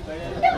Thank you.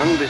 ಅಂದೆ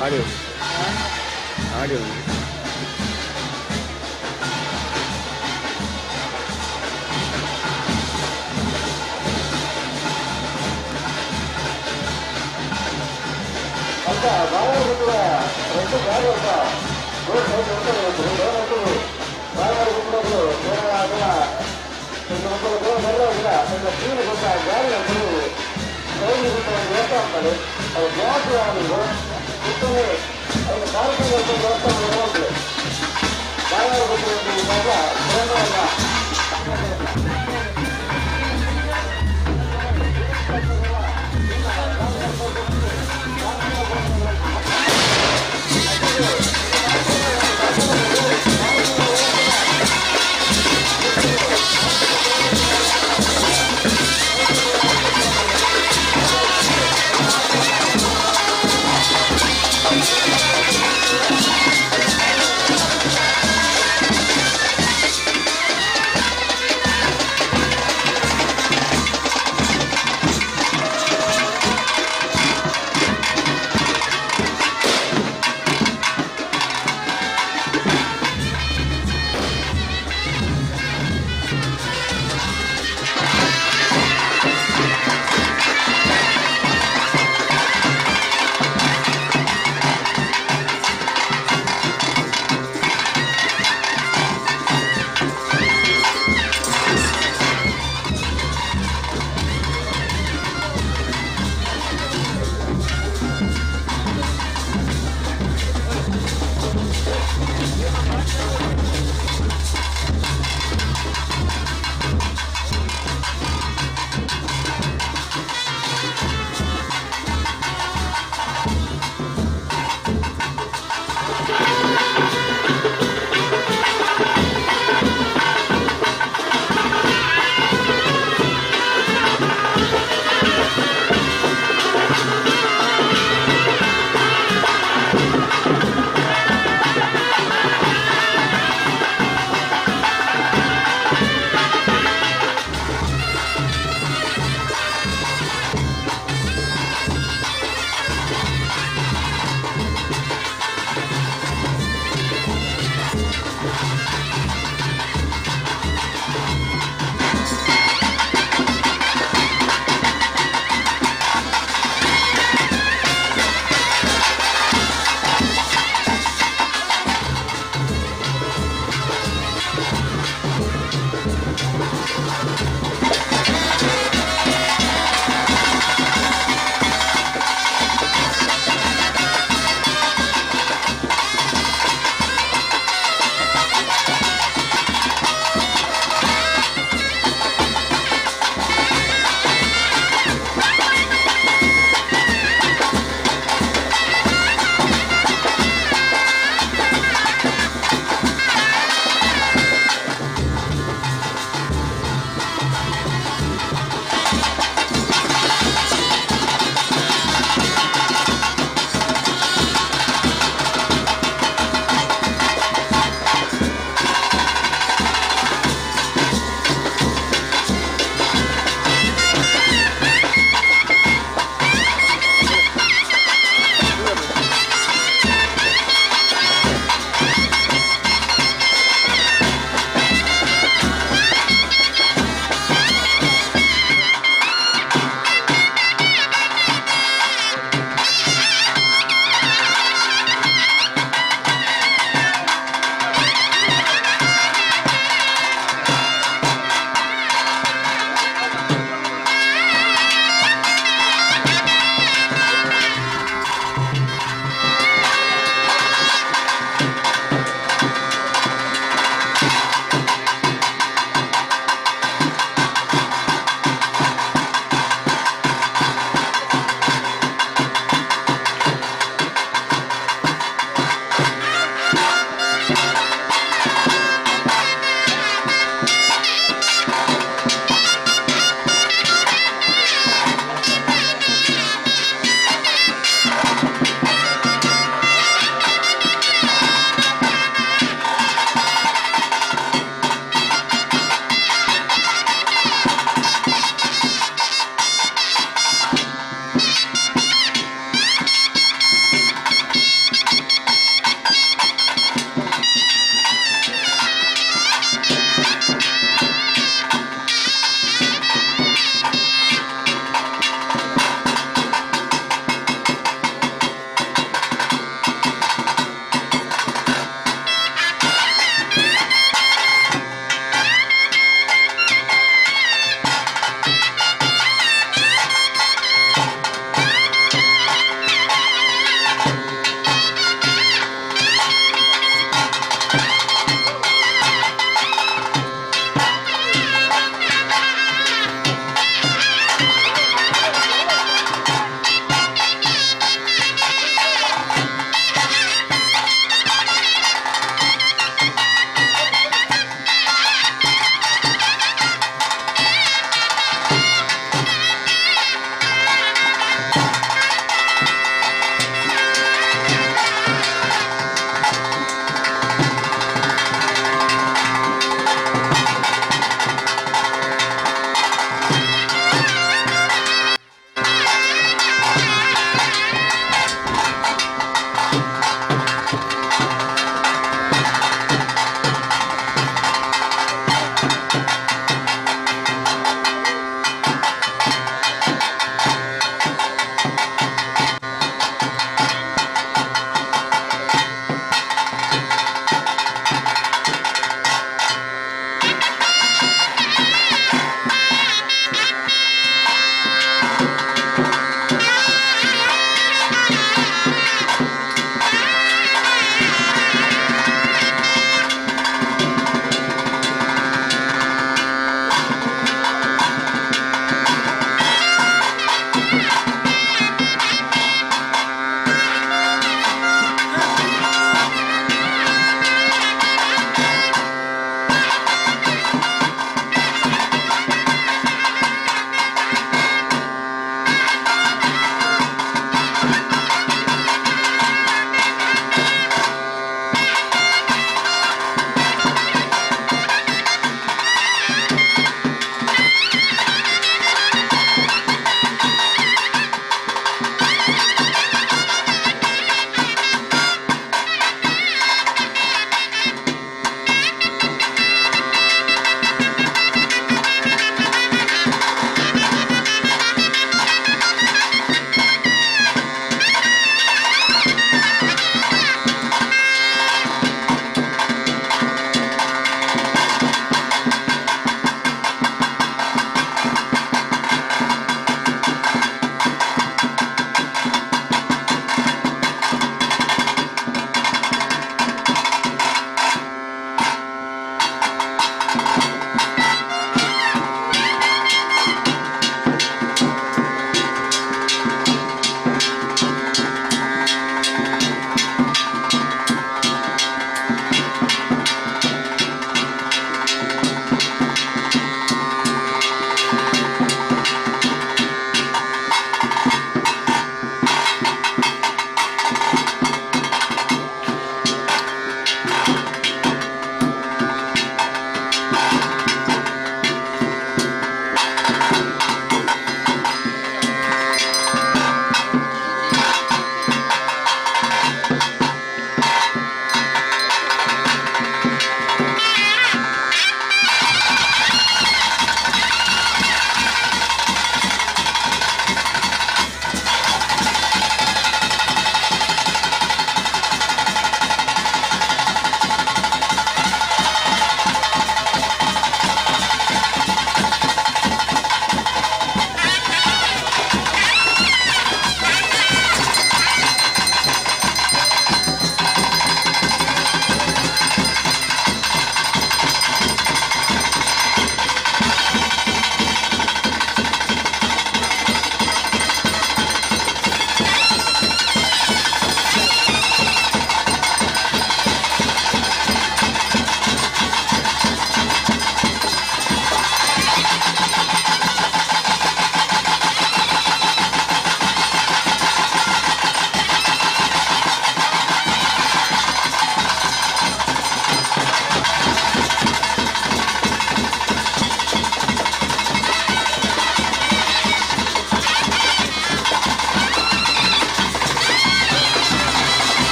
audio audio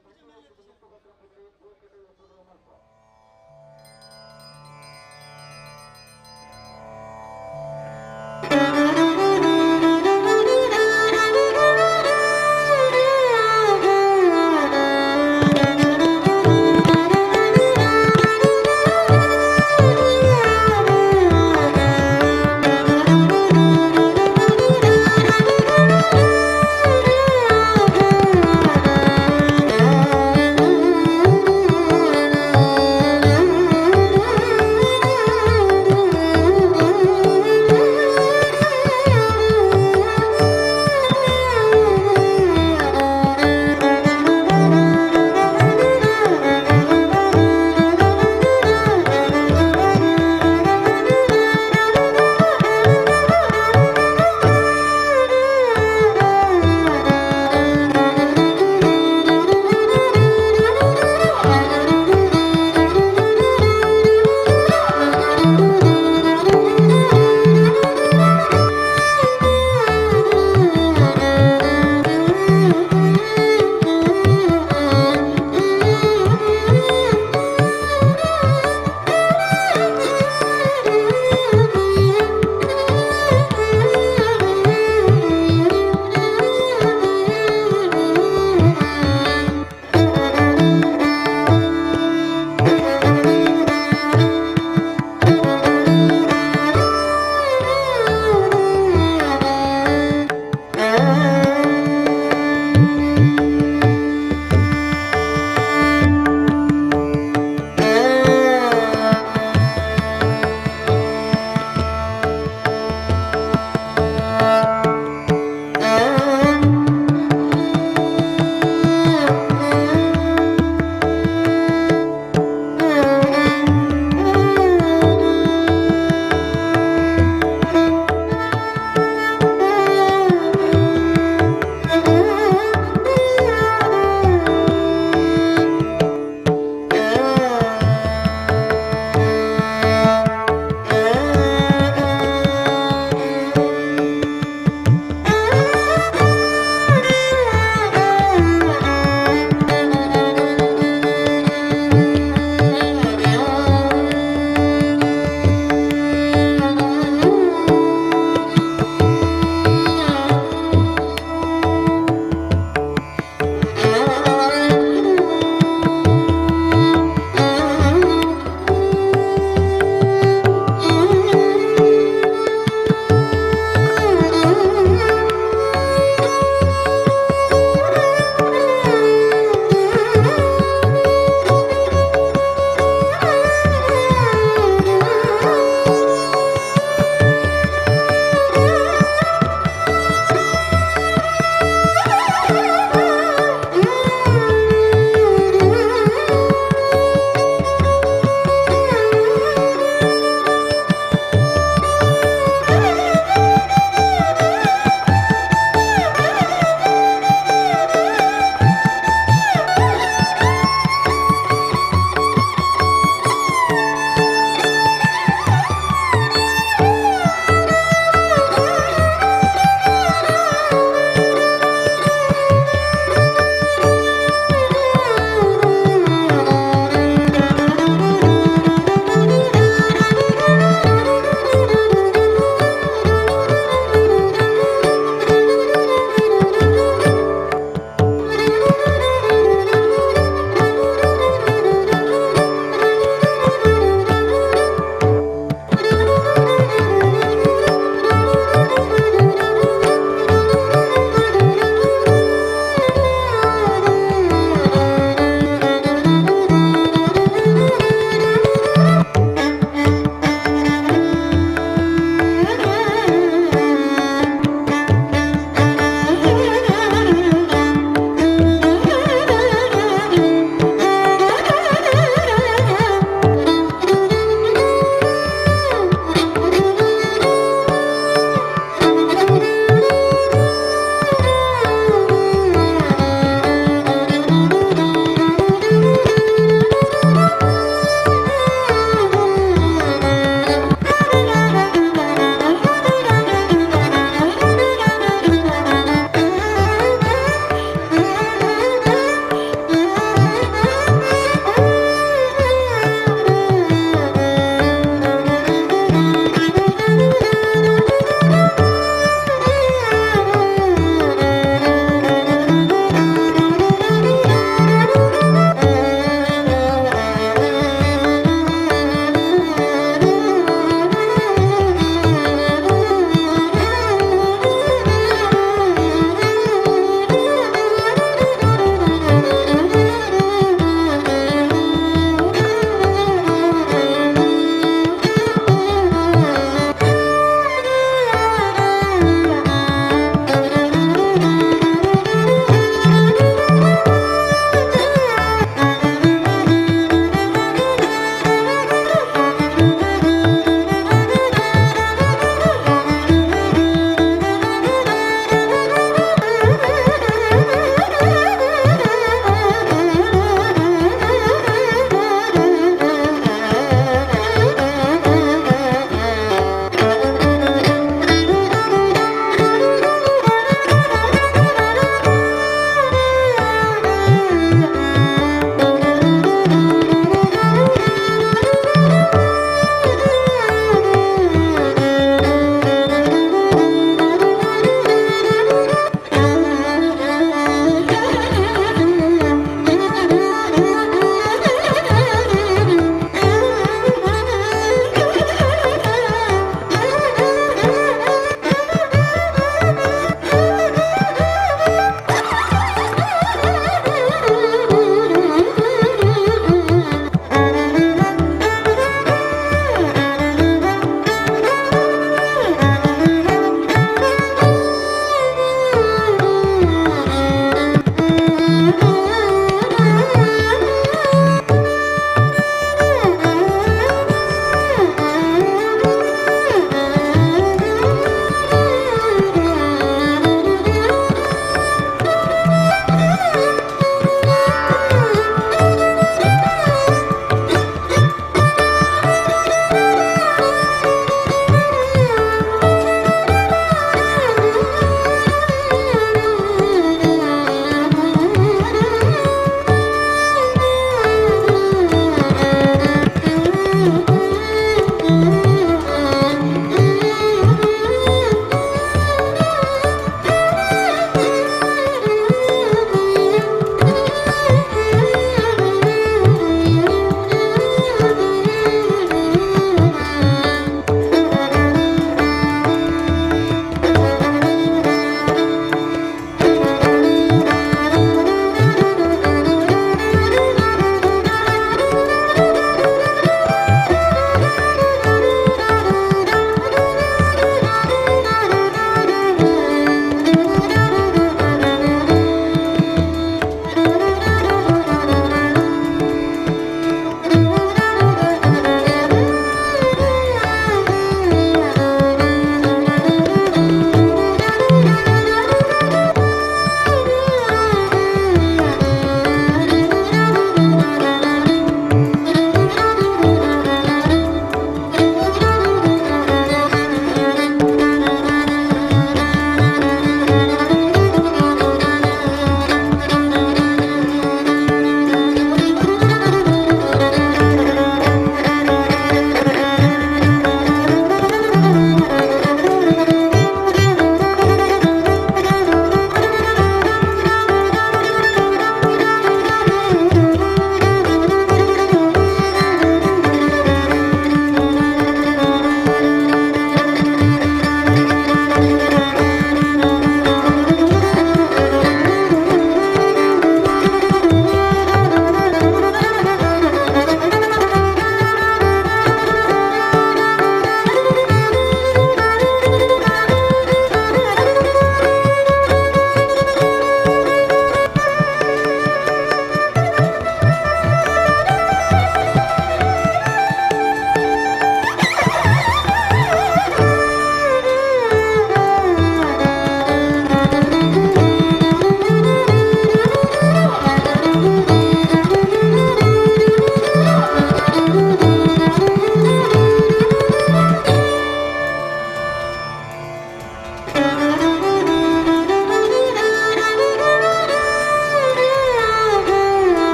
Thank you.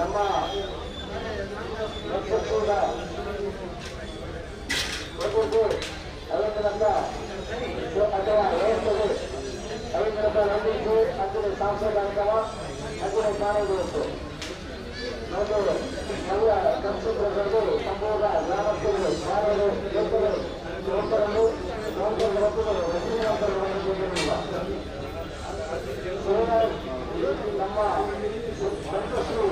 ನಮ್ಮ ಲಕ್ಷದ ಒಬ್ಬೊಬ್ಬರು ಐವತ್ತರಿಂದ ಅಥವಾ ವ್ಯವಸ್ಥೆಗೆ ಐವತ್ತರಿಂದ ನಂಬಿಕೆ ಅಂತಿಮ ಸಾಂಸದ ಅಥವಾ ಅಂತಿಮ ಕಾರಣಗಳು ಮತ್ತು ನವ್ಯ ಸಂಸದರು ಸಂಪೂರ್ಣ ಗ್ರಾಮಸ್ಥರು ಮಾನವರು ರೈತರು ಯುವಕರನ್ನು ನಮ್ಮ ಸಂತಸು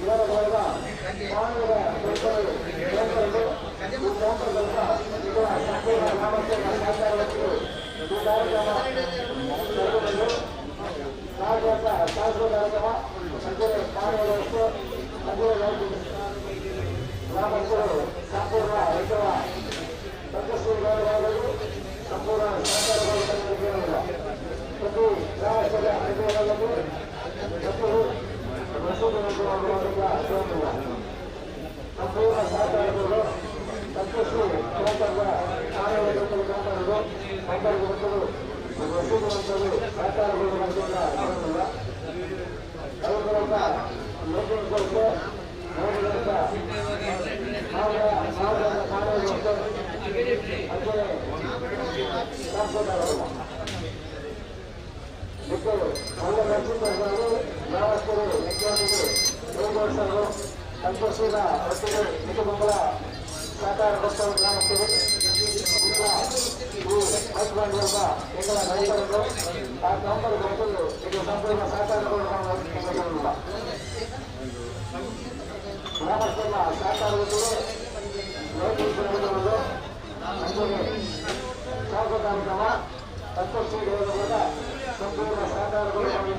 ಇವರ ಮಾನವರ ರೈತರು ರೈತರು ಈ ಸಂಪೂರ್ಣ ಗ್ರಾಮಸ್ಥರ ಸಹಕಾರವನ್ನು ಈ ಕಾರ್ಯಕ್ರಮ ಜರುಗಲು ಸಾರ್ವಜನಿಕ ಕಾರ್ಯಕ್ರಮ ಅಂದರೆ ಮಾನವ ವ್ಯವಸ್ಥೆ ಅಂದರೆ ಗ್ರಾಮಸ್ಥರು ಸಂಪೂರ್ಣ ರೈತರ ಸಂತಸು ಸಂಪೂರ್ಣ ಸಹಕಾರಗಳು ಪ್ರತಿ ಗ್ರಾಮಸ್ಥರ ಅನುಕೂಲದಲ್ಲಿ ಮತ್ತು ಸಂಪೂರ್ಣ ಸಹಕಾರಗಳು ಸಂತೋಷ ಕಾರಣಗಳು ಮಕ್ಕಳು ಸಹಕಾರಗಳು ಗ್ರಾಮಸ್ಥರು ವಿಜ್ಞಾನಿಗಳು ಯೋಗೋತ್ಸವರು ಸಂತೋಷದ ಒಟ್ಟಿಗೆ ಕುಟುಂಬಗಳ ಸಹಕಾರ ಕೊಟ್ಟರು ಗ್ರಾಮಸ್ಥರು ಈ ಎಂಗಳ ರೈತರನ್ನು ಆ ಕಂಪನಿ ಕೊಟ್ಟರು ಇದು ಸಂಪೂರ್ಣ ಸಹಕಾರಗಳು ಗ್ರಾಮಸ್ಥರ ಸಹಕಾರದೊಂದಿಗೆ ಸ್ವಾಗತ ಕಾರ್ಯಕ್ರಮ ಸಂತೋಷ ಸಂಪೂರ್ಣ ಸಹಕಾರಗಳು ನಮಗೆ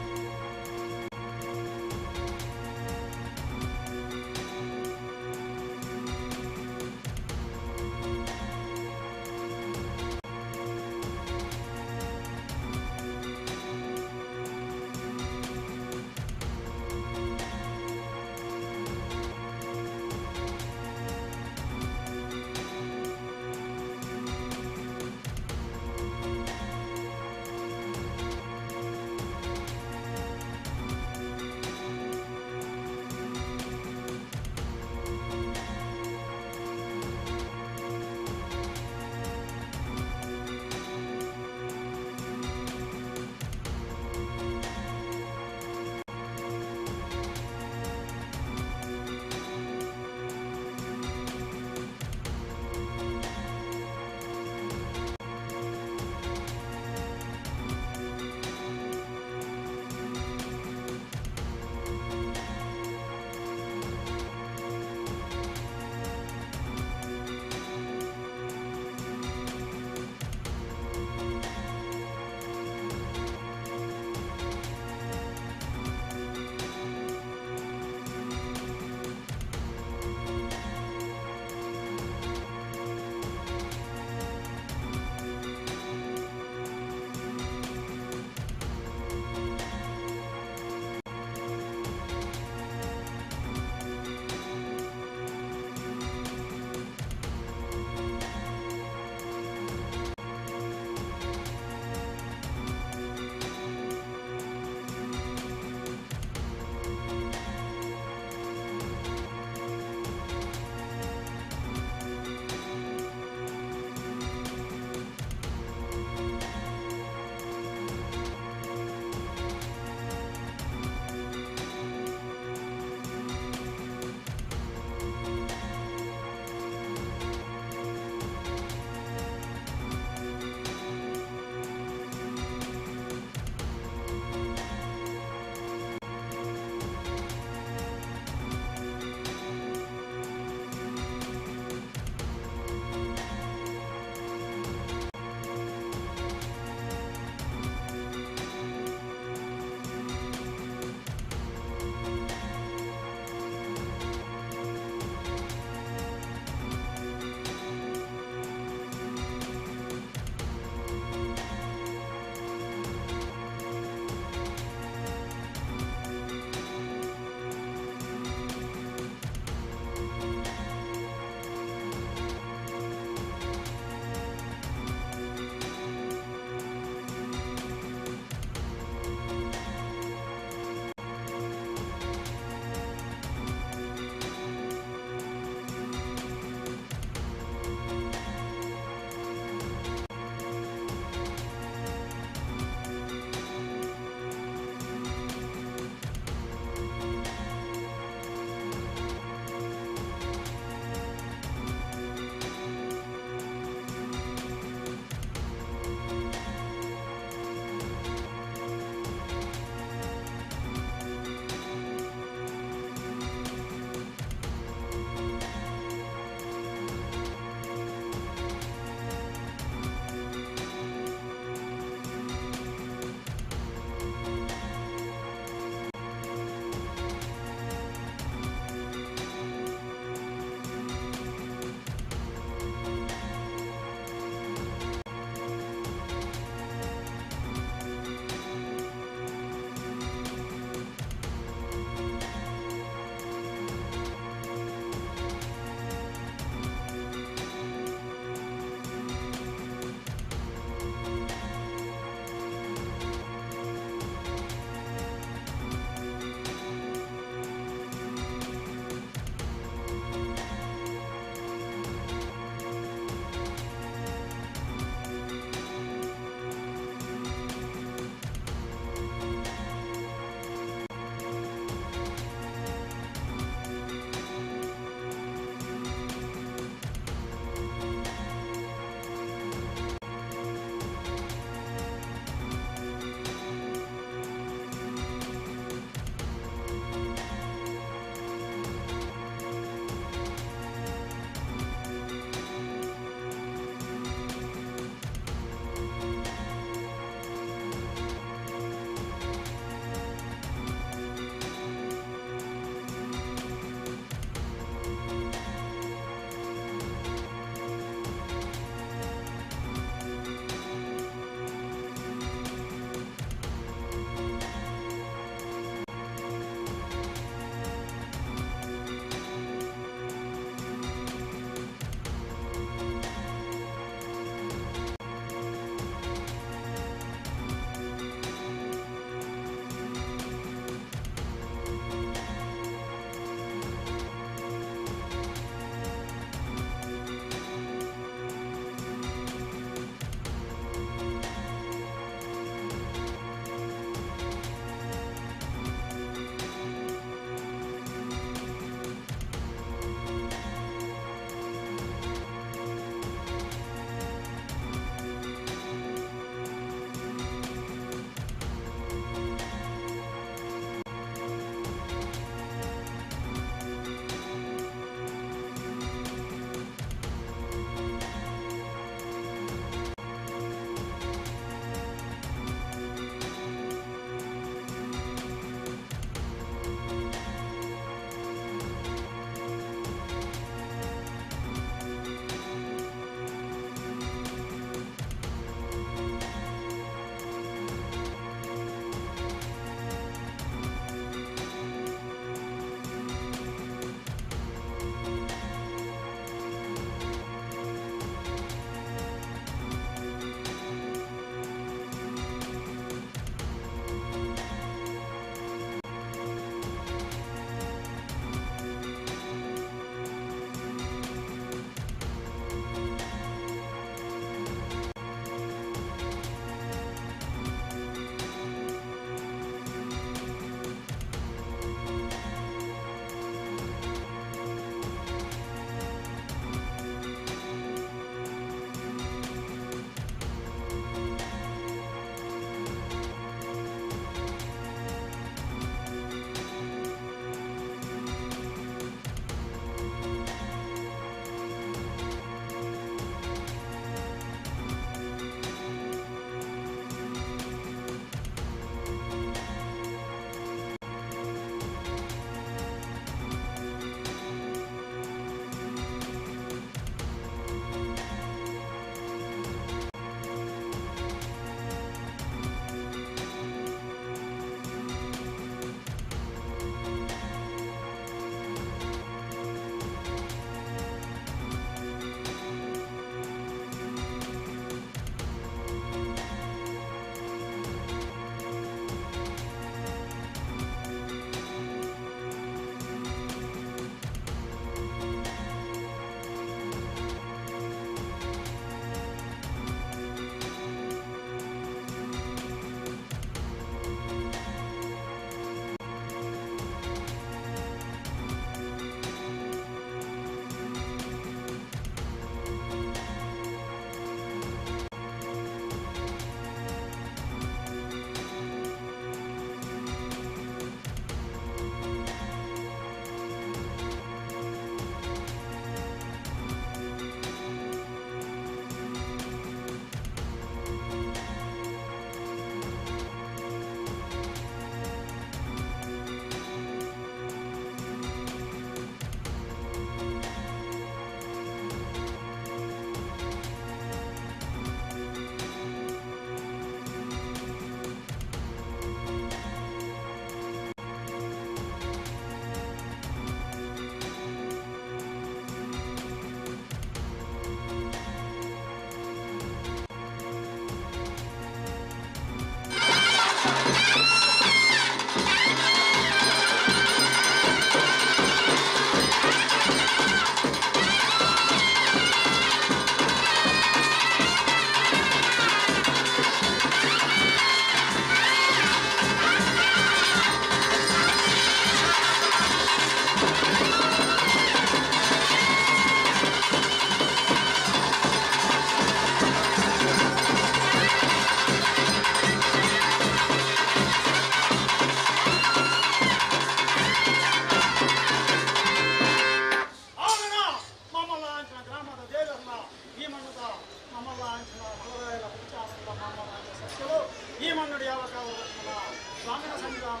ಸ್ವಾಮಿನ ಸನ್ನಿಧಾನ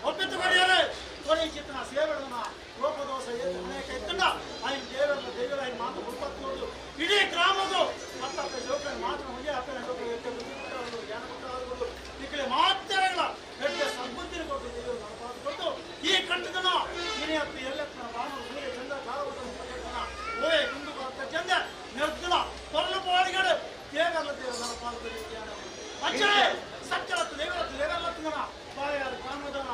ಒಪ್ಪಿತ್ತು ಕೊನೆ ಚಿತ್ರ ಸೇವೆಗಳನ್ನ ಲೋಪದೋಷ ಅನೇಕ ಇತ್ತಂಡ ఆయన ದೇವರ ದೇವರ ఆయన ಮಾತು ಉತ್ಪತ್ತಿಯೋದು ಇಡೀ ಗ್ರಾಮದ ಮತ್ತಪ್ಪ ಜೋಕನ ಮಾತು ಹೊಗೆ ಅಪ್ಪನ ಜೋಕನ ಜ್ಞಾನ ಕೊಟ್ಟು ಈ ಕಡೆ ಮಾತೆರಗಳ ಗಟ್ಟಿಯ ಸದ್ಬುದ್ಧಿನ ಕೊಟ್ಟು ದೇವರು ನಡಪಾದು ಈ ಕಂಠದನ ಹಿರಿಯಪ್ಪ ಎಲ್ಲಪ್ಪನ ಬಾನು ಸೂರ್ಯ ಚಂದ್ರ ಕಾಲವತನ ಓಯೆ ಗುಂಡು ಬರ್ತ ಚಂದ ನಿರ್ದಲ ಕೊರಲು ಪಾಡಿಗಳು ದೇವರ ದೇವರು ನಡಪಾದು ಅಚ್ಚೇ ಸತ್ಯರತ್ತು ದೇವರತ್ತು ದೇವರತ್ತನ ಬಾಯಾರು ಗ್ರಾಮದನ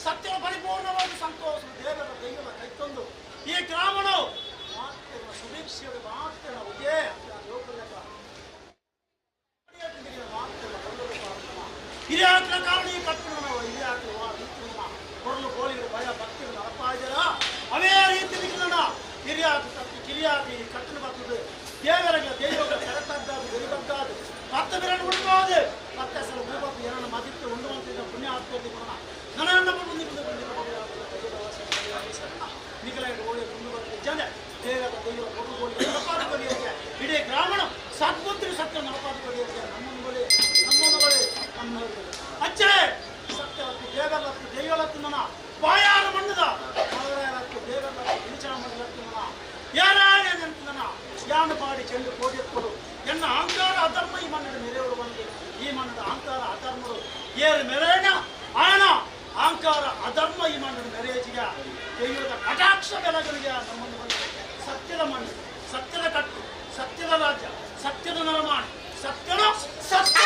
ಸತ್ಯದ ಪರಿಪೂರ್ಣವಾಗಿ ಸಂತೋಷ ದೇವರ ದೈವದ ಕೈತಂದು ಈ ಗ್ರಾಮನು ಮಾತಿನ ಸುಭಿಕ್ಷೆಯ ಮಾತಿನ ಉಜೇ ಹಿರಿಯಾಕ್ರ ಕಾರಣ ಈ ಕಟ್ಟಣ ನಾವು ಹಿರಿಯಾಕ್ರ ಕೊರಲು ಕೋಳಿಗಳು ಭಯ ಭಕ್ತಿಗಳು ಅರ್ಪಾಯ್ದರ ಅವೇ ರೀತಿ ನಿಖಲನ ಹಿರಿಯಾಕ ತಪ್ಪಿ ಕಿರಿಯಾಕ ಈ ಕಟ್ಟಣ ಬರ್ತದೆ ದೇವರ ದೈವಗಳ ಕರೆತದ್ದಾದು ಬೆರಿಬದ್ದಾದು ಮತ್ತೆ ಬಿರನ್ನು ಉಳಿಬೋದು ಮತ್ತೆ ಸಲ ಉಳಿಬತ್ತು ಏನನ್ನ ಮದಿತ್ತು ಉಂಡುವಂತಿದ್ದ ಪುಣ್ಯ ಆಗ್ತದೆ ನನ್ನ ಜನ ದೇವರ ದೈವ ಕೊಡು ನಡಪಾದು ಕೊಡಿಯೋಕೆ ಇಡೀ ಗ್ರಾಮಣ ಸದ್ಬುದ್ಧಿ ಸತ್ಯ ನಡಪಾದು ಕೊಡಿಯೋಕೆ ನಮ್ಮನ್ನು ನಮ್ಮನ್ನು ನಮ್ಮ ಅಚ್ಚೇ ಸತ್ಯ ದೇವರತ್ತು ದೈವಲತ್ತು ನನ್ನ ಬಾಯಾರ ಮಣ್ಣದ ಬಾಯಾರತ್ತು ದೇವರತ್ತು ವಿಚಾರ ಮಂಡಲತ್ತು ನನ್ನ ಯಾರಾಯಂತನ ಯಾನು ಪಾಡಿ ಚೆಂಡು ಕೋಡಿಯತ್ಕೊಡು ಎನ್ನ ಅಹಂಕಾರ ಅಧರ್ಮ ಈ ಮಣ್ಣದ ಮೆರೆಯವರು ಬಂದು ಈ ಮಣ್ಣದ ಅಹಂಕಾರ ಅಧರ್ಮರು ಏರು ಮೆರೇಣ ಆಯಣ ಅಹಂಕಾರ ಅಧರ್ಮ ಈ ಮಣ್ಣದ ಮೆರೆಯಜಿಗ ದೈವದ ಕಟಾಕ್ಷ ಬೆಲಗಳಿಗೆ ನಮ್ಮನ್ನು ಬಂದು ಸತ್ಯದ ಮಣ್ಣು ಸತ್ಯದ ಕಟ್ಟು ಸತ್ಯದ ರಾಜ್ಯ ಸತ್ಯದ ನರಮಾಣಿ ಸತ್ಯದ ಸತ್ಯ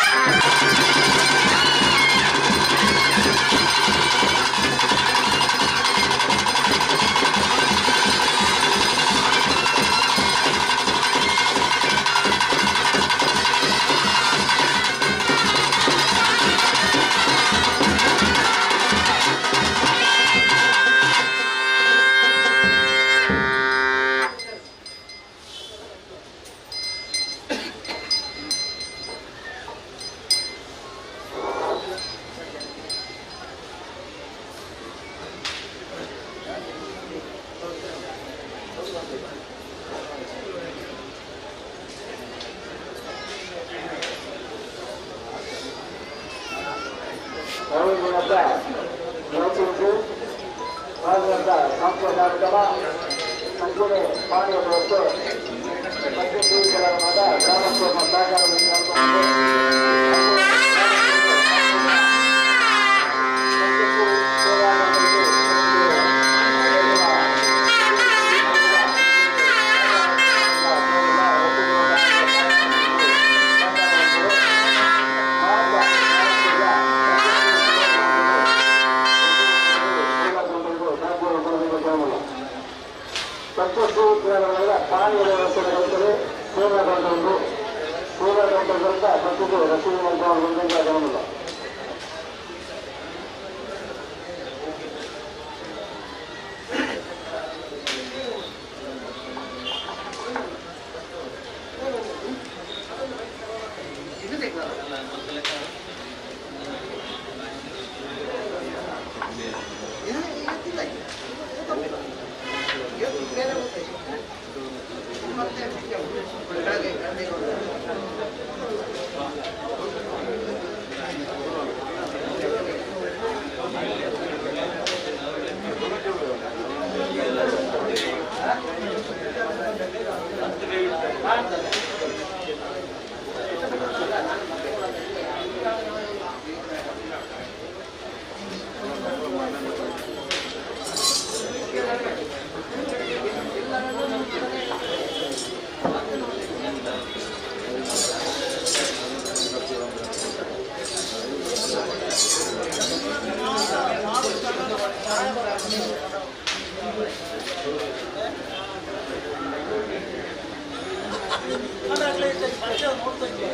ನೋಡ್ತಾ ಇದ್ದೀವಿ.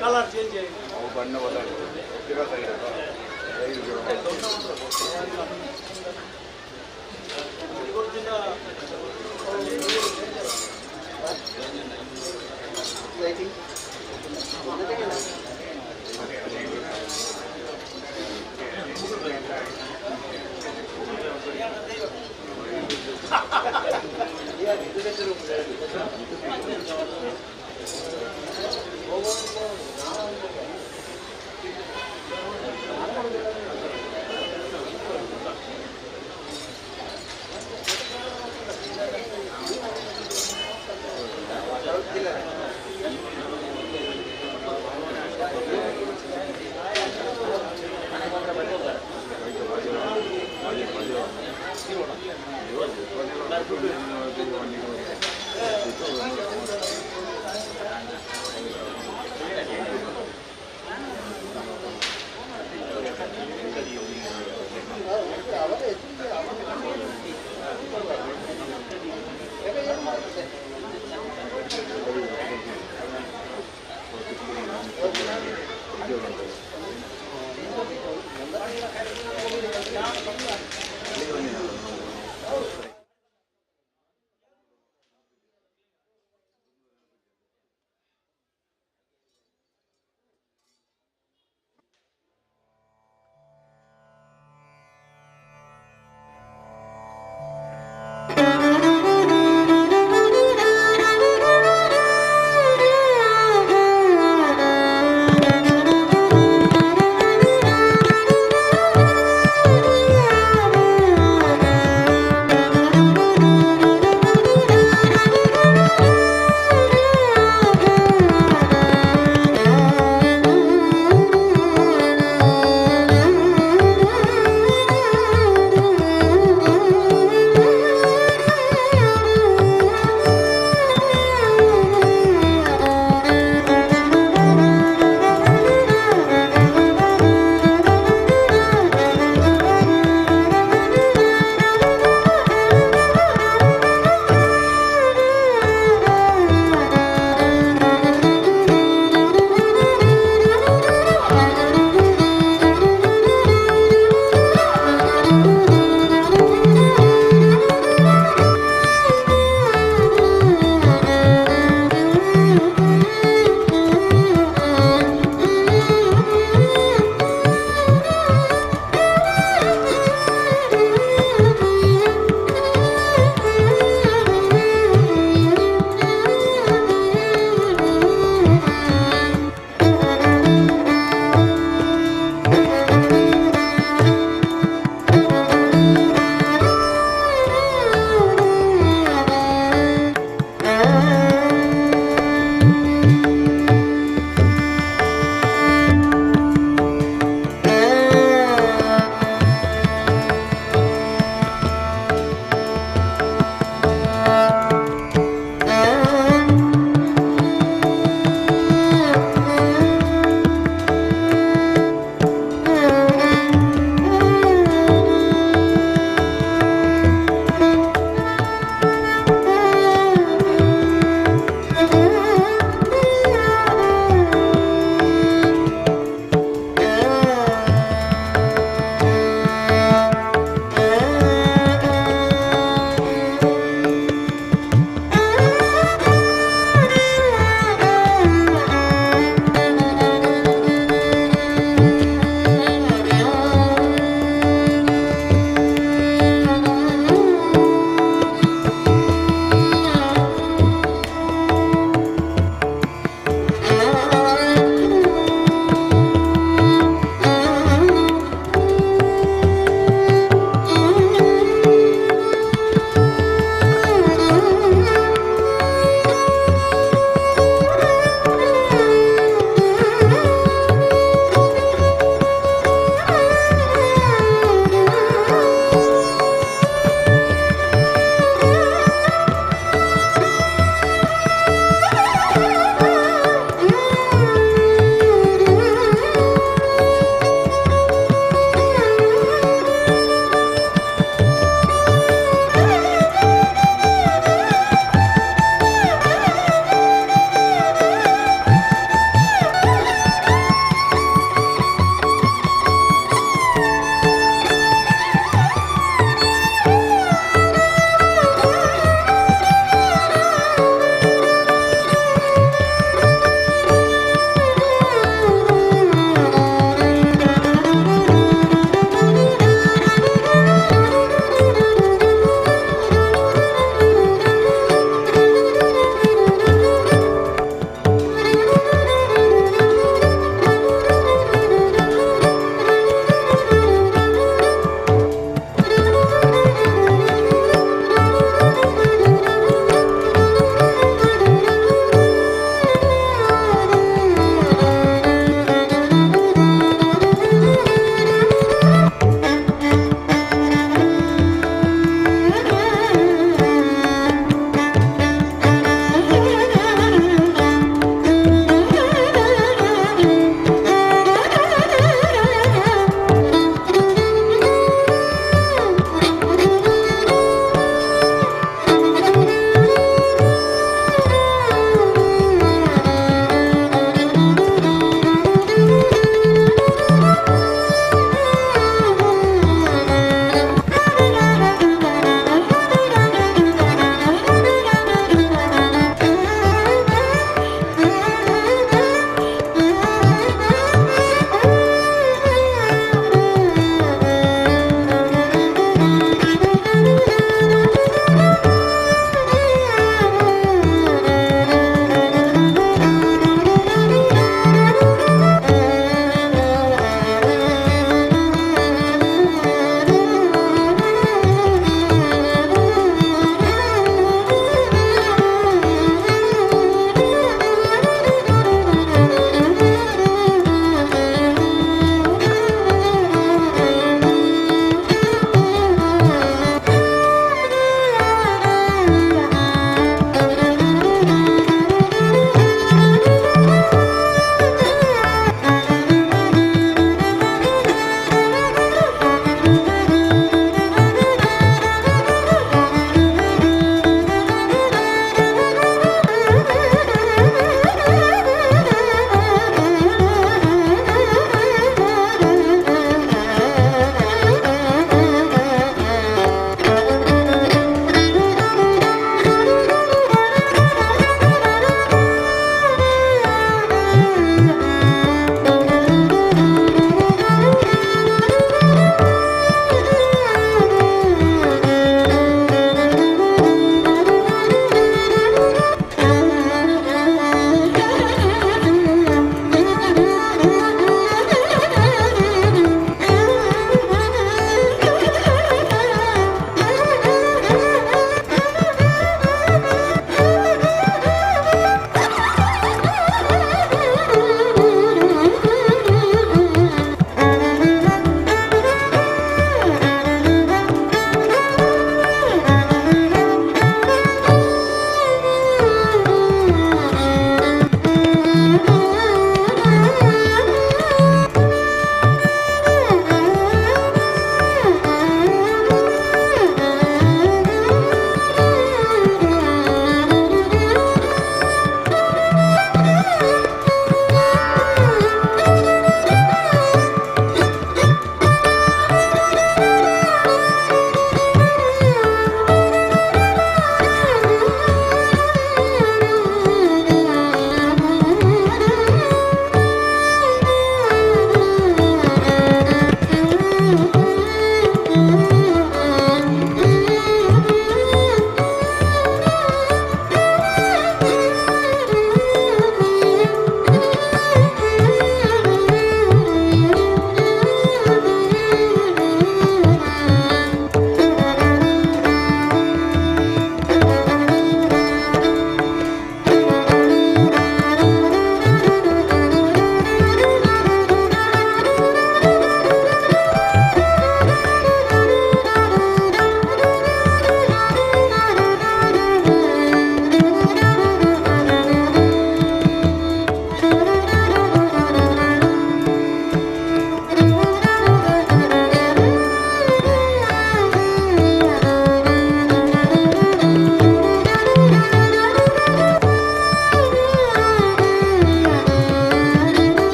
ಕಲರ್ ಚೇಂಜ್ ಆಗಿ ಬಣ್ಣ Thank you.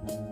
Thank you.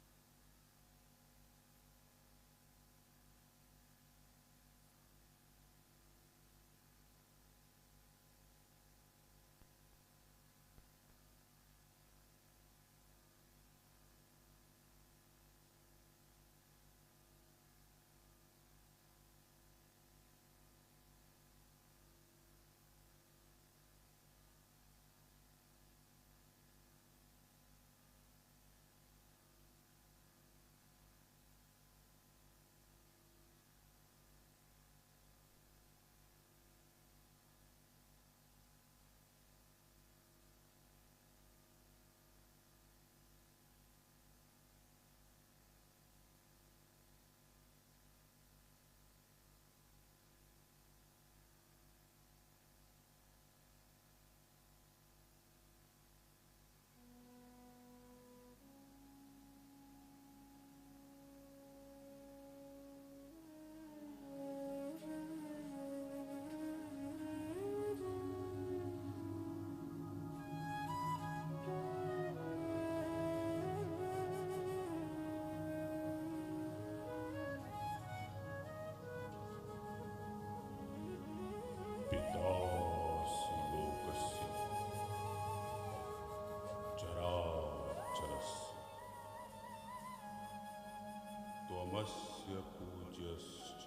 धर्मस्य पूज्यश्च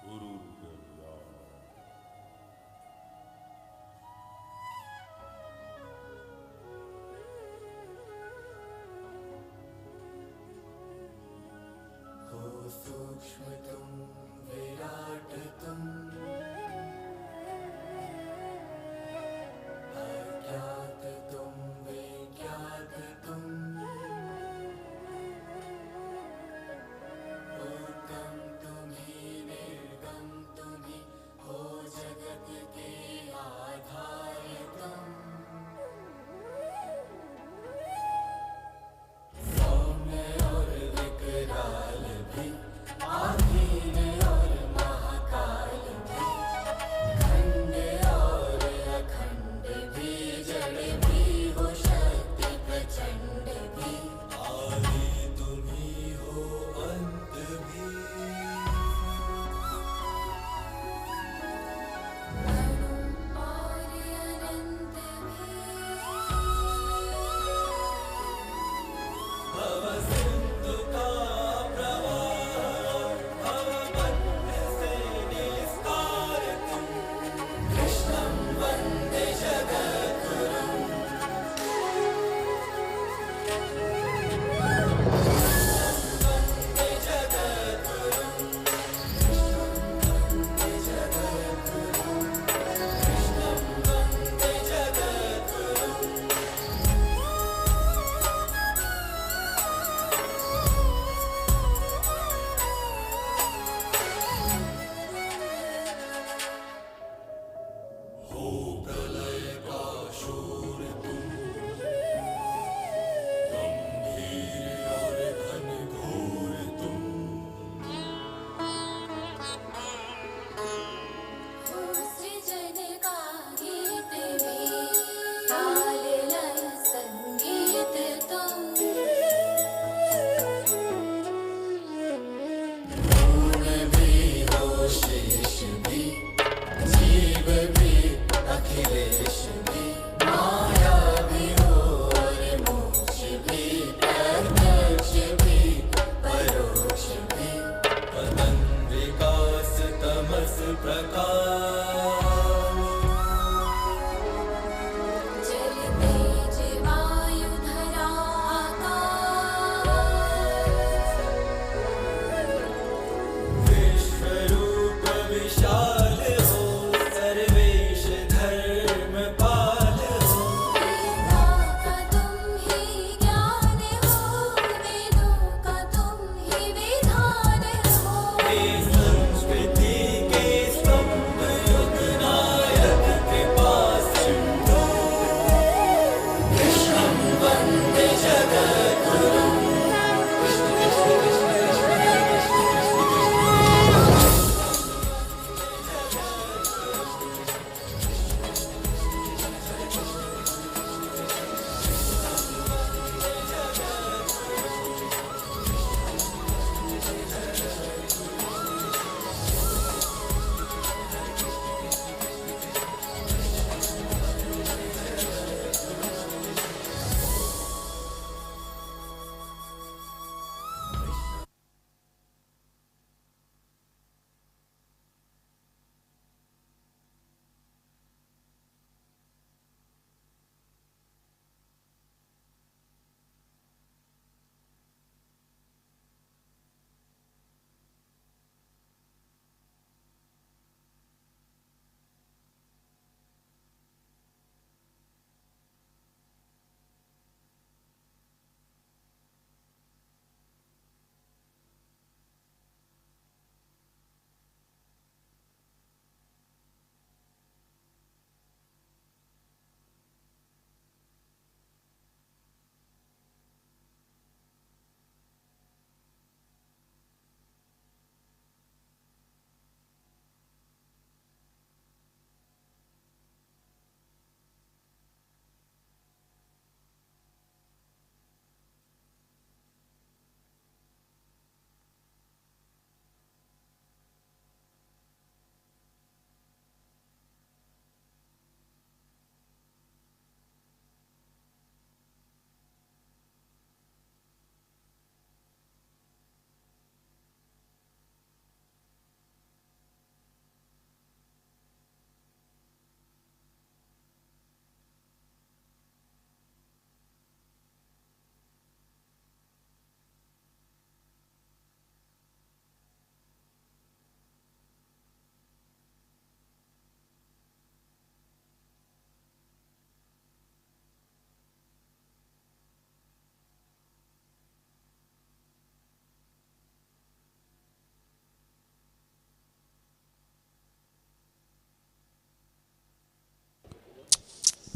गुरुर्गर्या। हो सूक्ष्म तुम विराट तुम, अज्ञात तुम विज्ञात तुम, उत्तम तुम्हें निर्गम।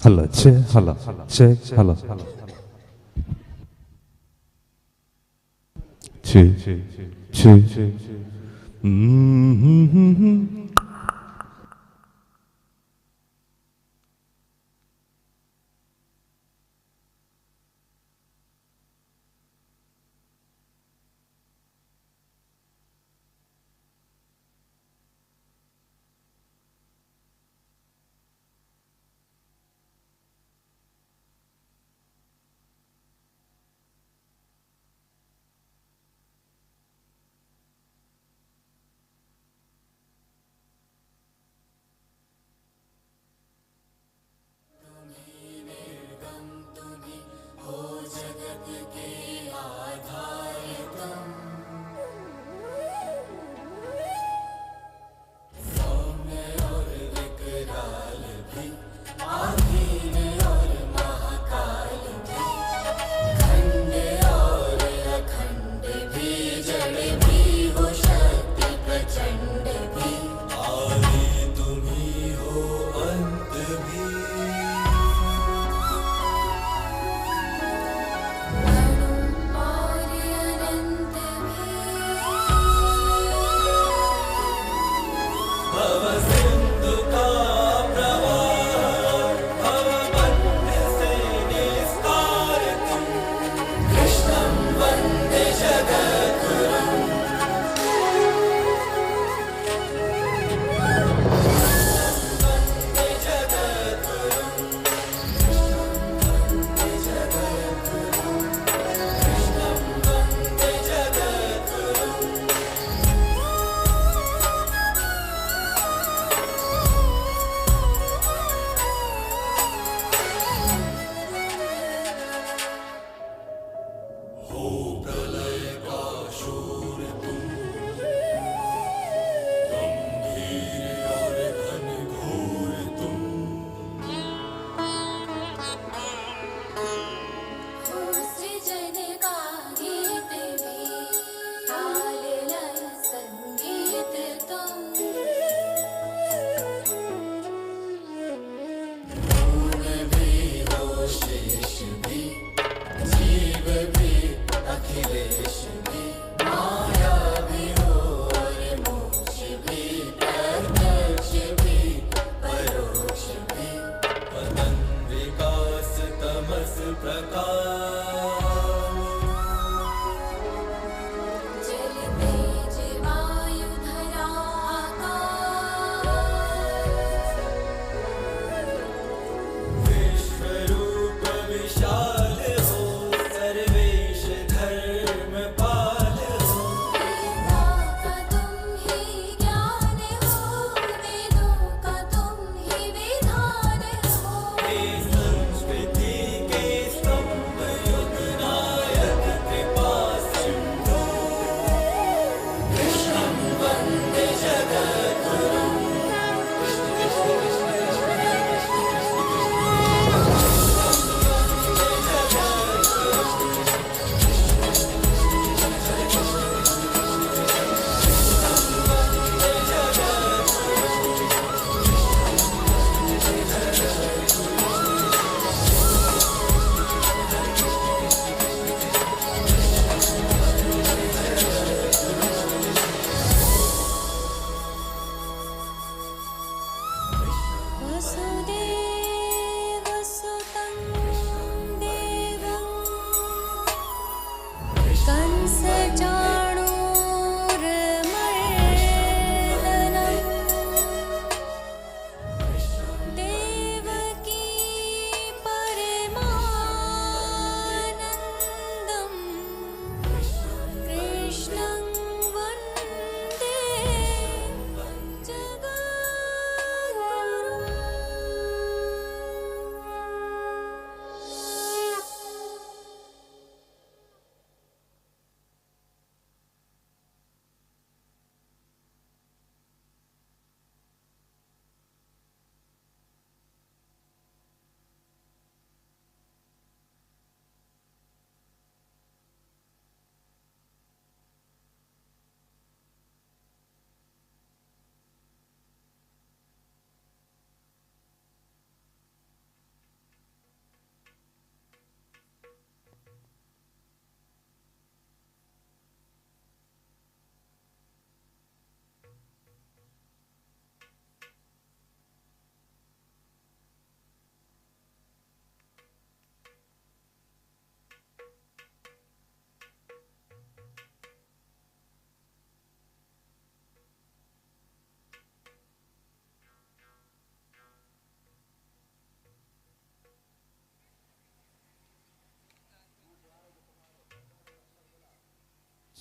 Hello, check, hello, check, hello. Two, two, mm-hmm. संस्कृति के स्तंभ युग।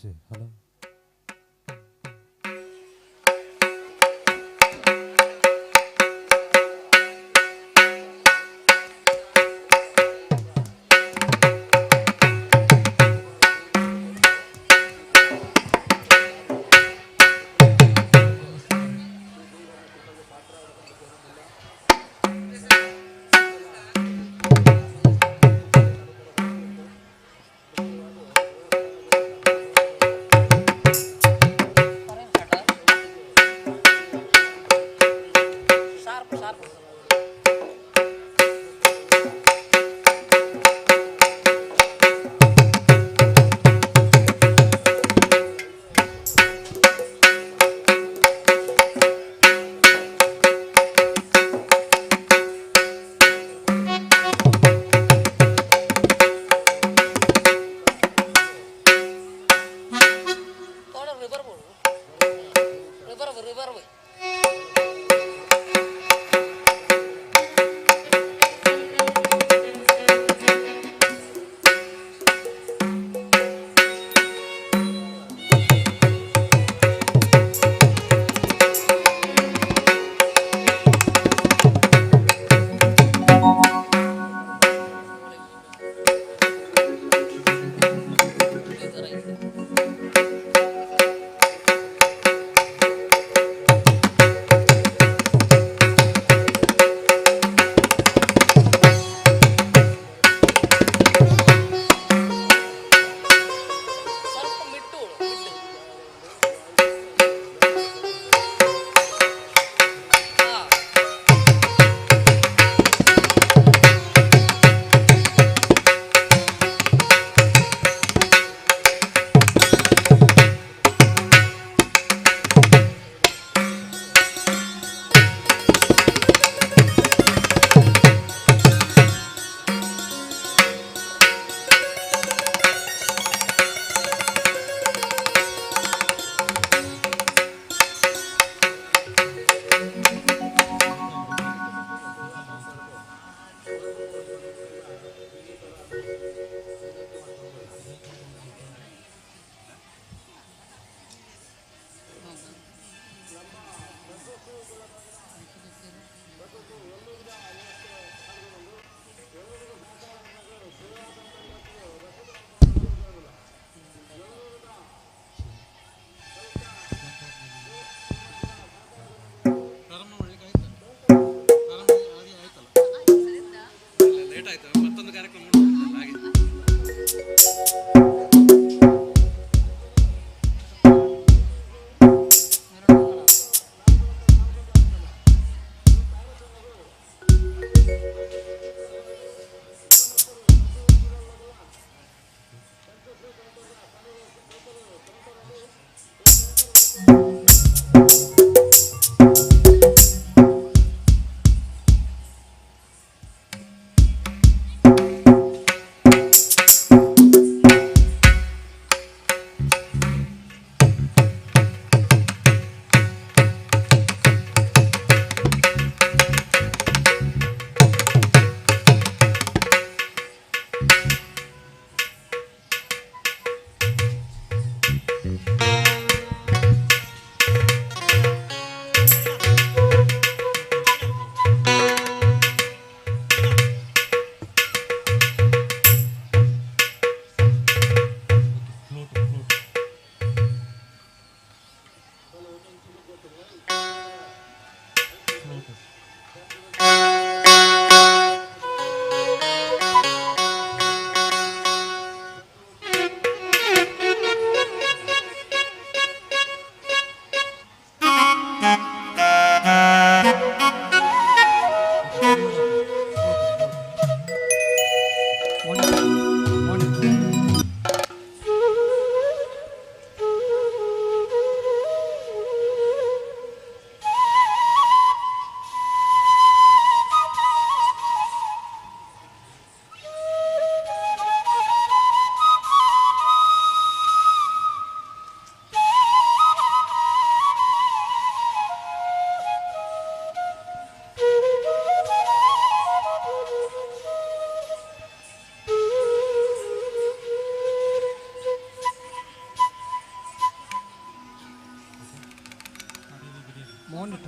Che hello.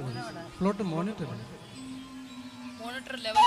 Plot monitor. Monitor level.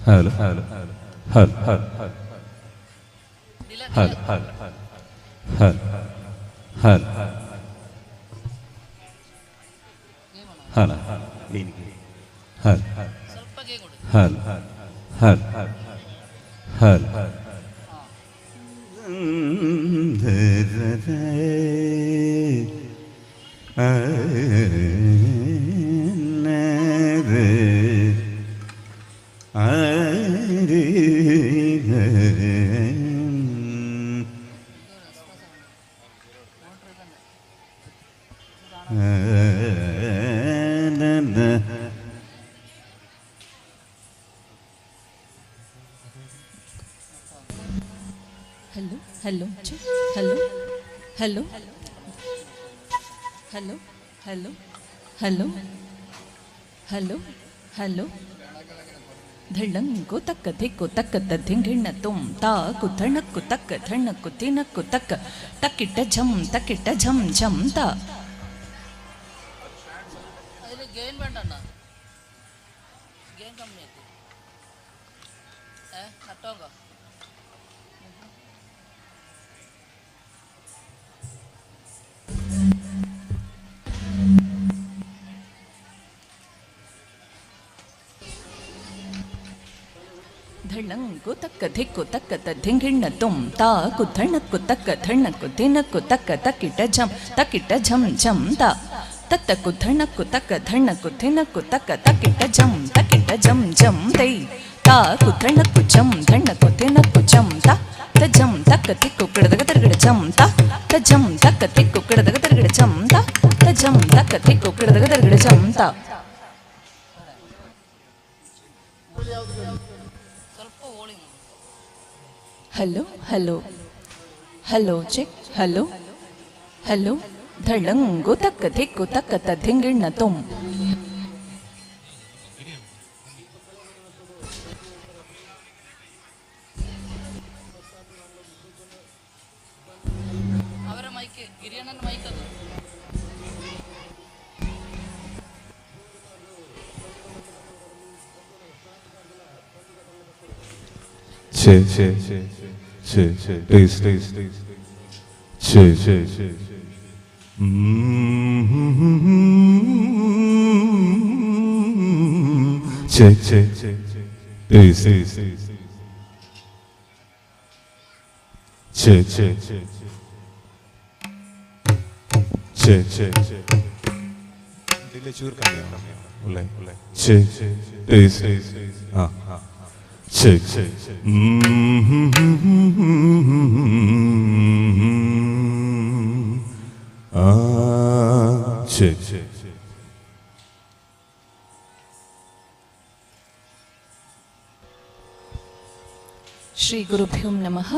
Hello hello hello hello hello hello hello hello hello hello hello hello. Hello hello hello hello hello hello hello hello hello. ಧಳ್ಳಂಗು ತಕ್ಕ ಧಿಕ್ಕು ತಕ್ಕ ಧಿಂಗಿಣ್ಣ ತುಂ ತಾ ಕುಥಣಕ್ಕು ತಕ್ಕ ಧಣ್ಣಕ್ಕು ತಿನಕ್ಕು ತಕ್ಕ ತಕ್ಕಿಟ್ಟ ಝಂ ತಕ್ಕಿಟ್ಟ ಝಂ ಝಂ ತ. അതിൽ ഗെയിൻ വേണ്ട, ഗെയിൻ കമ്മി ആക്കി. നട്ടോങ്കോ. ಧಳ್ಳಂಗು ತಕ್ಕ ಧಿಕ್ಕು ತಕ್ಕ ಧಿಂಗಿಣ್ಣ ತುಂ ತಾ ಕುಥಣಕ್ಕು ತಕ್ಕ ಧಣ್ಣಕ್ಕು ತಿನಕ್ಕು ತಕ್ಕ ತಕ್ಕಿಟ್ಟ ಝಂ ತಕ್ಕಿಟ್ಟ ಝಂ ಝಂ ತ ತತ್ತ ಕುಥಣಕ್ಕು ತಕ್ಕ ಧಣ್ಣಕ್ಕು ತಿನಕ್ಕು ತಕ್ಕ ತಕ್ಕಿಟ್ಟ ಝಂ ತಕ್ಕಿಟ್ಟ ಝಂ ಝಂ ತೈ ತಾ ಕುಥಣಕ್ಕು ಝಂ ಧಣ್ಣಕ್ಕು ತಿನಕ್ಕು ಝಂ ತ ತ ಝಂ ತಕ್ಕ ತಿಕ್ಕು ಕಿಡದಗ ತಿರುಗಡ ಝಂ ತ ತ ಝಂ ತಕ್ಕ ತಿಕ್ಕು ಕಿಡದಗ ತಿರುಗಡ ಝಂ ತ ತ ಝಂ ತಕ್ಕ ತಿಕ್ಕು ಕಿಡದಗ ತಿರುಗಡ ಝಂ ತ. Hello hello hello check hello hello. ಧಳ್ಳಂಗು ತಕ್ಕ ಧಿಕ್ಕು ತಕ್ಕ ಧಿಂಗಿಣ್ಣ ತುಂ. ಅವರ ಮೈಕ್, ಗಿರಿಯಣ್ಣನ ಮೈಕ್ ಅದು. छे छे छे छे please please छे छे छे छे प्लीज छे छे छे छे चूर छे प्लीज हाँ छे छे ಶ್ರೀ ಗುರುಭ್ಯೋಂ ನಮಃ.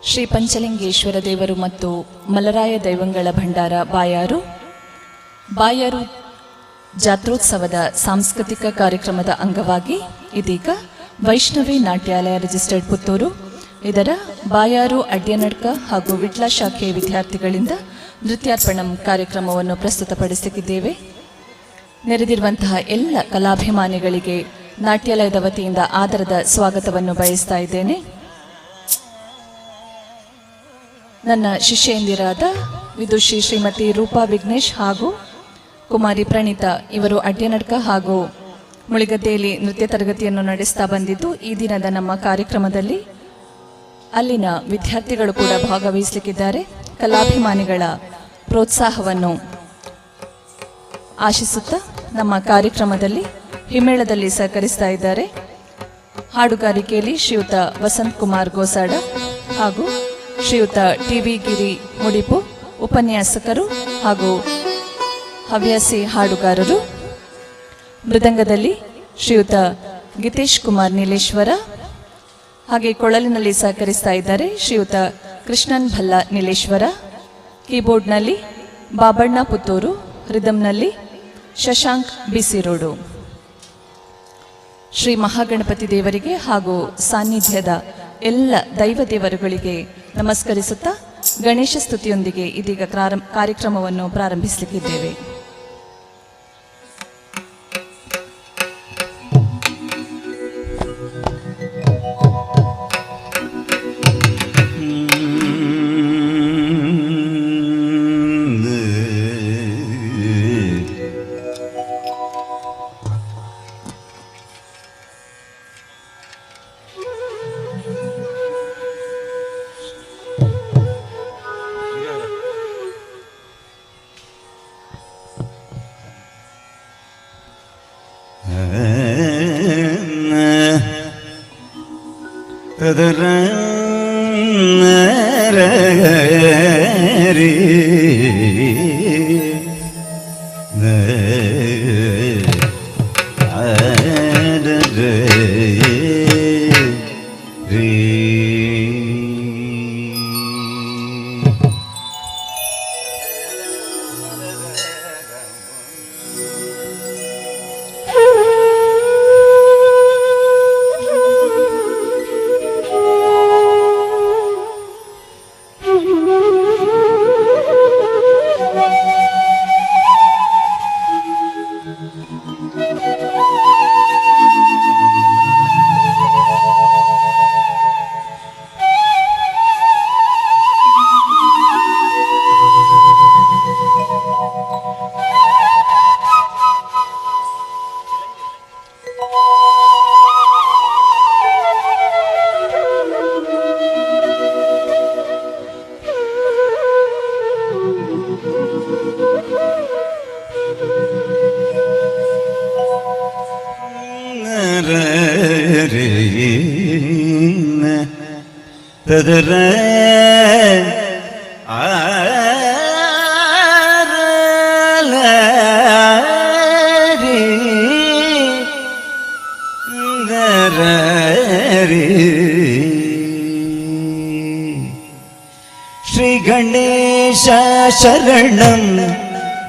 ಶ್ರೀ ಪಂಚಲಿಂಗೇಶ್ವರ ದೇವರು ಮತ್ತು ಮಲರಾಯ ದೈವಂಗಳ ಭಂಡಾರ ಬಾಯಾರು ಬಾಯಾರು ಜಾತ್ರೋತ್ಸವದ ಸಾಂಸ್ಕೃತಿಕ ಕಾರ್ಯಕ್ರಮದ ಅಂಗವಾಗಿ ಇದೀಗ ವೈಷ್ಣವಿ ನಾಟ್ಯಾಲಯ ರಿಜಿಸ್ಟರ್ಡ್ ಪುತ್ತೂರು ಇದರ ಬಾಯಾರು ಅಡ್ಯನಡ್ಕ ಹಾಗೂ ವಿಟ್ಲ ಶಾಖೆಯ ವಿದ್ಯಾರ್ಥಿಗಳಿಂದ ನೃತ್ಯಾರ್ಪಣಂ ಕಾರ್ಯಕ್ರಮವನ್ನು ಪ್ರಸ್ತುತಪಡಿಸುತ್ತಿದ್ದೇವೆ. ನೆರೆದಿರುವಂತಹ ಎಲ್ಲ ಕಲಾಭಿಮಾನಿಗಳಿಗೆ ನಾಟ್ಯಾಲಯದ ವತಿಯಿಂದ ಆದರದ ಸ್ವಾಗತವನ್ನು ಬಯಸ್ತಾ ಇದ್ದೇನೆ. ನನ್ನ ಶಿಷ್ಯೆಂದಿರಾದ ವಿದುಷಿ ಶ್ರೀಮತಿ ರೂಪಾ ವಿಘ್ನೇಶ್ ಹಾಗೂ ಕುಮಾರಿ ಪ್ರಣೀತಾ ಇವರು ಅಡ್ಯನಡ್ಕ ಹಾಗೂ ಮುಳಿಗದ್ದೆಯಲ್ಲಿ ನೃತ್ಯ ತರಗತಿಯನ್ನು ನಡೆಸ್ತಾ ಬಂದಿದ್ದು, ಈ ದಿನದ ನಮ್ಮ ಕಾರ್ಯಕ್ರಮದಲ್ಲಿ ಅಲ್ಲಿನ ವಿದ್ಯಾರ್ಥಿಗಳು ಕೂಡ ಭಾಗವಹಿಸಲಿಕ್ಕಿದ್ದಾರೆ. ಕಲಾಭಿಮಾನಿಗಳ ಪ್ರೋತ್ಸಾಹವನ್ನು ಆಶಿಸುತ್ತಾ ನಮ್ಮ ಕಾರ್ಯಕ್ರಮದಲ್ಲಿ ಹಿಮ್ಮೇಳದಲ್ಲಿ ಸಹಕರಿಸ್ತಾ ಇದ್ದಾರೆ. ಹಾಡುಗಾರಿಕೆಯಲ್ಲಿ ಶ್ರೀಯುತ ವಸಂತ್ ಕುಮಾರ್ ಗೋಸಾಡ ಹಾಗೂ ಶ್ರೀಯುತ ಟಿ.ವಿ. ಗಿರಿ ಮುಡಿಪು ಉಪನ್ಯಾಸಕರು ಹಾಗೂ ಹವ್ಯಾಸಿ ಹಾಡುಗಾರರು. ಮೃದಂಗದಲ್ಲಿ ಶ್ರೀಯುತ ಗಿತೇಶ್ ಕುಮಾರ್ ನೀಲೇಶ್ವರ, ಹಾಗೆ ಕೊಳಲಿನಲ್ಲಿ ಸಹಕರಿಸ್ತಾ ಇದ್ದಾರೆ ಶ್ರೀಯುತ ಕೃಷ್ಣನ್ ಭಲ್ಲ ನೀಲೇಶ್ವರ, ಕೀಬೋರ್ಡ್ನಲ್ಲಿ ಬಾಬಣ್ಣ ಪುತ್ತೂರು, ರಿದಮ್ನಲ್ಲಿ ಶಶಾಂಕ್ ಬಿಸಿರೋಡು. ಶ್ರೀ ಮಹಾಗಣಪತಿ ದೇವರಿಗೆ ಹಾಗೂ ಸಾನ್ನಿಧ್ಯದ ಎಲ್ಲ ದೈವ ದೇವರುಗಳಿಗೆ ನಮಸ್ಕರಿಸುತ್ತಾ ಗಣೇಶ ಸ್ತುತಿಯೊಂದಿಗೆ ಇದೀಗ ಕಾರ್ಯಕ್ರಮವನ್ನು ಪ್ರಾರಂಭಿಸಲಿಕ್ಕಿದ್ದೇವೆ. श्री गणेश शरणं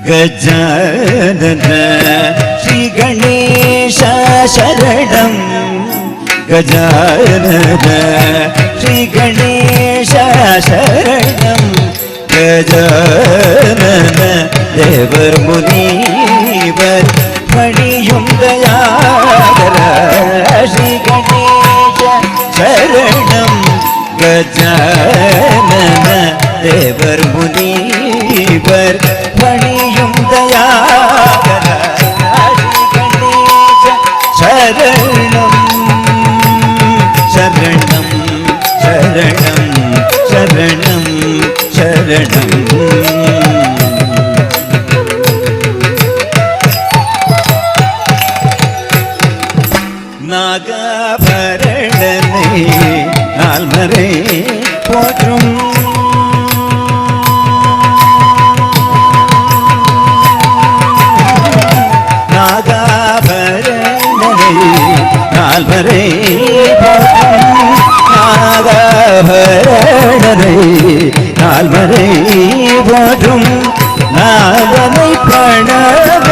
गजानन, श्री गणेश शरणं गजानन, श्री गणेश शरणं गजानन. देवर मुनिवर पणियुं दयाकर, श्री गणेश शरणं गजानन. देवर मुनिवर पणियुं दयाकर, श्री गणेश शरणं शरणं शरणं शरणं शरणं. நாகாபரணனை நால்மறை போற்றும் நாகாபரணனை நால்மறை போற்றும் நாகாபரணனை நால்மறை போற்றும் நாதனை பிரணவ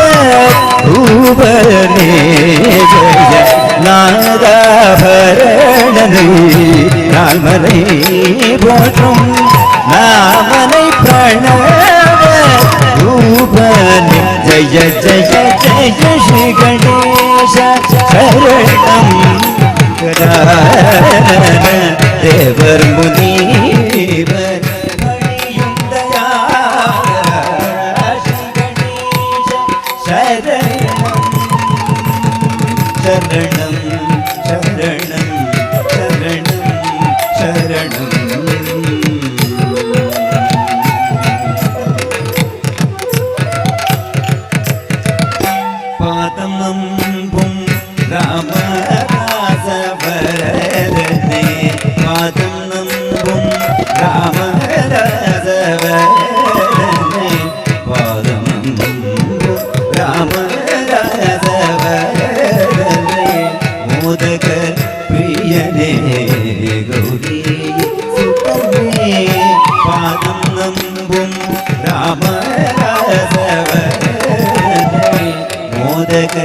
ரூபனே ஜெய. நாகாபரணனை நால்மறை போற்றும் நாமனை பிரணவ ரூபனே ஜெய ஜெய ஜெய ஸ்ரீ கணேச சரணம் கஜானன. தேவர் முனிவர் பணியும் தயாகர, ஸ்ரீ கணேச சரணம் சரணம் சரணம் சரணம் சரணம். பாதமம்பும் ರಾಮ ರಸವರದನೆ ಮೋದಕ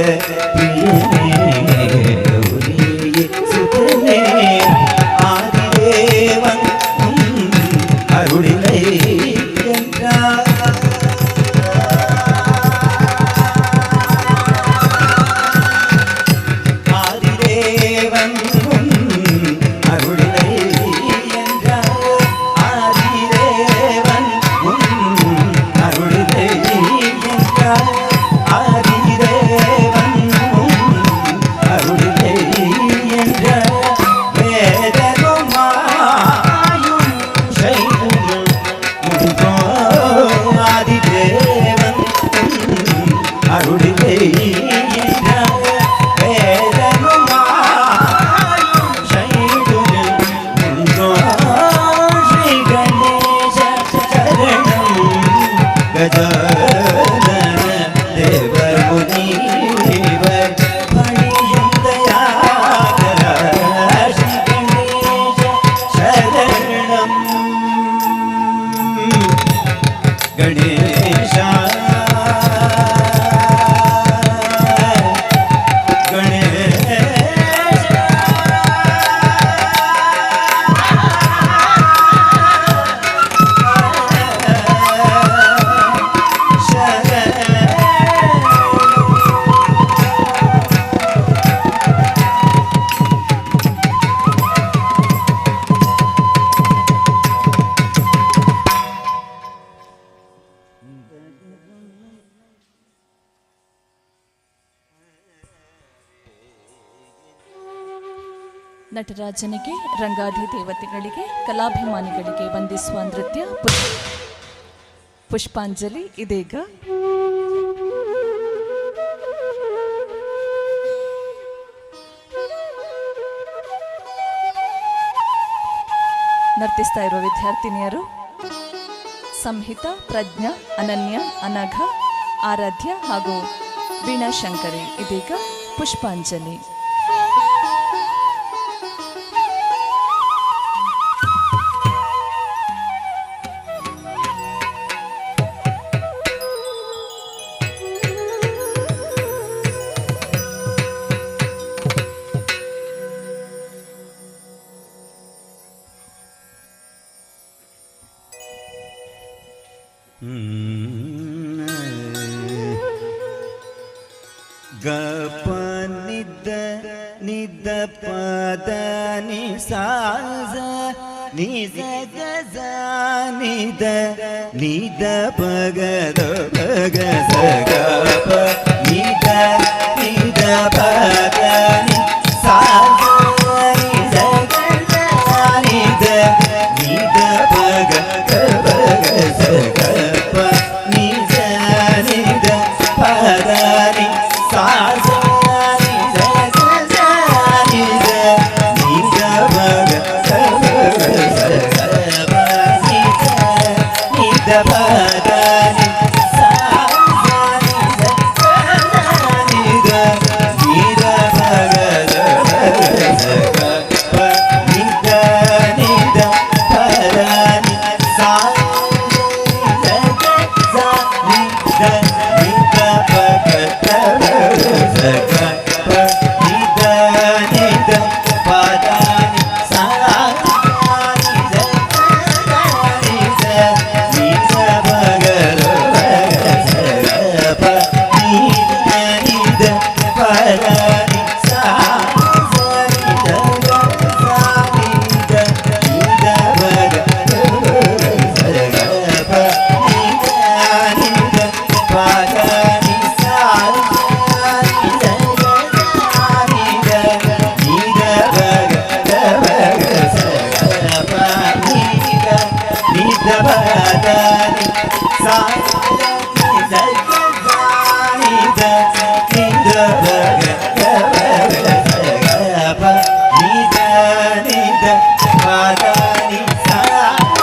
ಪ್ರಿಯನೇ ಗೌರಿಯೇ ಸುತನೇ ஆதிதேவன் உன் அருளிலை என்றார். ஆதிதேவன் உன் அருளிலை என்றார். ஆதிதேவன் உன் அருளிலை என்றார். ஆதிதேவன் உன் அருளிலை என்றார். வேதமும் மாயும் சைவமும் முடிந்தோ ஆதிதேவன் உன் அருளிலை என்றார். வேதமும் மாயும் சைவமும் முடிந்தோ ஸ்ரீ கணேச சரணம் கஜானன தேவர் முனிவர் பணியும் தயாகர ஸ்ரீ கணேச சரணம் கணேசா கணேசா ನಟರಾಜನಿಗೆ, ರಂಗಾಧಿ ದೇವತೆಗಳಿಗೆ, ಕಲಾಭಿಮಾನಿಗಳಿಗೆ ವಂದಿಸುವ ನೃತ್ಯ ಪುಷ್ಪಾಂಜಲಿ ಇದೀಗ. ನರ್ತಿಸ್ತಾ ಇರುವ ವಿದ್ಯಾರ್ಥಿನಿಯರು ಸಂಹಿತಾ, ಪ್ರಜ್ಞಾ, ಅನನ್ಯ, ಅನಘ, ಆರಾಧ್ಯ ಹಾಗೂ ವೀಣಾ ಶಂಕರಿ. ಇದೀಗ ಪುಷ್ಪಾಂಜಲಿ. ಗಪ ನಿದ್ದ ನಿದ್ದ ಪದ ನಿ ಸಾಜ ನಿಜ ಗಜ ನಿದ ನಿದ ಪಗದ ಪಗ ಸ ಗಪ ನಿದ ನಿದ ಪದ ನಿ ಸಾಜ ನಿಜ ಗಜ ನಿದ ನಿದ ಪಗ ಪಗ ಸ ಗಪ ನಿಜ ನಿದ ಪದ ನಿ ಸಾಜ ನಿಜ ಗಜ ನಿಜ ನಿಜ ಪಗ ಪಗ ಸ ಗಪ ನಿಜ ನಿದ ಪದ ನಿ ಸಾಜ ನಿಜ ಗಜ ನಿದ ನಿದ ಪಗ ಪಗ ಸ ಗಪ ನಿದ ನಿದ ಪದ ನಿ ಸಾಜ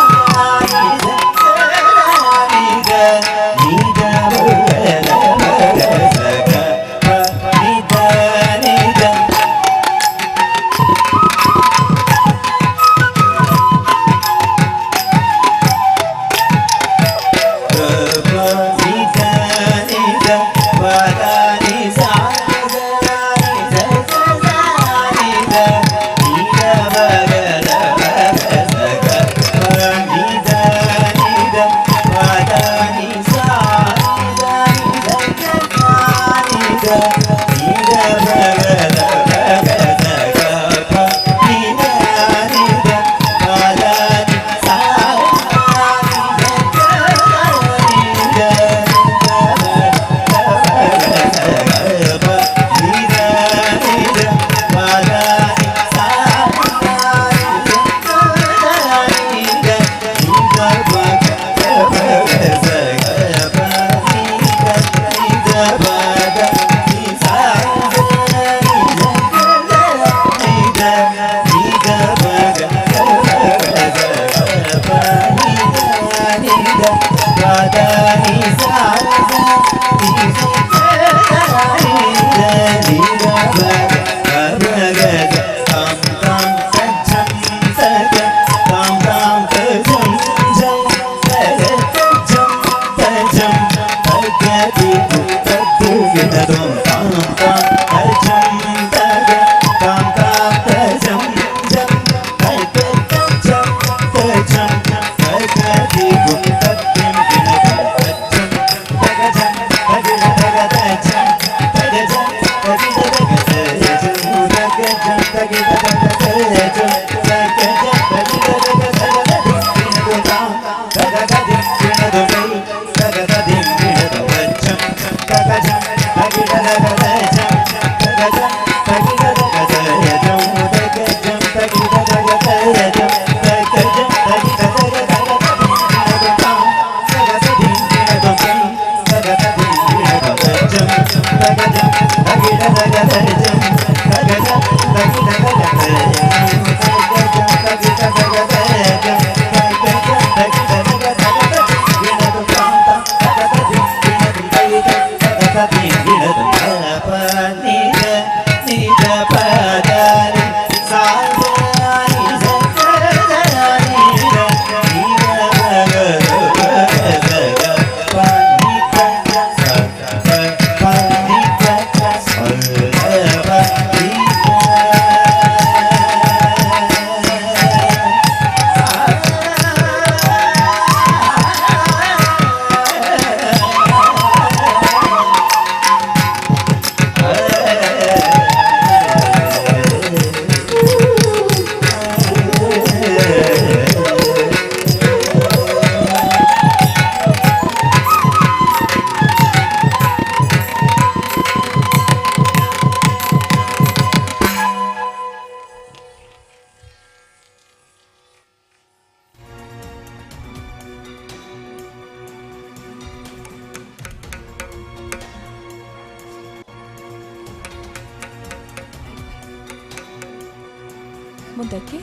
ಮುಂದಕ್ಕೆ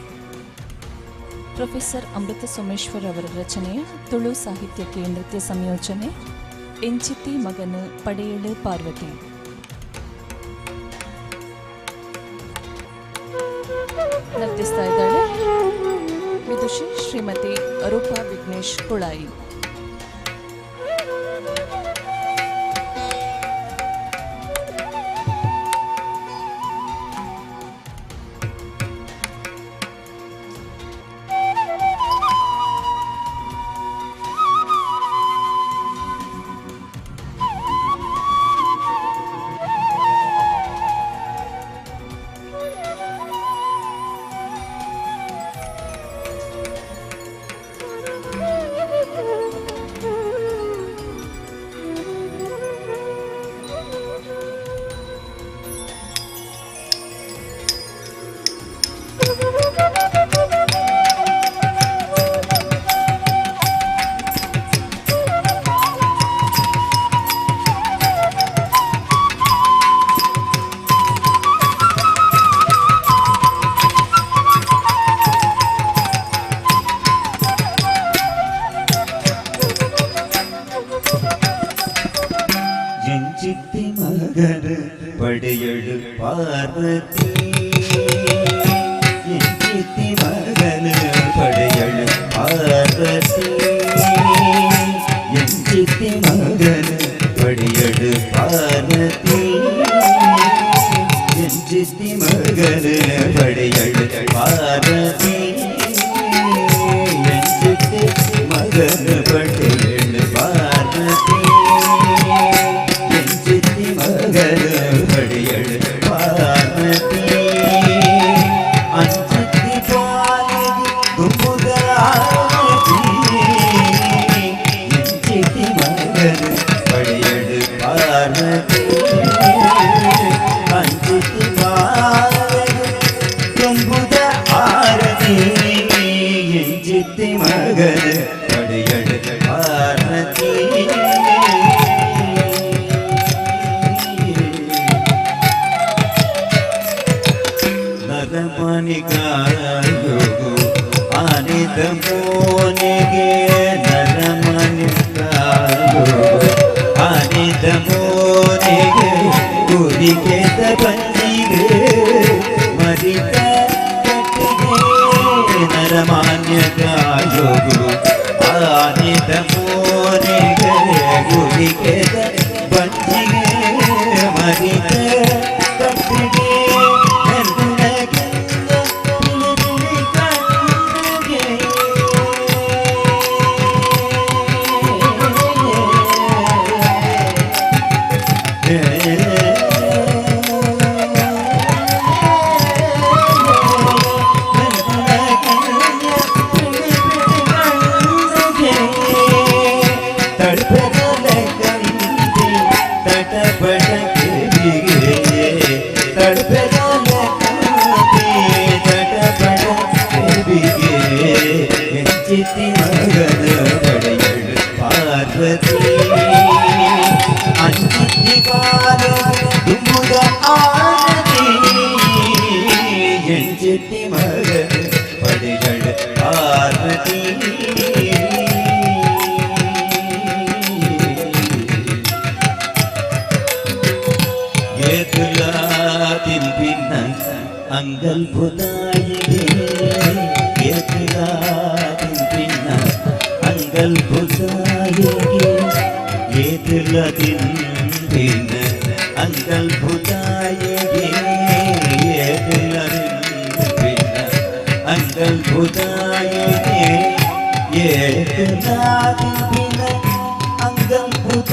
ಪ್ರೊಫೆಸರ್ ಅಮೃತ ಸೋಮೇಶ್ವರ್ ಅವರ ರಚನೆಯ ತುಳು ಸಾಹಿತ್ಯಕ್ಕೆ ನೃತ್ಯ ಸಂಯೋಜನೆ ಎಂಚಿತಿ ಮಗನು ಪಡೆಯಳು ಪಾರ್ವತಿ. ನರ್ತಿಸ್ತಾ ಇದ್ದಾಳೆ ವಿದುಷಿ ಶ್ರೀಮತಿ ರೂಪಾ ವಿಘ್ನೇಶ್ ಕುಳಾಯಿ. ಪಡೆಯಳು ಪಾರ್ವತಿ ಎಂಚಿತಿ ಮಗನ ಪಡೆಯಳು ಪಾರ್ವತಿ ಎಂಚಿತಿ ಮಗನ ಪಡೆಯಳು ಪಾರ್ವತಿ ಎಂಚಿತಿ ಮಗನ ಪಡೆಯಳು ಪಾರ್ವತಿ ಎಂಚಿತಿ ಮಗನ ಪಡೆಯಳು ಪಾರ್ವತಿ ಎಂಚಿತಿ ಮಗನ ಪಡೆಯಳು ಪಾರ್ವತಿ ಅಂಚಿತಿ ಪಾಲಿಗೆ ದುಂಬುದ ಆರತಿ ಎಂಚಿತಿ ಮಗನ ಪಡೆಯಳು ಪಾರ್ವತಿ ಅಂಚಿತಿ ಪಾಲಿಗೆ ದುಂಬುದ ಆರತಿ ಎಂಚಿತಿ ಮಗನ ಪಡೆಯಳು ಪಾರ್ವತಿ. ನರಮನಿಗಾಯೋಗು ಆನಿದ ಮೋನಿಗೆ ನರಮನಿಗಾಯೋಗು ಆನಿದ ಮೋನಿಗೆ ಗುರಿಗೆದ ಬಂದಿಗೆ ಮರಿತ ಕಟ್ಟಿಗೆ ನರಮಾನ್ಯಗಾಯೋಗು ಆನಿದ ಮೋನಿಗೆ ಗುರಿಗೆದ ಅಂಚಿತ್ತಿ ಬಾಲ ದುಂಬುದ ಆರತಿ ಎಂಚಿತ್ತಿ ಮಗನ ಪಡೆಯಳ ಪಾರ್ವತಿ ತಿನ್ಪಿನ್ನ ಅಂಗಲ್ಭುತಾಯಿಗೆ ಏತುಲಾ ತಿನ್ಪಿನ್ನ ಅಂಗಲ್ಭುತಾಯಿಗೆ ಏತುಲ ತಿನ್ಪಿನ್ನ ಅಂಗಲ್ಭುತಾಯಿಗೆ ಏತುಲ ತಿನ್ಪಿನ್ನ ಅಂಗಲ್ಭುತಾಯಿಗೆ ಏತುಲಾ ತಿನ್ಪಿನ್ನ ಅಂಗಲ್ಭುತಾಯಿಗೆ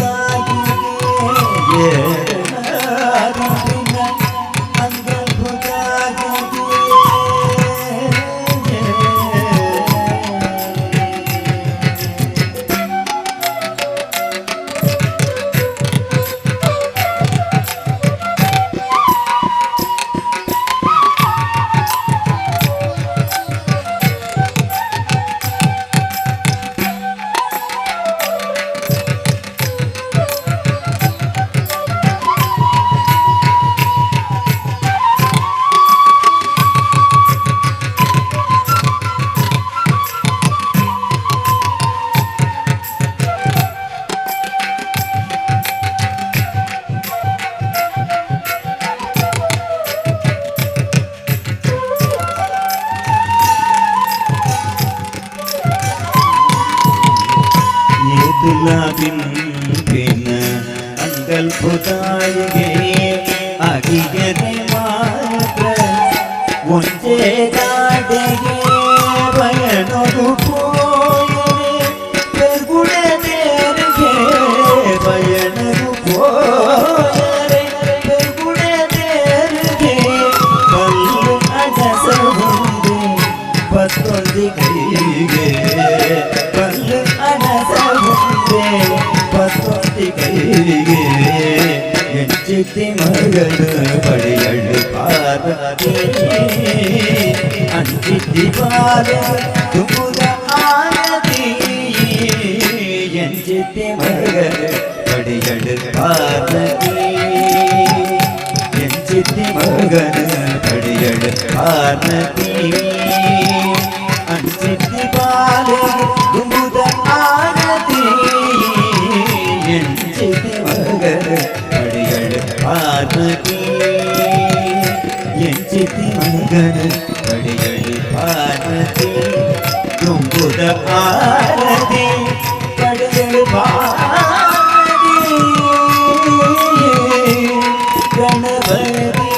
ಅಂಗಲ್ಭುತಾಯಿಗೆ ಅಗಿಯದೆ ಮಾತ್ರ ಒಂಜೇ ದಾಡೆಗೆ ಬಯನೊಗು ಪೋಯರೆ ಪೆರ್ಗುಡದೇರಿಗೆ ಬಯನಗು ಪೋಯರೆ ಪೆರ್ಗುಡದೇರಿಗೆ ಕಲ್ಲು ಅಡಸಹುಂದು ಪತ್ತೊಂದಿ ಕೈಗೆ ಕಲ್ಲು ಅಡಸಹುಂದೆ ಪತ್ತೊಂದಿ ಕೈಗೆ ಎಂಚಿತ್ತಿ ಮಗನ ಪಡೆಯಳು ಪಾರ್ವತಿ ಅಂಚಿತ್ತಿ ಬಾಲ ದುಂಬುದ ಆರತಿ ಎಂಚಿತ್ತಿ ಮಗನ ಪಡೆಯಳು ಪಾರ್ವತಿ ಎಂಚಿತ್ತಿ ಮಗನ ಪಡೆಯಳು ಪಾರ್ವತಿ ಅಂಚಿತ್ತಿ ಬಾಲ ದುಂಬುದ ಆರತಿ ಎಂಚಿತ್ತಿ ಮಗನ ಪಡೆಯಳು ಪಾರ್ವತಿ ಎಂಚಿತ್ತಿ ಮಗನ ಪಡೆಯಳು ಪಾರ್ವತಿ ದುಂಬುದ ಆರತಿ ಪಡೆಯಳು ಪಾರ್ವತಿ ಗಣಪತಿ.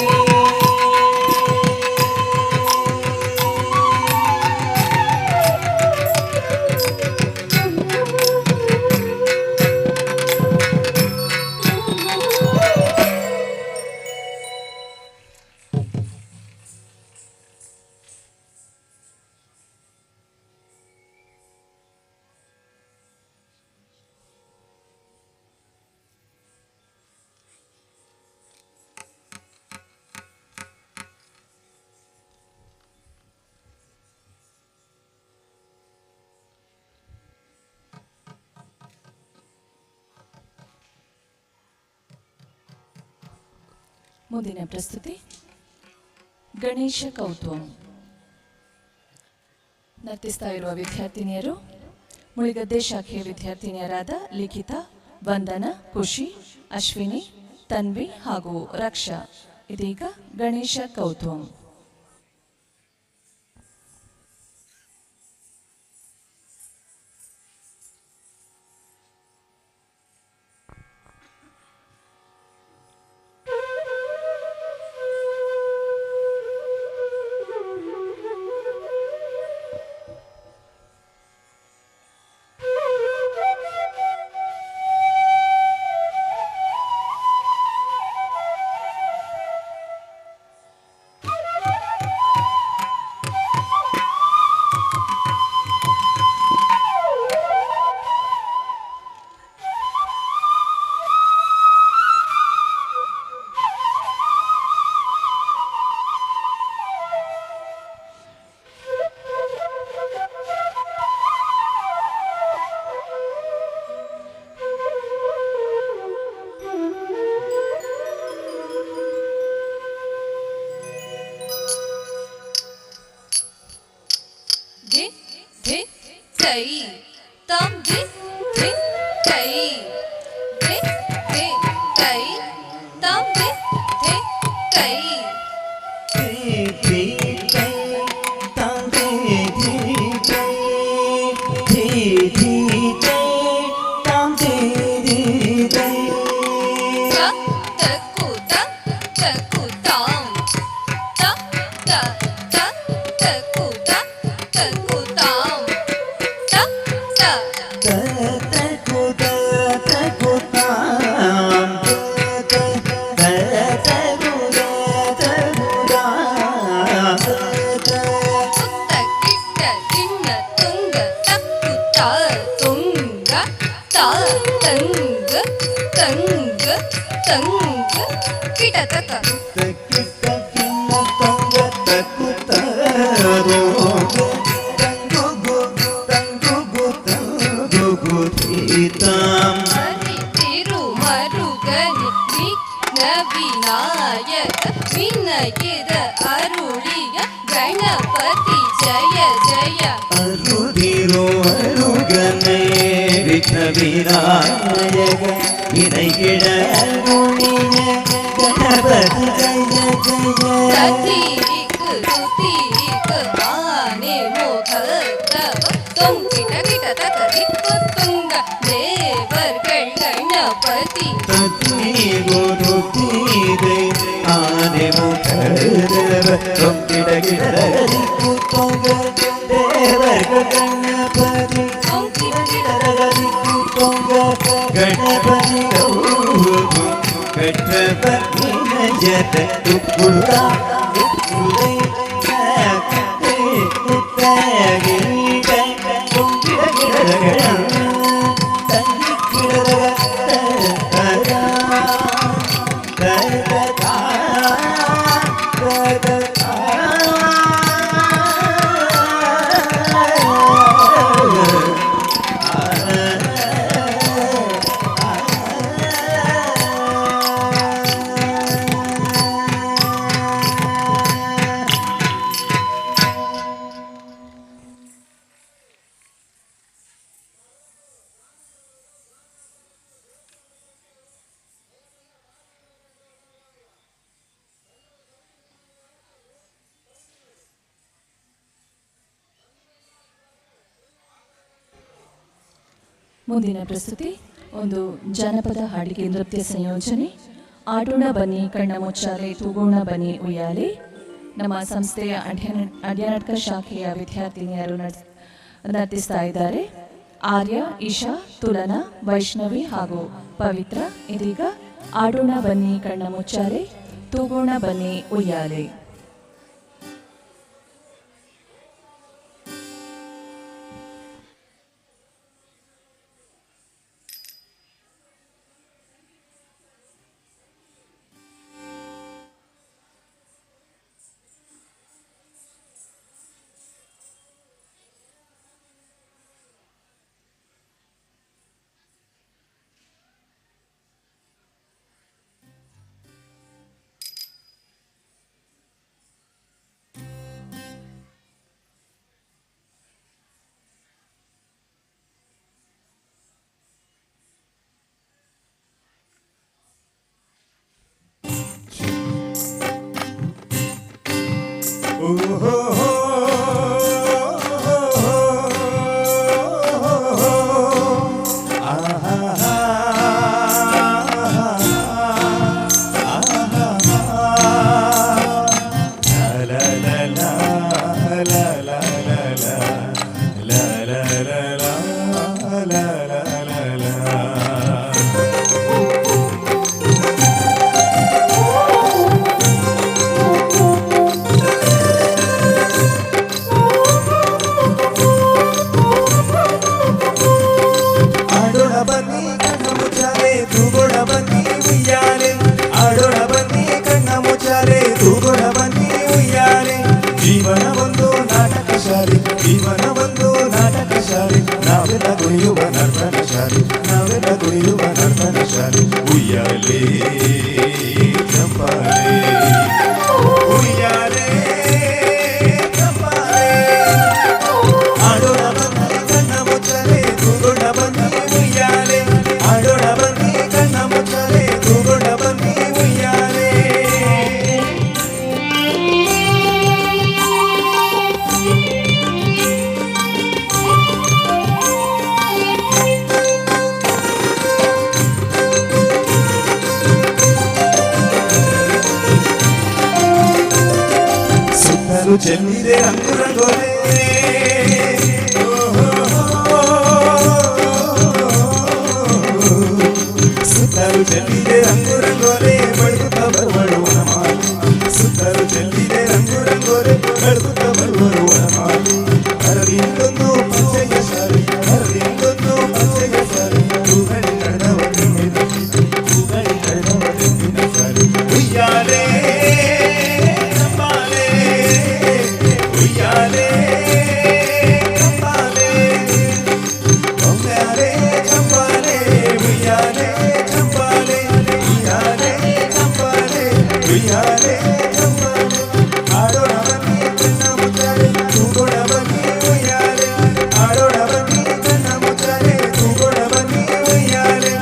ಮುಂದಿನ ಪ್ರಸ್ತುತಿ ಗಣೇಶ ಕೌತ್ವಂ. ನರ್ತಿಸ್ತಾ ಇರುವ ವಿದ್ಯಾರ್ಥಿನಿಯರು ಮುಳಿಗದ್ದೆ ಶಾಖೆಯ ವಿದ್ಯಾರ್ಥಿನಿಯರಾದ ಲಿಖಿತಾ, ವಂದನಾ, ಖುಷಿ, ಅಶ್ವಿನಿ, ತನ್ವಿ ಹಾಗೂ ರಕ್ಷಾ. ಇದೀಗ ಗಣೇಶ ಕೌತ್ವಂ. Thank you. ತೈ ತಾಂ ಧಿ ಧಿ ತೈ ಧಿ ಧಿ ತೈ ತಾಂ ಧಿ ಧಿ ತೈ. ತ ತ ಕು ತ ತ ಕು ತಾಂ ತ ತ ತ ತ ಕು ತ ತ ಕು ತಾಂ ತ ತ. ಸುತ್ತ ಕಿಟ್ಟ ಕಿಣ್ಣ ತುಂಗ ತಕ್ಕು ತ ತುಂಗ ತ ತಂಗ ತಂಗ ತಂಗ ಕಿಟ ತಕ. ಹರಿ ತಿರುಮರುಗನೆ ವಿಘ್ನ ವಿನಾಯಕ ವಿನಯದ ಅರುಳಿಯ ಗಣಪತಿ ಜಯ ಜಯ. ಅರುದಿರೋ ಅರುಗನೆ ವಿಘ್ನ ವಿನಾಯಕ ವಿನಯಗಿಡ ಅರುಳಿಯ ಗಣಪತಿ ಜಯ ಜಯ. ತತೀಕ ತುತೀಕ ಆನೆ ಮುಖತ್ತವ தொங்கிட கிட தக திக்கு துங்க தேவர்கள் கணபதி. கணபதி ಮುಂದಿನ ಪ್ರಸ್ತುತಿ ಒಂದು ಜಾನಪದ ಹಾಡಿಗೆ ನೃತ್ಯ ಸಂಯೋಜನೆ. ಆಡೋಣ ಬನ್ನಿ ಕಣ್ಣ ಮುಚ್ಚಾಲೆ ತೂಗೋಣ ಬನ್ನಿ ಉಯ್ಯಾಲೆ. ನಮ್ಮ ಸಂಸ್ಥೆಯ ಅಡ್ಯನಾಟಕ ಶಾಖೆಯ ವಿದ್ಯಾರ್ಥಿನಿಯರು ನರ್ತಿಸ್ತಾ ಇದ್ದಾರೆ. ಆರ್ಯ, ಈಶಾ, ತುಲನಾ, ವೈಷ್ಣವಿ ಹಾಗೂ ಪವಿತ್ರ. ಇದೀಗ ಆಡೋಣ ಬನ್ನಿ ಕಣ್ಣ ಮುಚ್ಚಾಲೆ ತೂಗೋಣ ಬನ್ನಿ ಉಯ್ಯಾಲೆ. ಆಡೋಣ ಬನ್ನಿ ಕಣ್ಣ ಮುಚ್ಚಾಲೆ ತೂಗೋಣ ಬನ್ನಿ ಉಯ್ಯಾಲೆ. ಆಡೋಣ ಬನ್ನಿ ಕಣ್ಣ ಮುಚ್ಚಾಲೆ ತೂಗೋಣ ಬನ್ನಿ ಉಯ್ಯಾಲೆ. ಜೀವನ ಒಂದು ನಾಟಕ ಶಾಲೆ, ಜೀವನ ಒಂದು ನಾಟಕ ಶಾಲೆ. ನಾವೆಲ್ಲ ಕುಣಿಯುವ ನರ್ತನ ಶಾಲೆ, ನಾವೆಲ್ಲ ಕುಣಿಯುವ ನರ್ತನ ಶಾಲೆ. ಉಯ್ಯಾಲೆ ಚಂಪಾಲೆ, ಉಯ್ಯಾಲೆ ಚಂಪಾಲೆ. ಆಡೋಣ ಬನ್ನಿ ಕಣ್ಣ ಸುತ್ತಲೂ ಚೆಲ್ಲಿದೆ ರಂಗು ರಂಗೋಲೆ. ಸುತ್ತಲೂ ಚೆಲ್ಲಿದೆ ರಂಗು ರಂಗೋಲೆ, ಬೆಳಗುತ್ತ ಬರುವಳು ವನಮಾಲಿ. ಸುತ್ತಲೂ ಚೆಲ್ಲಿದೆ ರಂಗು ರಂಗೋಲೆ, ಬೆಳಗುತ್ತ ಬರುವರು ವನಮಾಲಿ. ಅರವಿಂದೊಂದು ಪಚ್ಚೆಯ ಸಾರಿ, ಅರವಿಂದೊಂದು ಪಚ್ಚೆಯ ಸಾರಿ, ಹೂಗಳಿ ಕಳೆದವ ತೆಂಗಿನ, ಹೂಗಳಿ ಕಳೆದವ ತೆಂಗಿನ ಸಾರಿ. ಉಯ್ಯಾಲೆ ಕಂಬಾಲೆ, ಉಯ್ಯಾಲೆ ಕಂಬಾಲೆ, ಉಯ್ಯಾಲೆ ಕಂಬಾಲೆ, ಉಯ್ಯಾಲೆ ಕಂಬಾಲೆ, ಉಯ್ಯಾಲೆ ಕಂಬಾಲೆ, ಉಯ್ಯಾಲೆ ಕಂಬಾಲೆ. ಆಡೋಣ ಬನ್ನಿ ಕಣ್ಣ ಮುಚ್ಚಾಲೆ, ತೂಗೋಣ ಬನ್ನಿ ಉಯ್ಯಾಲೆ. ಆಡೋಣ ಬನ್ನಿ ಕಣ್ಣ ಮುಚ್ಚಾಲೆ, ತೂಗೋಣ ಬನ್ನಿ ಉಯ್ಯಾಲೆ.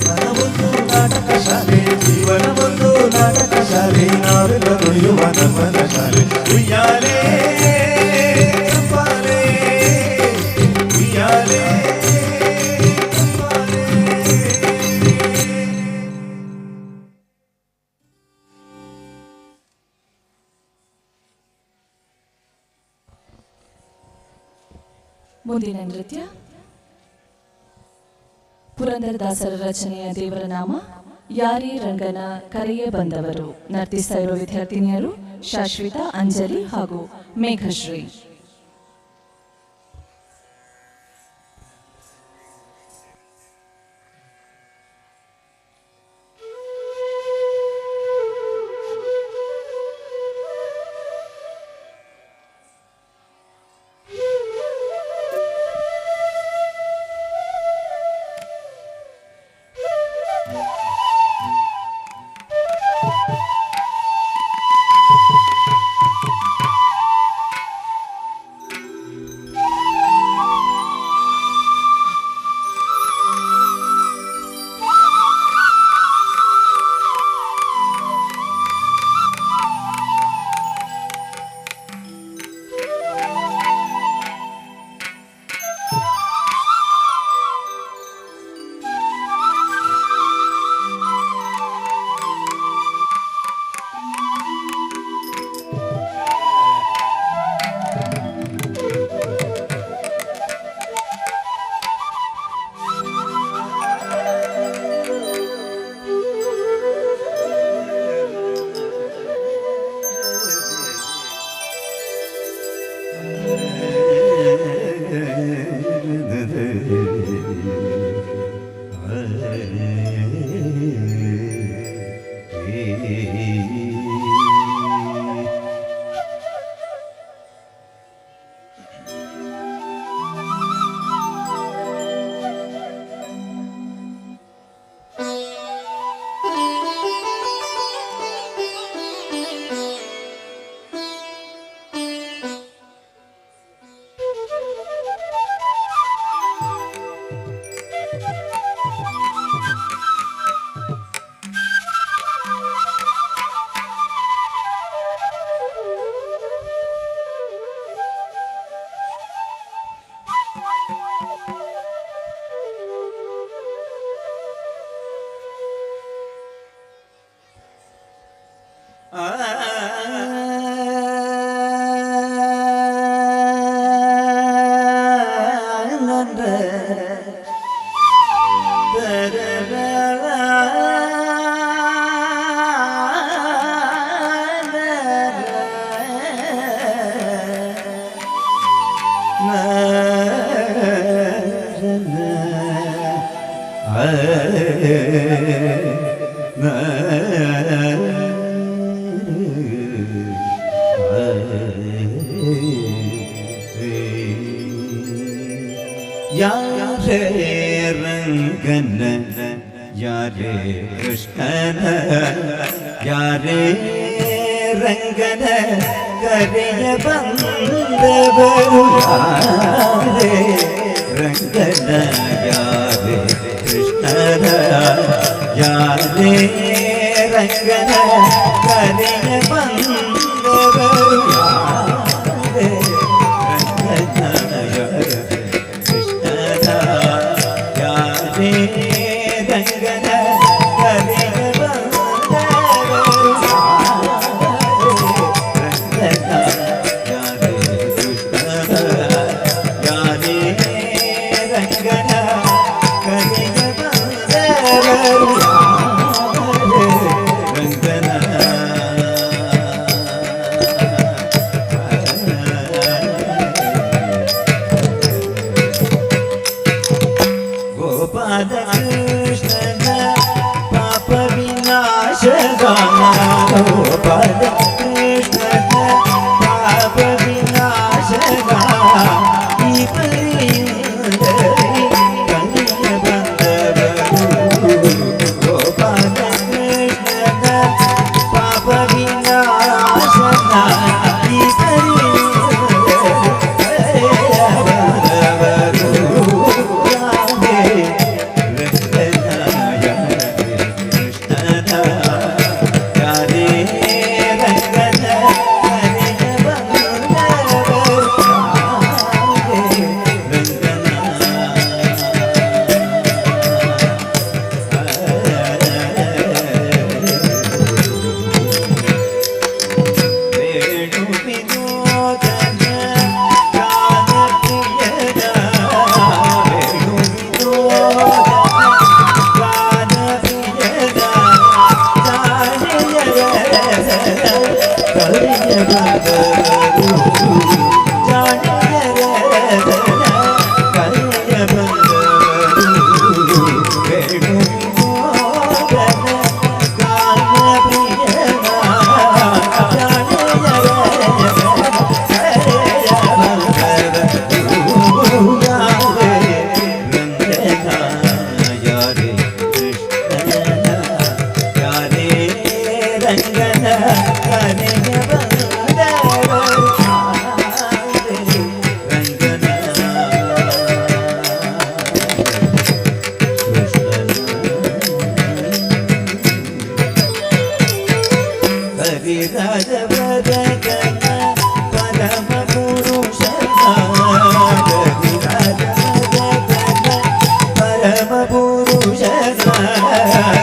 ಮನವೊಂದು ನಾಟಕ ಶಾಲೆ, ಜೀವನವೊಂದು ನಾಟಕ ಶಾಲೆ, ನಾವೆಲ್ಲ ನುಡಿಯುವ ನಮ್ಮನ ಶಾಲೆ. ಉಯ್ಯಾಲೆ ಕಂಬಾಲೆ, ಉಯ್ಯಾಲೆ ಕಂಬಾಲೆ. ಮುಂದಿನ ನೃತ್ಯ ಪುರಂದರದಾಸರ ರಚನೆಯ ದೇವರ ನಾಮ ಯಾರೇ ರಂಗನ ಕರೆಯ ಬಂದವರು. ನರ್ತಿಸ್ತಾ ಇರುವ ವಿದ್ಯಾರ್ಥಿನಿಯರು ಶಾಶ್ವಿತ, ಅಂಜಲಿ ಹಾಗೂ ಮೇಘಶ್ರೀ. ಯಾರೇ ರಂಗನ, ಯಾರೇ ಕೃಷ್ಣನ, ಯಾರೇ ರಂಗನ ಕರೆಯ ಬಂದವರು, ಯಾರೇ ರಂಗನ, ಯಾರೇ ಕೃಷ್ಣನ, ಯಾರೇ ರಂಗನ ಕರೆಯ ಬಂದವರು, ಯಾರೇ ರಂಗನ, ಯಾರೇ ಕೃಷ್ಣನ, ಯಾರೇ ರಂಗನ ಕರೆಯ ಬಂದವರು, ಯಾರೇ ರಂಗನ,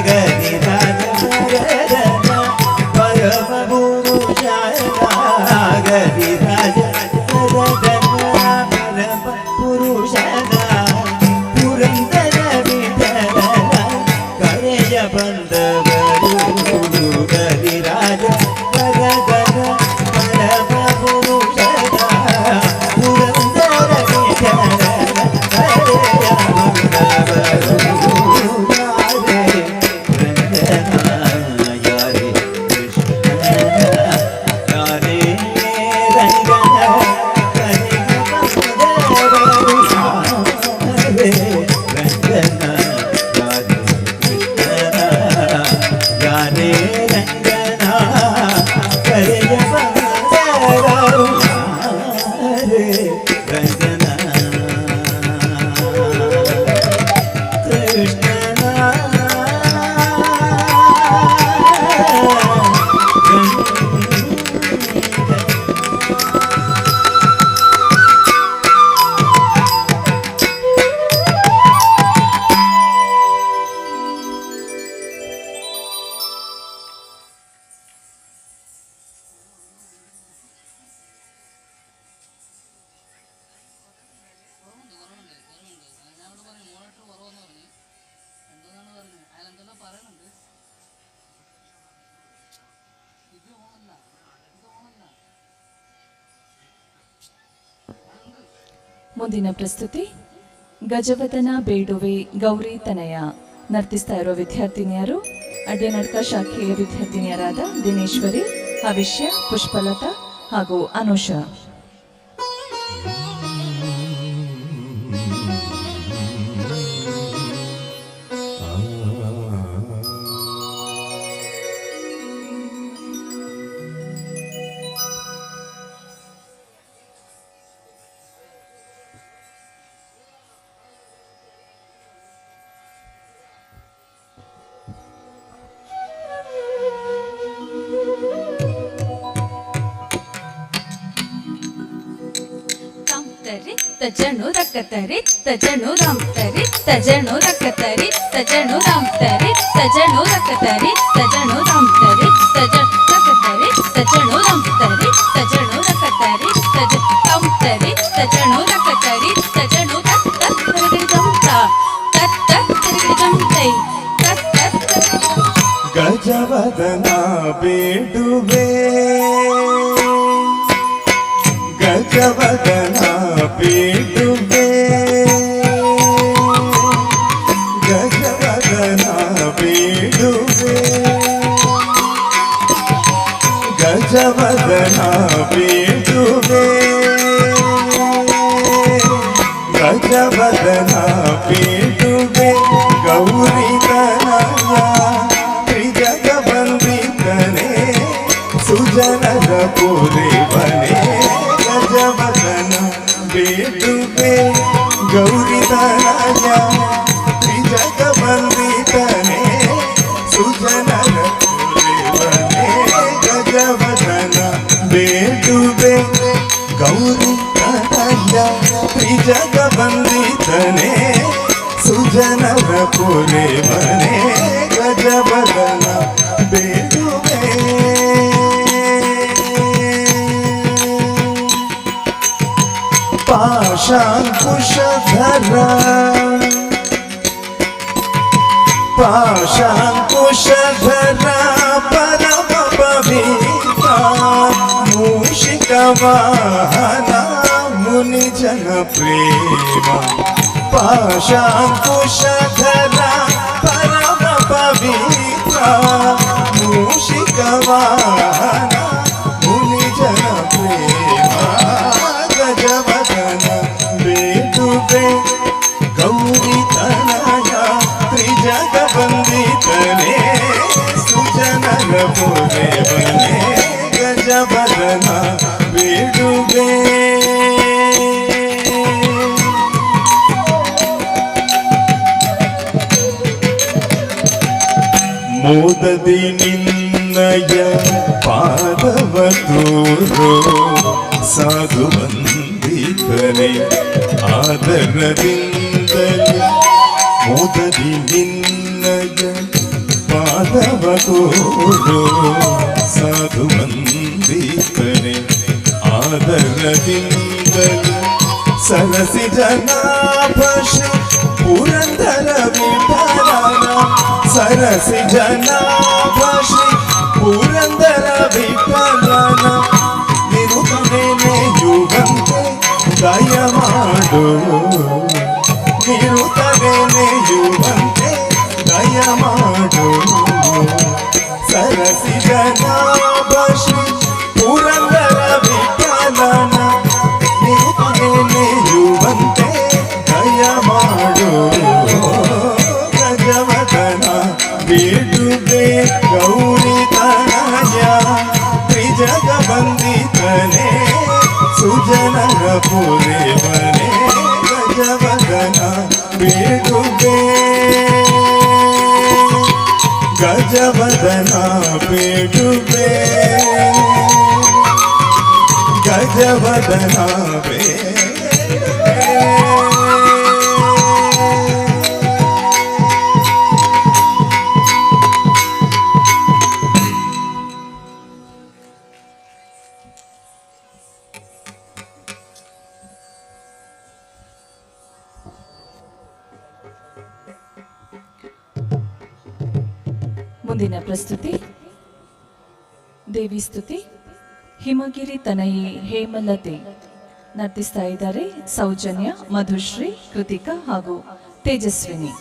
ಗರಿರಾಜ ವರದನ ಪರಮ ಪುರುಷನ ಗರಿರಾಜ ವರದನ ಪರಮ ಪುರುಷನ ಪುರಂದರ ವಿಠಲನ ಕರೆಯ ಬಂದವರು ಗರಿರಾಜ ವರದನ ಪರಮ ಪುರುಷನ ಪುರಂದರ ವಿಠಲನ ಕರೆಯ ಬಂದವರು ಯಾರೇ ರಂಗನ ಯಾರೇ ಕೃಷ್ಣನ ಯಾರೇ ರಂಗನ ಕರೆಯ ಬಂದವರು ಯಾರೇ ರಂಗನ ಯಾರೇ ಕೃಷ್ಣನ ಯಾರೇ ರಂಗನ ಕರೆಯ ಬಂದವರು ಯಾರೇ ರಂಗನ ಕೃಷ್ಣನ കുറവുണ്ട് കുറവുണ്ട് കുറവുണ്ട്. ഞാനോട് പറഞ്ഞു മോണിറ്റർ കുറവെന്ന് പറഞ്ഞു. എന്തോന്നാണ് പറഞ്ഞത്, അയാൾ എന്തെല്ലോ പറയുന്നുണ്ട്. ഇത് ഓണല്ല, ഇത് ഓണല്ല. ಮುಂದಿನ ಪ್ರಸ್ತುತಿ ಗಜವದನ ಬೇಡುವೆ ಗೌರಿ ತನಯ. ನರ್ತಿಸ್ತಾ ಇರುವ ವಿದ್ಯಾರ್ಥಿನಿಯರು ಅಡ್ಯನಡ್ಕ ಶಾಖೆಯ ವಿದ್ಯಾರ್ಥಿನಿಯರಾದ ದಿನೇಶ್ವರಿ, ಹವಿಷ್ಯ, ಪುಷ್ಪಲತಾ ಹಾಗೂ ಅನುಷಾ. ತಜನು ರಕ್ಕತರಿ ತಜನು ರಾಮ್ ತರಿ ತಜನು ರಕ್ಕತರಿ ತಜನು ರಾಮ್ ತರಿ ತಜನು ರಕ್ಕತರಿ ತಜನು ರಾಮ್ ತರಿ ತಜ ರಕ್ಕತರಿ ತಜನು ರಾಮ್ ತರಿ ತಜನು ರಕ್ಕತರಿ ತಜ ತಂ ತರಿ ತಜನು ರಕ್ಕತರಿ ತಜನು ತತ್ ತತ್ ತರಗಿಡಿ ಜಂ ತ ತತ್ ತತ್ ತರಗಿಡಿ ಜಂ ತೈ ತತ್ ತತ್ ಗಜವದನ ಬೇಡುವೆ ಗಜವದನ ಬೇಡುವೆ ಗಜವದನ ಬೇಡುವೆ ಗಜವದನ ಬೇಡುವೆ ಗಜವದನ ಬೇಡುವೆ ಗೌರಿ ತನಯ ತ್ರಿಜಗವಂದಿತನೆ ಸುಜನರ ಪುರಿವನೆ ಗಜವದನ ಬೇಡುವೆ ಗೌರಿ ತನಯ ತ್ರಿಜಗವಂದಿತನೆ ಸುಜನರ ಪುರಿವನೆ ಗಜವದನ ಬೇಡುವೆ ಗೌರಿ ತನಯ ತ್ರಿಜಗವಂದಿತನೆ ಸುಜನರ ಪುರಿವನೆ ಗಜವದನ ಬೇಡುವೆ ಪಾಶಾಂಕುಶಧರ ಪಾಶಾಂಕುಶಧರ ಪರಮ ಪವಿತ್ರ ಮೂಷಿಕ ವಾಹನ ಮುನಿ ಜನ ಪ್ರೇಮ ಪಾಶಾಂಕುಶಧರ ಪರಮ ಪವಿತ್ರ ಮೂಷಿಕ ವಾಹನ ಮುನಿ ಜನ ಪ್ರೇಮ ಗಜವದನ ಬೇಡುವೆ ಗೌರಿ ತನಯ ತ್ರಿಜಗವಂದಿತನೆ ಸುಜನರ ಪುರೇವನೆ ಗಜವದನ ಬೇಡುವೆ ಮೋದದಿ ನಿನ್ನಯ ಪಾದವ ತೋರೋ ಸಾಧು ವಂದಿತನೆ ಆದರದಿಂದಲೇ ಮೋದದಿ ನಿನ್ನಯ ಪಾದವ ಕೋಡು ಸಾಧು ವಂದಿತನೆ ಆದರದಿಂದಲೇ ಸರಸಿ ಜನಾಭ ಶ್ರೀ ಪುರಂದರ ವಿಠಲನ ಸರಸಿ ಜನಾಭ ಶ್ರೀ ಪುರಂದರ ವಿಠಲನ ನಿರುತನೆನೆಯುವಂತೆ ದಯ ಮಾಡು ನಿರುತನೆನೆಯುವಂತೆ ದಯ ಮಾಡು ಸರಸಿ ಜನಾಭ ಶ್ರೀ ಪುರಂದರ ವಿಠಲನ ನಿರುತನೆನೆಯುವಂತೆ ದಯ ಮಾಡು ಗಜವದನ ಬೇಡುವೆ ಗೌರಿ ತನಯ ತ್ರಿಜಗ ಬಂದಿತನೆ ಸುಜನರ ಪುರೇವನೆ ಗಜವದನ ಬೇಡುವೆ ಗಜವದನ ಬೇಡುವೆ ಗಜವದನ ಮುಂದಿನ ಪ್ರಸ್ತುತಿ ದೇವಿ ಸ್ತುತಿ ಹಿಮಗಿರಿ ತನಯೇ ಹೇಮಲತೆ. ನರ್ತಿಸ್ತಾ ಇದ್ದಾರೆ ಸೌಜನ್ಯ, ಮಧುಶ್ರೀ, ಕೃತಿಕಾ ಹಾಗೂ ತೇಜಸ್ವಿನಿ.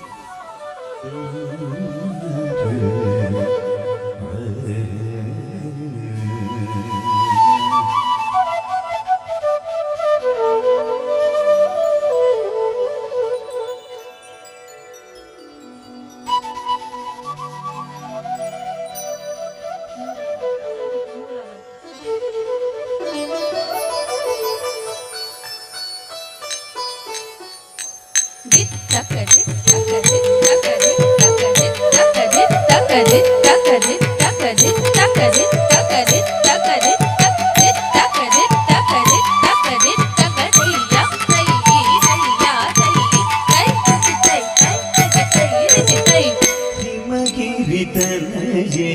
ಹಿಮಗಿರಿತನಯೇ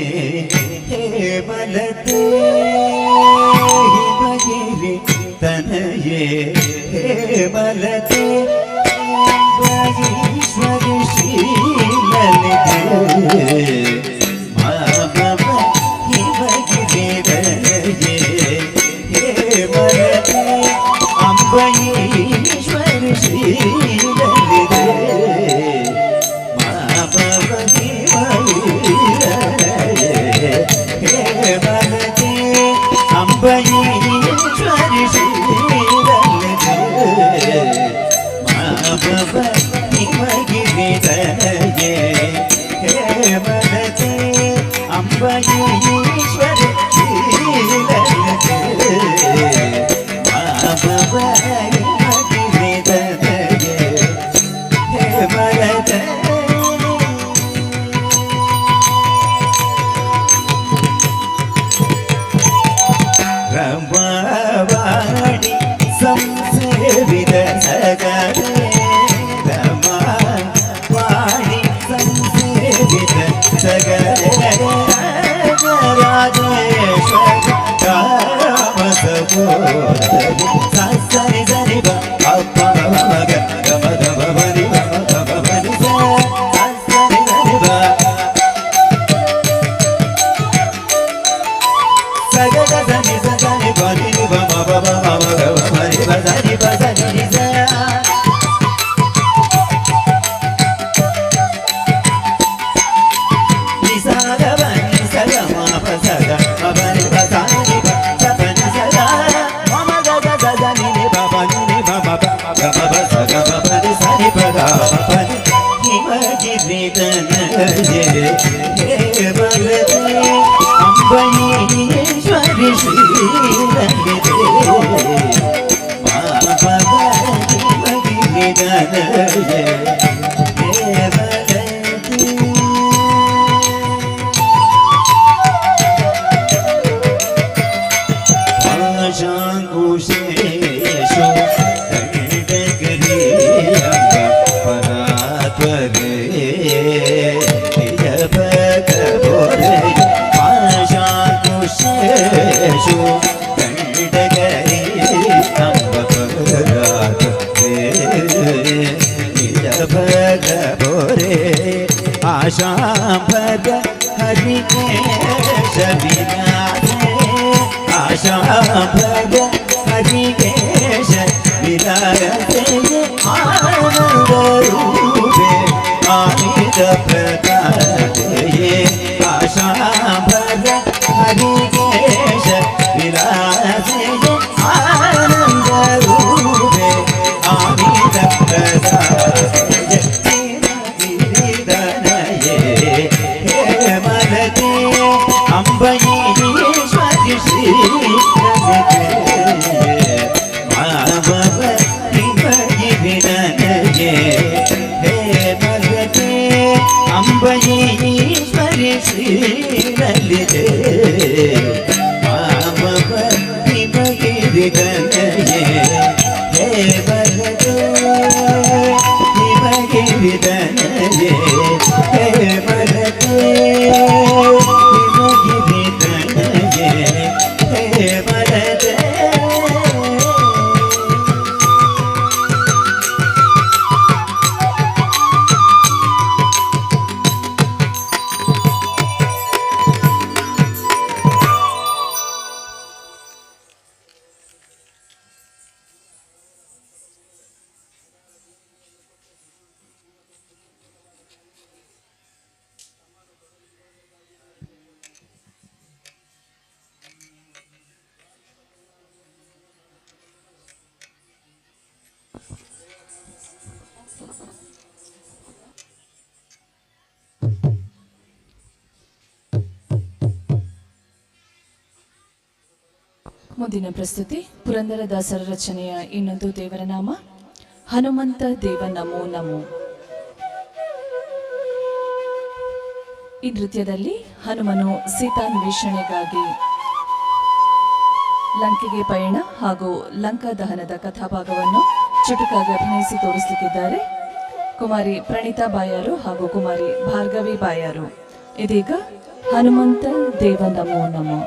ಹೇಮಲತೆ ಹಿಮಗಿರಿ ತನಯೇ ಹೇಮಲತೆ ಈಶ್ವರಿ ಶ್ರೀಲಲಿತೆ ಮಾಧವ ಹಿಮಗಿರಿತನಯೇ ಹೇಮಲತೆ ಅಂಬರೀಶ್ವರಿ ಶ್ರೀಲಲಿತೆ ಮಾಧವ ಹೇಮಲತೆ ಅಂಬರೀಶ್ವರಿ ಶ್ರೀಲಲಿತೆ ಮಾಧವ ಹಿಮಗಿರಿತನಯೇ ಹೇಮಲತೆ ಅಂಬರೀಶ್ವರಿ ಶ್ರೀಲಲಿತೆ ಮಾಧವ ಹಿಮಗಿರಿತನಯೇ ಹೇಮಲತೆ. ರಮಾವಾಣಿ ಸಂಸೇವಿತ ಸಗರೆ ರಮಾವಾಣಿ ಸಂಸೇವಿತ ಸಗರೆ ರಾಜೇಶ್ವರ ರಾಮ ಸಹೋದರಿ ಸರಿ ಸರಿ ಬ ಅಪ್ಪ ಮಗ ಗಮ ಗಮ ಬರಿ ಗಮ ಗಮ ಬರಿ ಸರಿ ಸರಿ ಬ ಸಗದ ಸನಿ ಸನಿ ಬರಿ ಮ ಮ ಮ ಮ ಗ ಮ ರಿ ಬ ಸರಿ ಬ ಸನಿ ನಿ ಸ ನಿ ಸ ಗ ಮ ನಿ ಸ ಗ ಮ ಪ ಸ ಗ ಮ ಪ ರಿ ಪ ಸ ನಿ ಪ ಸ ಪ ನಿ ಸ ಗ ಮ ಮ ಗ ಗ ಸ ಸ ನಿ ನಿ ಪ ಪ ನಿ ನಿ ಮ ಮ ಪ ಗ ಮ ಪ ಸ ಗ ಮ ಪ ರಿ ಸ ನಿ ಪ ಗ ಮ ಪ ನಿ ಹಿಮಗಿರಿತನಯೇ ಹೇಮಲತೆ ಅಂಬರೀಶ್ವರಿ ಶ್ರೀಲಲಿತೆ ಮಾಧವ ಹಿಮಗಿರಿತನಯೇ ಹೇಮಲತೆ. ಪಾಶಾಂಕುಶೇಷೋ ದಂಡಕರಿಯಂಗ ಪರಾತ್ವರೇ. ನೀಲಭಗಬೋರೆ ಪಾಶಾಂಕುಶೇಷು ಕಂಡಗರಿ ಅಂಬಪರಾಧೆ ನೀಲಭಗಬೋರೆ ಆಶಾಂಭಗ ಹರಿಕೇಶ ವಿಲಾಸೆ ಆಶಾಂಭಗ ಹರಿಕೇಶ ವಿಲಾಸೆ ಆನಂದ ರೂಪೆ ಆಮಿತ ಪ್ರಕಾಶೆ ಆಶಾಂಭಗ ಹರಿಕೇಶ ವಿಲಾಸೆ ಆನಂದ ರೂಪೆ ಆಮಿತ ಪ್ರಕಾಶೆ ಅಂಬಯೀಶ್ವರಿ ಶ್ರೀ ಮಾಧವ ವಿನಯೇ ಹೇ ಮಲತೆ ಅಂಬಯೀಶ್ವರಿ ಶ್ರೀ ಲಲಿತೆ ಮಾಧವ ವಿನಯೇ ಹೇ ಮಲತೆ ಹಿಮಗಿರಿತನಯೇ ಹೇ ಮಲತೆ ಹಿಮಗಿರಿತನಯೇ ಹೇ ಮಲತೆ. ಮುಂದಿನ ಪ್ರಸ್ತುತಿ ಪುರಂದರದಾಸರ ರಚನೆಯ ಇನ್ನೊಂದು ದೇವರ ನಾಮ ಹನುಮಂತ ದೇವ ನಮೋ ನಮೋ. ಈ ನೃತ್ಯದಲ್ಲಿ ಹನುಮನು ಸೀತಾನ್ವೇಷಣೆಗಾಗಿ ಲಂಕೆಗೆ ಪಯಣ ಹಾಗೂ ಲಂಕಾ ದಹನದ ಕಥಾಭಾಗವನ್ನು ಚುಟುಕಾಗಿ ಅಭಿನಯಿಸಿ ತೋರಿಸಲಿಕ್ಕಿದ್ದಾರೆ ಕುಮಾರಿ ಪ್ರಣೀತಾ ಬಾಯಾರು ಹಾಗೂ ಕುಮಾರಿ ಭಾರ್ಗವಿ ಬಾಯಾರು. ಇದೀಗ ಹನುಮಂತ ದೇವ ನಮೋ ನಮೋ.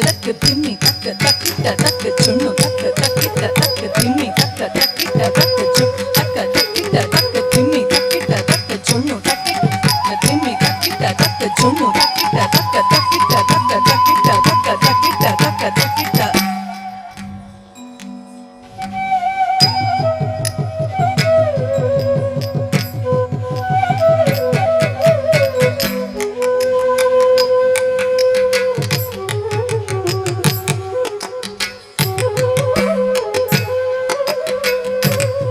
ತಕ್ಕ ತಿಮ್ಮಿ ತಕ್ಕ ತಕ್ಕಿಟ್ಟ ತಕ್ಕ ಚುಣ್ಣು ತಕ್ಕ ತಕ್ಕಿಟ್ಟ ತಕ್ಕ ತಿಮ್ಮಿ ತಕ್ಕ ತಕ್ಕಿಟ್ಟ ತಕ್ಕ ಚು ತಕ್ಕ ತಕ್ಕಿಟ್ಟ ತಕ್ಕ ತಿಮ್ಮಿ ತಕ್ಕಿಟ್ಟ ತಕ್ಕ ಚುಣ್ಣು ತಕ್ಕಿಟ್ಟ ತಕ್ಕ ತಿಮ್ಮಿ ತಕ್ಕಿಟ್ಟ ತಕ್ಕ ಚುಣ್ಣು ತಕ್ಕಿಟ್ಟ ತಕ್ಕ ತಕ್ಕಿಟ್ಟ ತಕ್ಕ ತಕ್ಕಿಟ್ಟ ತಕ್ಕ ತಕ್ಕಿಟ್ಟ ತಕ್ಕ ತಕ್ಕಿಟ್ಟ. Thank you.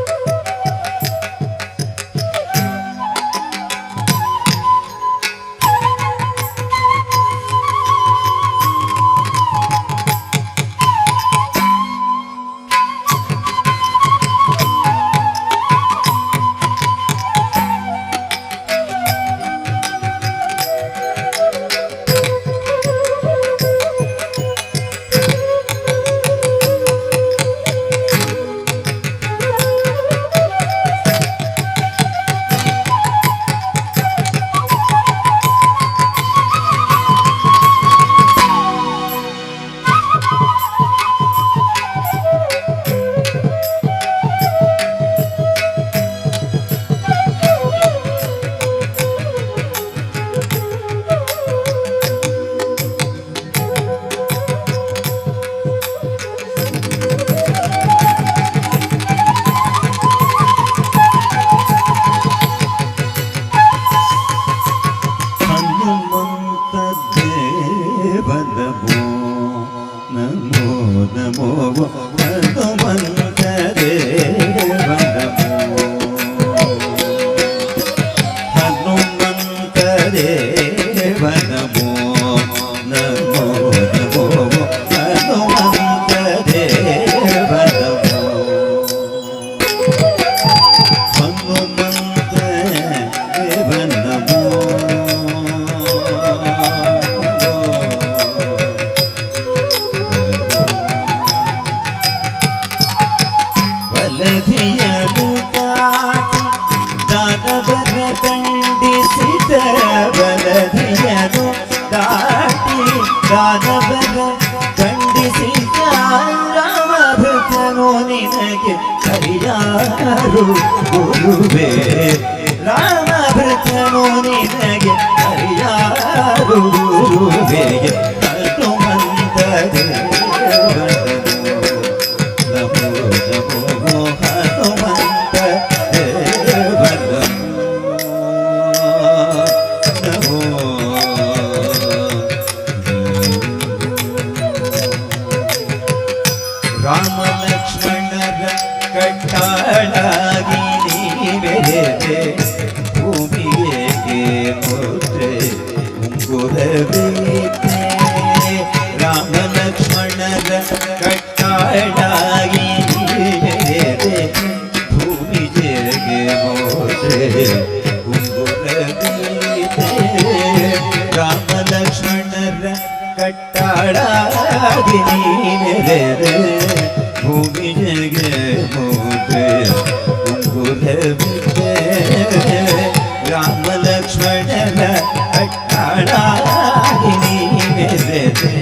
ದಾನವರ ಖಂಡಿಸಿದ ಬಲದಿಯನು ದಾಟಿ ದಾನವರ ಖಂಡಿಸಿದ ರಾಮಭೃತನು ನಿನಗೆ ಹರಿಯಾರು ಗುರುವೇ. ರಾಮಭೃತನು ನಿನಗೆ ಹರಿಯಾರು ಗುರುವೇ. ಹನುಮಂತ ದೇವನು ನಮೋ ನಮೋ ಹನುಮಂತ ದೇವನ ನಮೋ. ರಾಮ ಲಕ್ಷ್ಮಣರ ಕಟ್ಟಾಳಾಗಿ ನೀವೆರೆದೆ ಭೂಮಿಗೆ ಮುದ್ರೆ ಉಂಗುರಬೇಕೆ. ರಾಮ ಲಕ್ಷ್ಮಣರ ಕಟ್ಟಾಳಾಗಿ ನೀವೆರೆದೆ ಭೂಮಿಗೆ ಮುದ್ರೆ ಉಂಗುರಬೇಕೆ. ರಾಮ ಲಕ್ಷ್ಮಣರ ಕಟ್ಟಾಳಾಗಿ ನೀನೆರೆದೆ ಭೂಮಿಗೆ ಮುದ್ರೆ ಉಂಗುರವಿದೆ. ರಾಮ ಲಕ್ಷ್ಮಣರ ಕಟ್ಟಾಳಾಗಿ ನೀನೆರೆದೆ.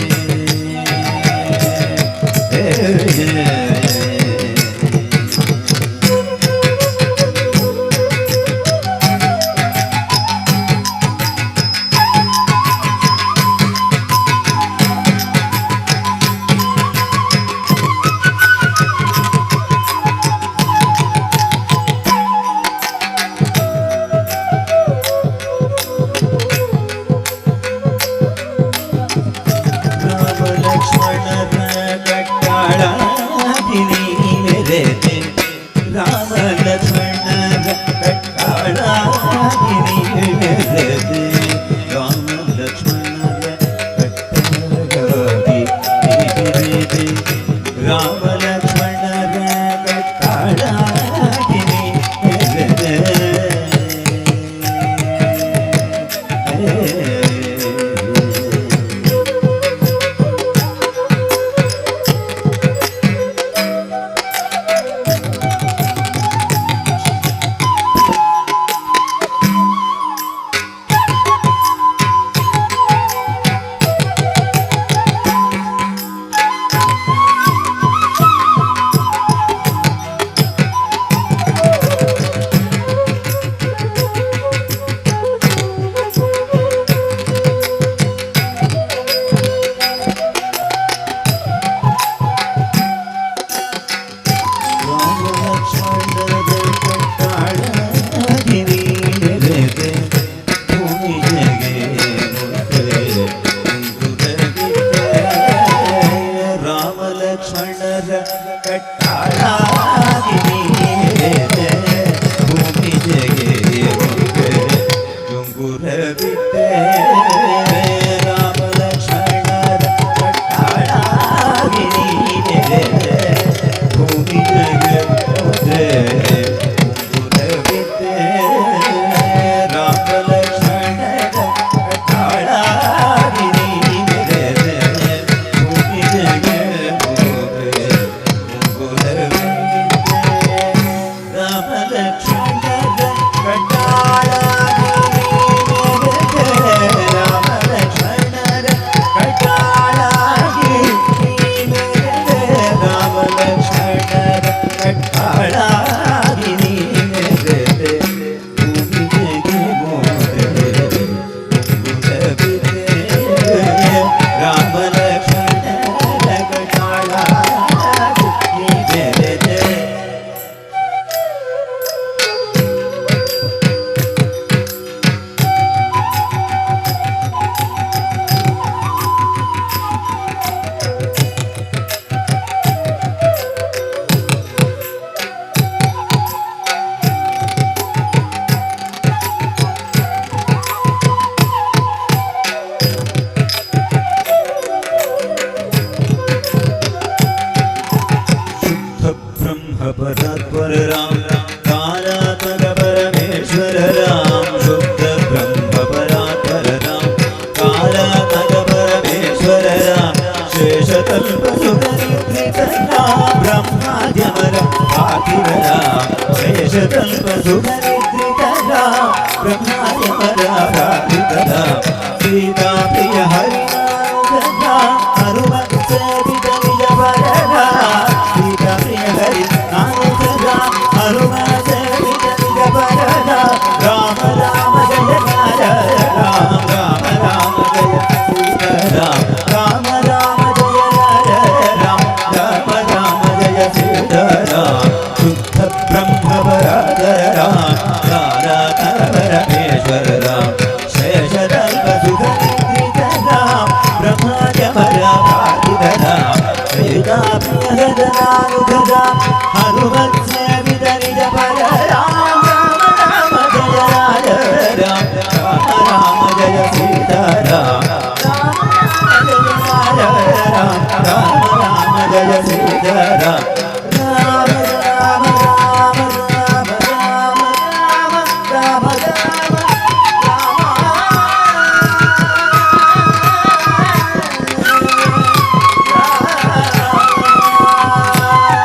ಬ್ರಹ್ಮಾಯಮರ ಪ್ರಾರ್ಥಿತ ರಾಮ ಸೀತಾ ಪ್ರಿಯ ಹರಿನಾಥ ಹನುಮ ಸೇವಿತ ನಿಜ ಪರ ಸೀತಾ ಪ್ರಿಯ ಹರಿನಾಥ ಹನುಮ ಸೇವಿತ ನಿಜ ಪರ ರಾಮ ರಾಮ ಜಯ ರಾಮ ರಾಮ ರಾಮ ಜಯ ಸೀತಾ ರಾಮ ರಾಮ ರಾಮ ಜಯ ರಾಮ ರಾಮ ರಾಮ ಜಯ ಸೀತಾ ರಾಮ ಶುದ್ಧ ಬ್ರಹ್ಮ ಪರಾಧರ ರಾಮ ಪರಮೇಶ್ವರ ರಾಮ ಶೇಷದಲ್ಪ ಸುಖ ನಿದ್ರಿತ ರಾಮ ಬ್ರಹ್ಮಾಯಮರ ಪ್ರಾರ್ಥಿತ ರಾಮ ಸೀತಾ ಪ್ರಿಯ ರಾಮ ಹನುಮತ್ ಸೇವಿತ ನಿಜ ಪರ ರಾಮ ರಾಮ ರಾಮ ಜಯ ರಾಜ ರಾಮ ರಾಮ ರಾಮ ಜಯ ಸೀತಾ ರಾಮ ರಾಮ ರಾಮ ರಾಮ ಜಯ ಸೀತಾ ರಾಮ ರಾಮ ರಾಮ ರಾಮ ರಾಮ ರಾಮ ರಾಮ ರಾಮ ರಾಮ ರಾಮ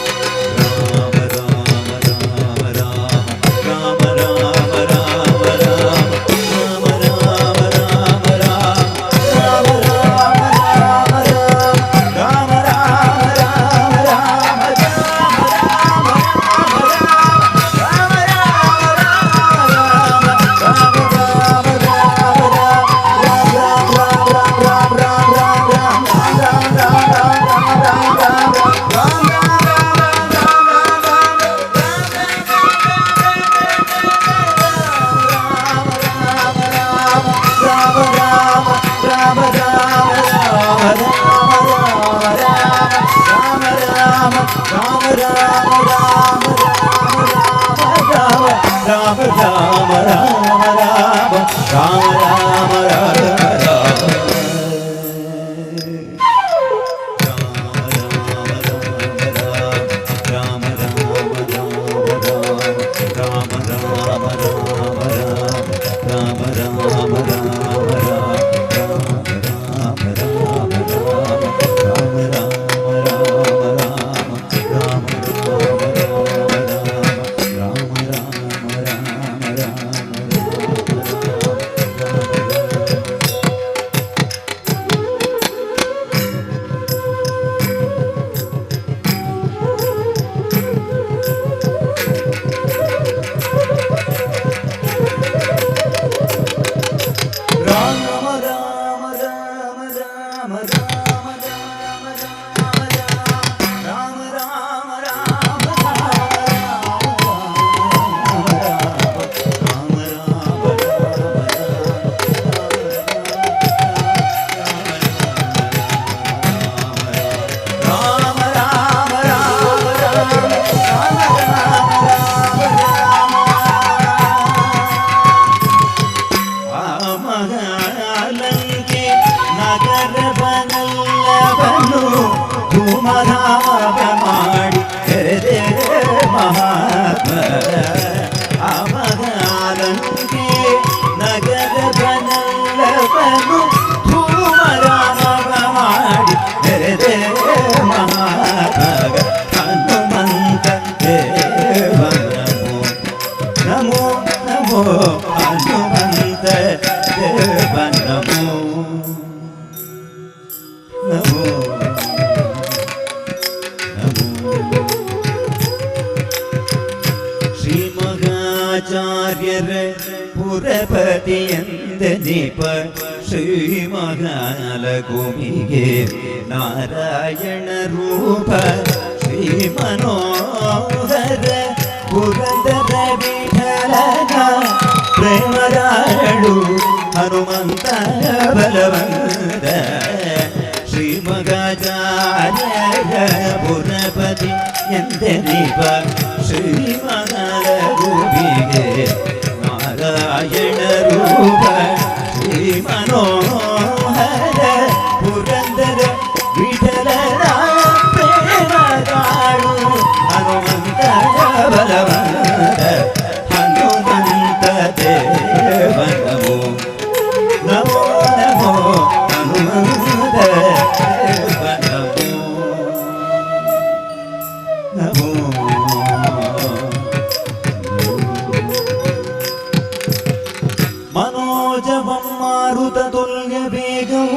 ರಾಮ ರಾಮ ರಾಮ ರಾಮ ರಾಮ ನಾರಾಯಣ ರೂಪ ಶ್ರೀ ಮನೋಹರ ಪುರಂದರ ವಿಠಲನ ಪ್ರೇಮದಾಳು ಹನುಮಂತ ಬಲವಂತ ಶ್ರೀ ಮಗಾಚಾರ್ಯರ. ಪುರಪತಿ ಎಂದೆನಿಪ ಶ್ರೀ ಮಹಾರಘುವಿಗೆ ನಾರಾಯಣ ರೂಪ ಶ್ರೀ ಮನೋಹರ ಪುರಂದರ ವಿಠಲನ ಪ್ರೇಮದಾಳು ಹನುಮಂತ ಬಲವಂತ ಹನುಮಂತ ದೇವ ನಮೋ ನಮೋ ನಮೋ ಹನುಮಂತ ದೇವ ನಮೋ ನಮೋ. మనోజవం మారుతతుల్య వేగం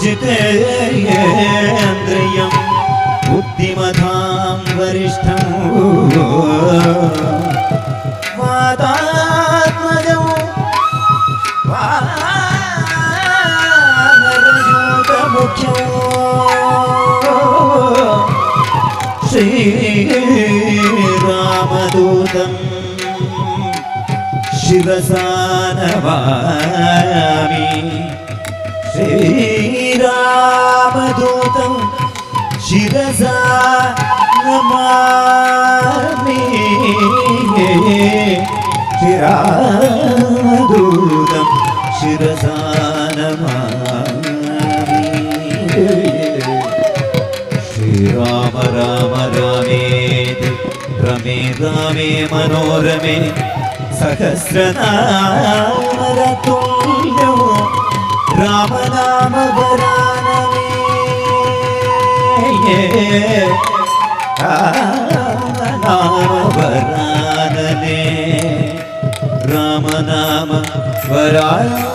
జితేంద్రియం బుద్ధిమతాం వరిష్టం వాతాత్మజం వానరయూతముఖ్యం శ్రీరామదూతం శిరసా నమామి. శ్రీరామదూతం శిరసా నమామి. శ్రీరామదూతం శిరసా నమామి. శ్రీరామ రామ రామేతి రమే రామే మనోరమే సహస్రనామరతుల్యం రామనామ వరానమే. రామనామ వరాననే రామనామ వరాననే.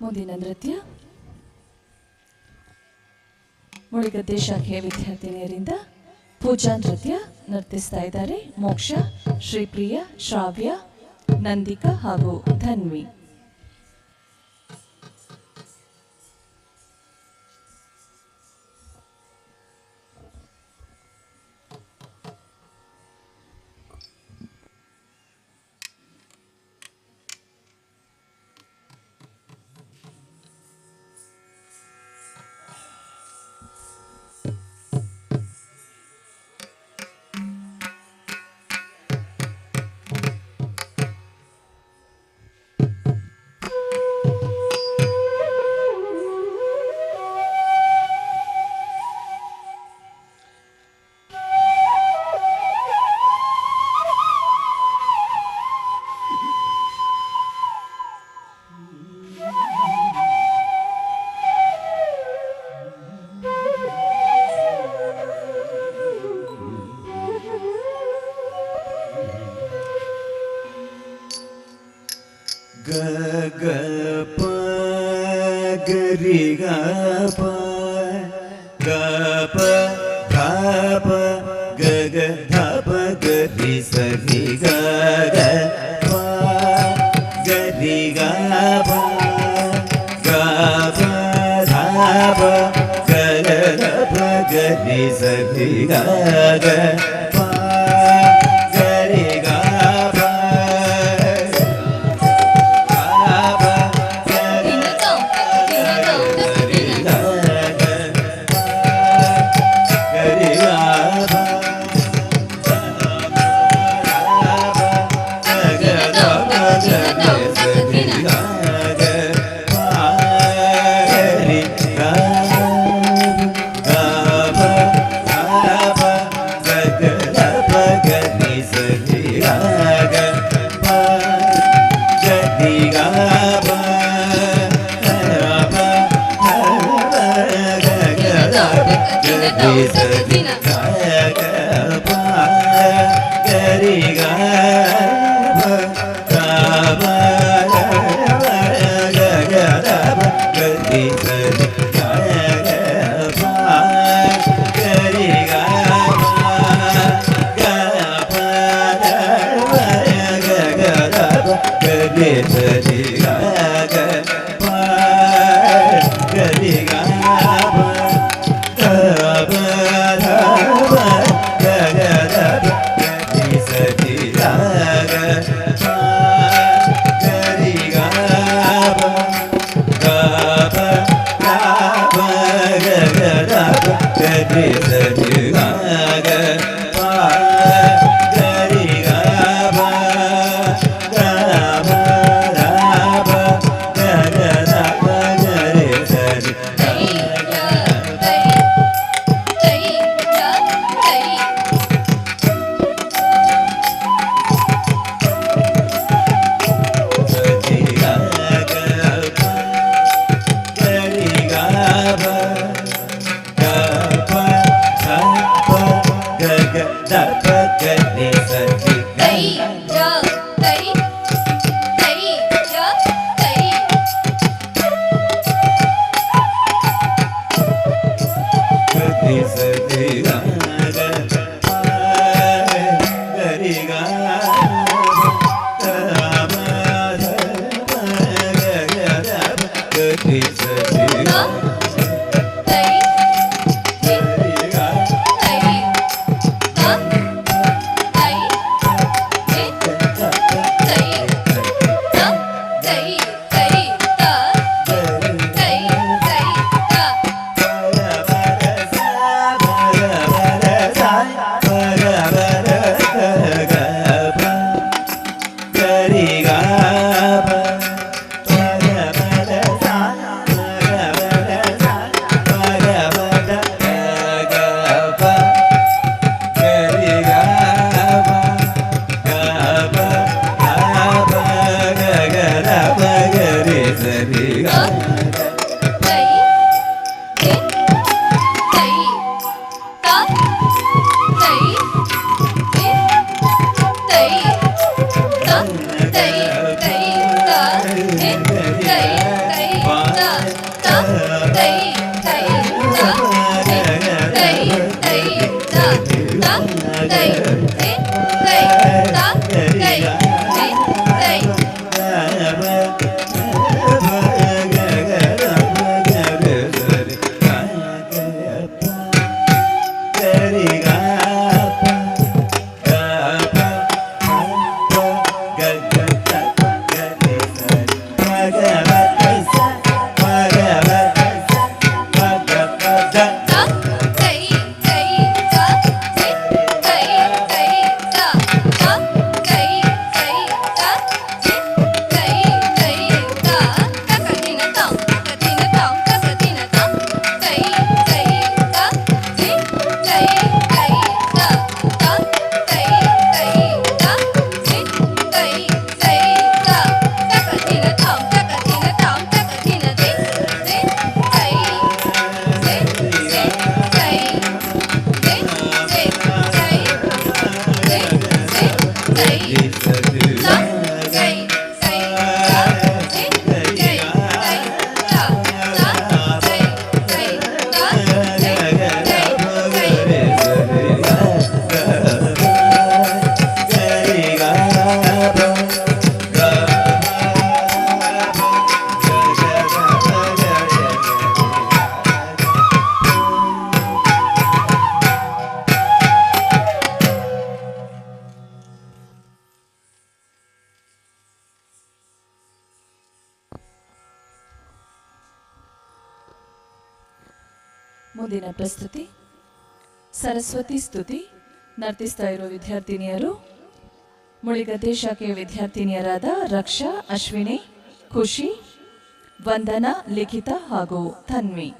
ಮುಂದಿನ ನೃತ್ಯ ಮುಳಿಗದ್ದೆ ಶಾಖೆಯ ವಿದ್ಯಾರ್ಥಿನಿಯರಿಂದ ಪೂಜಾ ನೃತ್ಯ ನರ್ತಿಸ್ತಾ ಇದ್ದಾರೆ ಮೋಕ್ಷ, ಶ್ರೀಪ್ರಿಯ, ಶ್ರಾವ್ಯ, ನಂದಿಕಾ ಹಾಗೂ ಧನ್ವಿ. ಗ ಗ ಪ ಗ ರಿ ಗ ಪ ಗ ಪ ಧ ಪ ಗ ಗ ಧ ಪ ಗ ರಿ ಸ ರಿ ಗ ಗ ಪ ಗ ರಿ ಗ ಪ ಗ ಪ ಧ ಪ ಗ ಗ ಧ ಪ ಗ ರಿ ಸ ರಿ ಗ ಗ ಪ ಗ ರಿ ಗ ಪ. ಗ ಗ ಗ the ಪ ಗ ರಿ ಸ ರಿ ಗ ಗ ಪ ಗ ರಿ ಗ ಪ ಗ ಮ the ಪ ಗ ಗ the ಪ ಗ ರಿ ಸ ರಿ ಗ ಗ ತೈ ಯ ತೈ ಸ ರಿ ಗ ಗ ಪ ಗ ರಿ ಗ ಪ ಗ ಪ ಧ ಪ ಗ ಗ the ಪ ಗ ರಿ ಸ ರಿ ಗ ತೈ ಯ ತೈ ತೈ ಯ ತೈ ಗ ರಿ ಸ ರಿ ಗ ಗ ಪ ಗ ರಿ ಗ ಗ ಮ ಧ ಪ ಗ ಗ the ಪ ಗ ರಿ ಸ ರಿ ಗ ತೈ ತಿ ರಿ ಗ ತೈ ತ ತೈ ತಿ ತೈ ತ ತೈ ತೈ ತ ತೈ ತೈ ತ ತೈ ತಿ ತೈ ತ ತೈ ತಿ ತೈ ತ ತೈ ತೈ ತ ತಿ ತೈ ತೈ ತ ತ ತೈ ತೈ ತ ತಿ ತೈ ತೈ ತ ತ ತೈ ತಿ ತೈ ತ ತೈ ತಿ ತೈ ತ ತೈ ತೈ ತ ತಿ ತೈ ತೈ ತ ತ ತೈ ತೈ ತ ತಿ ತೈ ತೈ ತ ತಕದಿನ ತ ತಕದಿನ ತ ತಕದಿನ ತ ತೈ ತೈ ತ ತಿ ತೈ ತೈ ತ ತ ತೈ ತೈ ತ ತಿ ತೈ ತೈ ತ ತಕದಿನ ತ ತಕದಿನ ತ ತಕದಿನ ತಿ ತಿ ತೈ ತಿ ತಿ ತೈ ತಿ ತಿ ತೈ ತಿ ತಿ ತೈ ತ ತೈ ತೈ ತ ತಿ ತೈ ತೈ ತ ತ ತೈ ತೈ ತ ತಿ ತೈ ತೈ ಮುಂದಿನ ಪ್ರಸ್ತುತಿ ಸರಸ್ವತಿ ಸ್ತುತಿ. ನರ್ತಿಸ್ತಾ ಇರೋ ವಿದ್ಯಾರ್ಥಿನಿಯರು ಮುಳಿಗದ್ದೆ ಶಾಖೆಯ ವಿದ್ಯಾರ್ಥಿನಿಯರಾದ ರಕ್ಷಾ, ಅಶ್ವಿನಿ, ಖುಷಿ, ವಂದನಾ, ಲಿಖಿತ ಹಾಗೂ ತನ್ವಿ.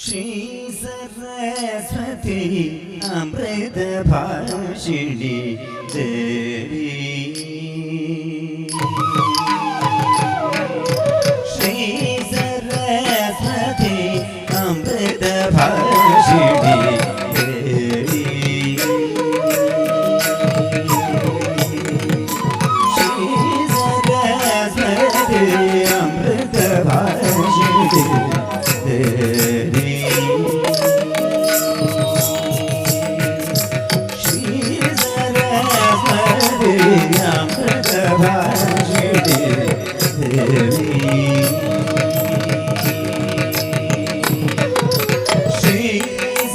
ಶ್ರೀ ಸರಸ್ವತಿ ಅಮೃತ ಭಾಷಿಣಿ ದೇವಿ ಶ್ರೀ ಸರಸ್ವತಿ ಅಮೃತ ಭಾಷಿಣಿ ದೇವಿ ಶ್ರೀ ಸರಸ್ವತಿ ಅಮೃತ ಭಾಷಿಣಿ ದೇವಿ ಶ್ರೀ ಸರಸ್ವತಿ ಅಮೃತ ಭಾಷಿಣಿ ದೇವಿ ಶ್ರೀ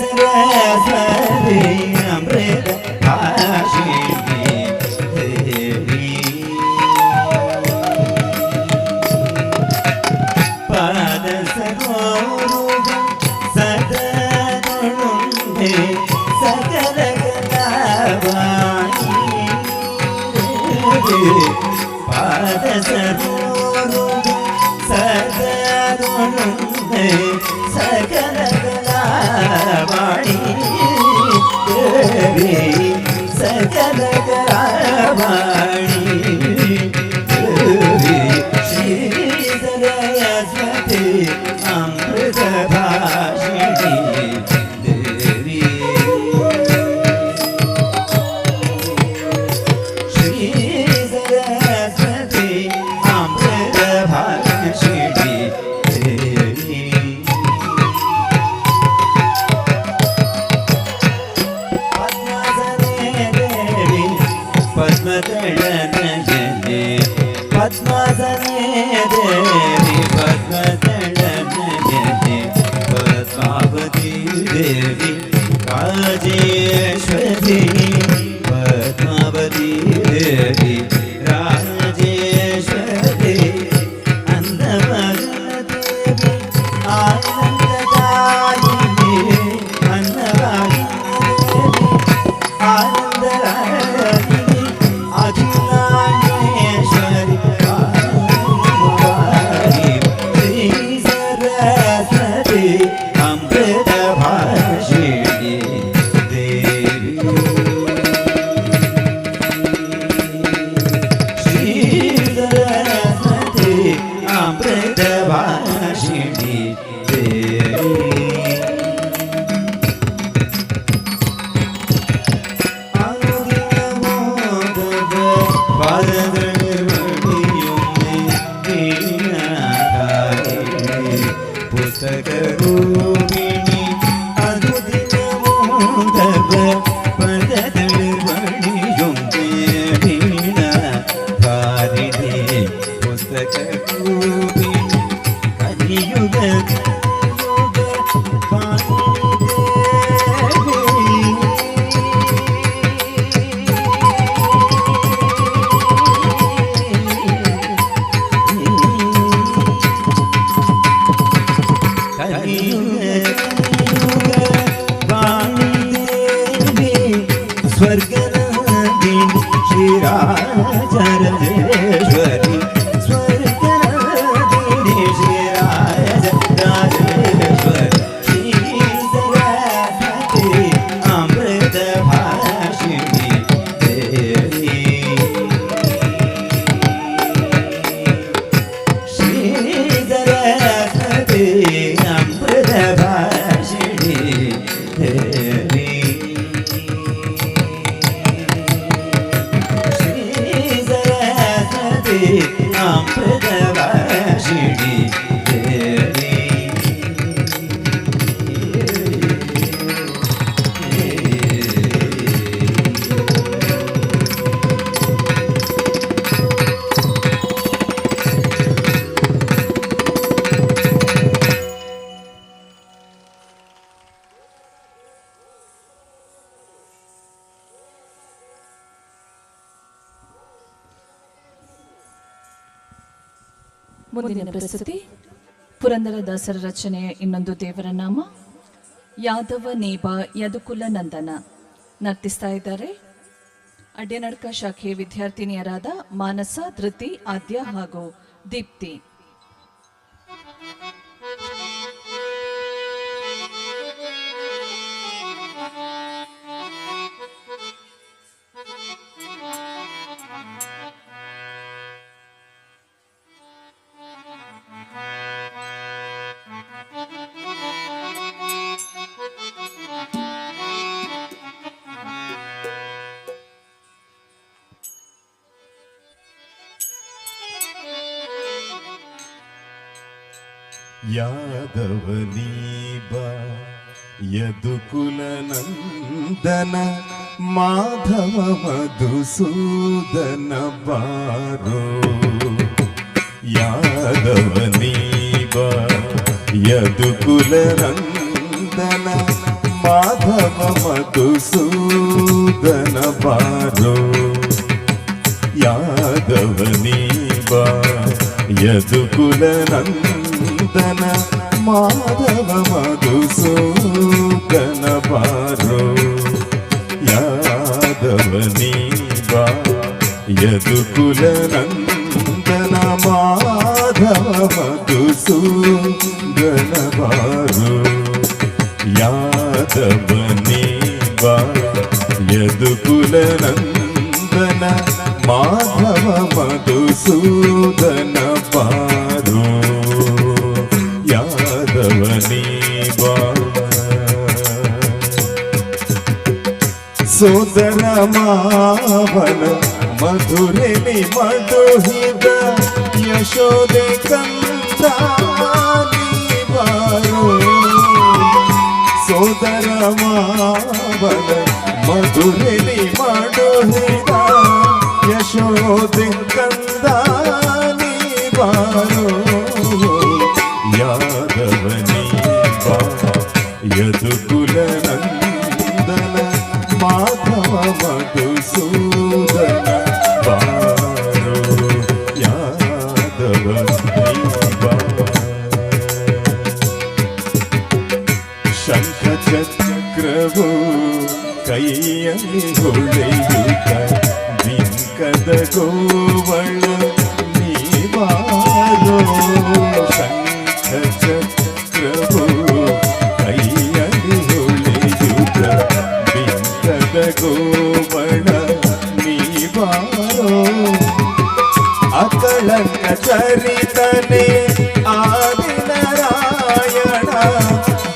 ಸರಸ್ವತಿ ಅಮೃತ ಭಾಷಿಣಿ ದೇವಿ ಪಾದ ಸರೋರುಗ ಸದನೊಳುಂದೆ ಸಕಲ ಕಲಾವಾಣಿ ಪಾದ ಸರೋರುಗ ಸದನೊಳುಂದೆ ಸಕಲ ಕಲಾವಾಣಿ ದೇವಿ ಸಕಲ ಕಲಾವಾಣಿ ದೇವಿ ಶ್ರೀ ಸರಸ್ವತಿ ಅಮೃತ ಭಾಷಿಣಿ ದೇವಿ ಶ್ರೀ ಸರಸ್ವತಿ ಅಮೃತ ಭಾಷಿಣಿ ದೇವಿ ಪದ್ಮಾಸನೆ ದೇವಿ ಪದ್ಮದಳನಯನೆ ಪದ್ಮಾಸನೆ ದೇವಿ ಪದ್ಮದಳನಯನೆ ಪದ್ಮಾವತಿ ದೇವಿ ರಾಜೇಶ್ವರಿ ಪದ್ಮಾವತಿ ದೇವಿ ರಾಜೇಶ್ವರಿ ಅನ್ನವಾಗದೇವಿ ಆನಂದದಾಯಿನಿ ಅನ್ನವಾಗದೇವಿ ಆನಂದರಾಯಿನಿ ಅಖಿಲಾಂಡೇಶ್ವರಿ ಶ್ರೀ ಸರಸ್ವತಿ ಅಮೃತ ಭಾಷಿಣಿ ದೇವಿ ಶ್ರೀ ಸರಸ್ವತಿ ಅಮೃತ ಭಾಷಿಣಿ ದೇವಿ ಪುಸ್ತಕ ರೂಪಿಣಿ ಅನುದಿನ ಮೋದವ ಪದದಳುವಳಿಯೊಂದೇ ವೀಣಾಧಾರಿಣಿ ಪುಸ್ತಕ ರೂಪಿಣಿ ಕಲಿಯುಗ ಸ್ವರ್ಗನಂದಿನಿ ಶ್ರೀರಾಜರಾಜೇಶ್ವರಿ ಸ್ವರ್ಗನಂದಿನಿ ಶ್ರೀರಾಜರಾಜೇಶ್ವರಿ ಶ್ರೀ ಸರಸ್ವತಿ ಅಮೃತ ಭಾಷಿಣಿ ದೇವಿ ಶ್ರೀ ಸರಸ್ವತಿ ಅಮೃತ ಭಾಷಿಣಿ ದೇವಿ ಶ್ರೀ ಸರಸ್ವತಿ ಅಮೃತ ಭಾಷಿಣಿ ದೇವಿ ಮುಂದಿನ ಪ್ರಸ್ತುತಿ ಪುರಂದರದಾಸರ ರಚನೆಯ ಇನ್ನೊಂದು ದೇವರ ನಾಮ ಯಾದವ ನೇಬ ಯದುಕುಲ ನಂದನ. ನರ್ತಿಸ್ತಾ ಇದ್ದಾರೆ ಅಡ್ಯನಡ್ಕ ಶಾಖೆಯ ವಿದ್ಯಾರ್ಥಿನಿಯರಾದ ಮಾನಸ, ಧೃತಿ, ಆದ್ಯ ಹಾಗೂ ದೀಪ್ತಿ. ಯಾದವನೀಬ ಯದುಕುಲ ನಂದನ ಮಾಧವ ಮಧುಸೂದನ ಬಾರೋ. ಯಾದವನೀಬ ಯದುಕುಲ ನಂದನ ಮಾಧವ ಮಧುಸೂದನ ಬಾರೋ. ಯಾದವನೀಬ ಯದುಕುಲ ನಂದನ ಮಾಧವ ಮಧುಸೂದನ ಬಾರೋ. ಯಾದವನೀಬ ಯದುಕುಲ ನಂದನ ಮಾಧವ ಮಧುಸೂದನ ಬಾರೋ. ಯಾದವನೀಬ ಯದುಕುಲ ನಂದನ ಮಾಧವ ಮಧುಸೂದನ ಬಾರೋ. ಯಾದವನೀಬ ಸೋದರ ಮಾವನ ಮಧುರೆಲಿ ಮಡುಹಿದ ಯಶೋದೆ ಕಂದ ಬಾರೋ. ಸೋದರ ಮಾವನ ಮಧುರೆಲಿ ಮಡುಹಿದ ಯಶೋದೆ ಕಂದ ಬಾರೋ. ಯಾದವನೀಬ ಯದುಕುಲ ನಂದನ ಮಾಧವ ಮಧುಸೂದನ ಬಾರೋ. ಯಾದವನೀಬ ಶಂಖ ಚಕ್ರವು ಕೈಯಲ್ಲಿ ಹೊಳೆಯುತ್ತ ಬಿಂಕದ ಗೋವಳ ನೀವಾರೋ. ಶಂಖ ಚಕ್ರವು ಕೈಯಲ್ಲಿ ಹೊಳೆಯುತ್ತ ಬಿಂಕದ ಗೋವಳ ನೀವಾರೋ. ಅಕಳಂಕ ಚರಿತನೆ ಆದಿನಾರಾಯಣ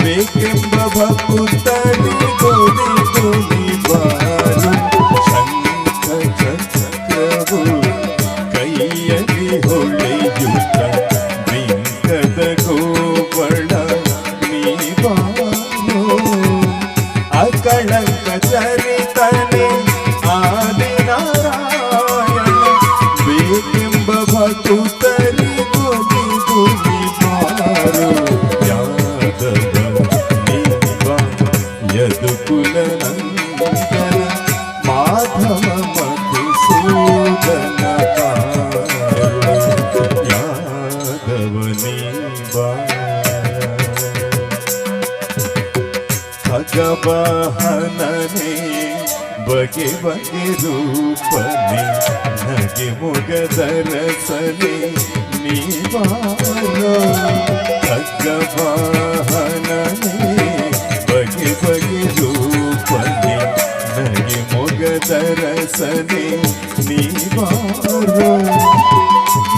ಬೇಕೆಂಬ ಭಕ್ತರಿಗೊಲಿದು ಬಾರು. ಶಂಖ ಚಕ್ರವು ಕೈಯಲ್ಲಿ ಹೊಳೆಯುತ್ತ ಬಿಂಕದ ಗೋವಳ ನೀವಾರೋ. ಅಕಳಂಕ ಚರಿತನೆ ಆದಿನಾರಾಯಣ ಬೇಕೆಂಬ ಭಕ್ತರಿಗೊಲಿದು ಬಾರು. ಯಾದವ ಯದುಕುಲ ನಂದನ ಮಾಧವ ಮಧುಸೂದನ ಬಾರೋ. ಯಾದವನೀಬ ಖಗವಾಹನನೆ ಬಗೆ ಬಗೆ ರೂಪನೆ ನಗೆ ಮೊಗದರಸನೆ ನೀವಾರೋ. ಖಗವಾಹನನೆ ಬಗೆ ಬಗೆ ರೂಪನೆ ನಗೆ ಮೊಗದರಸನೆ ನೀವಾರೋ.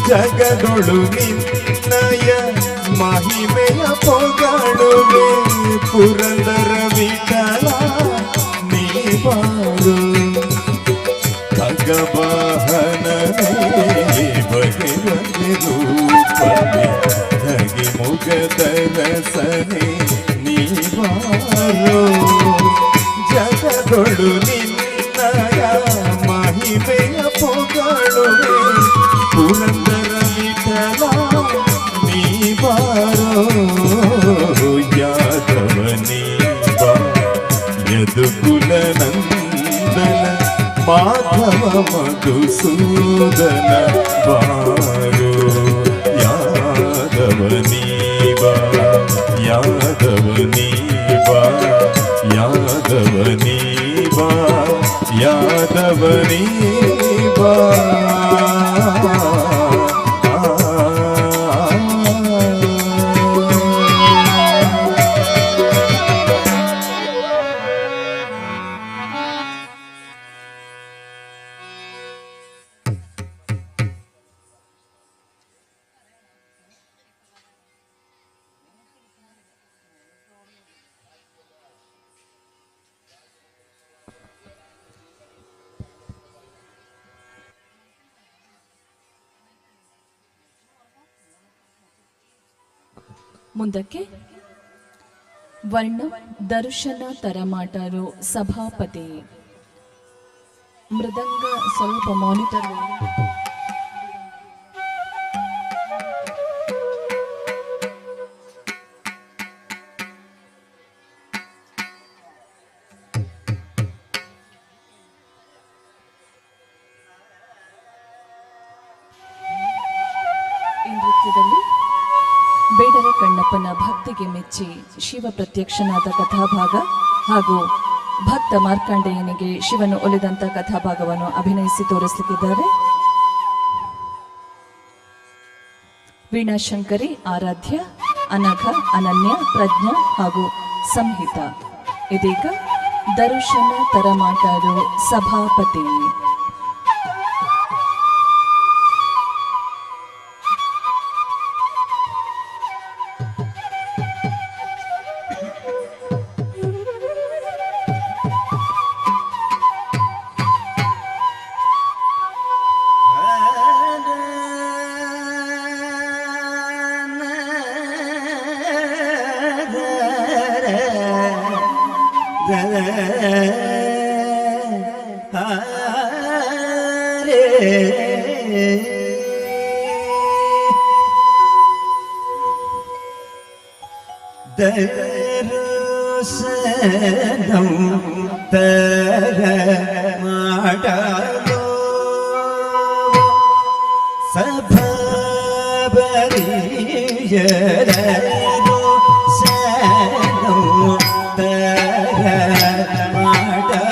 ಜಗದೊಳು ನಿನ್ನಯ ಮಹಿಮೆಯ ಪೊಗಳುವೆ ಪುರಂದರ ವಿಠಲ ನೀವಾರು. ಖಗವಾಹನನೆ ಬಗೆ ಬಗೆ ರೂಪನೆ ನಗೆ ಮುಗದರಸನೆ ನೀವಾರು. ಜಗದೊಳು ನಿನ್ನಯ ಮಹಿಮೆಯ ಪೊಗಳುವೆ ಪುರಂದರ ವಿಠಲ ನೀವಾರೋ. ಯಾದವನೀಬ ಯದುಕುಲ ನಂದನ ಮಾಧವ ಮಧುಸೂದನ ಬಾರೋ. ಯಾದವನೀಬ ಯಾದವನೀಬ ಯಾದವನೀಬ ಯಾದವನೀಬ. ಮುಂದಕ್ಕೆ ವರ್ಣ ದರ್ಶನ ತರಮಾಟರು ಸಭಾಪತಿ. ಮೃದಂಗ ಸ್ವಲ್ಪ ಮಾನಿಟರ್. ಈ ನೃತ್ಯದಲ್ಲಿ ಬೇಡರ ಕಣ್ಣಪ್ಪನ ಭಕ್ತಿಗೆ ಮೆಚ್ಚಿ ಶಿವ ಪ್ರತ್ಯಕ್ಷನಾದ ಕಥಾಭಾಗ ಹಾಗೂ ಭಕ್ತ ಮಾರ್ಕಾಂಡೇಯನಿಗೆ ಶಿವನು ಒಲಿದಂತ ಕಥಾಭಾಗವನ್ನು ಅಭಿನಯಿಸಿ ತೋರಿಸಲಿಕ್ಕಿದ್ದಾರೆ. ವೀಣಾಶಂಕರಿ, ಆರಾಧ್ಯ, ಅನಘ, ಅನನ್ಯ, ಪ್ರಜ್ಞಾ ಹಾಗೂ ಸಂಹಿತಾ. ಇದೀಗ ದರ್ಶನ ತರಮಾಟರು ಸಭಾಪತಿ. ದರ್ಶನಂ ತರ ಮಾಡೋ ಸಭಾಬರಿಯರರು ಶರಣಂ ತರ ಮಾಡೋ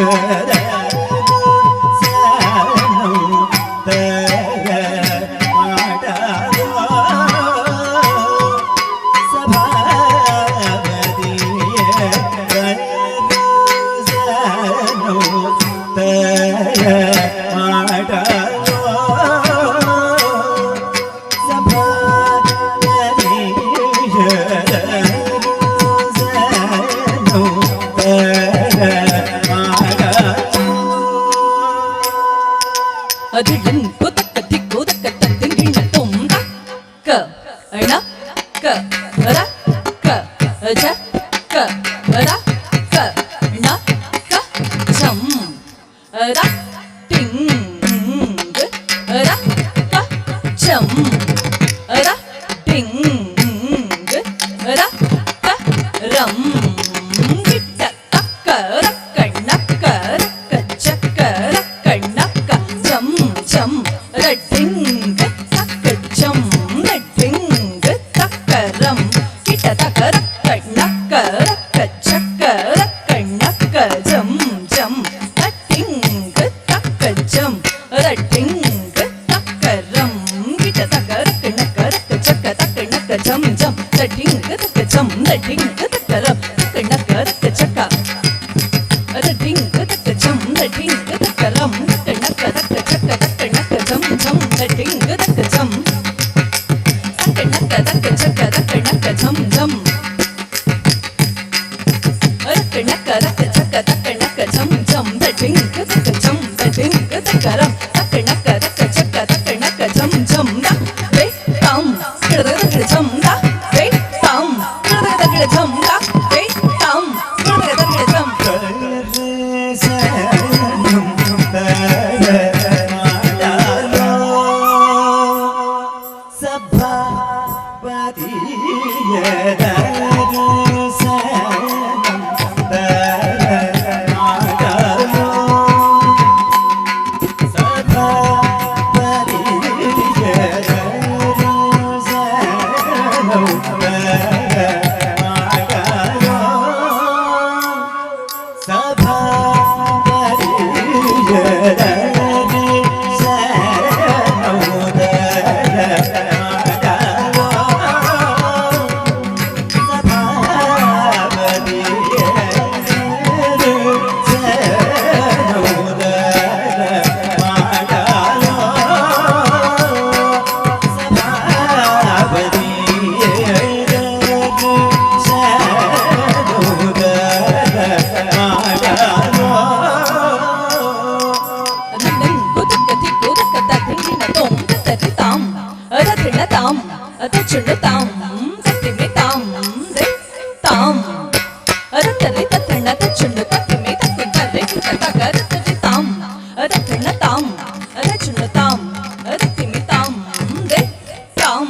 ಸಭಾಬರಿಯರರು ಶರಣಂ ತರ ಮಾಡೋ ಸಭಾಪತಿಯರರು ಶರಣಂ ತರ ಮಾಡೋ ಸಭಾಪತಿಯರರು ಶರಣಂ ತರ ಮಾಡೋ. ಅದಿಡಂಕು ತಕ್ಕ ದಿಕ್ಕು ತಕ್ಕ ತತ್ತಿಂಗಿಣ್ಣ ತುಂ ಕ ಣ ಕ ರ ಕ ಜ ಕ ರ ಕ ಣ ಕ ಝಂ ರ ಟಿಂಗ್ ರ ಕ ಝಂ ರ ಟಿಂಗ್ ರ ಕ ರಂ ಗಿಟ್ಟ ತಕ್ಕ ರ ಕಣ್ಣ ಕ ರ ಕ ಚ ಕ ರ ಕಣ್ಣ ಕ ಝಂ ಝಂ ರ ಟಿಂಗ್ ತಕ್ಕ ಝಂ ರ ಟಿಂಗ್ ತಕ್ಕ ರಂ ಕಿಟ ತಕ ರ ಕಣ್ಣ ಕ ರ ಕ ಚ ಕ ರ ಕಣ್ಣ ಕ ಝಂ ಝಂ ರ ಟಿಂಗ್ ತಕ್ಕ ಝಂ ರ ಟಿಂಗ್ ತಕ್ಕ ರಂ ಕಿಟ ತಕ ರ ಕಣ್ಣ ಕ ರ ಕ ಚ ಕ ತಕ್ಕ ಣ ಕ ಝಂ ಝಂ ರ ಟಿಂಗ್ ತಕ್ಕ ಝಂ ರ ಟಿಂಗ್ ತಕ್ಕ ರಂ ತಕ್ಕ ಣ ಕ ರ ಕ ಚ ಕ ರ ಟಿಂಗ್ ತಕ್ಕ ಝಂ ರ ಟಿಂಗ್ ತಕ್ಕ ರಂ ತಕ್ಕ ಣ ಕ ರ ಕ ಚ ಕ ತಕ್ಕ ಣ ಕ ಝಂ ಝಂ ರ ಟಿಂಗ್ ತಕ್ಕ ಝಂ ತಕ್ಕ ಣ ಕ ರ ಕ ಚ ಕ ತಕ್ಕ ಣ ಕ ಝಂ ಝಂ ರ ಕ ಣ ಕ ರ ಕ ಚ ಕ ತಕ್ಕ ಣ ಕ ಝಂ ಝಂ ರ ಟಿಂಗ್ ತಕ್ಕ ಝಂ ರ ಟಿಂಗ್ ತಕ್ಕ ರಂ ತಕ್ಕ ಣ ಕ ರ ಕ ಚ ಕ ತಕ್ಕ ಣ ಕ ಝಂ ಝಂ ರ ರೇ ತಾಂ ಕಿಡ ದ ಕಿಡ ಝಂ ರ ರೇ ತಾಂ ಕಿಡ the ಕಿಡ ಝಂ ರ ರೇ ತಾಂ ಕಿಡ the ಕಿಡ ಝಂ. ಶರಣಂ ತರ ಮಾಡೋ ಸಭಾಪತಿಯರರು ಶರಣಂ ತರ ಮಾಡೋ ಸಭಾಪತಿಯರರು ಶರಣಂ ತರ ಮಾಡೋ ಸಭಾಪತಿಯರರು ಶರಣಂ ತರ ಮಾಡೋ ಸಭಾಪತಿಯರರು ಶರಣಂ ತರ ಮಾಡೋ ತಚುಂಡು ತಾಂ ತತ್ತಿಮೆ ತಾಂ ರೆ ತಾಂ ರತ್ತರೆ ತತ್ತಣ್ಣ ತಚ್ಚುಂಡು ತತ್ತಿಮೆ ತಕ್ಕುಂತರೆ ಕಿಟ ತಕ ರತ್ತರೆ ತಾಂ ರತ್ತಣ್ಣ ತಾಂ ರಚುಂಡು ತಾಂ ರತ್ತಿಮೆ ತಾಂ ರೆ ತಾಂ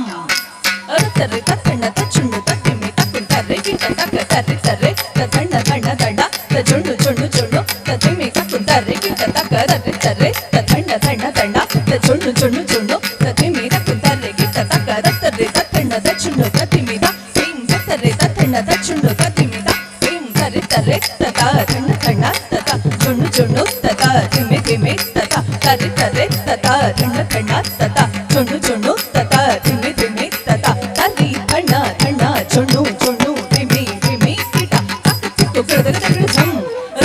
ರತ್ತರೆ ತತ್ತಣ್ಣ ತಚ್ಚುಂಡು ತತ್ತಿಮೆ ತಕ್ಕುಂತರೆ ಕಿಟ ತಕ ತರೆ ತರೆ ತಣ್ಣ ತಣ್ಣ ತಣ್ಣ ತಜುಂಡು ಚುಂಡು ಚುಂಡು ತತ್ತಿಮೆ ತಕ್ಕುಂತರೆ ಕಿಟ ತಕ ತರೆ ತರೆ ತಣ್ಣ ತಣ್ಣ ತಣ್ಣ ತಜುಂಡು ಚುಂಡು ಚುಂಡು ತತ್ತಿಮೆ ತಕ್ಕುಂತರೆ ಕಿಟ ತಕ ರತ್ತರೆ ತತ್ತಣ್ಣ ತಚ್ಚುಂಡು ತತ್ತಿಮೆ ತ ತಿಂ ತತ್ತರೆ ತತ್ತಣ್ಣ ತಚ್ಚುಂಡು ತತ್ತಿಮೆ ತ ತಿಂ ತರೆ ತರೆ ತತ ತಣ್ಣ ತಣ್ಣ ತತ ಚುಂಡು ಚುಂಡು ತತ ತಿಮೆ ತಿಮೆ ತತ ತರೆ ತರೆ ತತ ತಣ್ಣ ತಣ್ಣ ತತ ಚುಂಡು ಚುಂಡು ತತ ತಿಮೆ ತಿಮೆ ತತ ತರಿ ತಣ್ಣ ತಣ್ಣ ಚುಂಡು ಚುಂಡು ತಿಮಿ ತಿಮಿ ಕಿಟ ತಕ್ಕ ತಿಕ್ಕು ಕಿಡದಗ ತಗಿಡ ಝಂ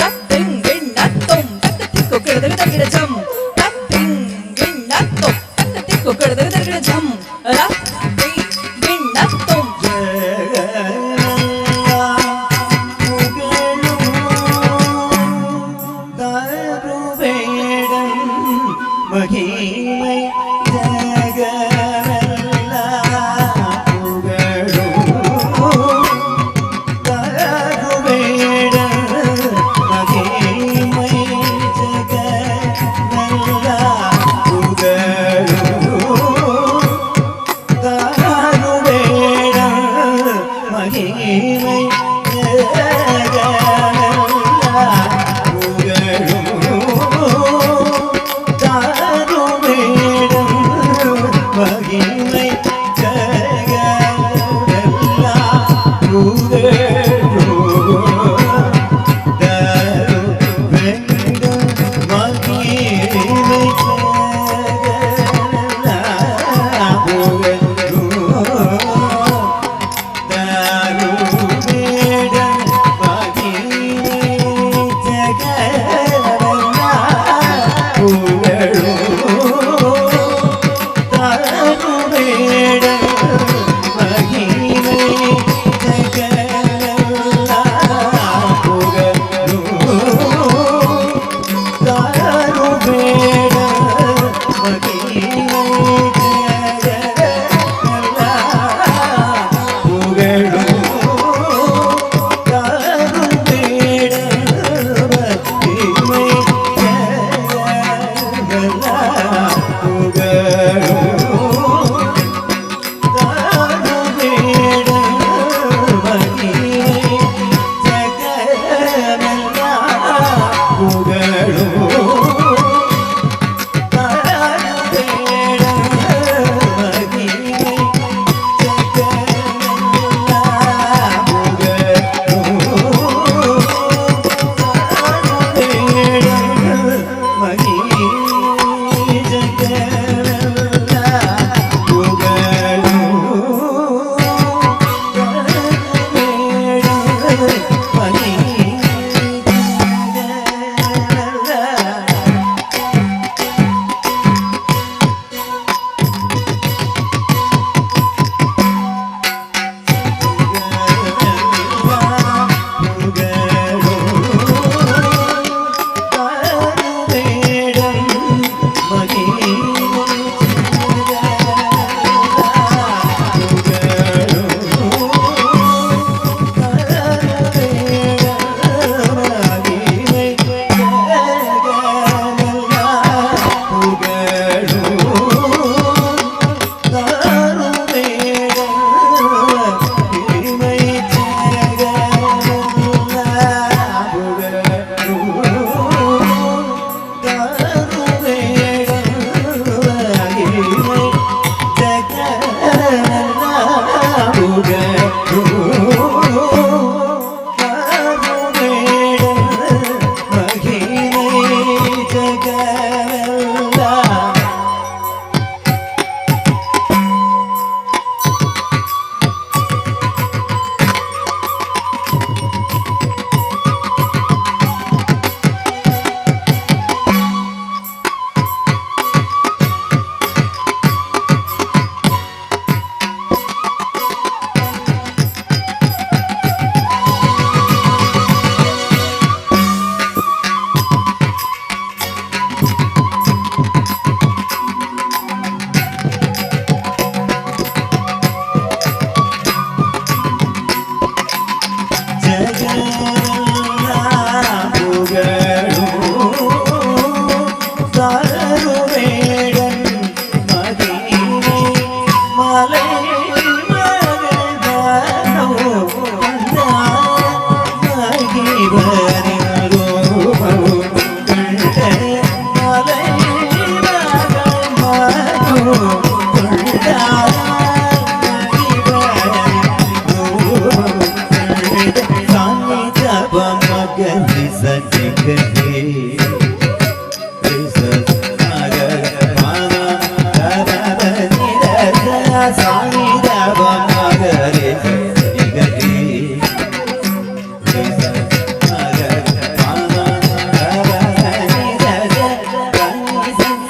ರತ್ತಿಂಗಿಣ್ಣ ತೊಂ ತಕ್ಕ ತಿಕ್ಕು ಕಿಡದಗ ತಗಿಡ ಝಂ ರತ್ತಿಂಗಿಣ್ಣ ತೊಂ ತಕ್ಕ ತಿಕ್ಕು ಕಿಡದಗ ತಗಿಡ ಝಂ ರತ್ತಿಂಗಿಣ್ಣ ತೊಂ. மகிமை ஜகமெல்லா புகழும் தருவேட மகிமை ஜகமெல்லா புகழும் தருவேட மகிமை ஜகமெல்லா புகழும் தருவேட.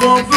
Ni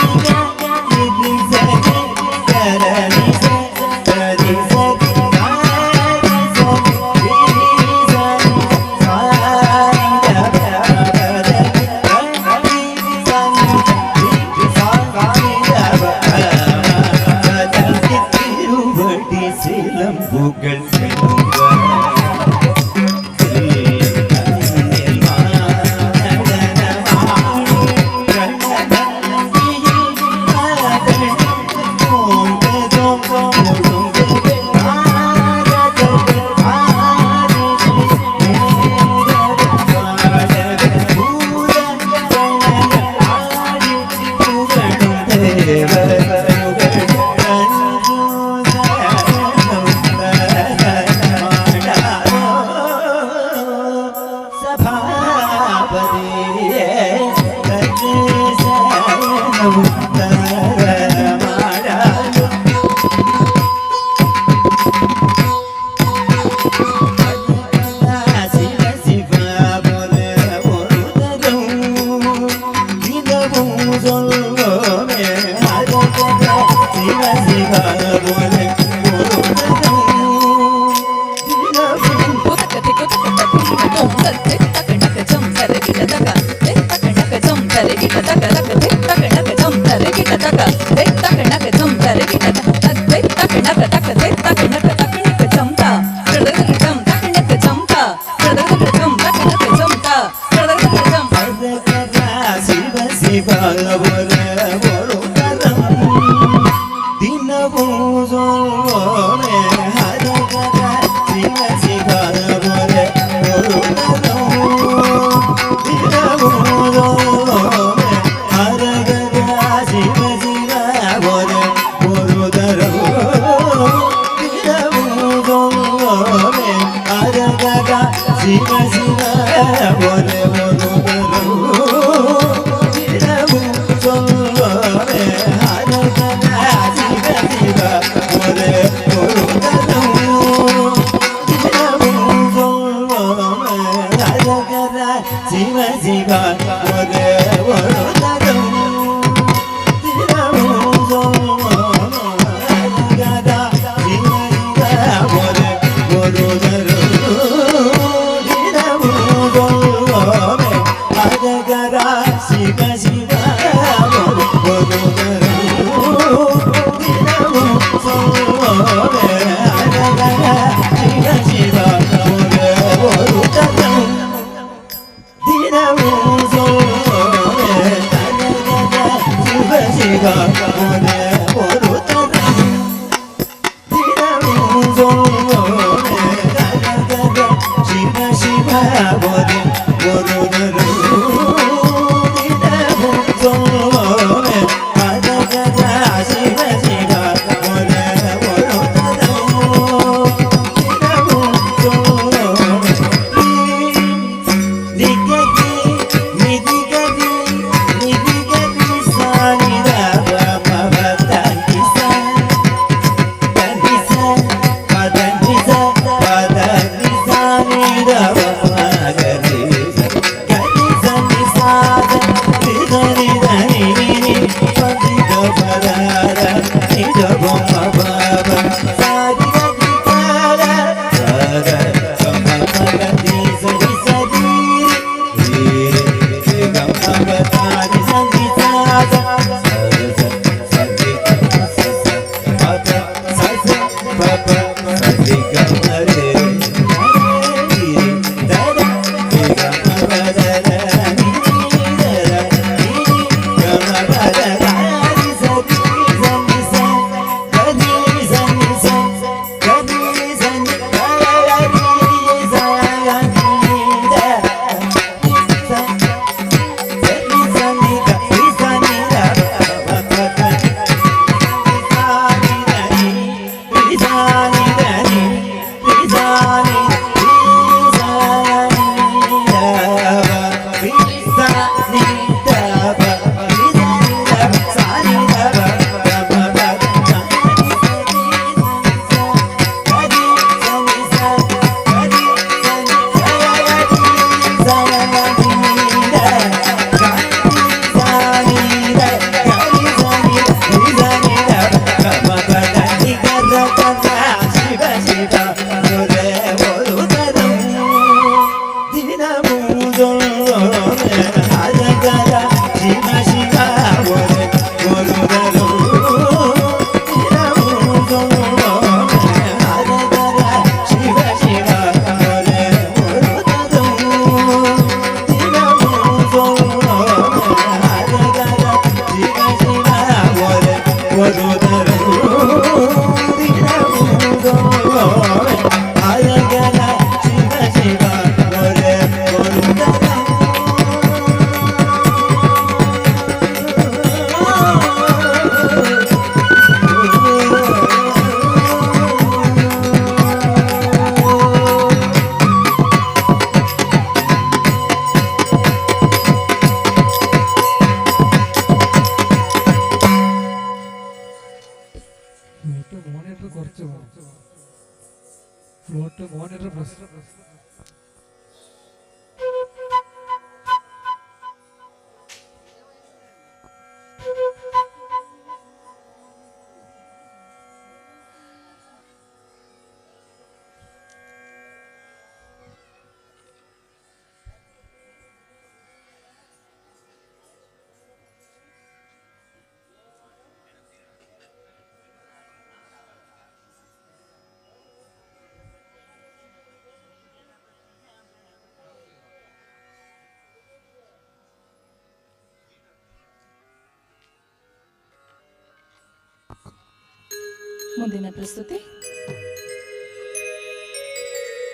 ಮುಂದಿನ ಪ್ರಸ್ತುತಿ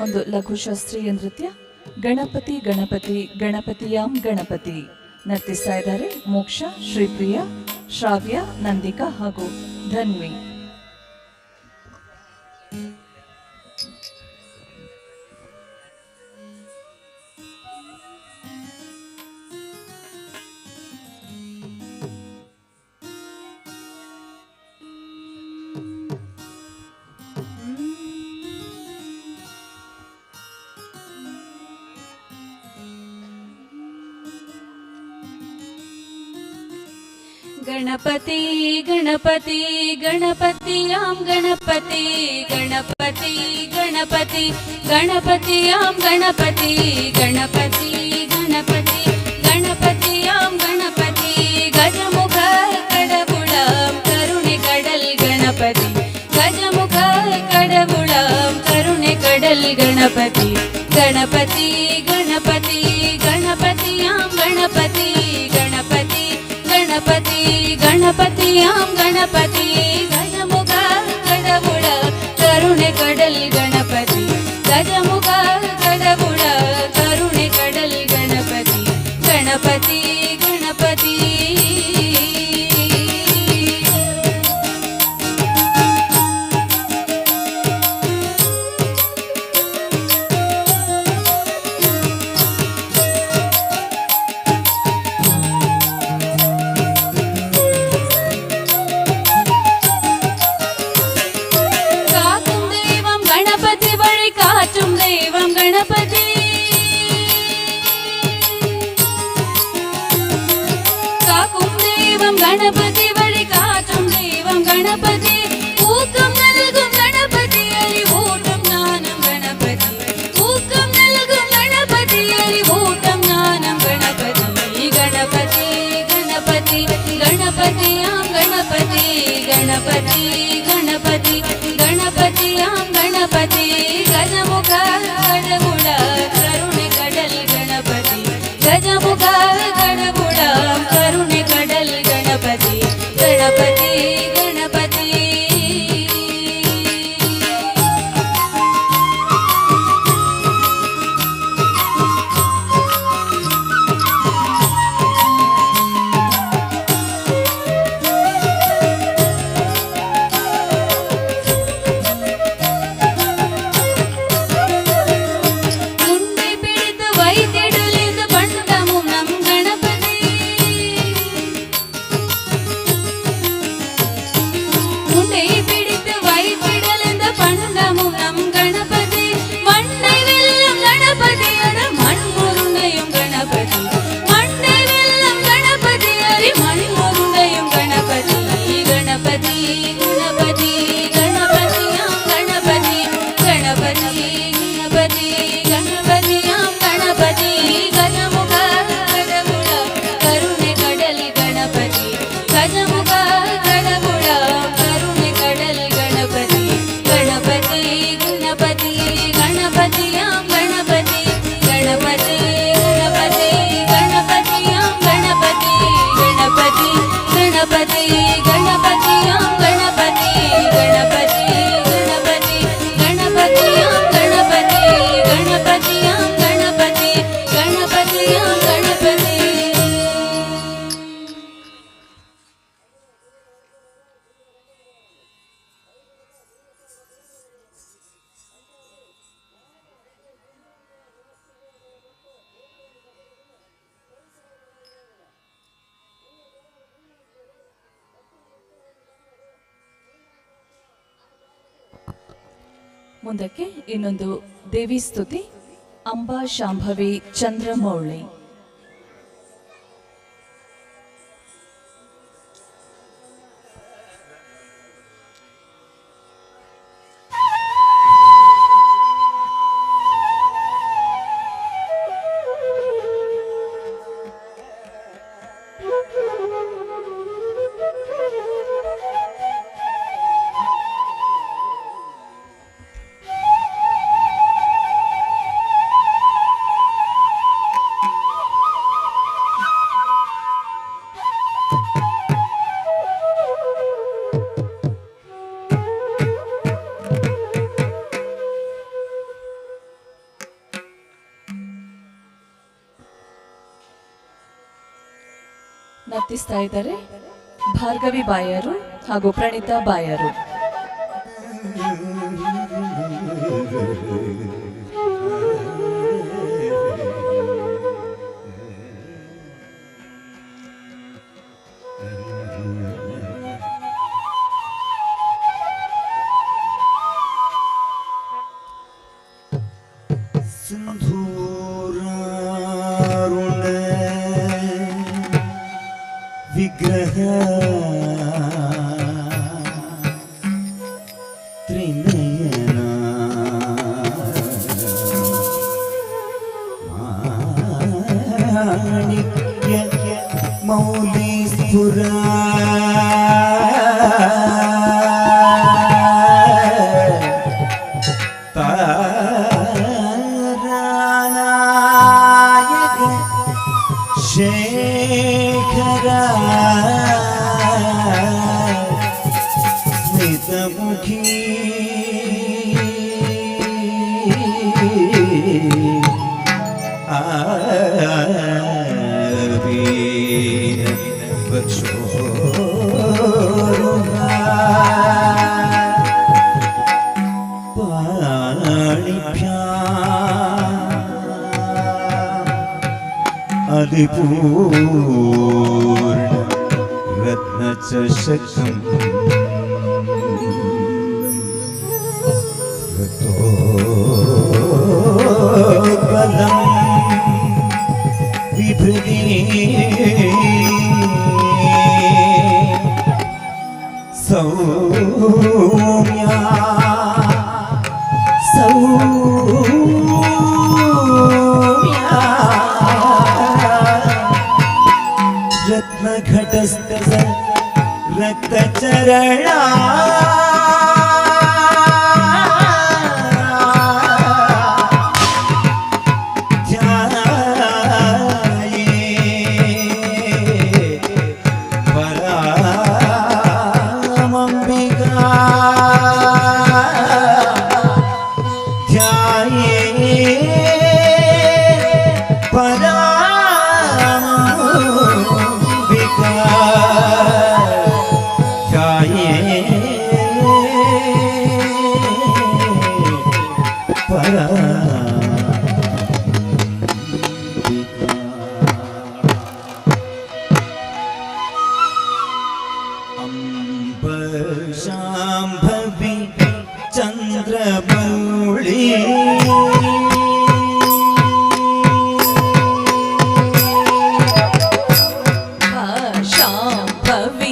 ಒಂದು ಲಘು ಶಾಸ್ತ್ರೀಯ ನೃತ್ಯ ಗಣಪತಿ ಗಣಪತಿ ಗಣಪತಿಯಾಂ ಗಣಪತಿ. ನರ್ತಿಸ್ತಾ ಇದ್ದಾರೆ ಮೋಕ್ಷ, ಶ್ರೀಪ್ರಿಯ, ಶ್ರಾವ್ಯ, ನಂದಿಕಾ ಹಾಗೂ ಧನ್ವಿ. ಗಣಪತಿ ಗಣಪತಿ ಗಣಪತಿಯಾಂ ಗಣಪತಿ ಗಣಪತಿ ಗಣಪತಿ ಗಣಪತಿಯಾಂ ಗಣಪತಿ ಗಣಪತಿ ಗಣಪತಿ ಗಣಪತಿಯಾಂ ಗಣಪತಿ ಗಜಮುಖ ಕಡವುಳಾಂ ಕರುಣೆ ಕಡಲ್ ಗಣಪತಿ ಗಜಮುಖ ಕಡವುಳಾಂ ಕರುಣೆ ಕಡಲ್ ಗಣಪತಿ ಗಣಪತಿ ಗಣಪತಿ ಗಣಪತಿಯಾಂ ಗಣಪತಿ ಗಣಪತಿ ಗಣಪತಿ ಗಣಪತಿಯಾಂ ಗಣಪತಿ ಗಜಮುಖ ಕಡವುಳ ಕರುಣೆ ಕಡಲ್ ಗಣಪತಿ ಗಜಮುಖ ಕಡವುಳ ಕರುಣೆ ಕಡಲ್ ಗಣಪತಿ ಗಣಪತಿ ಗಣಪತಿ. கணபதி வழி காற்றும் தெய்வம் கணபதி ஊக்கம் நல்கும் கணபதி அறிவூட்டும் ஞானம் கணபதி ஊக்கம் நல்கும் கணபதி அறிவூட்டும் ஞானம் கணபதி கணபதி கணபதி கணபதியாம் கணபதி கணபதி கணபதி கணபதியாம் கணபதி கஜமுக கடவுள கருணை கடல் கணபதி கஜமுக கடவுள கருணை கடல் கணபதி கணபதி கணபதி. முண்டை பிடித்து வைத்திடலிந்து பண்டமும் நம் கணபதி. ಮುಂದಕ್ಕೆ ಇನ್ನೊಂದು ದೇವಿ ಸ್ತುತಿ, ಅಂಬಾ ಶಾಂಭವಿ ಚಂದ್ರಮೌಳಿ. ನರ್ತಿಸ್ತಾ ಇದ್ದಾರೆ ಭಾರ್ಗವಿ ಬಾಯರು ಹಾಗೂ ಪ್ರಣೀತಾ ಬಾಯರು. ಸಿಂಧೂರಾರುಣ ವಿಗ್ರಹ ತ್ರಿನಯನ ಮಾಣಿಕ್ಯ ಮೌಲಿಸ್ಫುರ ತಾರಾನಾಯಕ ಶೇಖರ ಸ್ಮಿತಮುಖಿ ಆವೀನ ವಕ್ಷೋರುಹ ಪಾಣಿಭ್ಯಾಂ ಅಲಿಪೂರ್ಣ ರತ್ನಚಷಕಂ ರತೋಬಲಂ ವಿಭೃತಿ ಸೌಮ್ಯಾ ಸೌಮ್ಯಾ ರತ್ನಘಟಸ್ಥ ರಕ್ತಚರಣ ಧ್ಯಾಯೇ ಪರಾಮಂಬಿಕಾ ಧ್ಯಾಯೇ ಪರಾಮಂಬಿಕಾ ಧ್ಯಾಯೇ ಪರಾಂಬಿಕಾ ಅಂಬ ಶಾಂಭವಿ ಚಂದ್ರಮೌಳಿ ಶಾಂಭವಿ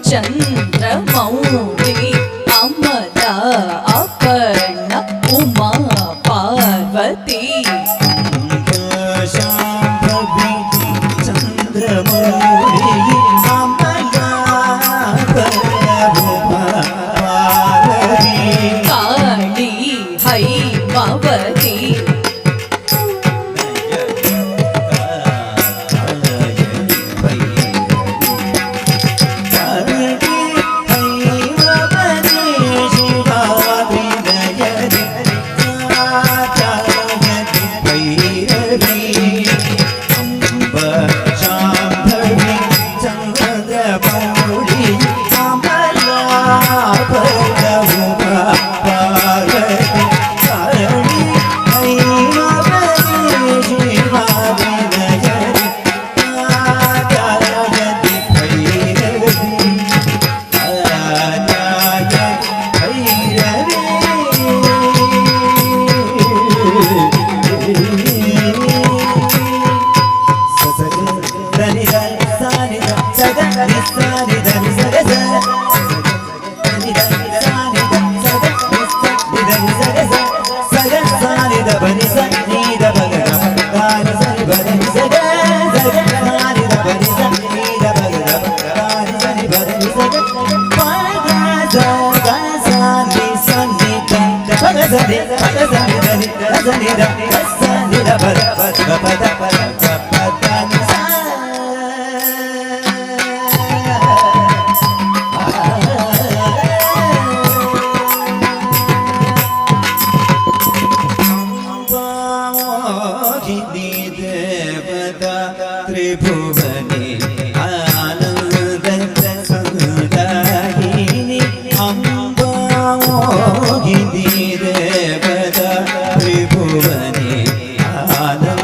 ಚಂದ್ರಮೌಳಿ ಅಮಲ ಅಪರ್ಣ ಉಮಾ ಪಾರ್ವತಿ. ಶಾಂಭವಿ ಚಂದ್ರಮೌಳಿ ಅಮಲಾಪರ್ಣ ಕಾಳಿ ಹೈಮವತಿ. ಭೈರವಿ. ಸ ನಿ the ಸ ನಿ the ಪ the ಪ the ಪ the ಪ the ಪ the ನಿ ಸ. ಮೋಹಿನಿ ದೇವತಾ ತ್ರಿಭುವನಿ ಆನಂದ ಸಂದಾಯಿನಿ, ಅಂಬಾ ಮೋಹಿನಿ ದೇವತಾ ತ್ರಿಭುವನಿ ಆನಂದ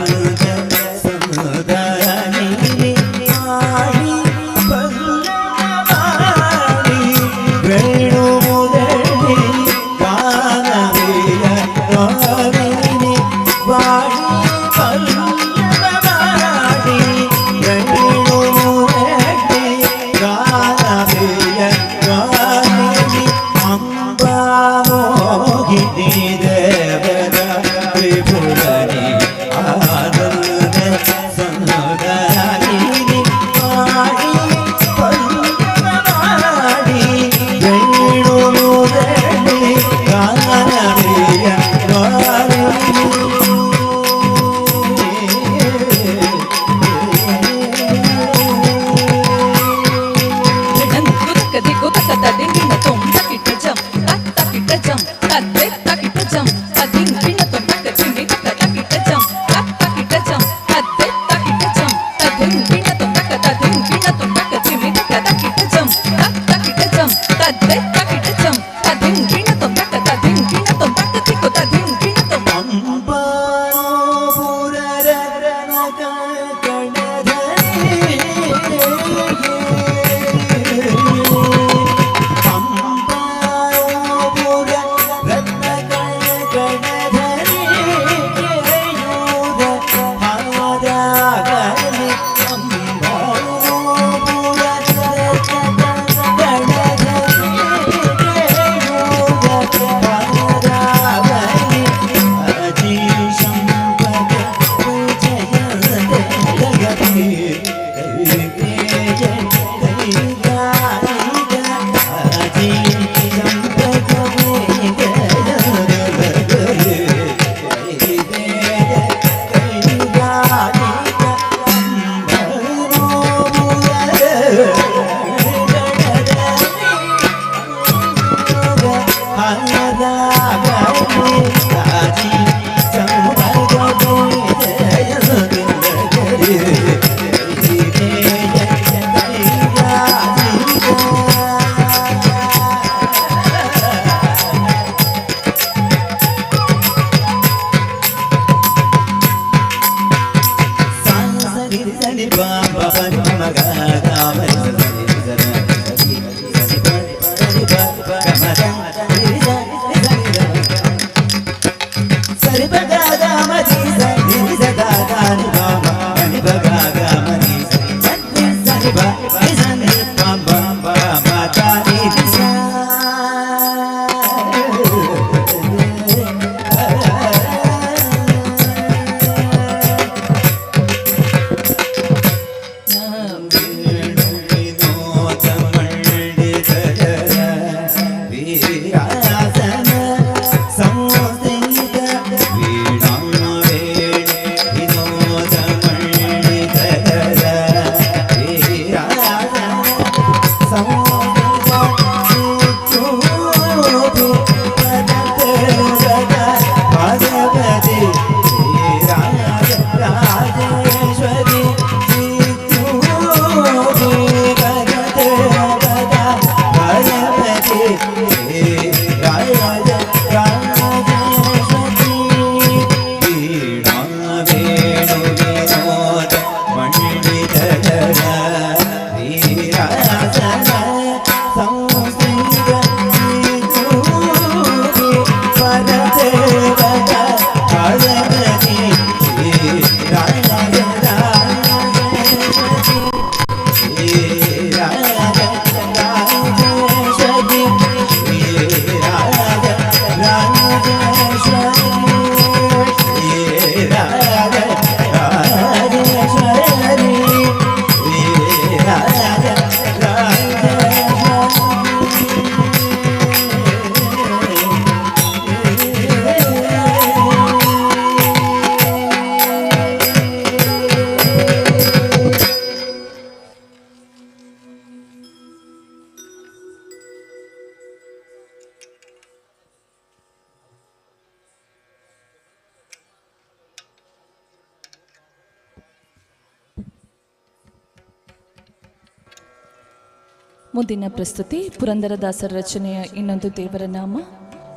ಮುಂದಿನ ಪ್ರಸ್ತುತಿ ಪುರಂದರದಾಸರ ರಚನೆಯ ಇನ್ನೊಂದು ದೇವರ ನಾಮ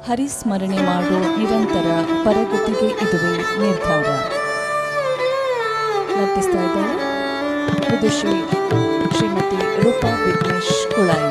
ಹರಿಸ್ಮರಣೆ ಮಾಡು ನಿರಂತರ ಪರಗತಿಗೆ ಇದುವೇ ನಿರ್ಧಾರ. ನರ್ತಿಸ್ತಾ ಇದ್ದಾರೆ ವಿದುಷಿ ಶ್ರೀಮತಿ ರೂಪಾ ವಿಘ್ನೇಶ್ ಕುಳಾಯಿ.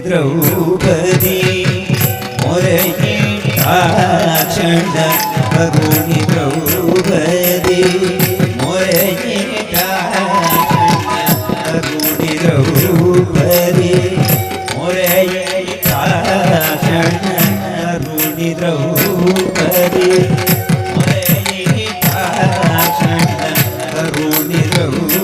ದ್ರೌಪದಿ ಮೊರೆಯಿಟಾಕ್ಷಣ ಕರುಣಿ ದ್ರೌಪದಿ ಮೊರೆಯಿಟಾಕ್ಷಣ ಕರುಣಿ ದ್ರೌಪದಿ ಮೊರೆಯಿಟಾಕ್ಷಣ ಕರುಣಿ ದ್ರೌಪದಿ ಮೊರೆಯಿಟಾಕ್ಷಣ ಕರುಣಿ ದ್ರೌಪದಿ.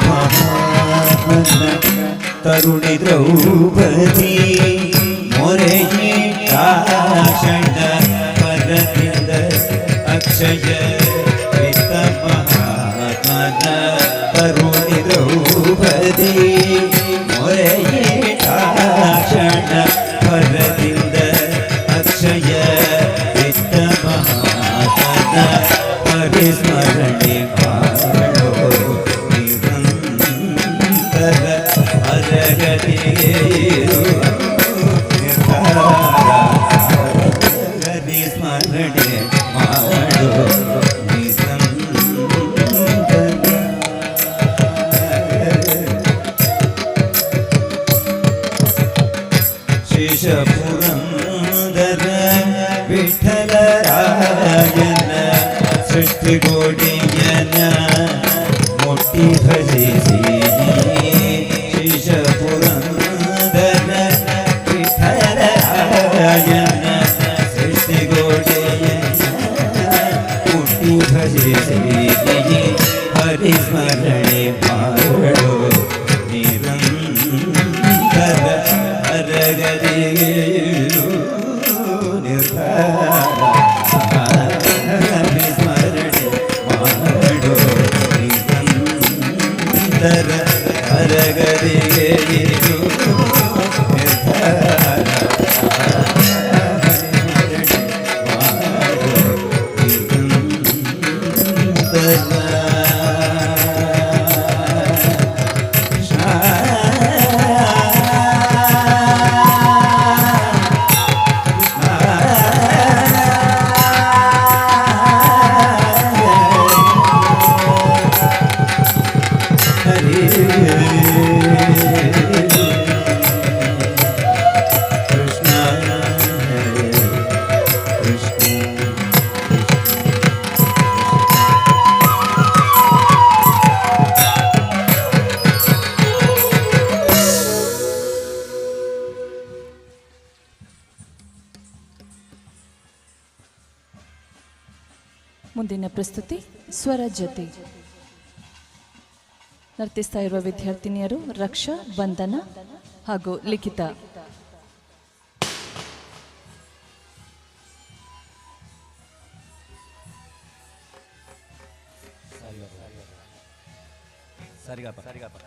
ಮಹಾತ್ಮನ ತರುಣಿ ದ್ರೌಪದಿ ಮೊರೆಯಿಟ್ಟಾಕ್ಷಣ ಪರದಿಂದ ಅಕ್ಷಯ ವಿತ್ತ ಮಹಾತ್ಮನ ತರುಣಿ ದ್ರೌಪದಿ ಮೊರೆಯಿಟ್ಟಾಕ್ಷಣ ಪರದಿಂದ ಅಕ್ಷಯ ವಿತ್ತ ಮಹಾತ್ಮನ ಪರಿಸ್ಮರಣೆ ಮಾಡೋ ನಿರಂತರ ಹರಗತಿಗೆ ಸ್ಮರಣೆ ಮಾಡೋ ನಿರಂತರ. ಶೇಷಪುರಂದರ ವಿಠಲರಾಯನ ಸೃಷ್ಟಿಗೋಡಿಯನ ಮುಟ್ಟಿ ಭಜಿಸಿ. ಶೇಷಪುರಂದರ ವಿಠಲರಾಯನ ಸೃಷ್ಟಿಗೋಡಿಯನ ಮುಟ್ಟಿ ಭಜಿಸಿ. ಹರಿಸ್ಮರಣೆ ಮಾಡೋ ನಿರಂತರ ಹರಗತಿಗೆ ನಿರ್ಧಾರ. ಹರಿಸ್ಮರಣೆ ಮಾಡೋ ನಿರಂತರ ಹರಗತಿಗೆ ನಿರ್ಧಾರ. ಹರಿಸ್ಮರಣೆ ಮಾಡೋ ನಿರಂತರ. ಕೃಷ್ಣ ಕೃಷ್ಣ. ಮುಂದಿನ ಪ್ರಸ್ತುತಿ ಸ್ವರ ಜೊತೆ ನರ್ತಿಸ್ತಾ ಇರುವ ವಿದ್ಯಾರ್ಥಿನಿಯರು ರಕ್ಷಾ, ವಂದನ ಹಾಗೂ ಲಿಖಿತ. ಸರಿಗಪ್ಪ ಸರಿಗಪ್ಪ.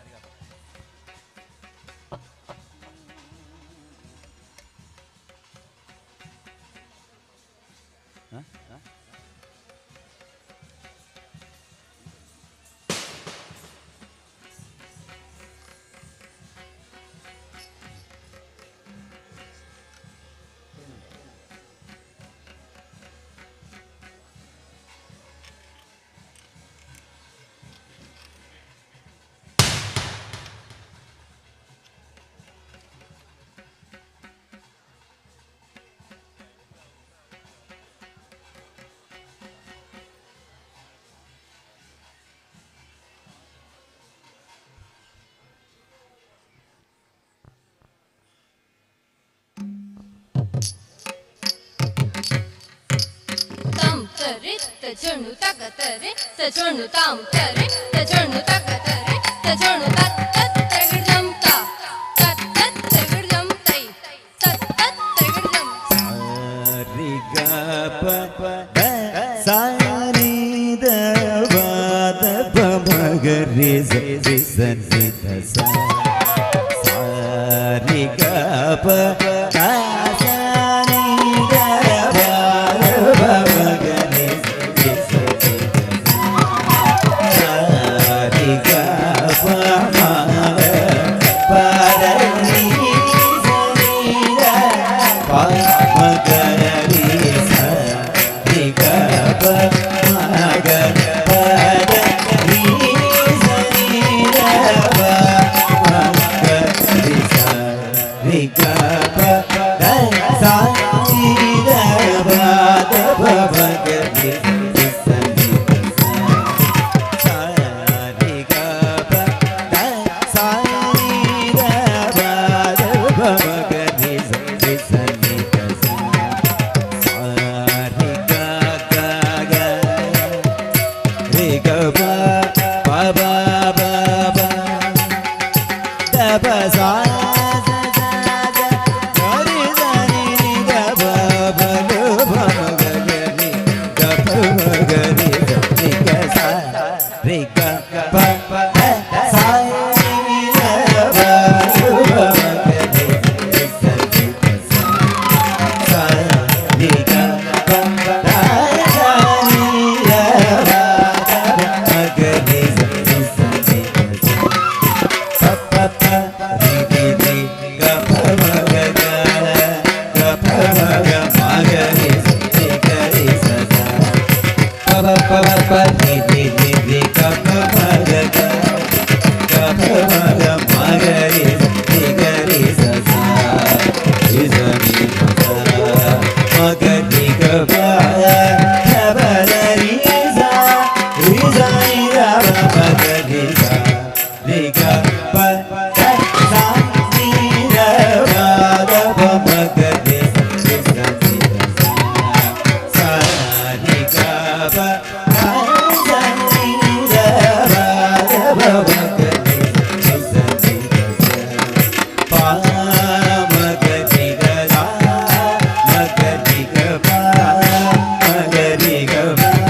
ತಾಂ ತರಿ ತಜಣು ತಗ ತರಿ ತಜಣು ತಾಂ ತರಿ ತಜಣು ತಗ ತರಿ ತಜಣು ತತ್ ತತ್ ತಗಡಂ ತ ತತ್ ತತ್ ತಗಡಂ ತೈ ತತ್ ತತ್ ತಗಡಂ. ರಿ ಗ ಪ ಪ ಸ ನಿ the ಪ the ಪ ಮ ಗ ರಿ ಸ ರಿ ಸ ನಿ the ಸ. ಸ ರಿ ಗ ಪ ಪ ಸ ನಿ the ಪ the ಪ ಮ ಗ ರಿ ರಿ ಸ ನಿ the ಸ. ರಿ ಗ ಪ ಮ ಗ ಪ ರ ನಿ ಸ ನಿ the ಪ ಮ ಗ ರ ರಿ ಸ ರಿ ಗ ಪ ಮ ಗ ಪ ರ ರಿ ಸ ನಿ the ಪ ಮ ಗ ರಿ ಸ ರಿ ಗ ಪ ಪ ಸಾ ಸ ಸ ಸ ಗ ರಿ ಸ ನಿ ನಿ the ಪ ಪ ಗ ಪ ಮ ಗ ಗ ರಿ ಗ ಪ ಮ ಗ ರಿ ಸ ನಿ ಗ ಸ ರಿ ಗ ಪ ಪ ಸ ನಿ the ಪ ಗ ಪ ಮ ಗ ರಿ ಸ ನಿ ಗ ಸ ಸ ನಿ ಗ ಪ ಪ ಸ ನಿ the ಪ ಮ ಗ ರಿ ಸ ನಿ ಸ ನಿ ಗ ಸ ಪ ಪ ಪ ರಿ ರಿ ರಿ ಗ ಪ ಮ ಗ ಗ ಗ ಪ ಮ ಗ ಮ ಗ ರಿ ಸ ನಿ ಗ ರಿ ಸ ಸ ಪ ಪ ಪ ಪ ರಿ ರಿ ರಿ ರಿ ಗ ಪ ಮ ಗ ಗ ಗ ಪ ಮ ಗ ಮ ಗ ರಿ ಸ ನಿ ಗ ರಿ ಸ ಸ ರಿ ಸ ನಿ ಸ ಮ ಗ ರಿ ಗ ಪ ಗ ಪ ರ ರಿ ಸ ರಿ ಸ ನಿ the ಪ ಮ ಗ ರಿ ಸ ರಿ ಗ ಪ ಗ ಸ ನಿ the ಪ the ಪ ಮ ಗ ರಿ ಸ ರಿ ಸ ನಿ the ಸ ಸ ನಿ ಗ ಪ ಗ ಸ ನಿ the ಪ the ಪ ಮ ಗ ರಿ ಸ ರಿ ಸ ನಿ the ಸ ಪ ಮ ಗ ರಿ ಗ ಸ ಮ ಗ ರಿ ಗ ಪ ಮ ಗ ರಿ ಗ ಪ.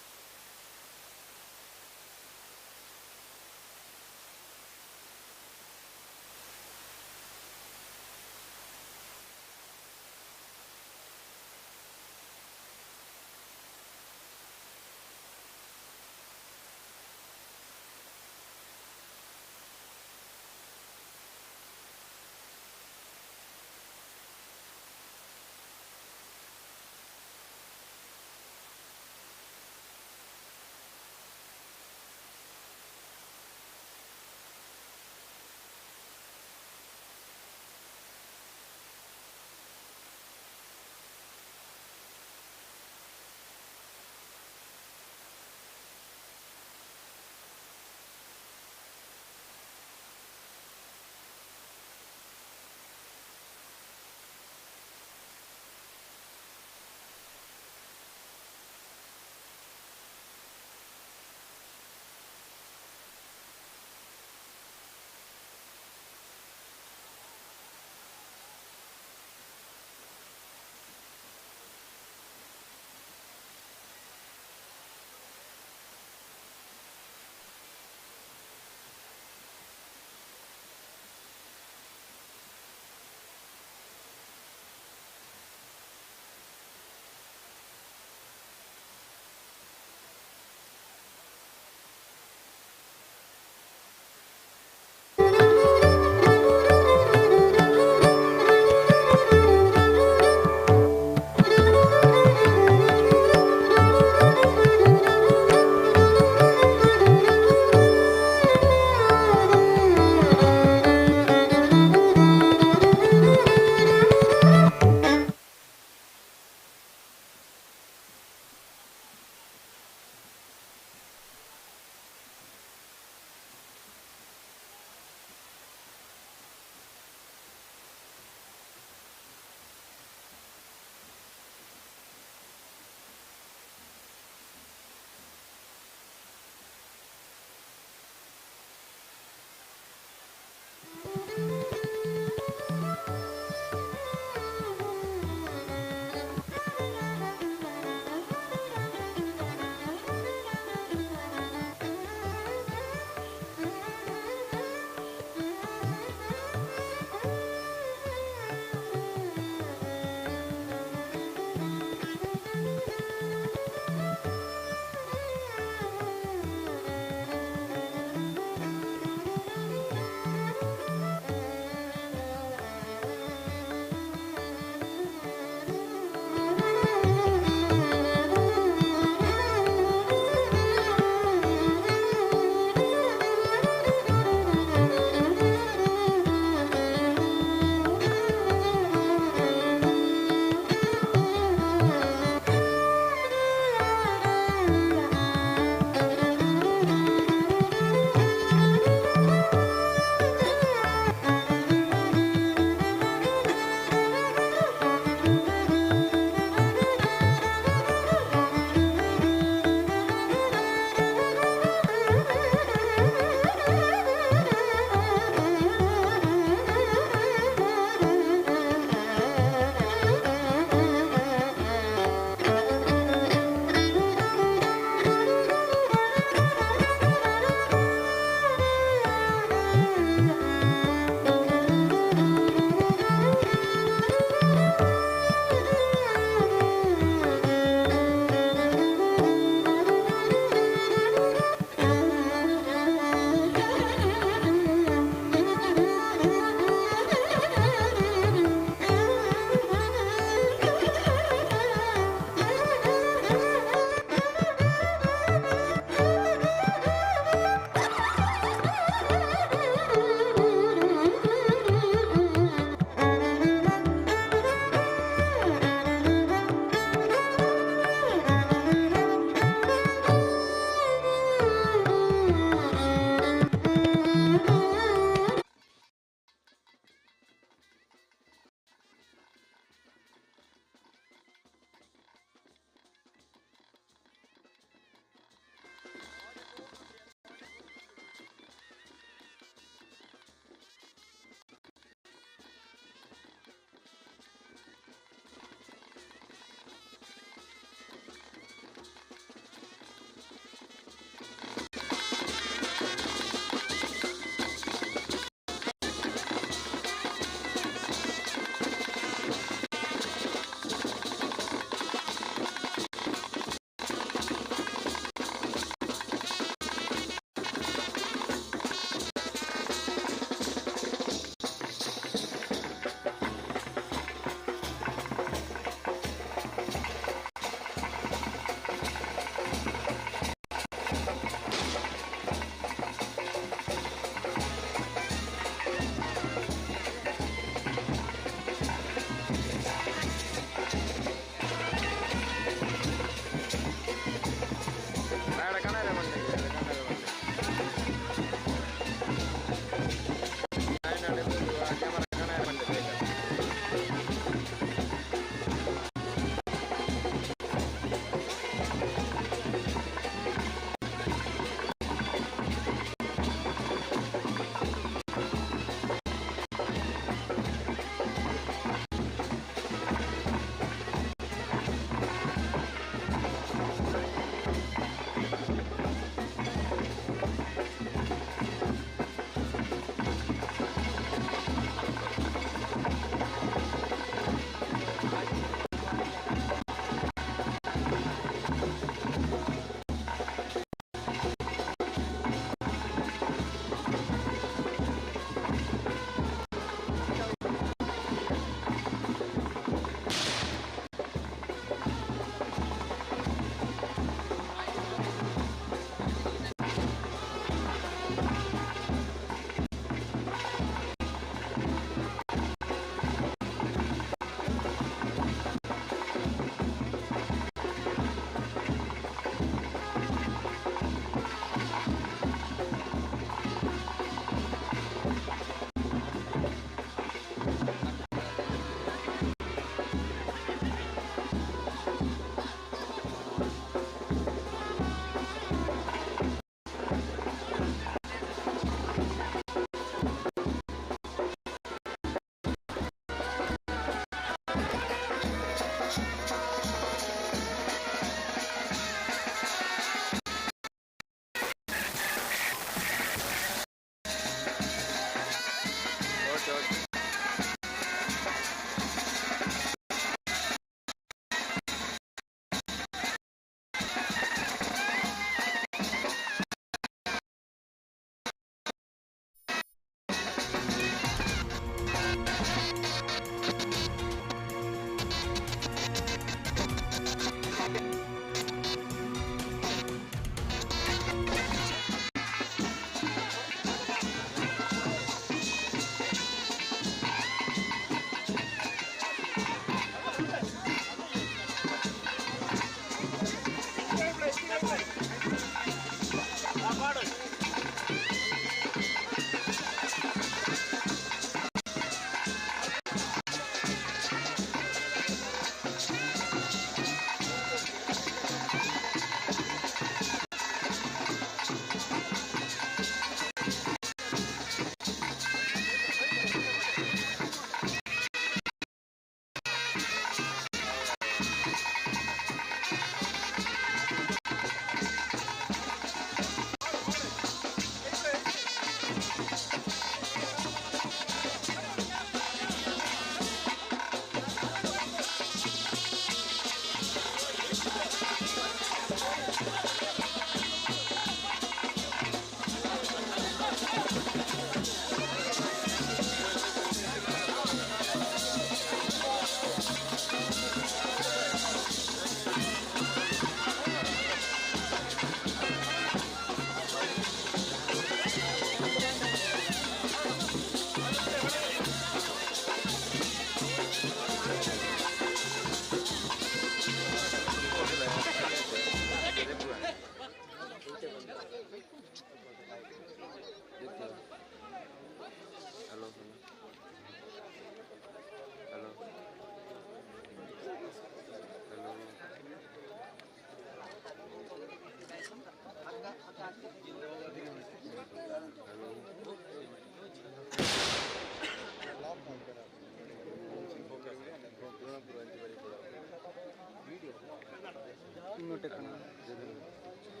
Hello hello hello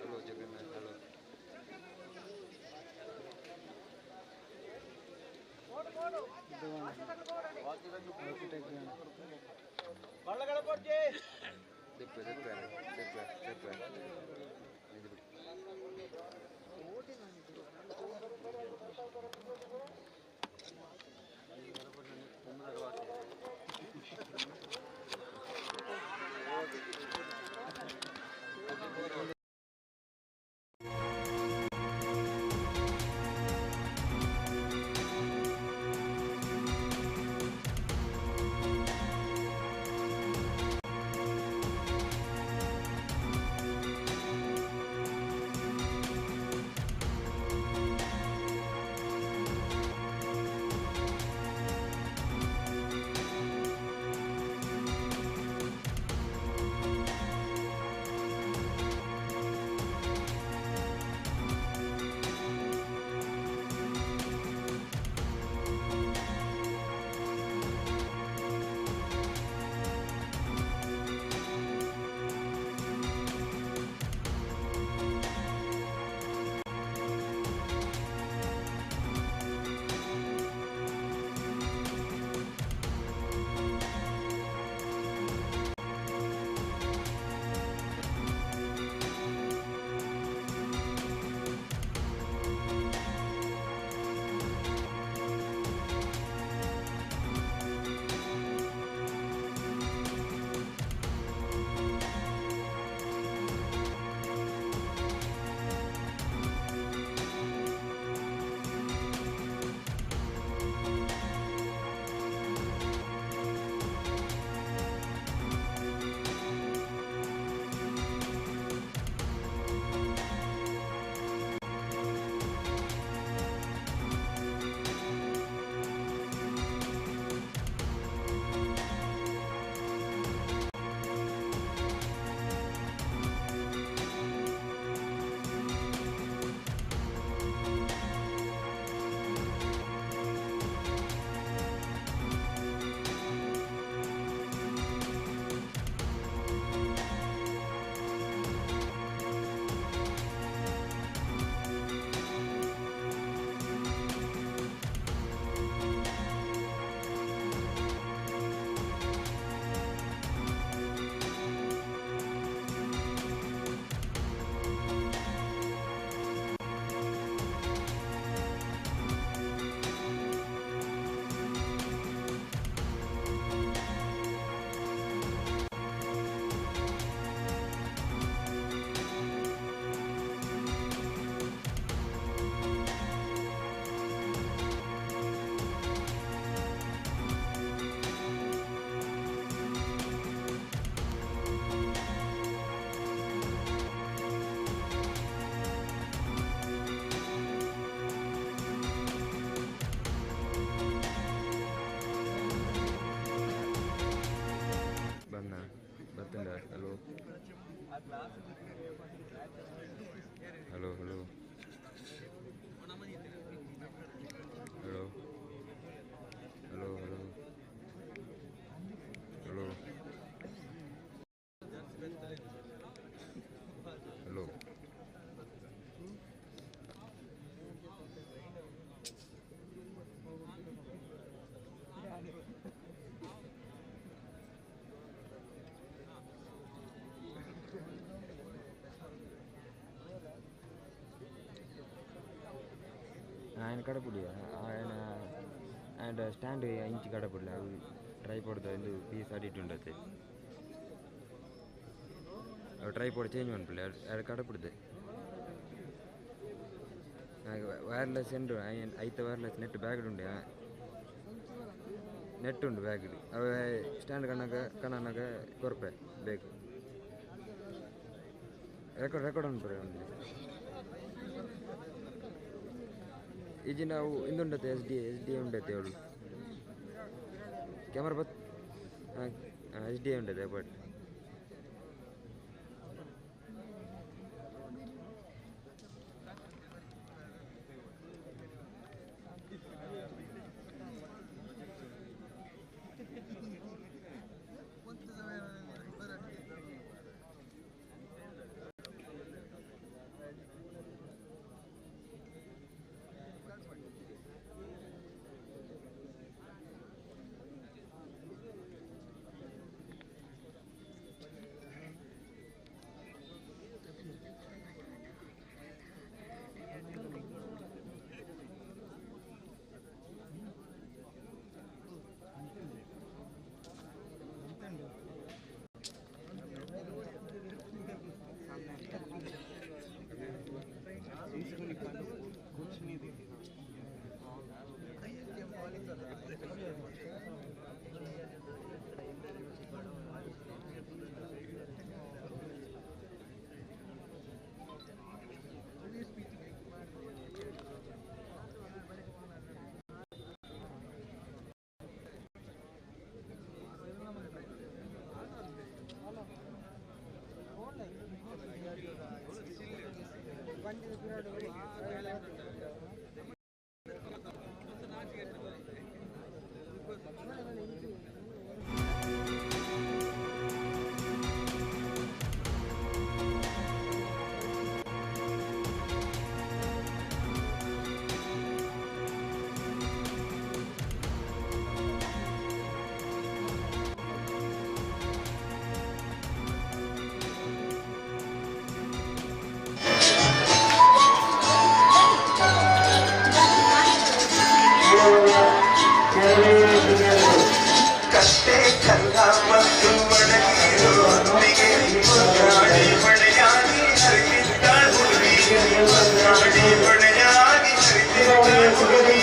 hello Jagannath hello. ದೆಪ್ಪೆ ದೆಪ್ಪೆ ದೆಪ್ಪೆ ದೆಪ್ಪೆ ಇದು ಬಿಡಿ. ಬಂದ ಬತ್ತಂಡ. Hello hello hello hello hello hello hello hello. ఆయన ಕಡಪುಡಿ ఆయన ಆ್ಯಂಡ್ ಸ್ಟ್ಯಾಂಡ್ ಇಂಚಿ ಕಡಪುಡ್ಲೆ ಅವು ಟ್ರೈಪೋಡ್ದ ಇಂದು ಪೀಸ್ ಅಡಿಟ್ ಉಂಡತೆ. ಅವು ಟ್ರೈಪೋಡ್ ಚೇಂಜ್ ಮನ್ಪುಲೆ ಅದು ಕಡಪುಡ್ದೆ. ವೈರ್ಲೆಸ್ ಉಂಡು ಐತ ವೈರ್ಲೆಸ್ ನೆಟ್ ಬ್ಯಾಗ್ಡ್ ಉಂಡು, ನೆಟ್ ಉಂಡು ಬ್ಯಾಗ್ಡ್. ಅವು ಸ್ಟ್ಯಾಂಡ್ ಕಣ್ಣಾಗ ಕಣ್ಣಾಗ ಕೊರ್ಪೆ ಬೇಕು ರೆಕಾರ್ಡ್ ರೆಕಾರ್ಡ್ ಅನ್ಪುರೆ ಉಂಡು. ಈಜಿ ನಾವು ಇಂದುಂಡತೆ ಎಸ್ ಡಿ ಎಸ್ ಡಿ ಉಂಡತೆ ಅವಳು ಕ್ಯಾಮ್ರಾ ಬತ್ ಎಸ್ ಡಿ ಉಂಡತೆ ಬಟ್ ಕಷ್ಟೇ ಕಲ್ಲ ಮತ್ತು ಒಣಗಿರೋ ಹೊತ್ತಿಗೆ ಹೊನ್ನಾಡಿ ಹೊಣೆಯಾಗಿ ಹರಿದಿದ್ದ ಹುಡುಗಿ, ಹೊನ್ನಾಡಿ ಹೊಣೆಯಾಗಿ ಹರಿದಿದ್ದ ಹುಡುಗಿ,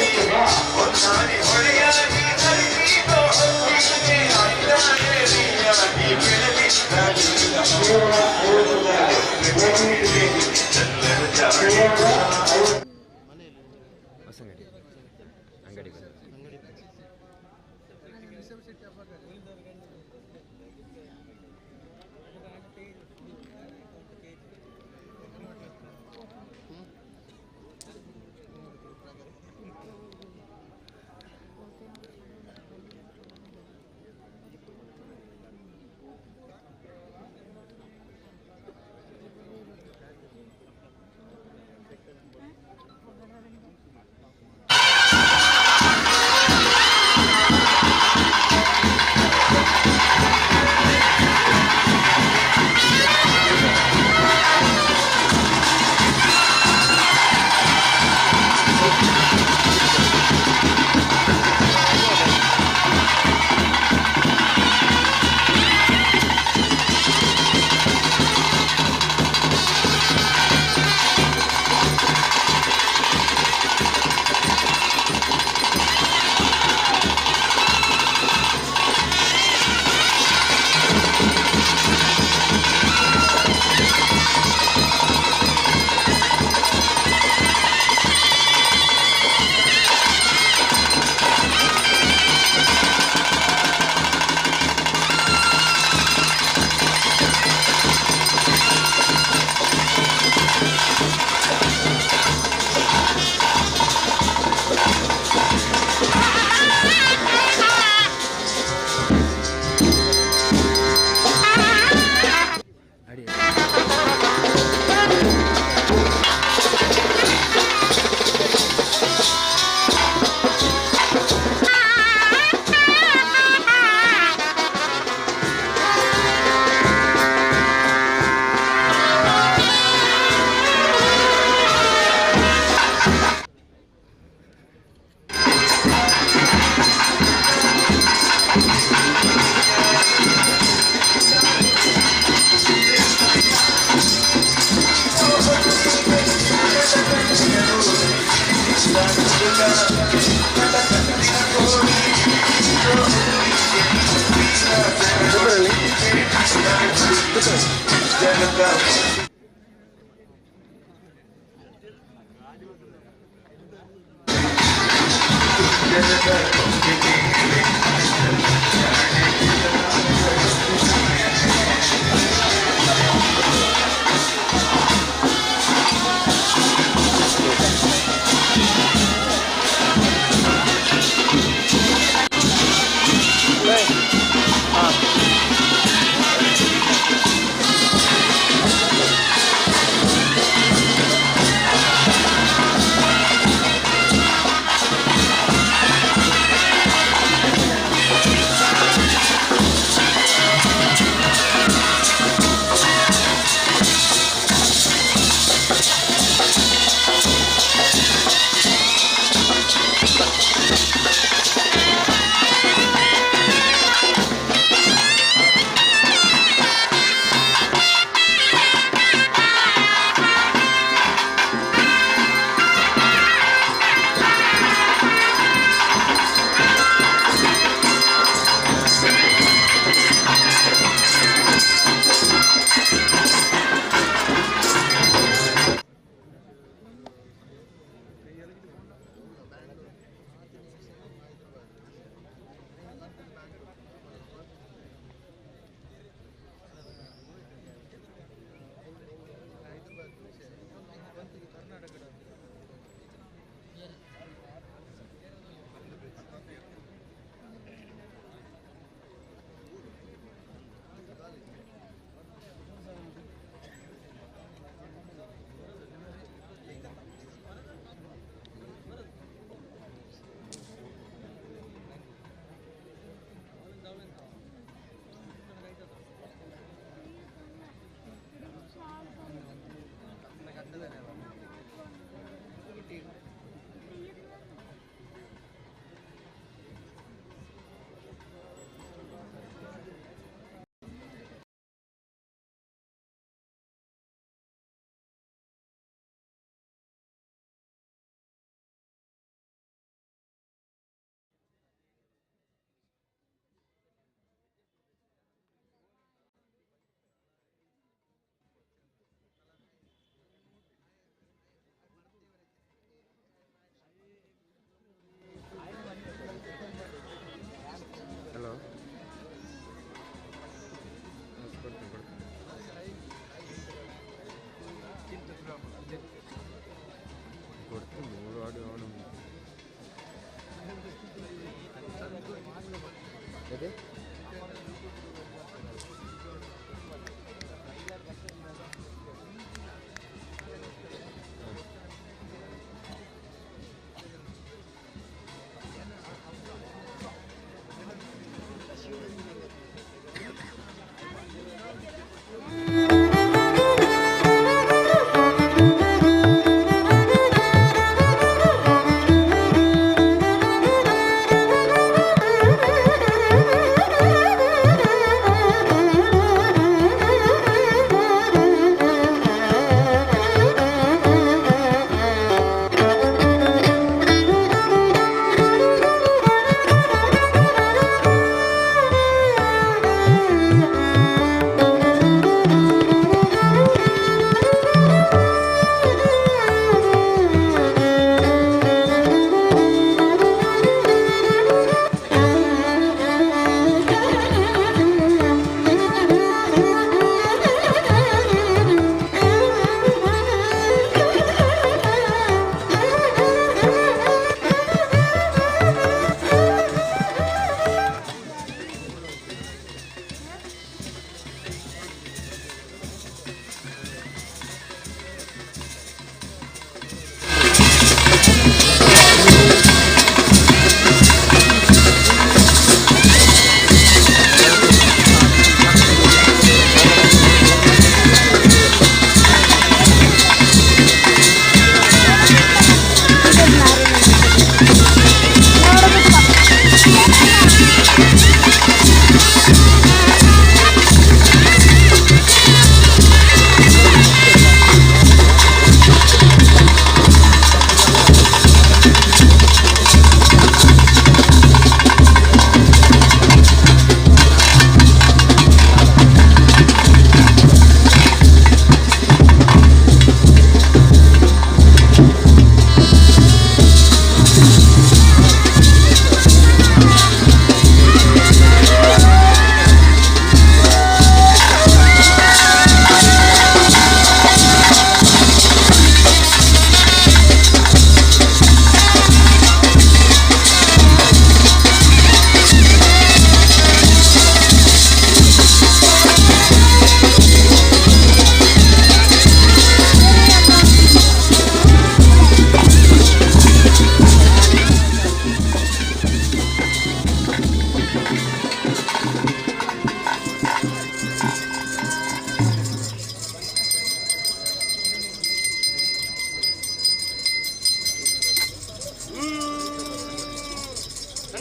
ಹೊನ್ನಾಡಿ ಹೊಣೆಯಾಗಿ ಹರಿದಿದ್ದ ಹೊತ್ತಿಗೆ ಅಂದಾಜೆಯಾಗಿ ಬೆಳೆದಿದ್ದ ಹೊಸಂಗಡಿ ಅಂಗಡಿ ಬಂದು. ಅಡಿ. ಿ.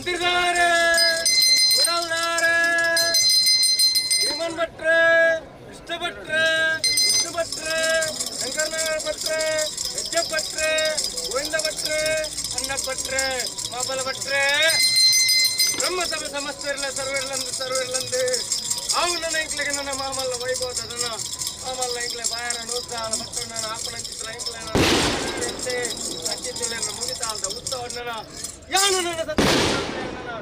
ಮಂತ್ರಿದಾರೆ, ಉಡಲ್ದಾರೆ, ಭೀಮನ್ ಭಟ್ರೆ, ಕೃಷ್ಣ ಭಟ್ರೆ, ವಿಷ್ಣು ಭಟ್ರೆ, ಶಂಕರನಾರಾಯಣ ಭಟ್ರೆ, ಹೆಜ್ಜ ಭಟ್ರೆ, ಗೋವಿಂದ ಭಟ್ರೆ, ಅನ್ನ ಭಟ್ರೆ, ಮಾಬಲ ಭಟ್ರೆ, ಬ್ರಹ್ಮಸಭೆ ಸಮಸ್ತ ಸರ್ವೆರ್ಲಂದು ಸರ್ವೆರ್ಲಂದು ಅವು ನನ್ನ ಇಂಕ್ಲೆಗೆ ನನ್ನ ಮಾಮಲ್ಲ ವೈಭವದ ಮಾಮಲ್ಲ ಇಂಕ್ಲೆ ಬಾಯರ ನೂತಾಲ ಭಟ್ಟ ಆಪಣ ಚಿತ್ರ ಇಂಕ್ಲೆ ಅಂಚಿತ್ತುಲೆಲ್ಲ ಮುಗಿತಾಲ್ದ ಉತ್ಸವಣ್ಣನ ಯಾನು ನನ್ನ ಸತ್ಯ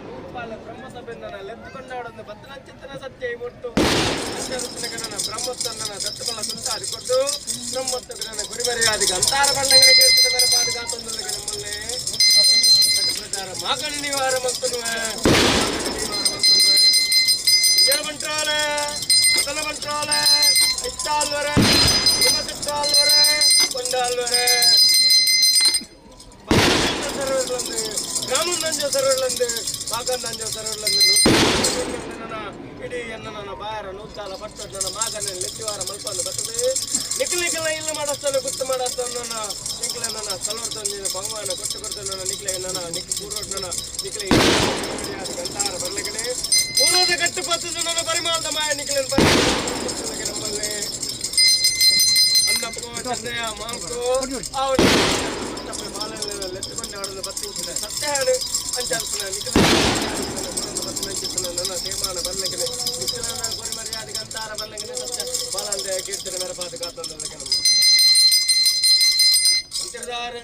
ನೂರುಪಾಲ ಬ್ರಹ್ಮಸಭೆ ನನ್ನ ಲೆತ್ತುಕೊಂಡಾಡೊಂದು ಬತ್ತನಂಚಿತ್ತನ ಸತ್ಯ ಒಟ್ಟು ನನ್ನ ಬ್ರಹ್ಮೋತ್ಸವನ ದತ್ತಬಲ ಸುಂತಾದಿ ಕೊಟ್ಟು ಬ್ರಹ್ಮೋತ್ಸವ ನನ್ನ ಗುರಿಮರ್ಯಾದಿಗೆ ಅಂತಾರ ಬಣ್ಣಗಳಿಗೆ ಕೇಳ್ತಿದ ಬೇರೆ ಪಾದುಗಾತೊಂದೊಂದಿಗೆ ನಮ್ಮಲ್ಲೇ ಪ್ರಚಾರ ಮಾಗಣಿ ನಿವಾರ ಮಂತನುವೆ ಇಂಜನ ಬಂಟ್ರಾಲೆ ಮದನ ಬಂಟ್ರಾಲೆ ಇಟ್ಟಾಲ್ವರೆ ಹಿಮಸಿಟ್ಟಾಲ್ವರೆ ಕೊಂಡಾಲ್ವರೆ ಸರ್ವರ್ಲಂದು ಗ್ರಾಮನಂಜ ಸರ್ವರ್ಲಂದು ಬಾಗನಂಜ ಸರ್ವರ್ಲಂದು ನನ್ನ ಇಡೀ ಎನ್ನ ನನ್ನ ಬಾಯರ ನೂತಾಲ ಪಟ್ಟು ನನ್ನ ಮಾಗನ ಲೆತ್ತಿವಾರ ಮಲ್ಪಂದು ಬರ್ತದೆ. ನಿಖಲ್ ನಿಖಲ ಇಲ್ಲ ಮಾಡಸ್ತಾನೆ ಗುರ್ತು ಮಾಡಸ್ತಾನ ನನ್ನ ನಿಖಲ ನನ್ನ ಸಲವರ್ತಂದಿನ ಬಹುಮಾನ ಕೊಟ್ಟು ಕೊಡ್ತಾನೆ ನನ್ನ ನಿಖಲೆ ನನ್ನ ನಿಖ ಪೂರ್ವ ನನ್ನ ನಿಖಲೆ ಗಂಟಾರ ಬರ್ಲಿಕಡೆ ಪೂರ್ವದ ಕಟ್ಟು ಪತ್ತದ ನನ್ನ ಪರಿಮಾಣದ ಮಾಯ ನಿಖಲನ್ ಪರಿ ನಮ್ಮಲ್ಲಿ ಅನ್ನಪ್ಪೋ ಚೆನ್ನಯ್ಯ ಮಾಂಕು ಅವನು ಲೆತ್ತುಕೊಂಡು ಆಡಲು ಬತ್ತಿಂಚಿನ ಸತ್ಯ ಹಾಡು ಅಂಚಾಲ್ಪನ ನಿಖಲ ನನ್ನ ತೇಮಾನ ಬರ್ಲಿಕ್ಕೆ ನಿಖಲ ಗುರಿ ಮರ್ಯಾದೆಗೆ ಅಂತಾರ ಬರ್ಲಿಕ್ಕೆ ಸತ್ಯ ಬಾಲಂದೆ ಕೀರ್ತನೆ ಮೆರಪಾದ ಕಾತಂದಕ್ಕೆ ನಮ್ಮ ಮಂತ್ರಿದಾರೆ.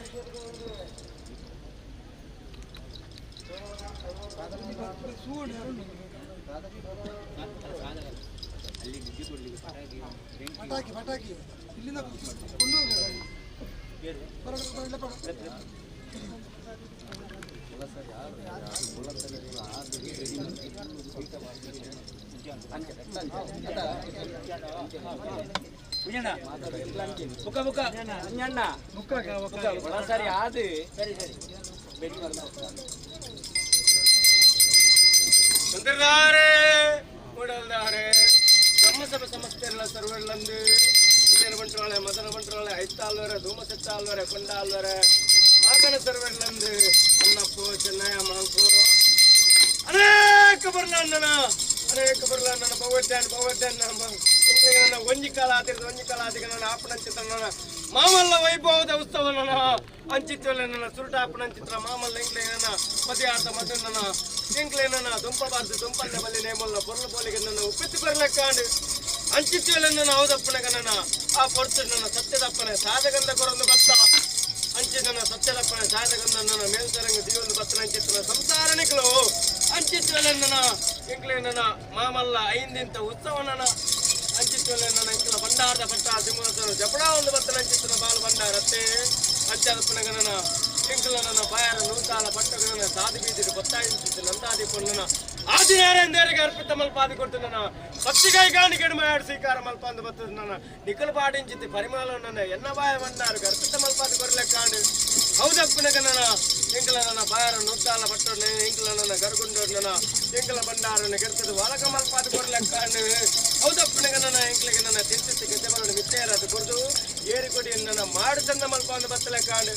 ಪಟಾಕಿ ಪಟಾಕಿ ಇಲ್ಲಿಂದ ಕೊಂಡು ಬುಕ್ಕ ಬುಕ್ಕ ಅಂಜಣ್ಣ ಬುಕ್ಕ ಸರಿ ಅದು ಸರಿ ಸರಿ ಮಂತ್ರಿದಾರೆ ಮೂಡಲ್ದಾರೆ ಬ್ರಹ್ಮಸಭೆ ಸಮಸ್ತೆಲ್ಲ ಸರ್ವೆರ್ಲಂದು ಇಂಜನ ಬಂಟ್ರಾಳೆ ಮದನ ಬಂಟ್ರಾಳೆ ಐತಾಲ್ವರೆ ಧೂಮಸೆತ್ತಾಲ್ವರೆ ಕೊಂಡಾಲ್ವರೆ ಮಾಕಣ ಸರ್ವೆರ್ಲಂದು ಅನ್ನಪ್ಪು ಚೆನ್ನಯ್ಯ ಮಾಂಕು ಅನೇಕ ಬರ್ಲ ಅನೇಕ ಬರ್ಲ ನನ್ನ ಭಗವದ್ಯಾನ್ ಭಗವದ್ಯಾನ್ ನನ್ನ ಒಂಜಿ ಕಾಲ ಆತಿರ್ದು ಒಂಜಿ ಕಾಲ ಆತಿಗೆ ನನ್ನ ಆಪಣಂಚಿತ ನನ್ನ ಮಾಮಲ್ಲ ವೈಭವದ ಉತ್ಸವ ನನ್ನ ಅಂಚಿತ್ವಲ್ಲ ನನ್ನ ಸುರುಟ ಆಪಣಂಚಿತ್ರ ಮಾಮಲ್ಲ ಇಂಕ್ಲೆ ನನ್ನ ಮದುವೆ ಆತ ಮದು ನನ್ನ ಇಂಕ್ಲೆ ನನ್ನ ದುಂಪ ಬಾರ್ದು ದುಂಪಲ್ಲ ಬಲ್ಲಿ ನೇಮಲ್ಲ ಪೊರ್ಲು ಬೋಲಿಗೆ ನನ್ನ ಉಪ್ಪಿತ್ತು ಬರ್ಲಕ್ಕಾಂಡು ಅಂಚಿತ್ವಲ್ಲ ನನ್ನ ಹೌದಪ್ಪನಗ ನನ್ನ ಆ ಪೊರ್ತು ನನ್ನ ಸತ್ಯದಪ್ಪನೆ ಸಾಧಗಂಧ ಕೊರೊಂದು ಬತ್ತ ಅಂಚಿ ನನ್ನ ಸತ್ಯದಪ್ಪನ ಸಾಧಗಂಧ ನನ್ನ ಮೇಲ್ಸರಂಗ ದಿವೊಂದು ಬತ್ತನ ಅಂಚಿತ್ತನ ಸಂಸಾರಣಿಕಲು ಅಂಚಿತ್ವಲ್ಲ ನನ್ನ ಇಂಕ್ಲೆ ನನ್ನ ಮಾಮಲ್ಲ ಐಂದಿಂತ ಉತ್ಸವ ನನ್ನ ಅಂಚಿತ್ವಲ್ಲ ನನ್ನ ಇಂಕ್ಲ ಭಂಡಾರದ ಪಟ್ಟ ಸಿಂಹಾಸನ ಜಪಡ ಒಂದು ಬತ್ತನ ಅಂಚಿತ್ತನ ಬಾಲು ಭಂಡಾರತ್ತೆ ಅಂಚಾದಪ್ಪನಗ ನನ್ನ ಇಂಕ್ಲ ನನ್ನ ಬಾಯರ ನೂತಾಲ ಪಟ್ಟಗನ ಸಾಧು ಬೀದಿರು ಬತ್ತಾಯಿಸಿದ್ದು ನಂದಾದಿ ಪೊನ್ನನ ಆದಿನಾರಾಯಣ ಅರ್ಪಿತ ಮಲ್ಪಾದಿ ಕೊಟ್ಟು ನನ್ನ ಪಕ್ಷಿಗಾಯಿ ಗಾಣಿ ಕೆಡುಮಾಡು ಸ್ವೀಕಾರ ಮಲ್ಪಂದು ಬತ್ತದ ನನ್ನ ನಿಖಲ್ ಪಾಡಿಂಚಿತ್ತಿ ಪರಿಮಳ ನನ್ನ ಎನ್ನ ಬಾಯ ಬಂದಾರು ಅರ್ಪಿತ ಮಲ್ಪಾದಿ ಕೊರ್ಲೆಕ್ಕಾಂಡು ಹೌದಪ್ಪನಗ ನನ್ನ ಇಂಕ್ಲ ನನ್ನ ಬಾಯರ ನೂತಾಲ ಪಟ್ಟೊಡ್ನೆ ಇಂಕ್ಲ ನನ್ನ ಗರ್ಗುಂಡೋಡ್ನ ಇಂಕ್ಲ ಭಂಡಾರನ ಗೆರ್ತದ ವಾಲಕ ಮಲ್ಪಾದಿ ಕೊರ್ಲೆಕ್ಕಾಂಡು ಹೌದಪ್ಪನಗ ನನ್ನ ಇಂಕ್ಲಿಗೆ ನನ್ನ ತಿರ್ತಿತ್ತು ಗೆದ್ದೆ ಬರೋಣ ಮಿತ್ತೇರದು ಕೊರ್ದು ಏರಿಕೊಡಿ ನನ್ನ ಮಾಡು ಚಂದ ಮಲ್ಪಂದು ಬತ್ತಲೆಕ್ಕಾಂಡು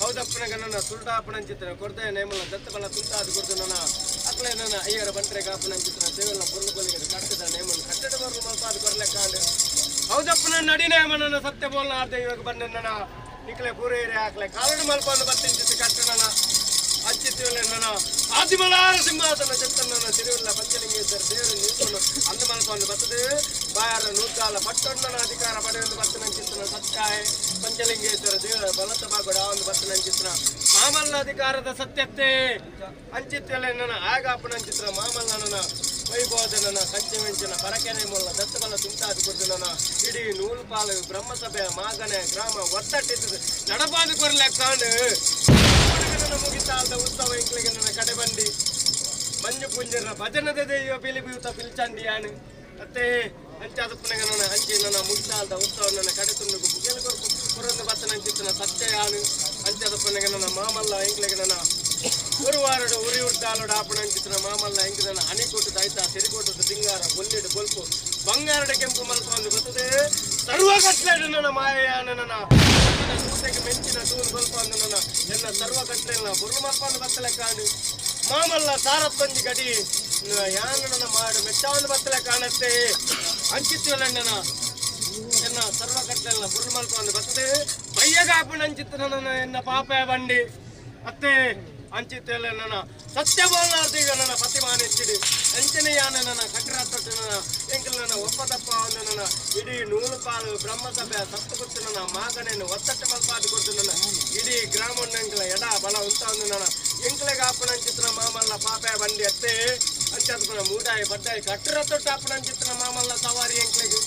ಹೌದಪ್ಪನಗ ನನ್ನ ಸುರುಟಾಪಣಂಚಿತ್ರ ಕೊರ್ದೆ ನೇಮಲ ದತ್ತಬಲ ತುಂಟಾದು ಕೊರ್ದು ನನ್ನ ಅಕ್ಲೆ ನನ್ನ ಅಯ್ಯರ ಬಂಟ್ರೆ ಕಾಪಣಂಚಿತ್ರ ಸೇವೆಲ್ಲ ಪೊರ್ಲು ಕೊಲಿಗೆ ಕಟ್ಟದ ನೇಮನ್ ಕಟ್ಟಡ ಬರಲು ಮಲ್ಪಾದು ಕೊರ್ಲೆಕ್ಕಾಂಡು ಹೌದಪ್ಪನ ನಡಿ ನೇಮ ನನ್ನ ಸತ್ಯ ಬೋಲ್ನ ಆರ್ಧ ಇವಾಗ ಬಂದ ನನ್ನ ನಿಕ್ಲೆ ಪೂರೇರಿ ಹಾಕ್ಲೆ ಕಾಲಡು ಮಲ್ಪಂದು ಬತ್ತಿಂಚಿತ್ತು ಕಟ್ಟಣ ಅಚ್ಚಿತ್ತಿವಲ್ಲ ನನ್ನ ಆದಿಮಲಾರ ಸಿಂಹಾಸನ ಚೆತ್ತನ್ನ ತಿರುವಿಲ್ಲ ಪಂಚಲಿಂಗೇಶ್ವರ ದೇವರು ನಿಲ್ಕೊಂಡು ಅಂದು ಮಲ್ಪಂದು ಬರ್ತದೆ. ಬಾಯಾರ ನೂತಾಲ ಪಟ್ಟೊಣ್ಣನ ಅಧಿಕಾರ ಪಡೆಯಲು ಬರ್ತನಂಚಿತ್ತನ ಸತ್ಯಾಯ ಪಂಚಲಿಂಗೇಶ್ವರ ದೇವರ ಬಲತ ಬಾಗುಡ ಒಂದು ಬರ್ತನಂಚಿತ್ತನ ಮಾಮಲ್ಲ ಅಧಿಕಾರದ ಸತ್ಯತ್ತೆ ಅಂಚಿತ್ತಲ್ಲ ನನ್ನ ಆಗಾಪನಂಚಿತ್ರ ಮಾಮಲ್ಲ ನನ್ನ ವೈಭವದ ನನ್ನ ಕಂಚಮೆಂಚಿನ ಪರಕೆನೆ ಮೊಲ್ಲ ದತ್ತಬಲ ತುಂಟಾದಿ ಕೊಡ್ದು ನನ್ನ ಇಡೀ ನೂಲು ಪಾಲು ಬ್ರಹ್ಮಸಭೆಯ ಮಾಗನೆ ಗ್ರಾಮ ಒತ್ತಟ್ಟಿದ್ದು ನಡಪಾದು ಕೊರ್ಲೆ ಕಾಂಡು ನನ್ನ ಮುಗಿತಾಲ್ದ ಉತ್ಸವ ಇಂಕ್ಲಿಗೆ ನನ್ನ ಕಡೆ ಬಂದಿ ಮಂಜು ಪುಂಜರ ಭಜನದ ದೈವ ಪಿಲಿ ಬಿಯುತ ಪಿಲ್ಚಂಡಿಯಾನು ಅತ್ತೆ ಅಂಚಾದಪ್ಪನಗ ನನ್ನ ಅಂಚಿ ನನ್ನ ಮುಗಿತಾಲ್ದ ಉತ್ಸವ ನನ್ನ ಕಡೆ ತುಂಡುಗು ಬುಗೆಲು ಕೊರ್ಪು ಕೊರೊಂದು ಬತ್ತನ ಅಂಚಿತ್ತನ ಸತ್ಯ ಯಾನು ಅಂಚಾದಪ್ಪನಗ ನನ್ನ ಮಾಮಲ್ಲ ಇಂಕ್ಲಿಗೆ ನನ್ನ ಗುರುವಾರಡು ಉರಿ ಉಡ್ಡಾಲುಡು ಆಪಣ ಅಂಚಿತ್ತನ ಮಾಮಲ್ಲ ಇಂಕ್ ನನ್ನ ಅಣಿಕೊಟ್ಟು ದೈತ ಸಿರಿಕೊಟ್ಟು ಸಿಂಗಾರ ಬೊಲ್ಲಿಡು ಬೊಲ್ಪು ಬಂಗಾರಡ ಕೆಂಪು ಮಲ್ಪ ಒಂದು ಗೊತ್ತದೆ. ಸರ್ವ ಕಟ್ಲೆಡು ನನ್ನ ಮಾಯೆಯಾನ ನನ್ನ ಸೂತೆಗೆ ಮೆಂಚಿನ ತೂನು ಬಲ್ಪ ಅಂದು ನನ್ನ ಎನ್ನ ಸರ್ವ ಕಟ್ಲೆಲ್ಲ ಬುರ್ಲು ಮಲ್ಪ ಒಂದು ಬತ್ತಲೆ ಕಾಣು. ಮಾಮಲ್ಲ ಸಾರತ್ತೊಂಜಿ ಗಡಿ ಯಾನನ ಮಾಡು ಮೆಚ್ಚಾವನ ಬತ್ತಲೆ ಕಾಣತ್ತೆ ಅಂಚಿತ್ತುವಲ್ಲಣ್ಣನ ಎನ್ನ ಸರ್ವ ಕಟ್ಟಲೆಲ್ಲ ಬುರ್ಲು ಮಲ್ಪೊಂದು ಬರ್ತದೆ ಬಯ್ಯಗಾಪುಣ ಅಂಚಿತ್ತು ನನ್ನ ಎನ್ನ ಪಾಪ ಬಂಡಿ ಅತ್ತೆ ಅಂಚಿತ್ತೆಲ್ಲ ನನ್ನ ಸತ್ಯ ಬೋಲಾರ್ದಿಗ ನನ್ನ ಪ್ರತಿಮಾನ ಹೆಚ್ಚಿಡಿ ಅಂಚನೆ ಯಾನ ನನ್ನ ಕಟ್ಟರಾತೊಟ್ಟು ನನ್ನ ಎಂಕಲ್ ನನ್ನ ಒಪ್ಪ ತಪ್ಪ ಒಂದು ನನ್ನ ಇಡೀ ನೂಲು ಪಾಲು ಬ್ರಹ್ಮಸಭೆ ಸತ್ತು ಗೊತ್ತು ನನ್ನ ಮಾಗಣೆಯನ್ನು ಒತ್ತಟ್ಟೆ ಮಲ್ಪಾದು ಕೊಟ್ಟು ನನ್ನ ಇಡೀ ಗ್ರಾಮಣ್ಣ ಎಂಕಲ ಎಡ ಬಲ ಉಂತ ಒಂದು ನನ್ನ ಎಂಕಲೆಗೆ ಆಪಣ ಅಂಚಿತ್ರ ಮಾಮಲ್ಲ ಪಾಪೆ ಬಂಡಿ ಅತ್ತೆ ಅಂಚಾದ ಮೂಡಾಯಿ ಬಡ್ಡಾಯಿ ಕಟ್ಟರ ಆಪಣ ಅಂಚಿತ್ರ ಮಾಮಲ್ಲ ಸವಾರಿ ಎಂಕ್ಲೆಗೆ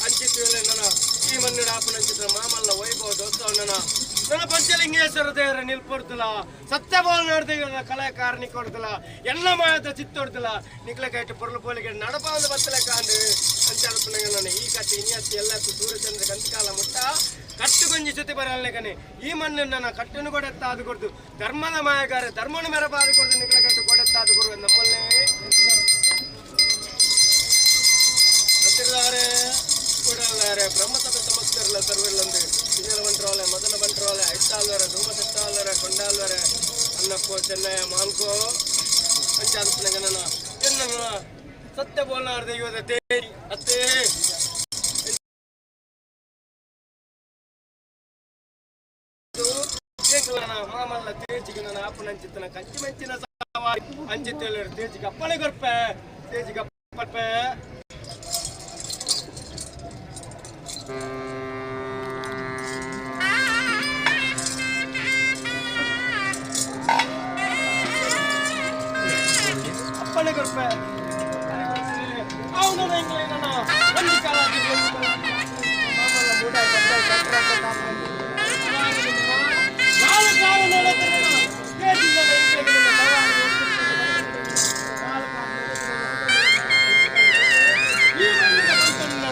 ಅಂಚಿತ್ತು ನನ್ನ ಈ ಮಣ್ಣಿನ ಆಪಣ ಅಂಚಿತ್ರ ಮಾಮಲ್ಲ ವೈಭವ ದೋಸ್ತವ ನನ್ನ ನನ್ನ ಪಂಚಲಿಂಗೇಶ್ವರ ದೇವರ ನಿಲ್ಪೊಡ್ತಲ ಸತ್ಯ ಬೋಲ್ ನೋಡ್ದಿಗ ಕಲಾಕಾರನಿ ಕೊಡ್ತಲ ಎಲ್ಲ ಮಾಯದ ಚಿತ್ತೊಡ್ತಲ ನಿಕ್ಲ ಕೈಟ್ ಪೊರ್ಲು ಪೋಲಿಗೆ ನಡಪಾಂದು ಬತ್ತಲೆ ಕಾಂಡು ಅಂಚಾಲ್ಪನಗ ನಾನು ಈ ಕಟ್ಟಿ ಇನಿಯತ್ತಿ ಎಲ್ಲಕ್ಕೂ ಸೂರ್ಯಚಂದ್ರ ಕಂತಿಕಾಲ ಮುಟ್ಟ ಕಟ್ಟು ಕೊಂಜಿ ಜೊತೆ ಬರಲ್ಲೆ ಕಣೆ ಈ ಮಣ್ಣನ್ನು ನನ್ನ ಕಟ್ಟನ್ನು ಕೊಡೆತ್ತಾದು ಕೊಡ್ದು ಧರ್ಮದ ಮಾಯಗಾರ ಧರ್ಮನ ಮೆರಪಾದು ಕೊಡ್ದು ನಿಕ್ಲ ಕೈಟ್ ಕೊಡೆತ್ತಾದು ಕೊಡುವ ನಮ್ಮಲ್ಲೇ ಗೊತ್ತಿರ್ಲಾರೆ ಕೂಡಲ್ಲಾರೆ ಬ್ರಹ್ಮಸಭೆ ಸಮಸ್ಕರಲ್ಲ ಸರ್ವೆಲ್ಲೊಂದು ಸಿಂಗಲ ಬಂಟ್ರೋಲೆ ಮೊದಲ ಬಂಟ್ರೋಲೆ ಐತಾಲ್ವರೆ ಧೂಮಸೆತ್ತಾಲ್ವರೆ ಕೊಂಡಾಲ್ವರೆ ಅನ್ನಪ್ಪೋ ಚೆನ್ನಯ್ಯ ಮಾನ್ಕೋ ಅಂಚಾದಪ್ಪನಗ ನನ್ನ ಎನ್ನ ಸತ್ಯ ಬೋಲಾರ್ದೆ ದೈವದ ತೇರಿ ಅತ್ತೇ ಮಾಮಲ್ಲ ತೇಜಿಗೆ ನನ್ನ ಆಪನ ಅಂಚಿತ್ತನ ಕಂಚಿ ಮಂಚಿನ ಸವಾರಿ ಅಂಚಿತ್ತೇಳಿ ತೇಜಿಗೆ ಅಪ್ಪಣೆ ಕೊರ್ಪೆ ತೇಜಿಗೆ ಅಪ್ಪೆ. ಅಪ್ಪಣೆ ಕೊರ್ಪೆ ಅವನು ನನ್ನ ಒಂದು ಕಾಲ ಮಾಮಲ್ಲ ಮೂಡಾಯಿ ಬಡ್ಡಾಯಿ ಕಟ್ರ ನಾಲ್ಕು ಕಾಲ ನಡೆದರೆ ಈ ಮಣ್ಣಿನ ಬಂತಣ್ಣ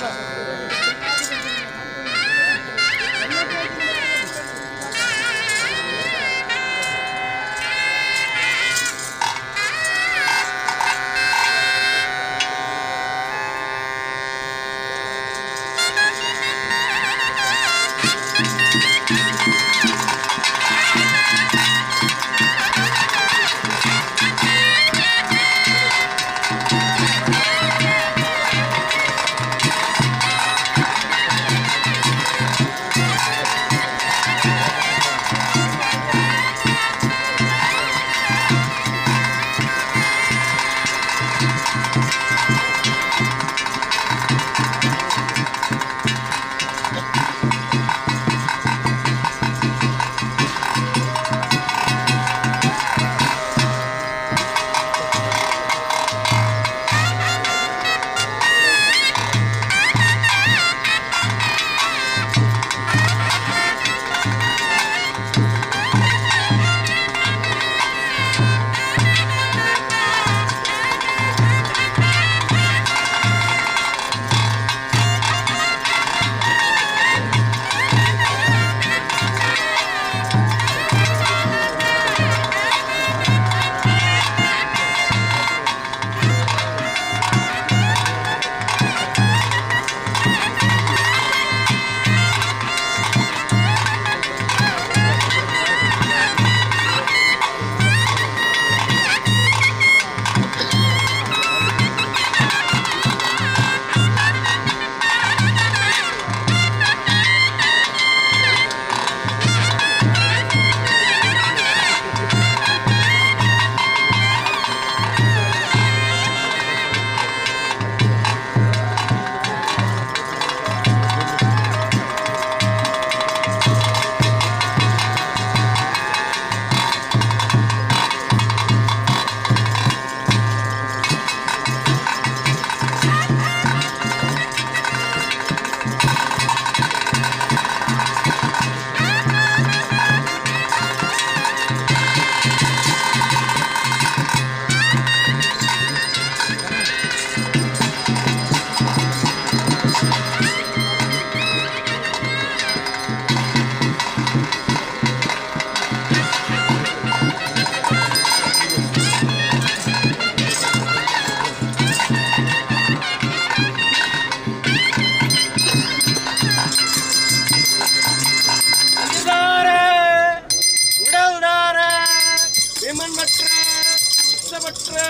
ಭಟ್ರೆ,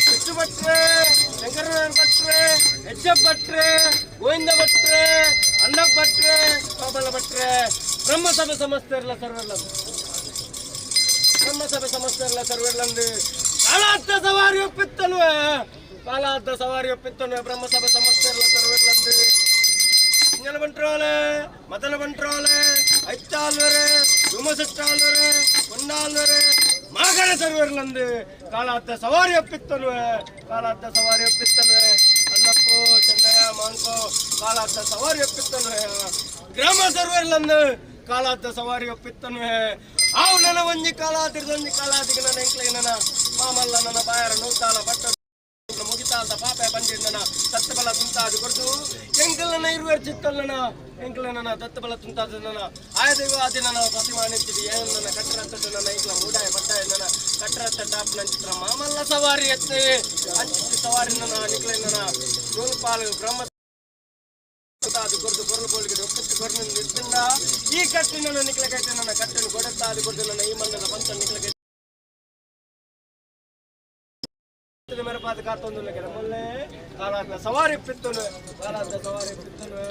ವಿಷ್ಣು ಭಟ್ರೆ, ಶಂಕರನಾರಾಯಣ ಭಟ್ರೆ, ಎಚ್ ಎಫ್ ಭಟ್ರೆ, ಗೋವಿಂದ ಭಟ್ರೆ, ಅಣ್ಣಪ್ಪ ಭಟ್ರೆ, ಗೋಪಾಲ ಭಟ್ರೆ, ಬ್ರಹ್ಮಸಭೆ ಸಮಸ್ತ ಇರಲ್ಲ ಸರ್ವೆಲ್ಲ, ಬ್ರಹ್ಮಸಭೆ ಸಮಸ್ತ ಇರಲ್ಲ ಸರ್ವೆಲ್ಲಂದು ಕಾಲಾದ್ದ ಸವಾರಿ ಒಪ್ಪಿತ್ತಲ್ವೇ, ಕಾಲಾದ್ದ ಸವಾರಿ ಒಪ್ಪಿತ್ತಲ್ವೇ ಬ್ರಹ್ಮಸಭೆ ಸಮಸ್ತ ಇರಲ್ಲ ಸರ್ವೆಲ್ಲಂದು ಇಂಜನ ಬಂಟ್ರೋಲೆ, ಮದನ ಬಂಟ್ರೋಲೆ, ಐತ್ತಾಲ್ವರೆ, ಧೂಮಸೆಟ್ಟಾಲ್ವರೆ, ಹೊನ್ನಾಲ್ವರೆ, ಮಾಗಣ ಸರ್ವರ್ಲಂದು ಕಾಲಾದ್ದ ಸವಾರಿ ಒಪ್ಪಿತ್ತಲ್ವೇ, ಕಾಲಾದ್ದ ಸವಾರಿ ಒಪ್ಪಿತ್ತಲ್ವೇ ಅಣ್ಣಪ್ಪು ಚೆನ್ನಯ್ಯ ಮಾಂಕೋ ಕಾಲಾದ್ದ ಸವಾರಿ ಒಪ್ಪಿತ್ತಲ್ವೇ ಗ್ರಾಮ ಸರ್ವರ್ಲಂದು ಕಾಲಾದ್ದ ಸವಾರಿ ಒಪ್ಪಿತ್ತನ್ವೆ. ಆವು ನನ್ನ ಒಂಜಿ ಕಾಲಾದಿರ್ದೊಂಜಿ ಕಾಲಾದಿಗೆ ನನ್ನ ಎಂಕ್ಲೆ ನನ್ನ ಮಾಮಲ್ಲ ನನ್ನ ಬಾಯರ ನೂತಾಲ ಪಟ್ಟ ಮುಗಿತಾಲ್ದ ಪಾಪೆ ಬಂದಿದ್ದನ ದತ್ತಬಲ ತುಂತಾದು ಕೊಡ್ದು ಎಂಕಲನ ಇರುವೆರ್ ಚಿತ್ತಲ್ಲನ ಎಂಕಲನ ದತ್ತಬಲ ತುಂತಾದ ನನ್ನ ಆಯ ದೈವ ಆದಿ ನನ್ನ ಪ್ರತಿಮಾನಿಚ್ಚಿಡಿ ಏನು ನನ್ನ ಕಟ್ಟರತ್ತದ ನನ್ನ ಎಂಕಲ ಮೂಡಾಯ ಪಟ್ಟಾಯ ನನ್ನ ಕಟ್ಟರತ್ತ ಟಾಪ್ ನಂಚಿತ್ರ ಮಾಮಲ್ಲ ಸವಾರಿ ಎತ್ತಿ ಅಂಚಿತ್ತಿ ಸವಾರಿ ನನ್ನ ನಿಕ್ಲೆ ನನ್ನ ಜೋನುಪಾಲು ಬ್ರಹ್ಮ ಅದು ಕೊರ್ದು ಕೊರಲು ಬೋಳಿಗೆ ಒಪ್ಪಿಟ್ಟು ಕೊರ್ದು ನಿರ್ತಿಂದ ಈ ಕಟ್ಟಿನ ನನ್ನ ನಿಕ್ಲೆ ಕಟ್ಟಿ ನನ್ನ ಕಟ್ಟನ್ನು ಕೊಡುತ್ತಾ ಅದು ಕೊಡ್ದು ನನ್ನ ಈ ಮಣ್ಣದ ಪಂಚ ನಿಕ್ಲೆ ಕಟ್ಟಿ ಮೆರಪಾದ ಕಾತೊಂದು ಮೊನ್ನೆ ಕಾಲಾರ್ಧ ಸವಾರಿ ಪಿತ್ತನು, ಕಾಲಾರ್ಧ ಸವಾರಿ ಪಿತ್ತನು.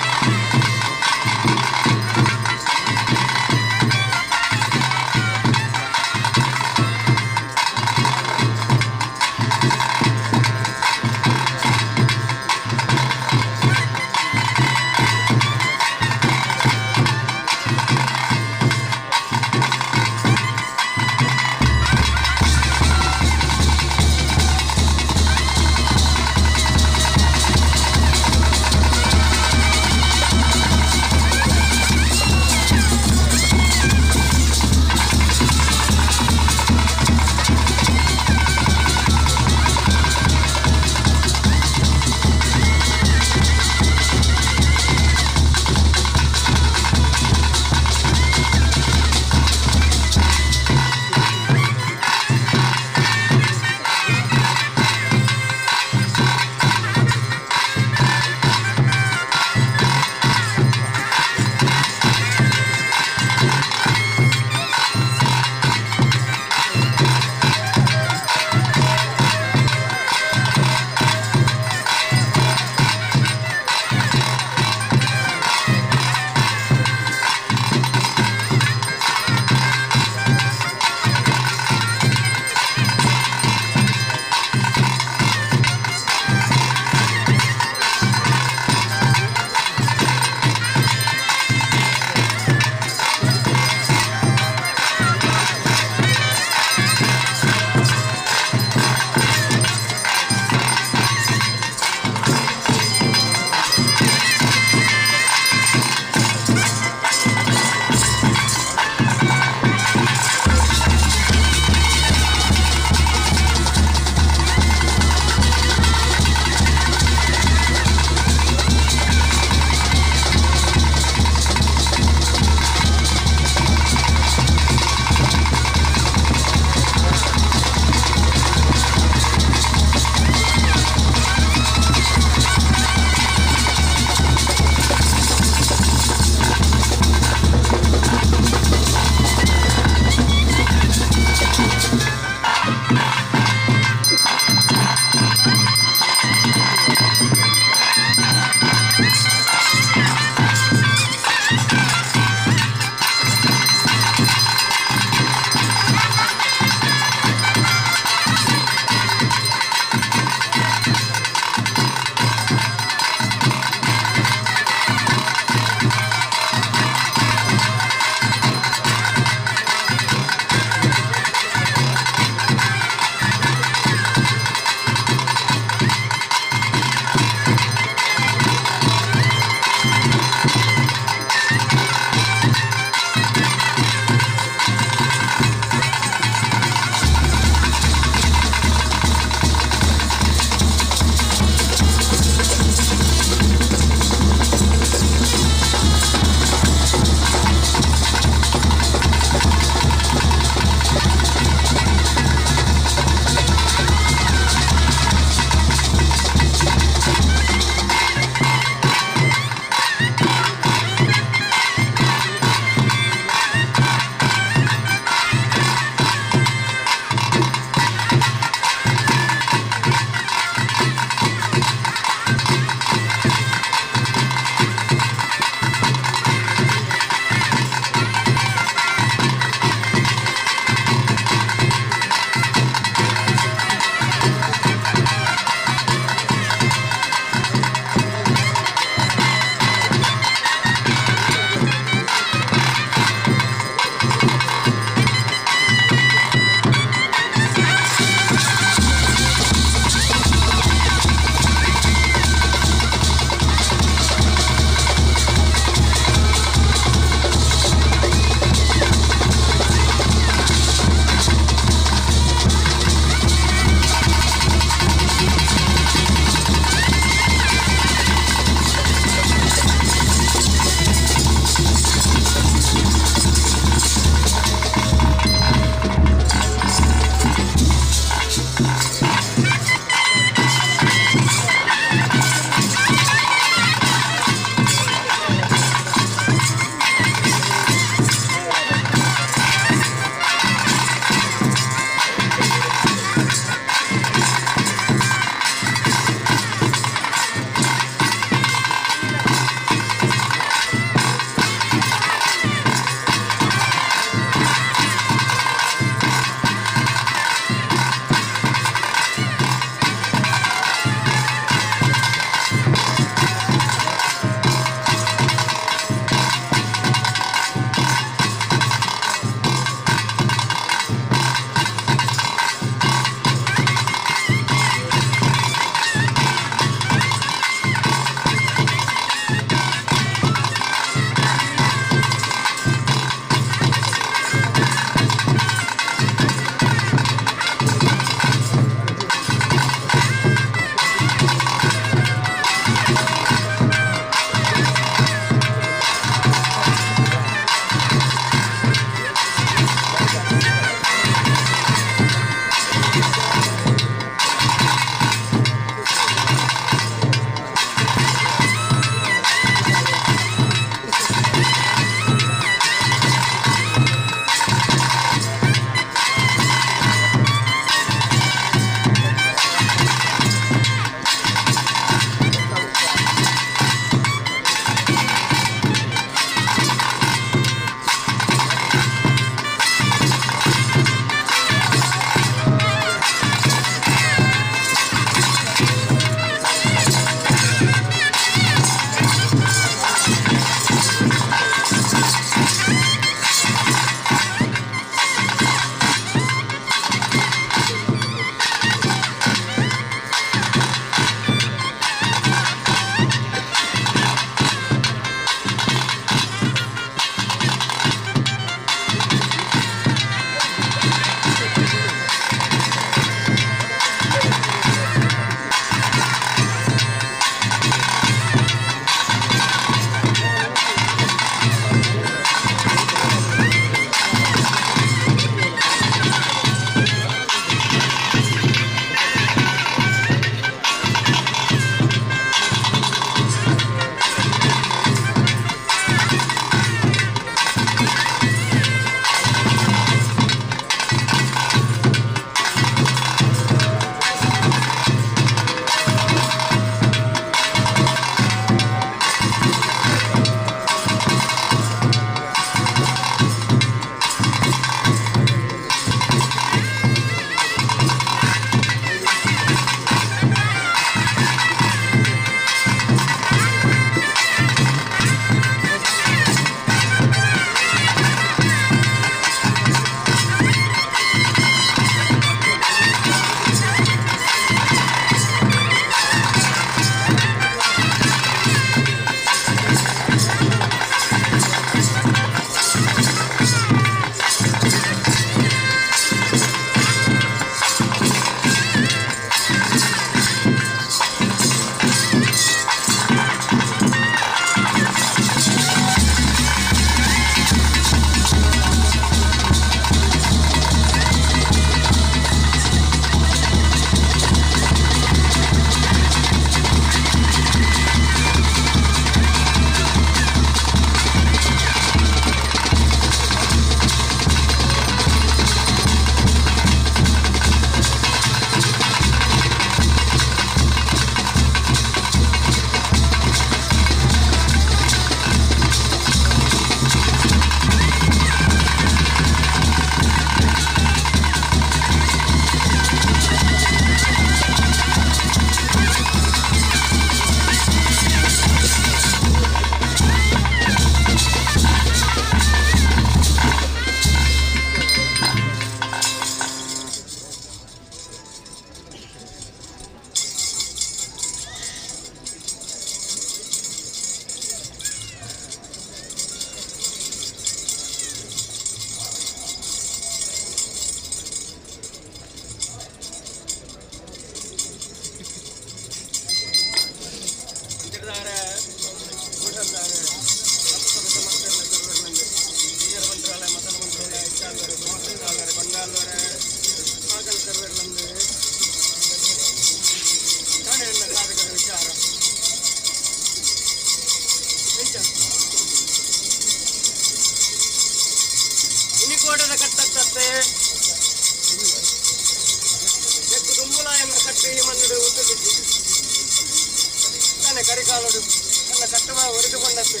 ಕಾಲೋಡು ನನ್ನ ಕಟ್ಟುವ ಒರೆದುಕೊಂಡದ್ದು.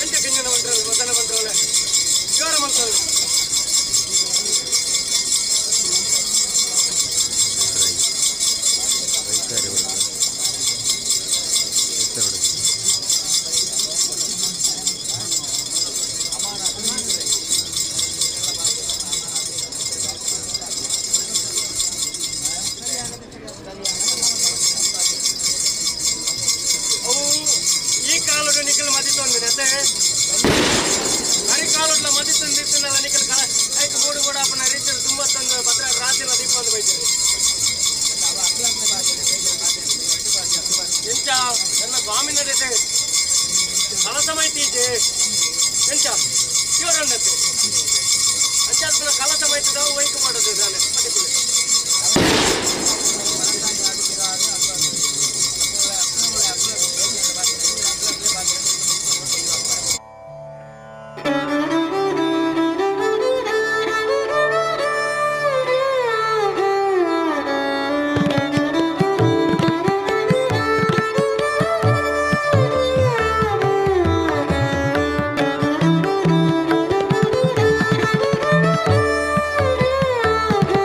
ಎಂಟ ಕಿಂಜನ ಮಂತ್ರಾಲ ಮದನ ಮಂತ್ರಾಲ ಜೋರ ಮಂತ್ರಾಲ ಅವು ಈ ಕಾಲಡು ನಿಖಲ್ ಮದಿತೊಂದು ನೆತ್ತೆ ಹರಿ ಕಾಲುಡ್ಲ ಮದಿತೊಂದು ಇತ್ತಿನಲ್ಲ ನಿಖಲ್ ಕಲ ಐಕ್ ಮೂಡು ಕೂಡ ಅಪ್ಪನ ರೀತಿಯಲ್ಲಿ ತುಂಬ ತಂದು ಭದ್ರ ರಾತ್ರಿ ದೀಪ ಒಂದು ಬೈತಾರೆ. ಎಂಚ ನನ್ನ ಸ್ವಾಮಿ ನಡೆತೆ ಕಲಸ ಮೈತೀಚೆ ಎಂಚ ಇವರನ್ನತ್ತೆ ಅಂಚಾದ ಕಲಸ ಮೈತದವು ವೈಕ್ ಮಾಡೋದು ತಾನೆ ಪರ್ಟಿಕ್ಯುಲರ್. Thank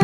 you.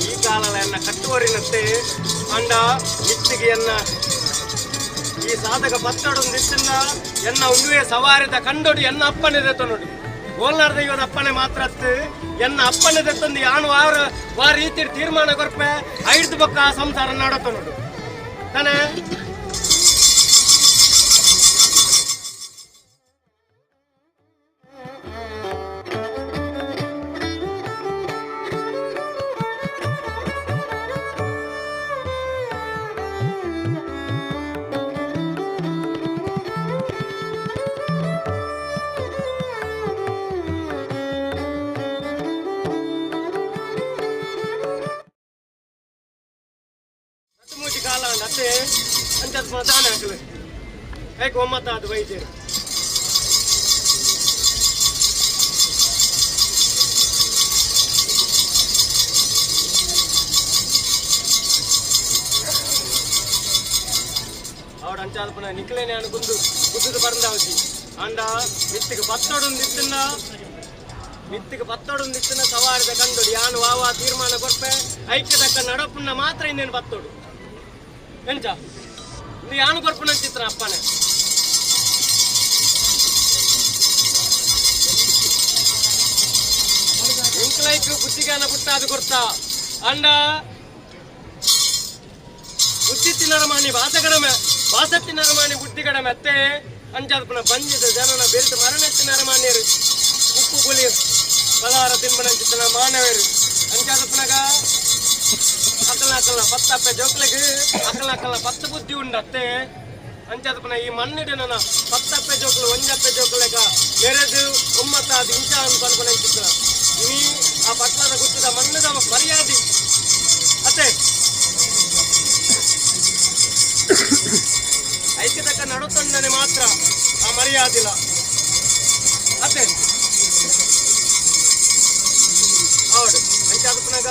ಈ ಕಾಲದ ಕಟ್ಟುವರಿನತ್ತೆ ಅಂಡ ನಿತ್ತಿಗೆ ಎನ್ನ ಈ ಸಾಧಕ ಪತ್ತಡೊಂದಿತ್ತಿನ ಎನ್ನ ಉಂದುವೆ ಸವಾರಿದ ಕಂಡೊಡು ಎನ್ನ ಅಪ್ಪನೆ ದೆತ್ತೊನೊಡು ಗೋಲ್ನಾರ್ ದೈವದ ಅಪ್ಪನೆ ಮಾತ್ರ ಅತ್ತು ಎನ್ನ ಅಪ್ಪನೆ ದೆತ್ತೊಂದು ಯಾನು ವಾರ ವಾ ರೀತಿ ತೀರ್ಮಾನ ಕೊರ್ಪೆ ಐದು ಬೊಕ್ಕ ಆ ಸಂಸಾರ ನಡತೊನೊಡು ತಾನೆ. ಅವಡು ಅಂಚಾದಪನ ನಿಕ್ಲೇನೆ ಗುಂದು ಗುದ್ದುದು ಪರಂದಾವತಿ ಅಂಡ ಮಿತ್ತಿಗೆ ಪತ್ತೊಡೊಂದಿತ್ತಿನ ಮಿತ್ತಿಗೆ ಪತ್ತೊಡೊಂದಿತ್ತಿನ ಸವಾರಿದ ಕಂಡೊಡು ಯಾನು ವಾವಾ ತೀರ್ಮಾನ ಕೊರ್ಪೆ ಐಕ್ಯದಕ್ಕ ನಡಪುನ್ನ ಮಾತ್ರ ಇನ್ನೇನು ಪತ್ತೊಡು ಎಂಚ ಇದು ಯಾನು ಕೊರ್ಪುನ ಚಿತ್ರ ಅಪ್ಪನೆ ಎಂಕ್ಲೈಕ್ ಬುದ್ಧಿಗಾನ ಪುಟ್ಟಾದು ಕೊರ್ತಾ ಅಂಡ ಬುದ್ಧಿ ತಿನ್ನರಮಾನಿ ವಾಸ ಕಡಮೆ ವಾಸತ್ತಿ ನರಮಾನಿ ಬುದ್ಧಿ ಕಡಮೆ ಅತ್ತೆ ಅಂಚಾದಪುನ ಬಂಜಿದ ಜನನ ಬೆರಿತು ಮರಣೆತ್ತಿ ನರಮಾನ್ಯರು ಉಪ್ಪು ಪುಲಿ ಪಲಾರ ತಿನ್ಬಣಂಚಿತ್ತನ ಮಾನವರು ಅಂಚಾದಪುನಗ ಅಕಲ ಅಕಲ ಪತ್ತಪ್ಪೆ ಜೋಕ್ಲೆಗ್ ಅಕಲ ಅಕಲ ಪತ್ತು ಬುದ್ಧಿ ಉಂಡತ್ತೆ ಅಂಚಾದಪುನ ಈ ಮಣ್ಣಿಡೆ ನನ್ನ ಪತ್ತಪ್ಪೆ ಜೋಕ್ಲು ಒಂಜಪ್ಪೆ ಜೋಕ್ಲೆಗ ಮೆರೆದು ಒಮ್ಮತ್ತಾದ ಇಂಚ ಅನ್ಪನ್ಪನಂಚಿತ್ತನ ಇನಿ ಆ ಪಟ್ಟಣದ ಗುತ್ತದ ಮಣ್ಣದ ಮರ್ಯಾದೆ ಅತ್ತೆ ಐಕ್ಯತಕ್ಕ ನಡುತ್ತಂಡನೆ ಮಾತ್ರ ಆ ಮರ್ಯಾದಿಲ್ಲ ಅತ್ತೆ ಹೌದು ಅಂಚಾದಪುನಗ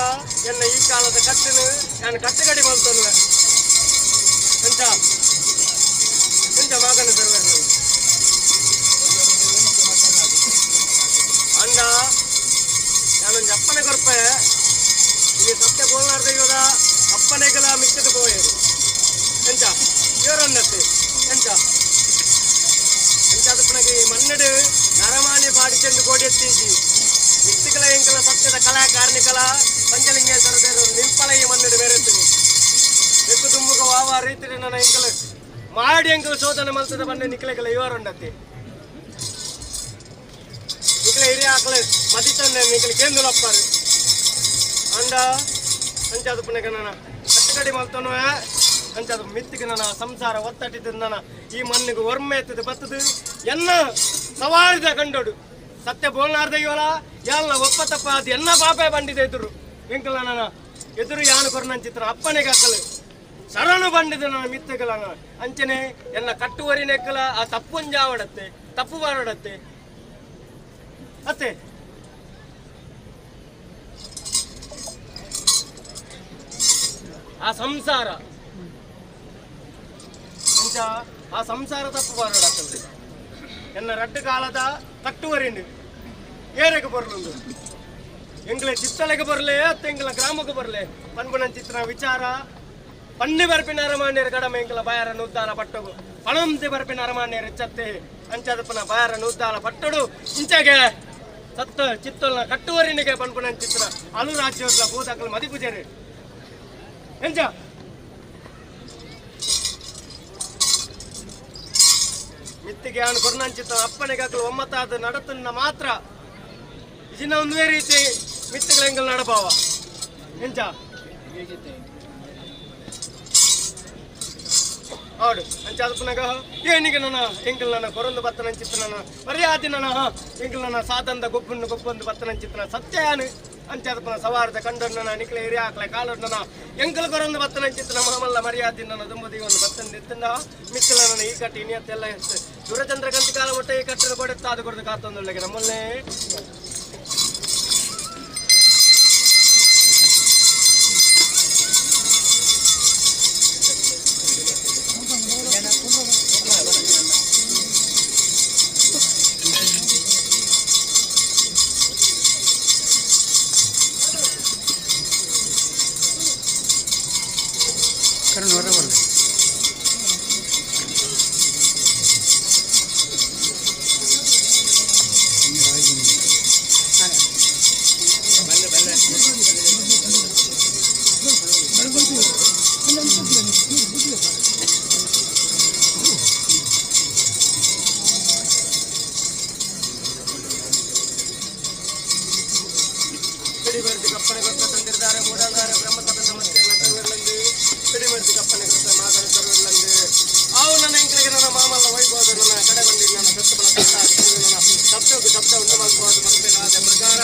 ಎನ್ನ ಈ ಕಾಲದ ಕಟ್ಟನು ನಾನು ಕಟ್ಟುಗಡಿ ಮಲ್ತೊನ್ನುವೆ ಎಂಚ ಎಂಚ ಮಾಗನ ಸರ್ವರ್ ಅಂಡ ನಾನೊಂದು ಅಪ್ಪನೆ ಕೊರ್ಪೆ ಇಲ್ಲಿ ಸತ್ಯ ಬೋಲ್ನಾರ್ ದೈವದ ಅಪ್ಪನೆಗಲ ಮಿಕ್ಕದ ಪೋಯರು ಎಂಚ ಇವರನ್ನತ್ತೆ ಎಂಚ ಎಂಚಾದಪ್ಪನಗೆ ಈ ಮನ್ನಡು ನರಮಾನಿ ಪಾಡಿ ಚೆಂಡು ಕೋಡಿ ಎತ್ತೀಜಿ ಮಿತ್ತಿಕಲ ಎಂಕಲ ಸತ್ಯದ ಕಲಾಕಾರ್ಣಿಕಲ ಪಂಚಲಿಂಗೇಶ್ವರ ದೇವರು ನಿಲ್ಪಲ ಈ ಮನ್ನಡು ಬೇರೆತ್ತೀನಿ ಬೆಕ್ಕು ತುಂಬುಗ ವಾವ ರೀತಿಯ ನನ್ನ ಎಂಕಲ ಮಾಡಿ ಎಂಕಲ ಶೋಧನೆ ಮಲ್ತದ ಬಂಡೆ ನಿಕ್ಲೆಗಲ ಇವರುಂಡತ್ತಿ ನಿಕ್ಲೆ ಹಿರಿಯ ಆಕಲೆ ಮದಿತಂದೆ ನಿಕ್ಲೆ ಕೇಂದುಲಪ್ಪಾರು ಅಂಡ ಅಂಚಾದಪ್ಪನಗೆ ನನ್ನ ಕಟ್ಟುಗಡಿ ಮಲ್ತನುವೆ ಅಂಚಾದ ಮಿತ್ತಿಗೆ ನನ್ನ ಸಂಸಾರ ಒತ್ತಟ್ಟಿದ್ದು ನನ್ನ ಈ ಮಣ್ಣಿಗೆ ಒರ್ಮೆ ಎತ್ತದ ಬತ್ತದು ಎನ್ನ ಸವಾರಿದ ಕಂಡೋಡು ಸತ್ಯ ಬೋಲ್ನಾರ್ದ ಇವಲ ಯಾಲ್ನ ಒಪ್ಪ ತಪ್ಪ ಅದು ಎನ್ನ ಪಾಪೆ ಬಂಡಿದೆ ಎದುರು ಎಂಕಲ ನನ್ನ ಎದುರು ಯಾನು ಕೊರ್ನಂಚಿತ್ರ ಅಪ್ಪನಿಗೆ ಹಾಕಲು ಶರಣು ಬಂಡಿದೆ ನನ್ನ ಮಿತ್ತಗಲ ಅಂಚನೆ ಎನ್ನ ಕಟ್ಟುವರಿನೆಕ್ಕಲ ಆ ತಪ್ಪುಂಜಾವಡತ್ತೆ ತಪ್ಪು ಬಾರಡತ್ತೆ ಅತ್ತೆ ಆ ಸಂಸಾರ ಇಂಚ ಆ ಸಂಸಾರ ತಪ್ಪು ಬಾರಡತ್ತಂತೆ ಎನ್ನ ರಡ್ಡು ಕಾಲದ ಕಟ್ಟುವರಿಂಡು ಏರೆಗೆ ಬರಲುಂಡು ಎಂಗ್ಲ ಚಿತ್ತಲೆಗೆ ಬರಲೆ ಅತ್ತ ಎಂಗ್ಲ ಗ್ರಾಮಕ್ಕೆ ಬರಲೆ ಪನ್ಪುನ ಚಿತ್ರ ವಿಚಾರ ಪನ್ನಿ ಬರ್ಪಿನ ಅರಮಾನ್ಯರ ಕಡಮೆ ಎಂಗ್ಲ ಬಾಯಾರ ನುದ್ದಾಲ ಪಟ್ಟಗು ಪಣಂತಿ ಬರ್ಪಿನ ಅರಮಾನ್ಯರ ಚತ್ತೆ ಅಂಚಾದಪ್ಪನ ಬಾಯಾರ ನುದ್ದಾಲ ಪಟ್ಟಡು ಇಂಚಗೆ ಸತ್ತ ಚಿತ್ತಲ್ನ ಕಟ್ಟುವರಿನಿಗೆ ಪನ್ಪುನ ಚಿತ್ರ ಅಲು ರಾಜ್ಯೋತ್ಲ ಭೂತಕಲ್ ಮದಿಪುಜರು ಎಂಚ ಮಿತ್ತಿಗೆ ಅವನು ಕೊರ್ನಂಚಿತ್ತ ಅಪ್ಪನಿಗೆ ಹಾಕಲು ಒಮ್ಮತ್ತಾದ ನಡತನ್ನ ಮಾತ್ರ ಇಜಿನ ಒಂದೇ ರೀತಿ ಮಿತ್ತಿಗಳ ನಡಪಾವ ಎಂಚ ಹೌದು ಅಂಚ ಅದಪ್ಪನಾಗ ಏನಿಗೆ ನನ್ನ ಎಂಕಲ್ ನನ್ನ ಕೊರೊಂದು ಬತ್ತನಂಚಿತ್ತ ನನ್ನ ಮರ್ಯಾದೆ ನನ್ನ ಎಂಕಲ್ ನನ್ನ ಸಾಧಂದ ಗೊಬ್ಬನ್ನು ಗೊಬ್ಬೊಂದು ಬತ್ತನಂಚಿತ್ತನ ಸತ್ಯಾನು ಅಂಚ ಅದಪ್ಪನ ಸವಾರದ ಕಂಡೊನ್ನ ನಿಕ್ಲೆ ಹಿರಿಯ ಹಾಕ್ಲೆ ಕಾಲೊನ್ನ ಎಂಕಲ್ ಕೊರೊಂದು ಬತ್ತನಂಚಿತ್ತನ ಮಹಮಲ್ಲ ಮರ್ಯಾದೆ ನನ್ನ ದುಂಬದಿ ಒಂದು ಬತ್ತನ ನಿತ್ತಂದ ಮಿಕ್ಕಲ ನನ್ನ ಈ ಕಟ್ಟಿ ಇನಿಯತ್ತೆಲ್ಲ ಸೂರ್ಯಚಂದ್ರ ಕಂತಿ ಕಾಲ ಒಟ್ಟ ಈ ಕಟ್ಟದ ಕೊಡುತ್ತ ಅದು ಕೊಡದು ಕಾತೊಂದುಳ್ಳೆಗೆ ನಮ್ಮಲ್ಲೇ ಕರುಣ್ ಹೊರ ಬರಲಿ. பிடிமருந்து கப்பனை கொத்த தந்திருந்தாரு மூடாந்தாரு பிரம்மசபை சமஸ்கிருத ಸರ್ವರ್ಲಂದು பிடிಮರ್ದು ಕಪ್ಪನೆ ಕೊತ್ತ ಮಾದರ ಸರ್ವರ್ಲಂದು ಆವು ನನ್ನ ಎಂಕಲಿಗೆ ನನ್ನ ಮಾಮಲ್ಲ ವೈಭವದ ನನ್ನ ಕಡೆಗೊಂಡಿ ನನ್ನ ಸತ್ತಬಲ ನನ್ನ ಶಬ್ದಕ್ಕೆ ಶಬ್ದ ಉಂಡು ಮಲ್ಪೋದು ಮಲ್ಪೇನಾದ ಪ್ರಕಾರ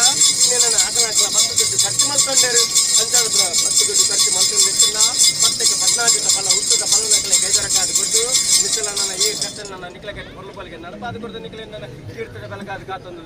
ನನ್ನ ಅಕಲಾಕಲ 10 ದುಡ್ಡು ಖರ್ಚು ಮಲ್ತೊಂಡೇರು ಅಂಚಾದ 10 ದುಡ್ಡು ಖರ್ಚು ಮಲ್ತೊಂಡಿತ್ತಿಲ್ಲ ಪತ್ತಕ್ಕೆ ಪದ್ನಾಜಿತ ಫಲ ಹುಟ್ಟದ ಫಲ ನಕಲೆ ಕೈದರಕಾದ ಕೊಟ್ಟು ನಿಚ್ಚಲ ನನ್ನ ಈ ಖರ್ಚನ್ನು ನನ್ನ ನಿಕ್ಲಕ್ಕೆ ಕೊರ್ಲು ಬಲಿಗೆ ನಡಪಾದ ಕೊಡ್ದು ನಿಕ್ಲೆ ನನ್ನ ಕೀರ್ತನೆ ಬೆಲಕಾದ ಕಾತೊಂದು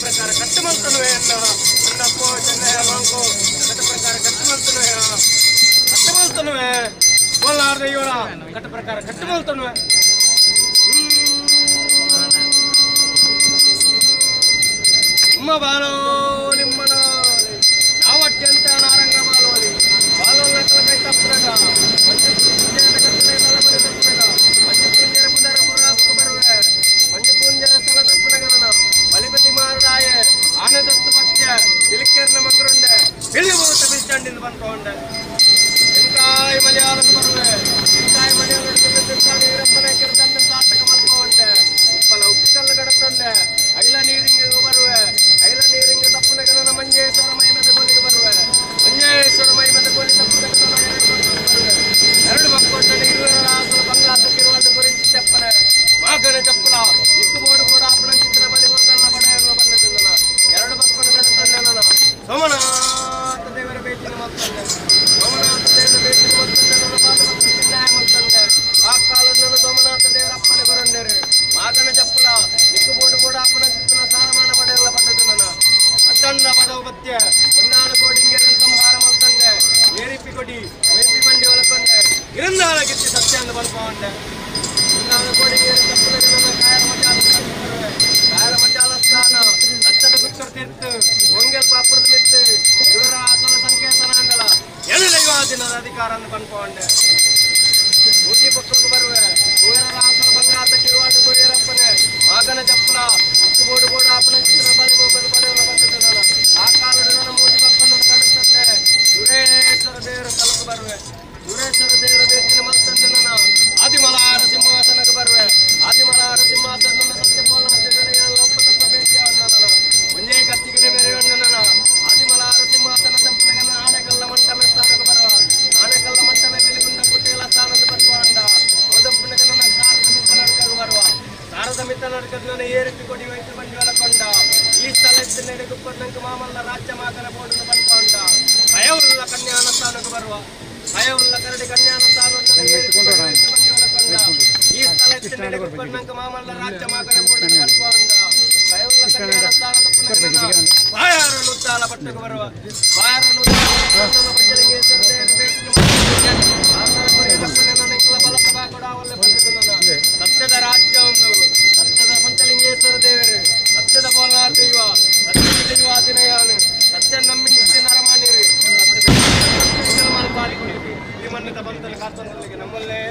ಪ್ರಕಾರ ಕಟ್ಟು ಮಲ್ತನುವೆ ಅಣ್ಣಪ್ಪೋ ಚೆನ್ನಯ್ಯ ಮಾಂಕೋ ಕಟ್ಟ ಪ್ರಕಾರ ಕಟ್ಟು ಮಲ್ತನುವೆ ಕಟ್ಟು ಮಲ್ತನುವೆ ಕೋಲಾರ ದೈವಳ ಕಟ್ಟ ಪ್ರಕಾರ ಕಟ್ಟು ಮಲ್ತನುವೆ. ಉಮ್ಮ ಬಾಲೋ ನಿಮ್ಮನ ನಾವು ಅತ್ಯಂತ ನಾರಂಗ ಬಾಲೋಲಿ ಬಾಲೋಲ ಕೈ ತಪ್ಪನಾಗ ಮಂಜು ಕಟ್ಟಲೆ ಬಲಬಲ ತಪ್ಪನಾಗ ಮಂಜು ಪುಂಜರ ಪುನರ ಪುರಾಸ್ಕು ಬರುವೆ ಮಂಜು ಪುಂಜರ ಸ್ಥಳ ತಪ್ಪನಾಗ ನಾನು ಬಲಿಪತಿ ಮಾರುಡಾಯೆ ಆನದತ್ತು ಪತ್ಯ ಬಿಳಿಕೆರ್ನ ಮಗರುಂಡೆ ಬಿಳಿಭೂತ ಬಿಲ್ಚಂಡಿಂದ ಬಂದ್ಕೊಂಡೆ ಎಂಕಾಯ್ ಮಲಯಾಳಕ್ಕೆ ಬರುವೆ ಎಂಕಾಯ್ ಮಲಯಾಳ ವೀರಪ್ಪನ ಕೆರೆದಂಡ ಸಾರ್ಥಕ ಮಲ್ಕೊಂಡೆ ಉಪ್ಪಲ ಉಪ್ಪಿಕಲ್ಲು ಕಡತೊಂಡೆ ಐಲ ನೀರಿಂಗೆ ಬರುವೆ ಐಲ ನೀರಿಂಗೆ ತಪ್ಪನಗ ನನ್ನ ಮಂಜೇಶ್ವರ ಮೈಮದ ಗೋಲಿಗೆ ಬರುವೆ ಮಂಜೇಶ್ವರ ಮೈಮದ ಗೋಲಿ ತಪ್ಪನಗ ಬರುವೆ ಎರಡು ಮಕ್ಕಳು ಇರುವರ ಬಂಗಾಸಕ್ಕಿರುವಂತ ಗುರಿಂಚಿ ಚಪ್ಪನೆ ಮಾಗಣ ಚಪ್ಪಲ ನಿಕ್ಕು ಬೋಡು ಬೋಡು ಆಪಣ ಚಿತ್ರ ಬಲಿ ಹೋಗಲ್ಲ ಬಡೆಯನ್ನು ಬಂದದ್ದು ನನ್ನ ಎರಡು ಮಕ್ಕಳು ಕಡತೊಂಡೆ ನನ್ನ ಸೋಮನಾಥ ದೇವರ ಭೇಟಿನ ಮತ್ತೊಂದೆ ಸೋಮನಾಥ ದೇವರ ಭೇಟಿನ ಮತ್ತೊಂದೆ ನನ್ನ ಪಾದ ನ್ಯಾಯ ಮತ್ತೊಂದೆ ಆ ಕಾಲದ ನನ್ನ ಸೋಮನಾಥ ದೇವರ ಅಪ್ಪಣೆ ಬರಂಡೇರು ಮಾಗಣ ಚಪ್ಪಲ ನಿಕ್ಕು ಬೋಡು ಬೋಡು ಆಪಣ ಚಿತ್ರ ಸ್ನಾನಮಾನ ಪಡೆಯಲ್ಲ ಬಂದದ್ದು ನನ್ನ ಅಟ್ಟಣ್ಣ ಪದವಪತ್ಯ ಒನ್ನಾಳು ಕೋಡಿಂಗೆರನ್ನು ಸಂಹಾರ ಮಲ್ತೊಂಡೆ ಏರಿಪಿ ಕೊಡಿ ವೈಪಿ ಬಂಡಿ ಒಲಕೊಂಡೆ ಇರಂದಾಳ ಗಿತ್ತಿ ಸತ್ಯ ಅಂದು ಬನ್ಪೊಂಡೆ ಒನ್ನಾಳು ಕೋಡಿಂಗೇರು ತಪ್ಪುಲಗೆ ಕಾಯರ ಮಜಾಲ ಕಾಯರ ಮಜಾಲ ಸ್ಥಾನ ಲಕ್ಷದ ಗುತ್ತರ್ ತೀರ್ತು ಒಂಗೆಲ್ ಪಾಪುರದ ಮಿತ್ತು ಇವರ ಆಸನ ಸಂಕೇತನ ಅಂಡಲ ಎಳು ದೈವಾದಿನದ ಅಧಿಕಾರ ಅಂದು ಬನ್ಪೊಂಡೆ ಊಟಿ ಪಕ್ಕಕ್ಕೆ ಬರುವೆ ಊರ ಆಸನ ಬಂಗಾತ ಕಿರುವಾಟು ಕೊರಿಯರಪ್ಪನೆ ಮಾಗನ ಚಪ್ಪಲ ಉಕ್ಕು ಬೋಡು ಬೋಡು ಆಪನ ಚಿತ್ರ ಬಲಿ ಹೋಗಲು ಬರೆಯಲು ಬಂದದ್ದು ನಾನು ಆ ಕಾಲದ ನನ್ನ ಮೂಜಿ ಪಕ್ಕನ್ನು ಕಡುತ್ತಂದೆ ಸುರೇಶ್ವರ ದೇವರ ಸ್ಥಳಕ್ಕೆ ಬರುವೆ ಸುರೇಶ್ವರ ದೇವರ ಭೇಟಿನ ಮತ್ತಂದೆ ನನ್ನ ಆದಿಮಲಾರ ಸಿಂಹಾಸನಕ್ಕೆ ಬರುವೆ ಆದಿಮಲಾರ ಸಿಂಹಾಸನ ನನ್ನ ಸತ್ಯ ಒಪ್ಪ ತಪ್ಪ ಭೇಟಿಯವನ್ನ ನಾನು ಒಂಜೇ ಕತ್ತಿಗೆ ಬೇರೆಯವನ್ನ ನನ್ನ ಆದಿಮಲಾರ ಸಿಂಹಾಸನ ಸಂಪನಗನ ಆನೆಕಲ್ಲ ಮಂಟಮೆ ಸ್ಥಾನಕ್ಕೆ ಬರುವ ಆನೆಕಲ್ಲ ಮಂಟಮೆ ಬಿಲಿಗುಂಡ ಕುಟೇಲ ಸ್ಥಾನದ ಬರ್ಕೊಂಡ ಓದಪ್ಪನಗ ನನ್ನ ಸಾರದ ಮಿತ್ತ ನಡಕ ಬರುವ ಸಾರದ ಮಿತ್ತ ನಡಕದ ನನ್ನ ಏರಿಪಿ ಕೊಡಿ ವೈದ್ಯ ಬಂಡಿ ಕೊಂಡ ಈ ಸ್ಥಳ ನೆಡೆಗುಪ್ಪನಂಕ ಮಾಮಲ್ಲ ರಾಜ್ಯ ಮಾತನ ಬೋರ್ಡನ್ನು ಬಂದ್ಕೊಂಡ ಭಯವುಳ್ಳ ಕನ್ಯಾನ ಸ್ಥಾನಕ್ಕೆ ಬರುವ ಭಯವುಳ್ಳ ಕರಡಿ ಕನ್ಯಾನ ಸ್ಥಾನ ಈ ಸ್ಥಳ ನೆಡೆಗುಪ್ಪನಂಕ ಮಾಮಲ್ಲ ರಾಜ್ಯ ಮಾತನ ಬೋರ್ಡನ್ನು ಬಂದ್ಕೊಂಡ ಭಯವುಳ್ಳ ಕನ್ಯಾನ ಸ್ಥಾನದ ಬಾಯಾರನ್ನು ಉತ್ತಾಲ ಪಟ್ಟಕ್ಕೆ ಬರುವ ಬಾಯಾರನ್ನು ಪಂಚಲಿಂಗೇಶ್ವರ ದೇವರ ಭೇಟಿ ಸತ್ಯದ ರಾಜ್ಯ ಒಂದು ಸತ್ಯದ ಪಂಚಲಿಂಗೇಶ್ವರ ದೇವರು ಸತ್ಯದ ಬೋಲಾರ್ ದೈವ ಸತ್ಯದ ದೈವ ಆದಿನಯಾನು ಸತ್ಯ ನಂಬಿ ನರಮಾನ್ಯರು ಸತ್ಯದ ಪಾಲಿಕೊಂಡಿದ್ವಿ ಈ ಮಣ್ಣದ ಬಂತಲ್ಲಿ ಕಾತೊಂದಲ್ಲಿಗೆ ನಮ್ಮಲ್ಲೇ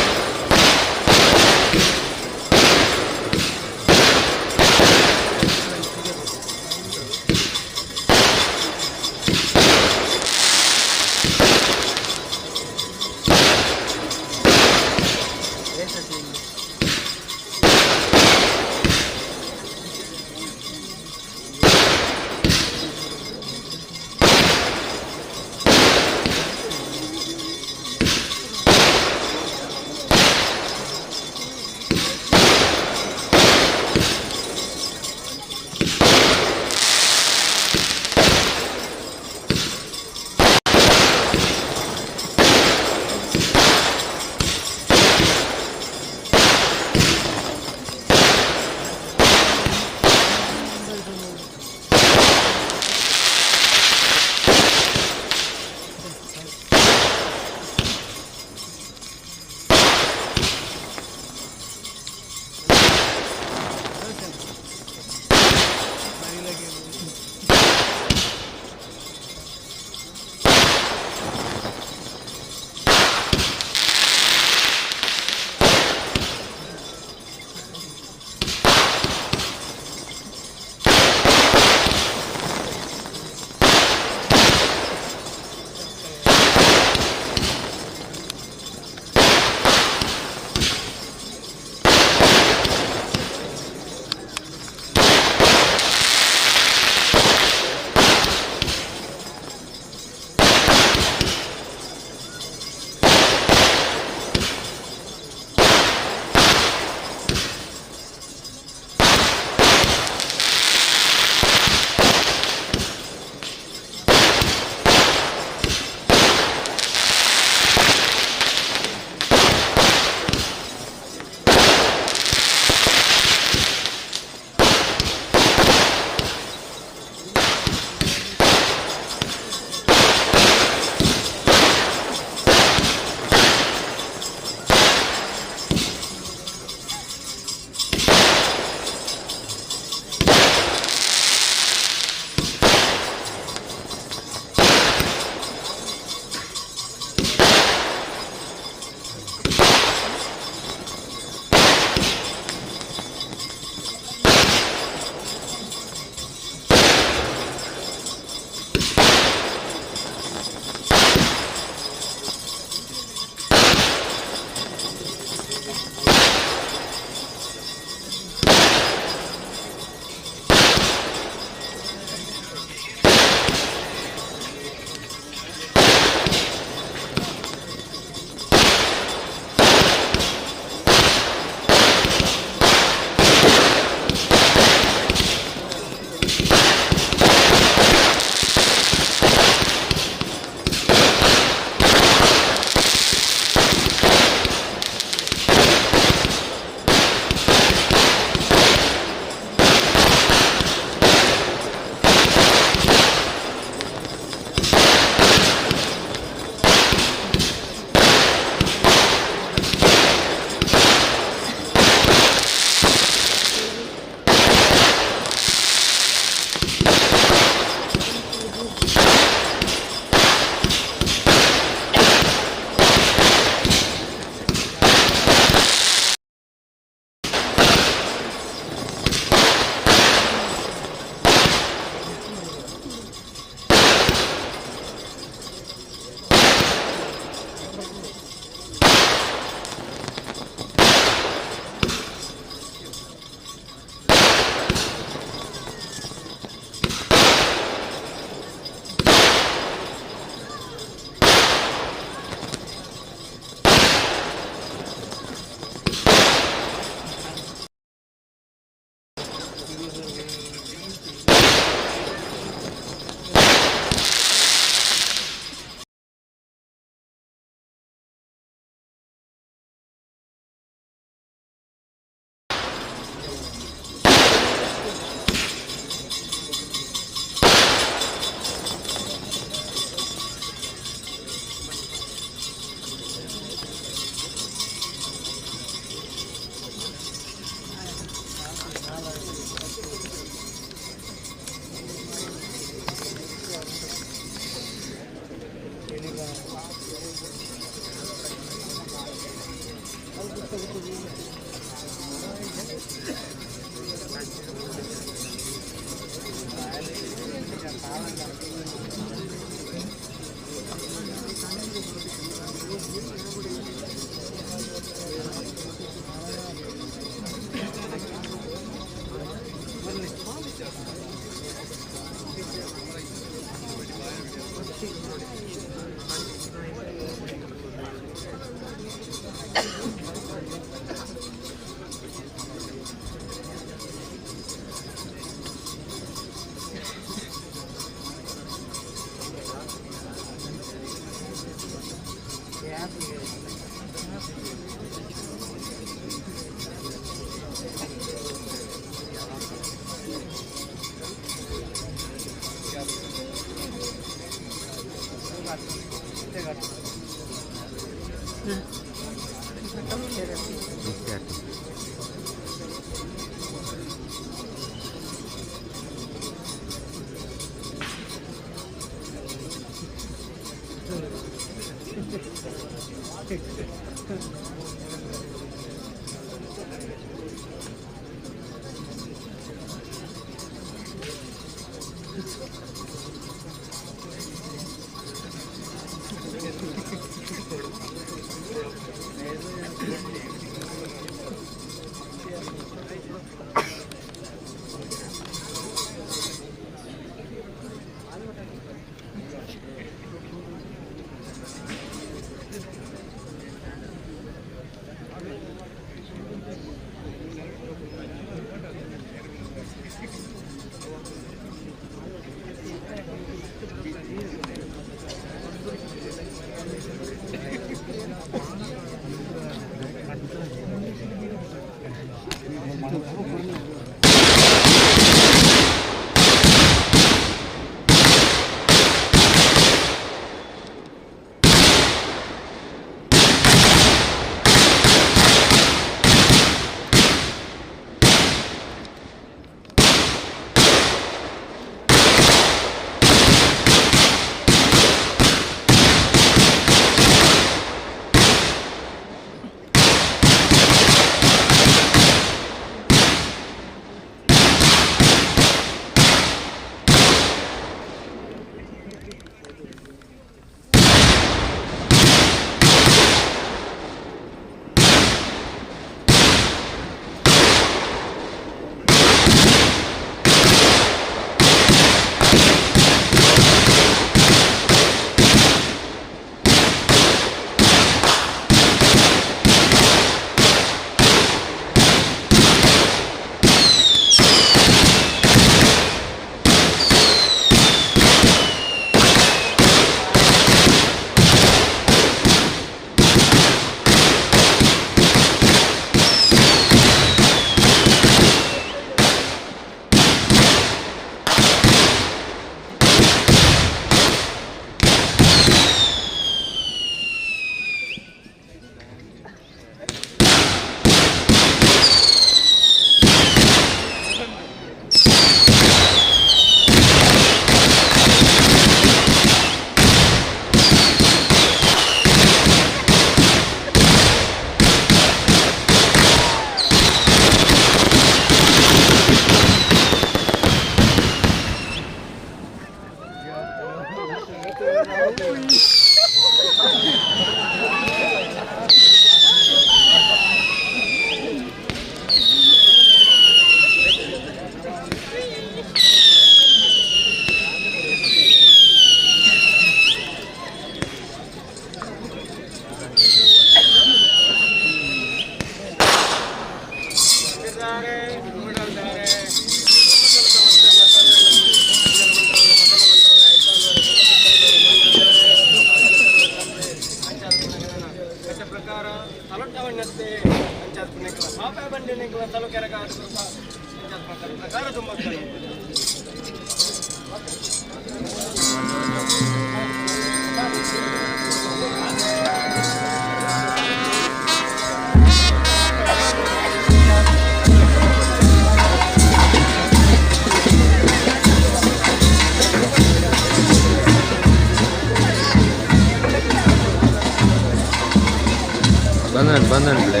ಬಂದನ್ ಬಂದನ್ ಪ್ಲೇ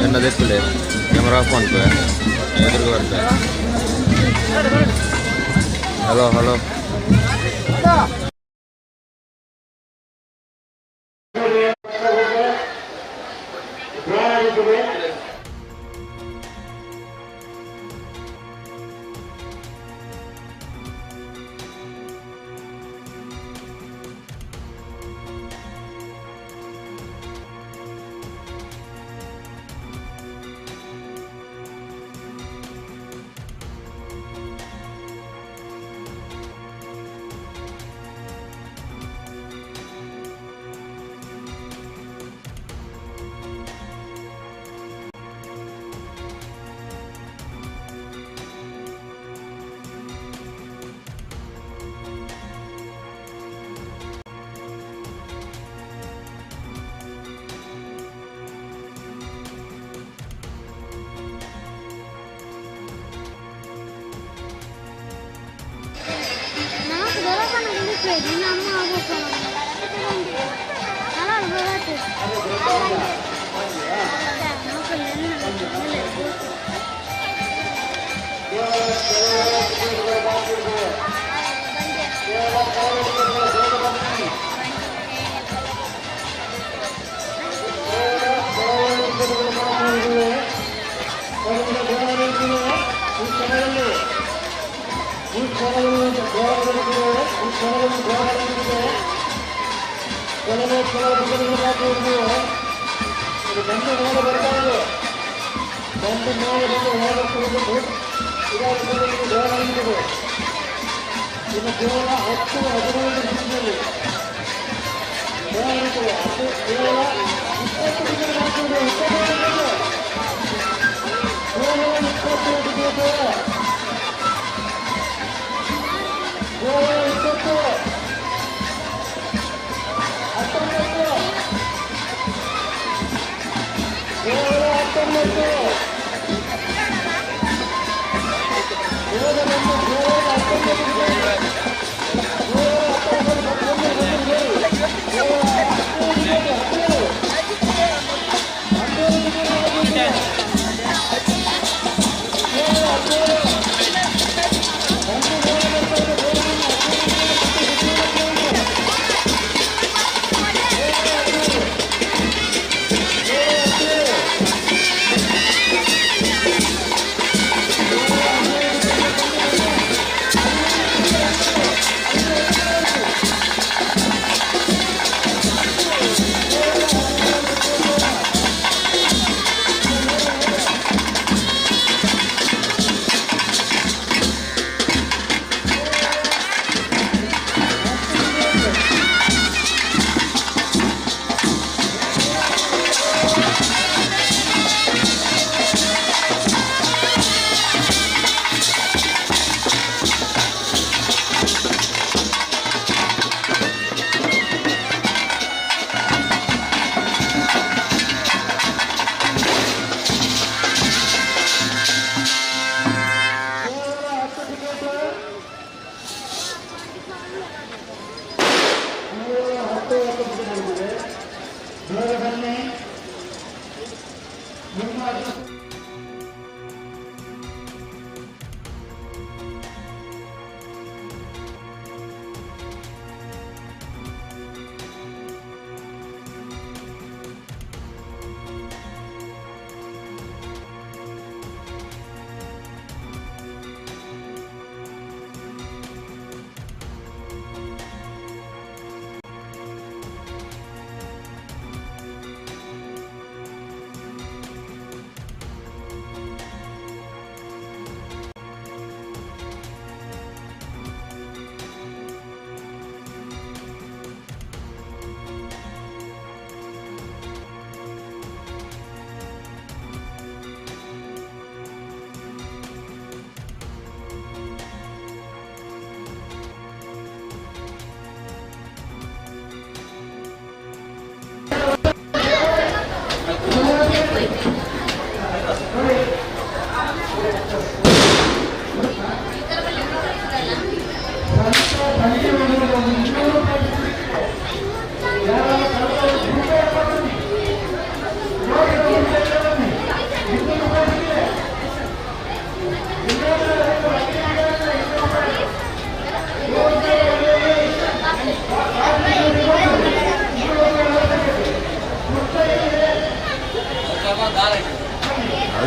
ಎನ್ನ ದೆಪ್ಪುಲೆ ಕ್ಯಾಮ್ರಾ ಆಫ್ ಅನ್ಪೆ ಎದುರು ಬರ್ತೆ. Hello hello.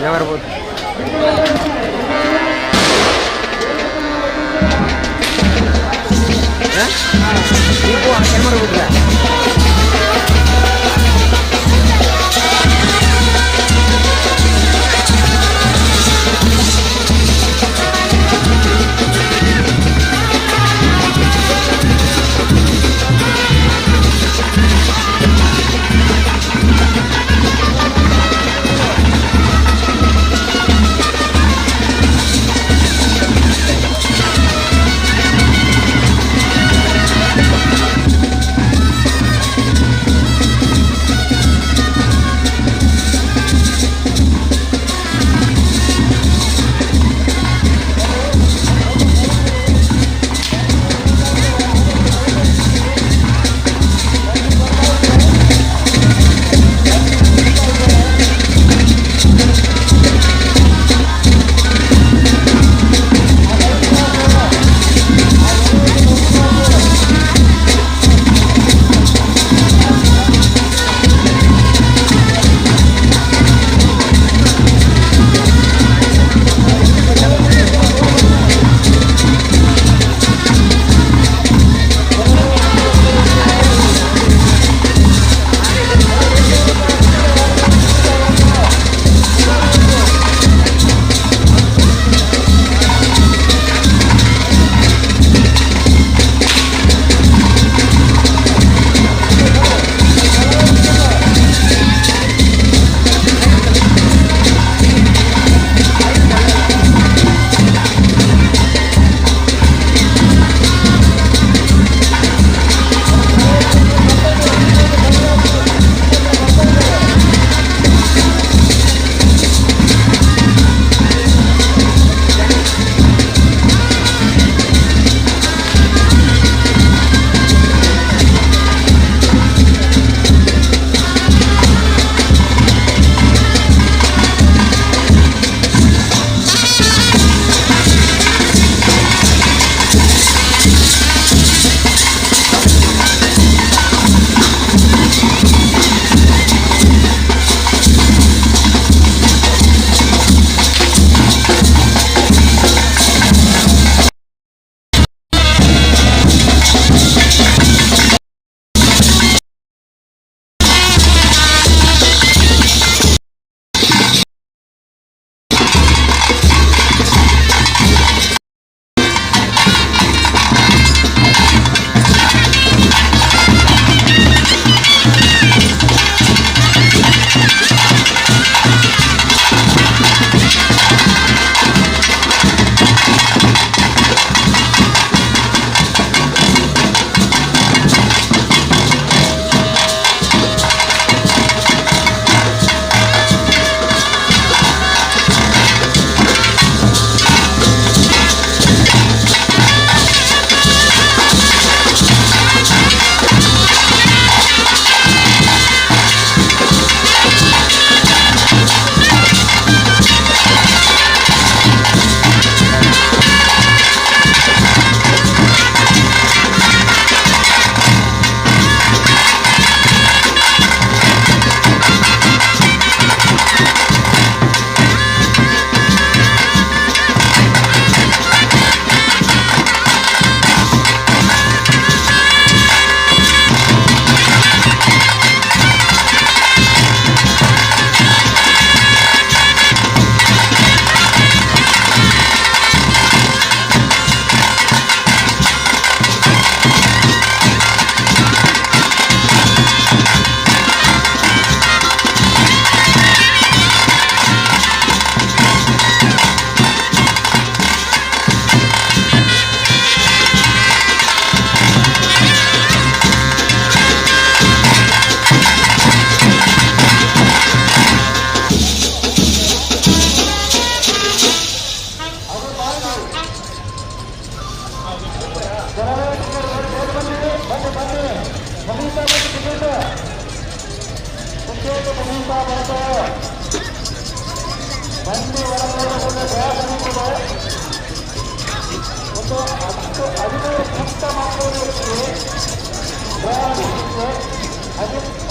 ಕ್ಯಾಮರಾ ಬೋದು ಕ್ಯಾಮರಾ ಬಿಟ್ರೆ.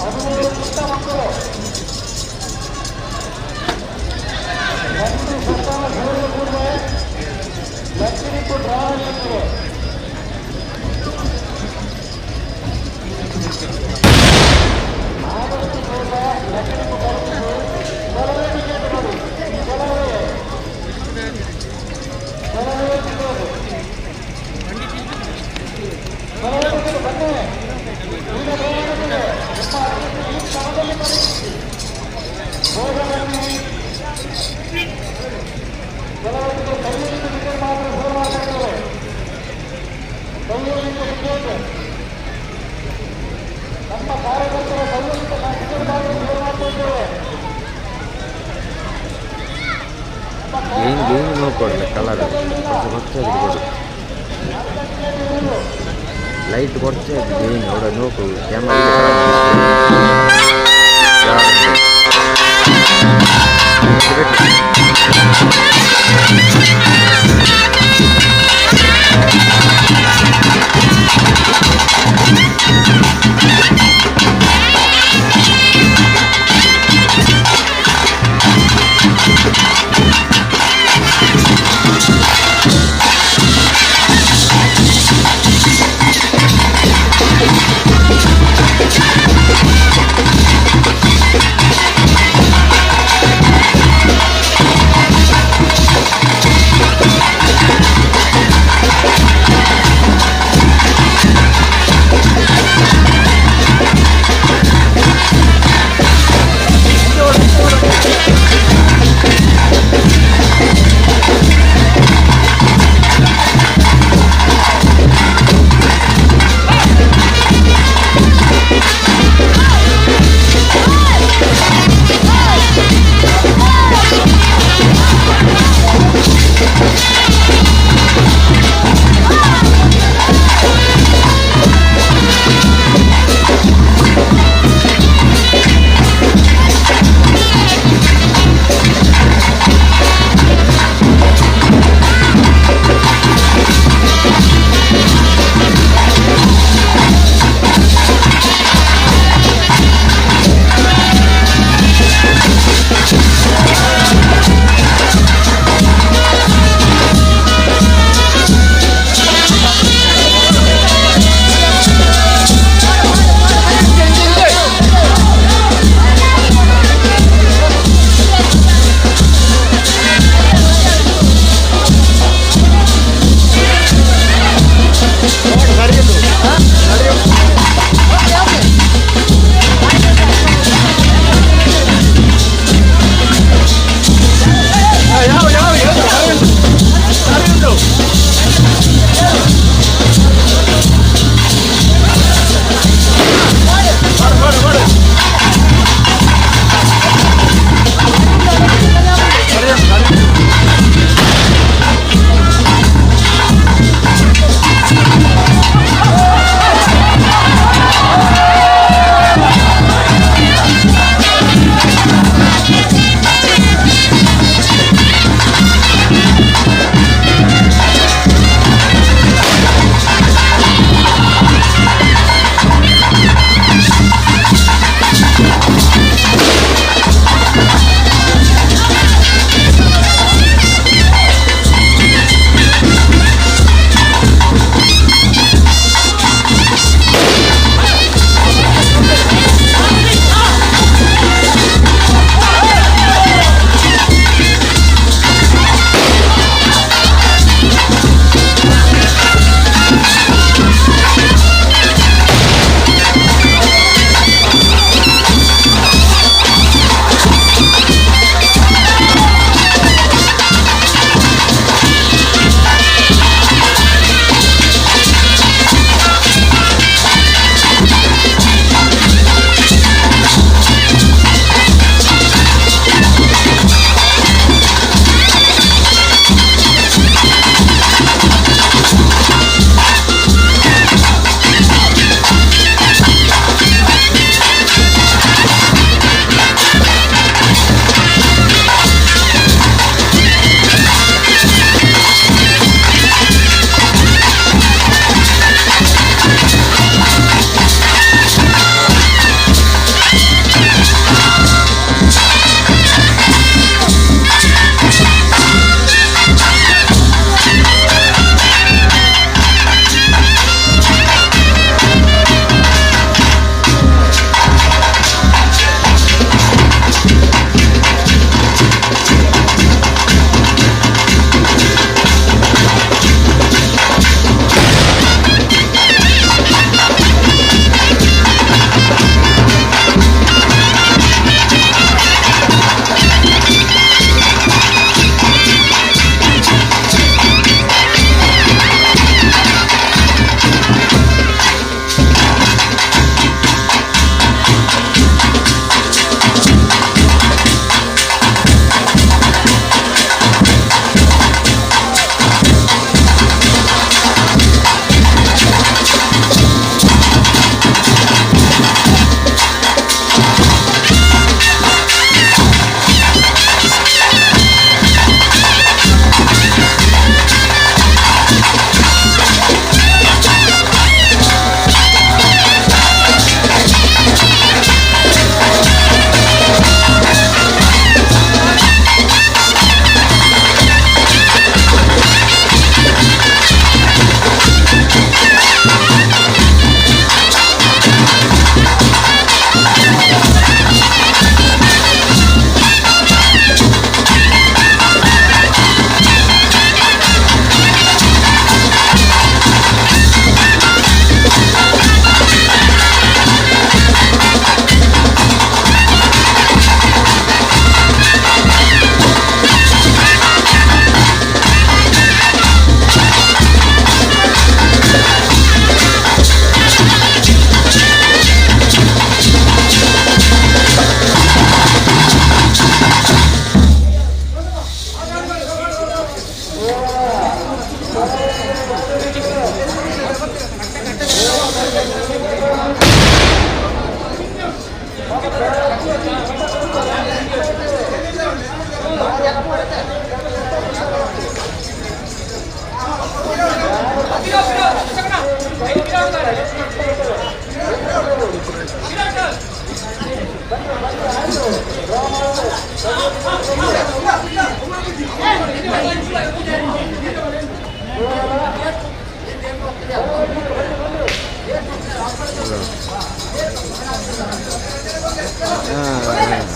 15 ಪುಟ್ಟ ಮಕ್ಕಳು. ಗೇನ್ ಗೇನ್ ನೋಡ್ಕೊಡಲ್ಲ ಕಲರ್ കുറച്ച് കുറച്ചായിട്ട് ಕೊಡು ಲೈಟ್ കുറച്ച് ಗೇನ್ അവിടെ നോക്കൂ ക്യാമറ.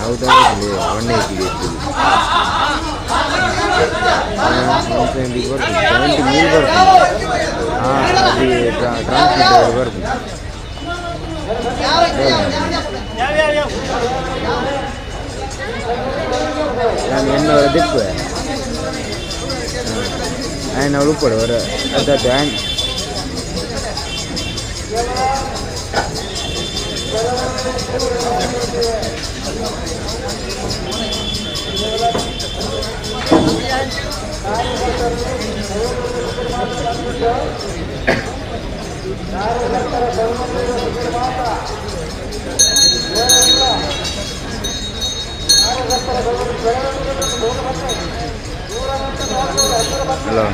ಹೌದಾ 180 ಇರ್ತದೆ. 170 ಬರ್ತದೆ, 70 ಮೂರು ಬರ್ತದೆ. ಹಾಂ, ಅಲ್ಲಿ ಟ್ರಾನ್ಸ್ಮಿಟರ್ ಬರ್ತದೆ. ನಾನು ಎನ್ನವರ ದಿಪ್ಪು ఆయన ಉಳ್ಕೊಡು ಅವರ ಅದಾದ ಆ್ಯನ್. ಹಲೋ,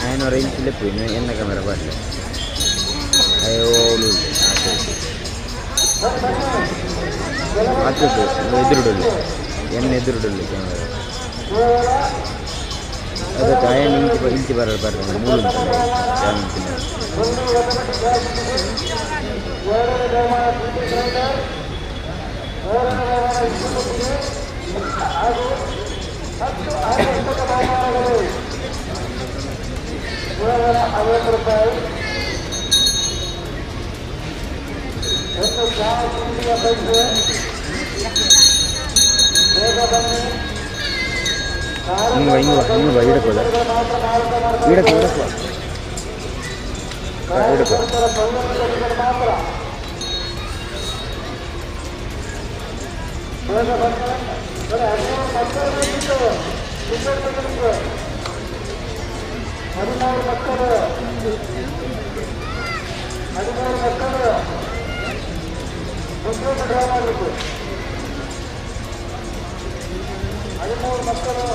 ఆయన ರೇಂಜ್ ಲೆಪ್ಪು ಎನ್ನ ಕ್ಯಾಮೆರಾ ಪಾಡ್ಲೆ. ಅಯ್ಯೋ, ಓಲು ಆಚೆ ಎದುರುಡಲ್ಲಿ, ಎನ್ನ ಎದುರುಡಲ್ಲಿ ಕ್ಯಾಮೆರಾ. ಅದಕ್ಕೆ ಆಯನ್ ಇಂಚಿ ಇಂಚಿ ಬರ ಬರ್ತಾರೆ ಮೂಲು ಉಂಟಲ್ಲ ಇಂಚಿನ. ₹50. ಒಂದು ಚಹಾ ತಿಂಡಿಯ ಪೈಸೆ. ಬೇಗ ಬನ್ನಿ. ಹಿಂಗೆ ಹಿಂಗೆ ಹಿಂಗೆ ಬಾ, ಇಡಕ್ಕೆ ಹೋದ. ಇಡಕ್ಕೆ ಇಡಕ್ಕೆ ಬಾ. ಇಡಕ್ಕೆ. ಮಾತ್ರ ಬೇಗ ಬನ್ನಿ. 13 ಮಕ್ಕಳು ಬೇಕಿತ್ತು ಟಿಕೆಟ್ ತಗೊಳ್ಳಿಕ್ಕೆ. 13 ಮಕ್ಕಳು, 13 ಮಕ್ಕಳು ಟಿಕೆಟ್ ಡ್ರಾ ಮಾಡಲಿಕ್ಕೆ. 13 ಮಕ್ಕಳು.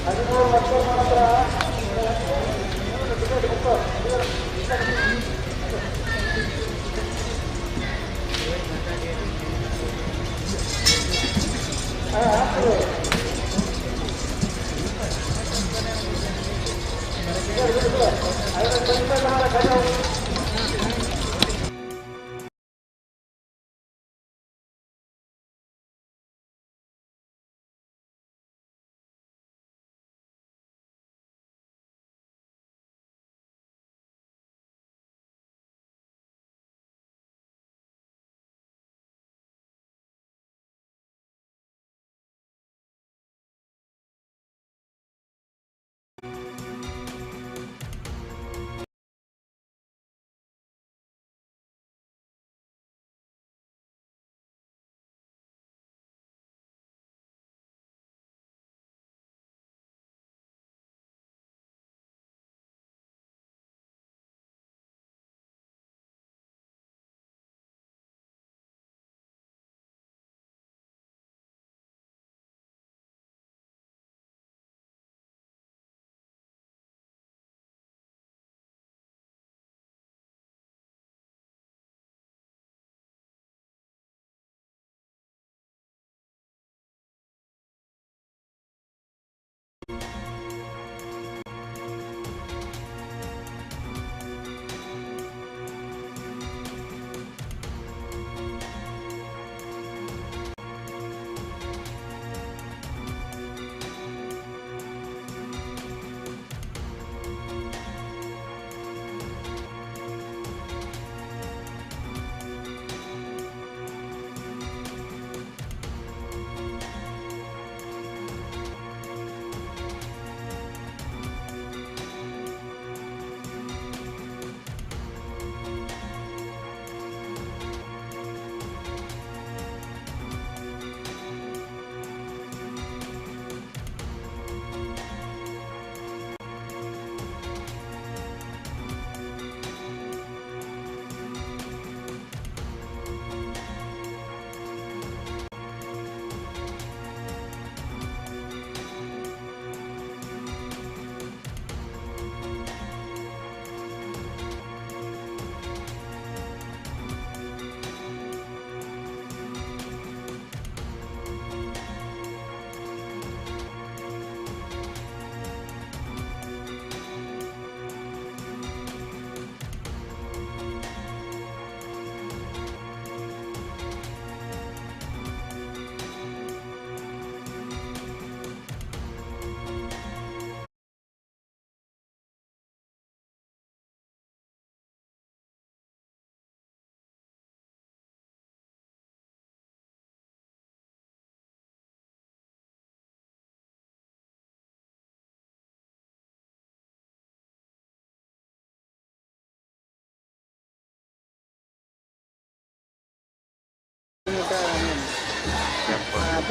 13 ಮಕ್ಕಳು ಮಾತ್ರ ಟಿಕೆಟ್ ಬುಕ್.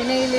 ಫಿನೈಲ್.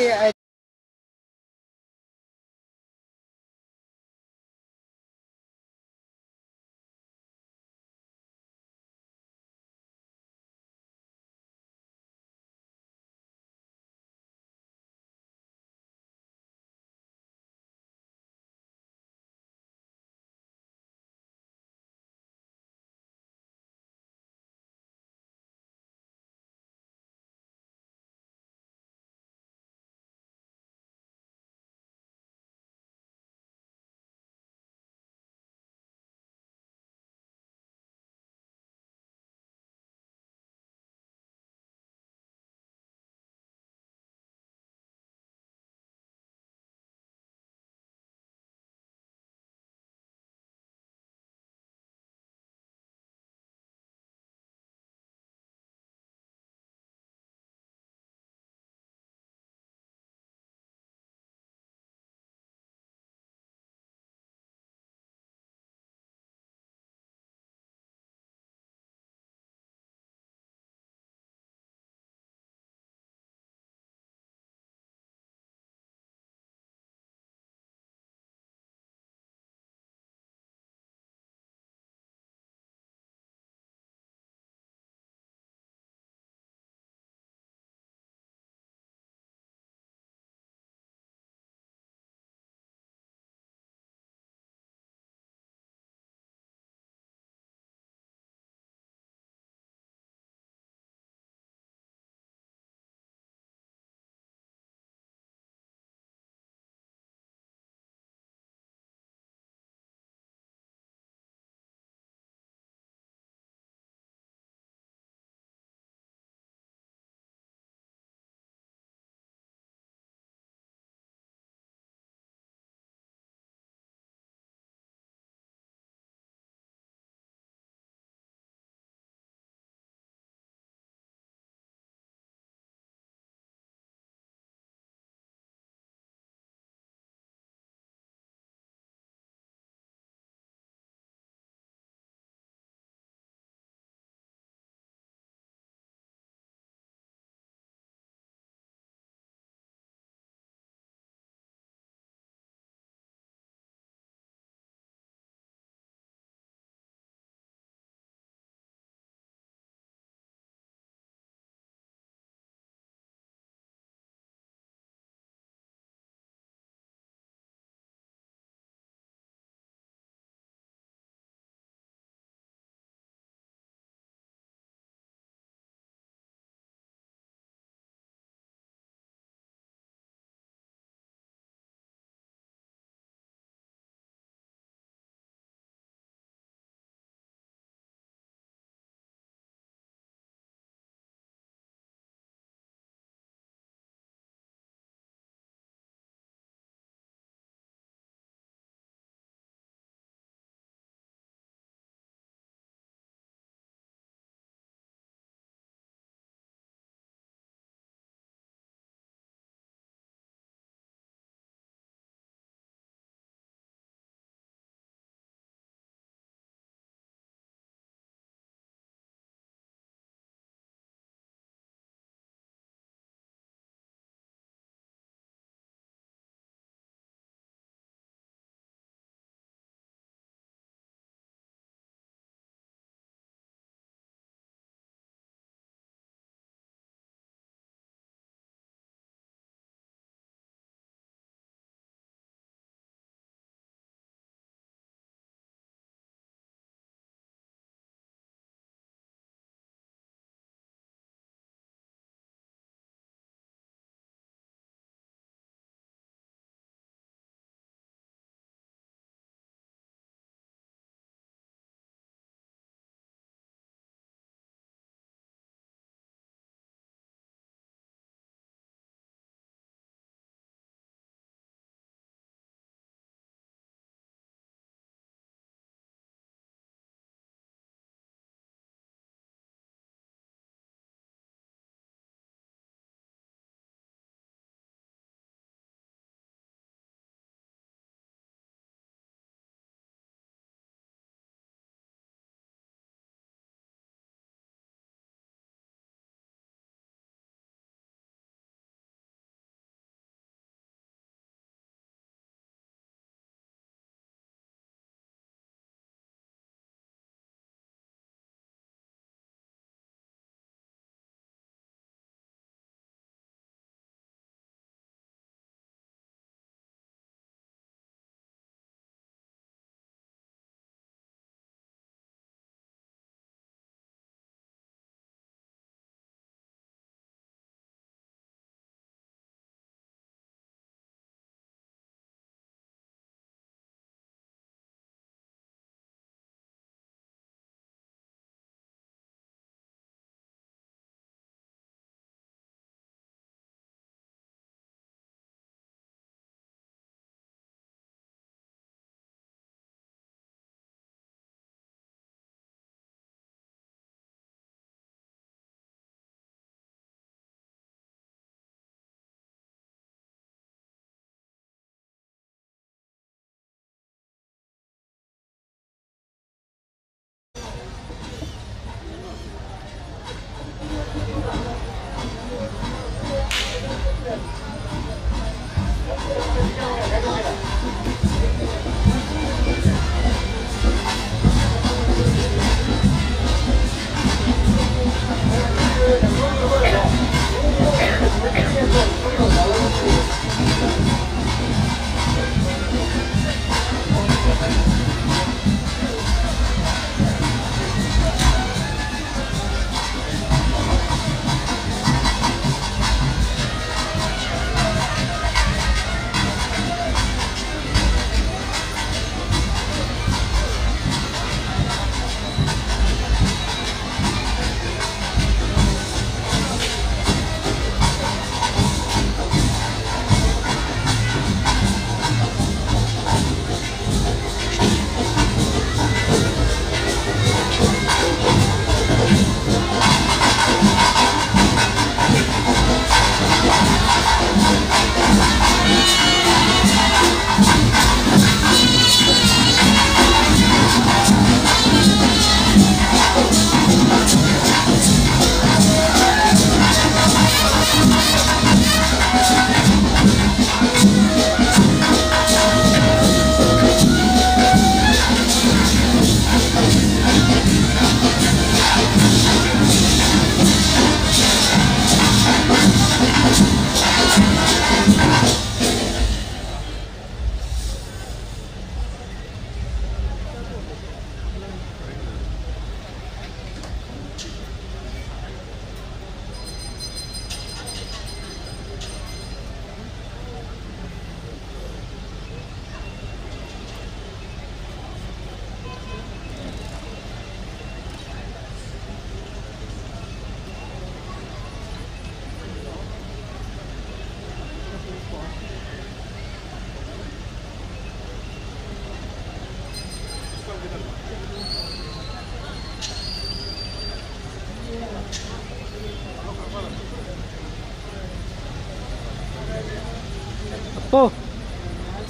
അപ്പോ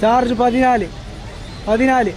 ചാർജ് 14 14.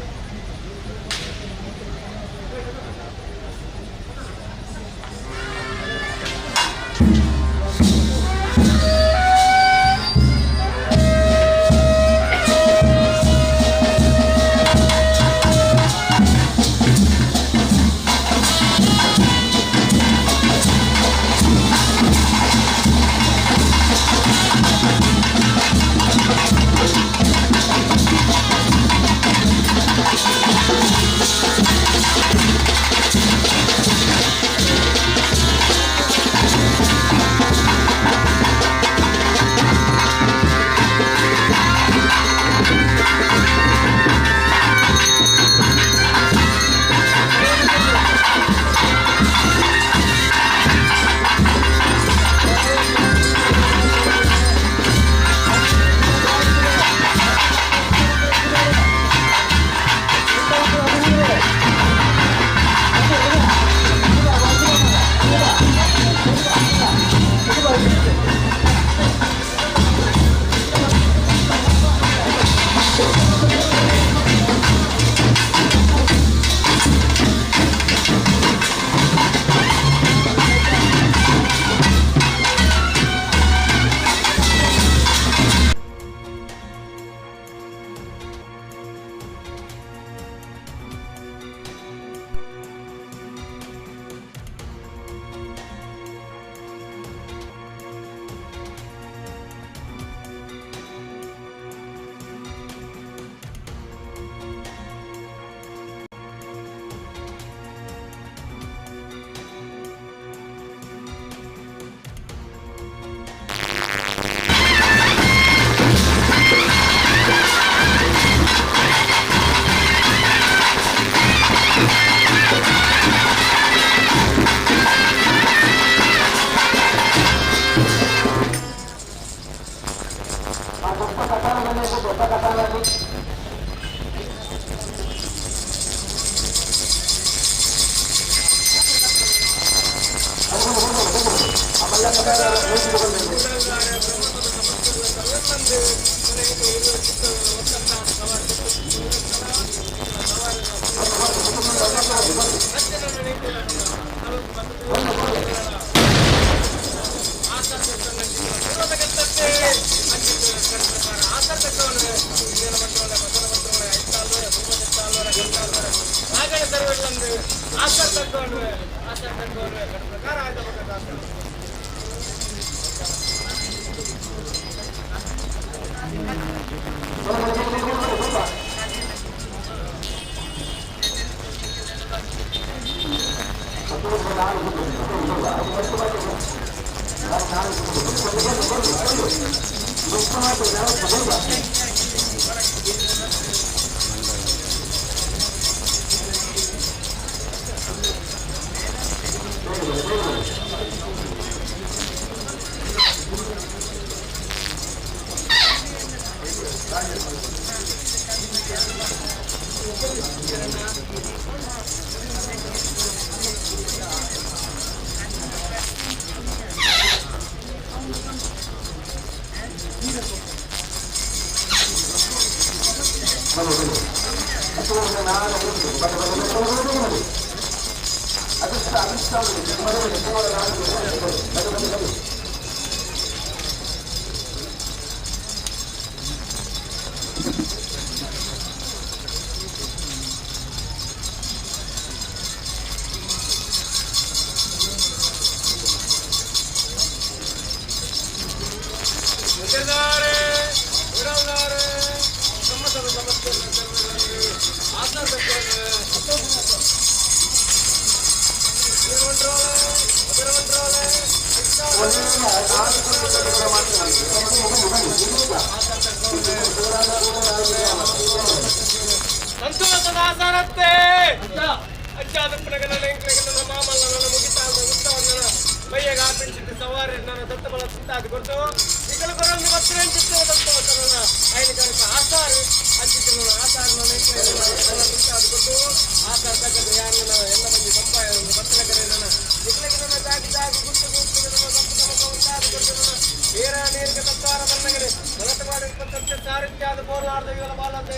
ಪಕ್ಷ ಸಾರಥ್ಯಾದ ಬೋರ್ಲಾರ್ದ ಇವಲ ಬಾಲದ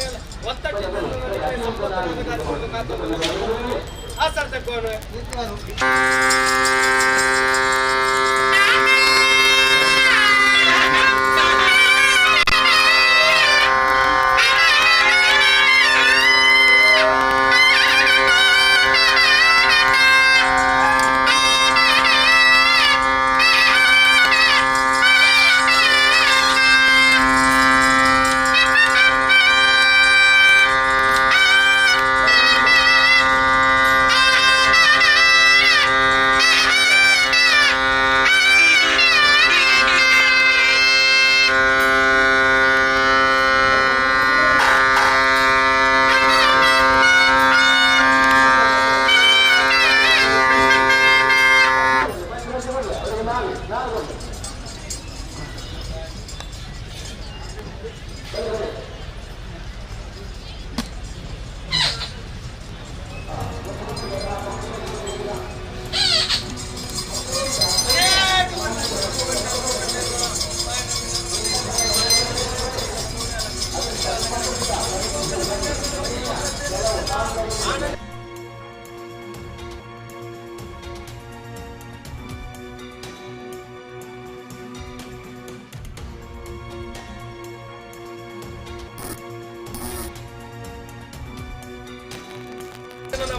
ಒತ್ತಟ್ಟು ಆ ಸಾರ್ಥಕವನ್ನು.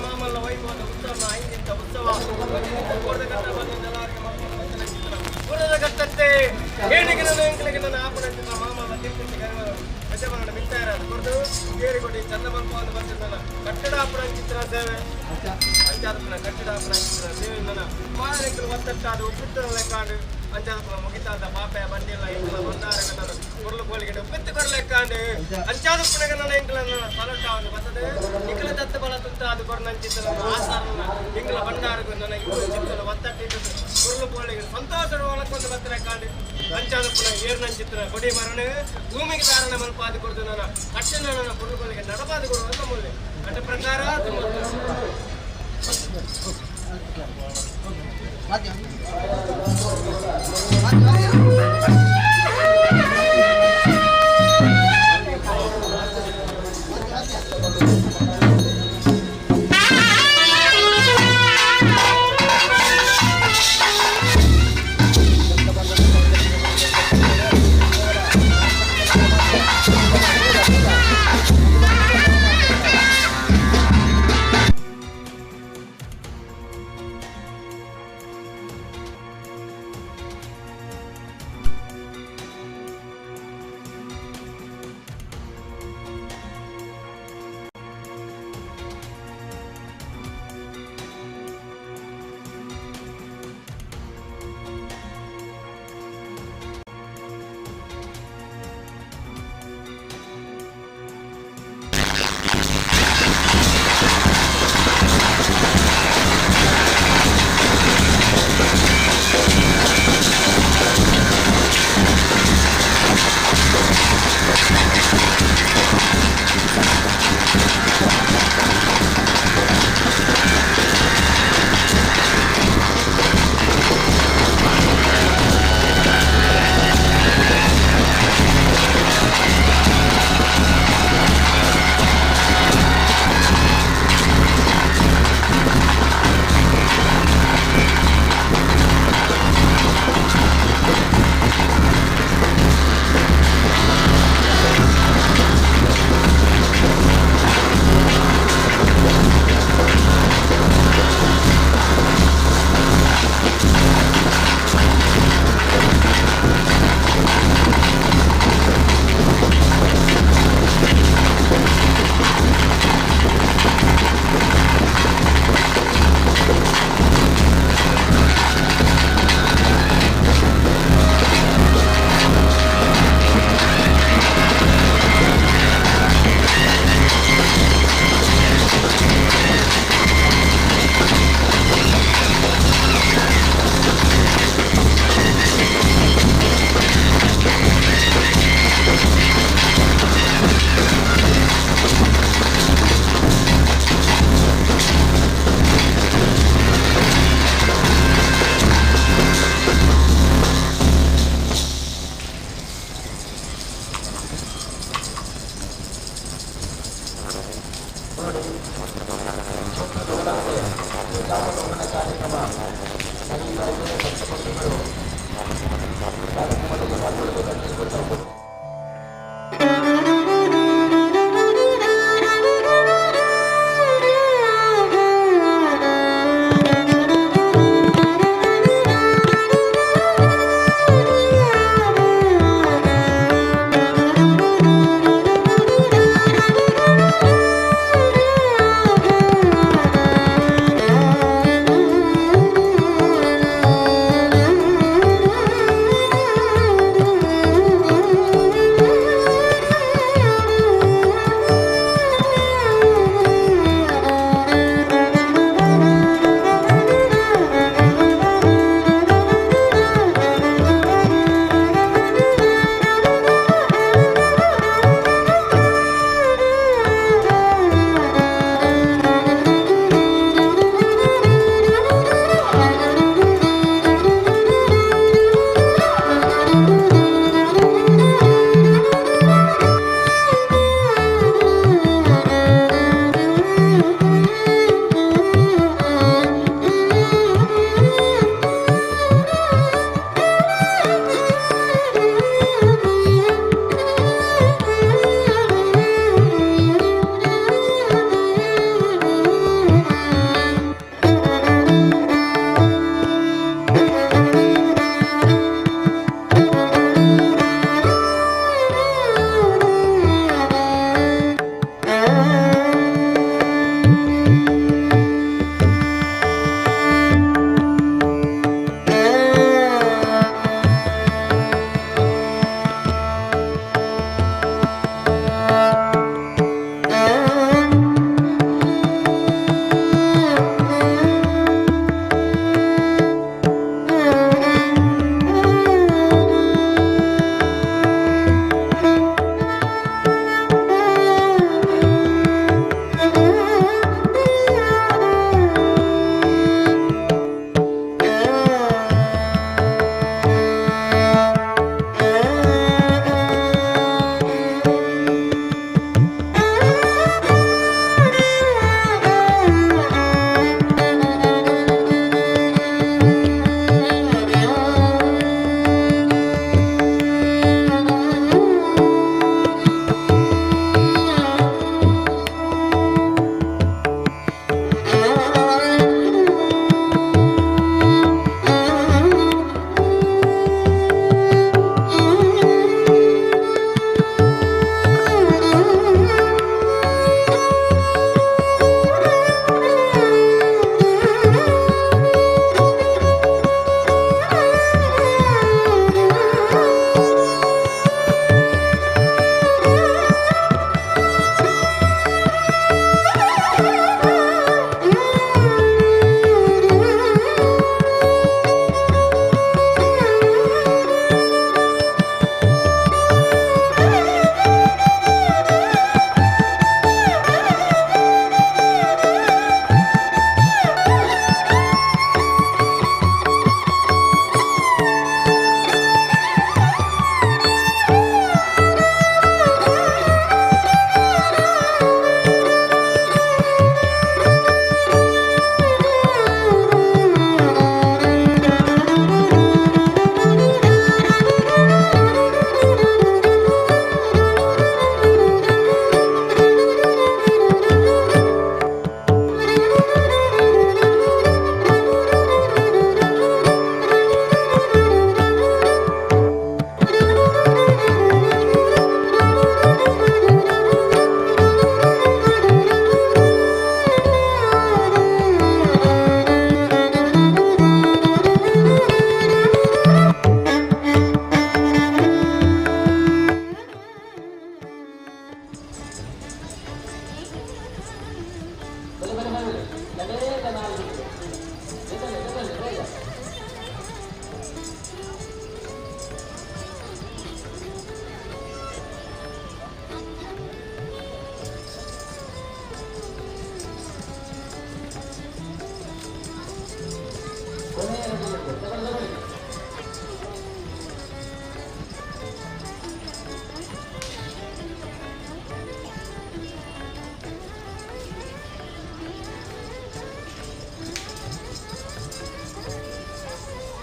ಮಾಮಲ್ಲ ವೈಭವದ ಉತ್ತಮ ಐದಿಂತ ಉತ್ಸವ ಘಟ್ಟತ್ತೆ ಏಣಿಗೆ ನನ್ನ ಎಂಕಲಿಗೆ ನನ್ನ ಆಪಣಂಚಿನ ಮಾಮಲ್ಲ ತೀರ್ಥಕ್ಕೆ ಯಜಮಾನ ಮಿತ್ತಾರ ಕೊರದು ತೇರಿಕೊಡಿ ಚಂದಮಲ್ಪವನ್ನು ಬಂದಿದ್ದಲ್ಲ ಕಟ್ಟಡ ಚಿತ್ರ ಸೇವೆ ಅಂಚಾದಪ್ಪನ ಕಟ್ಟಡ ಚಿತ್ರ ಸೇವೆ ನನ್ನ ಮಾಯಂಕಲು ಒತ್ತಟ್ಟಾದ ಉಪ್ಪಿಟ್ಟು ಲೆಕ್ಕಾಂಡು ಅಂಚಾದಪ್ಪನ ಮುಗಿತಾದ ಪಾಪೆ ಬಂಡಿಲ್ಲ ಎಂಕಲ ಬಂದಾರ ನನ್ನ ಕೊರ್ಲು ಕೋಳಿಗೆ ಉಪ್ಪಿತ್ತು ಕೊರ್ಲೆಕ್ಕಾಂಡು ಅಂಚಾದಪ್ಪನಿಗೆ ನನ್ನ ಎಂಕಲ ನನ್ನ ಸಲಟಾವನ್ನು ಬರ್ತದೆ ನಿಖಲ ದತ್ತ ಬಲ ತುತ್ತ ಅದು ಕೊರ್ನಂಚಿತ್ತ ನನ್ನ ಆಸಾರನ ಎಂಕಲ ಬಂಡಾರಗು ನನ್ನ ಇಬ್ಬರು ಚಿತ್ತನ ಒತ್ತಟ್ಟಿಟ್ಟು ಕೊರ್ಲು ಕೋಳಿಗೆ ಸಂತೋಷದ ಒಳಕೊಂದು ಬತ್ತಲೆಕ್ಕಾಂಡು ಅಂಚಾದಪ್ಪನ ಏರ್ನಂಚಿತ್ರ ಕೊಡಿ ಮರಣ ಭೂಮಿಗೆ ಧಾರಣ ಮಲ್ಪಾದಿ ಕೊಡ್ದು ನನ್ನ ಕಟ್ಟಿನ ನನ್ನ ಕೊರ್ಲುಗಳಿಗೆ ನಡಪಾದಿ ಕೊಡುವಂತ ಮೂಲೆ ಅಟ ಪ್ರಕಾರ ತುಂಬ. ಕಾರ್ಯಕ್ರಮ ನಡೆಯುತ್ತಾ ಇದೆ. ಭಕ್ತ ಬಂಧುಗಳು ಕಾರ್ಯಕ್ರಮದಲ್ಲಿ ಪಾಲ್ಗೊಳ್ಳಬೇಕಾಗಿ ಕೇಳಿಕೊಳ್ತಾ ಇದ್ದೇವೆ.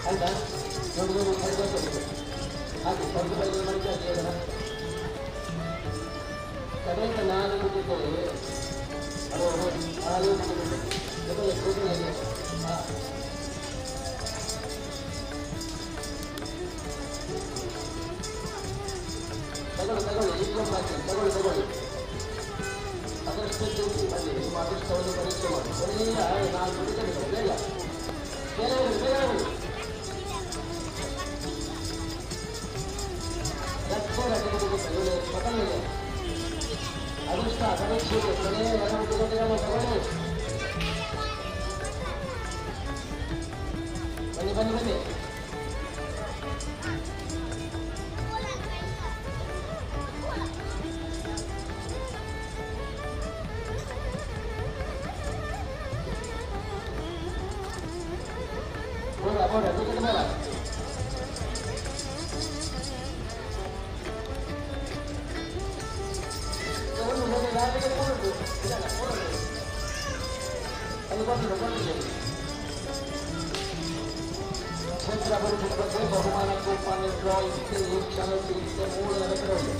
ಆಯ್ತಾ? ದೊಡ್ಡ ದೊಡ್ಡ ಸೈಕಲ್ ಹಾಕಿ ಪದ್ದು ಬೈದು ಮಡಿಕೆ ಹಾಕಿ ಹೇಳೋಣ. ಕಡೆಯಿಂದ ನಾಲ್ಕು ಟಿಕೆಟ್ ಅದು ನಾಲ್ಕು ಟಿಕೆಟ್ ಜೊತೆಗೆ ಕೂದಲಿಗೆ. ಹಾಂ, ತಗೊಳ್ಳಿ ತಗೊಳ್ಳಿ, ಈಗಲೂ ಹಾಕಿ ತಗೊಳ್ಳಿ ತಗೊಳ್ಳಿ. ಅದೃಷ್ಟ ತಿಳಿಸಿ ಬನ್ನಿ, ನಿಮ್ಮ ಅದೃಷ್ಟವನ್ನು ಪರೀಕ್ಷೆ ಮಾಡಿ. ಕೊನೆಯ ನಾಲ್ಕು ಟಿಕೆಟ್, ಬೇಗ ಬೇಗ ಹೋಗಿ, ಬೇಗ ಹೋಗಿ. ಲಕ್ಷ ಟಿಕೆಟ್ ತಗೊಳ್ಳಿ ಅದೃಷ್ಟ ಪರೀಕ್ಷೆಗೆ ಕೊನೆಯ ಎರಡು ಟಿಕೆಟ್ಗಳನ್ನು ತಗೊಳ್ಳಿ. ಬನ್ನಿ ಬನ್ನಿ ಬನ್ನಿ. ಬೇಡ ಬೇಡ, ಟಿಕೆಟ್ ಬೇಡ. ಒಂದು ನೋಡಿ, ಯಾರಿಗೆ ಕೊಡುದು ಇಲ್ಲ, ಕೊಡುದು ಅಲ್ಲಿ ಕೊಟ್ಟು ಕೊಟ್ಟಿದೆ. ಕ್ಷೇತ್ರ ಅಭಿವೃದ್ಧಿ ಬಗ್ಗೆ ಬಹುಮಾನ ಕೂಪನ್ ಡ್ರಾ ಇತ್ತು. ಈ ಕ್ಷಣಕ್ಕೆ ಇತ್ತೆ ಮೂರು ಎಕರೆ ಉಂಟು.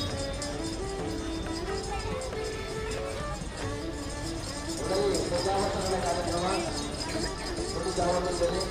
ಒಳ್ಳೆಯ ಪ್ರಜಾವತರಣ ಕಾರ್ಯಕ್ರಮ ದೊಡ್ಡ ಜಾವದಲ್ಲಿ.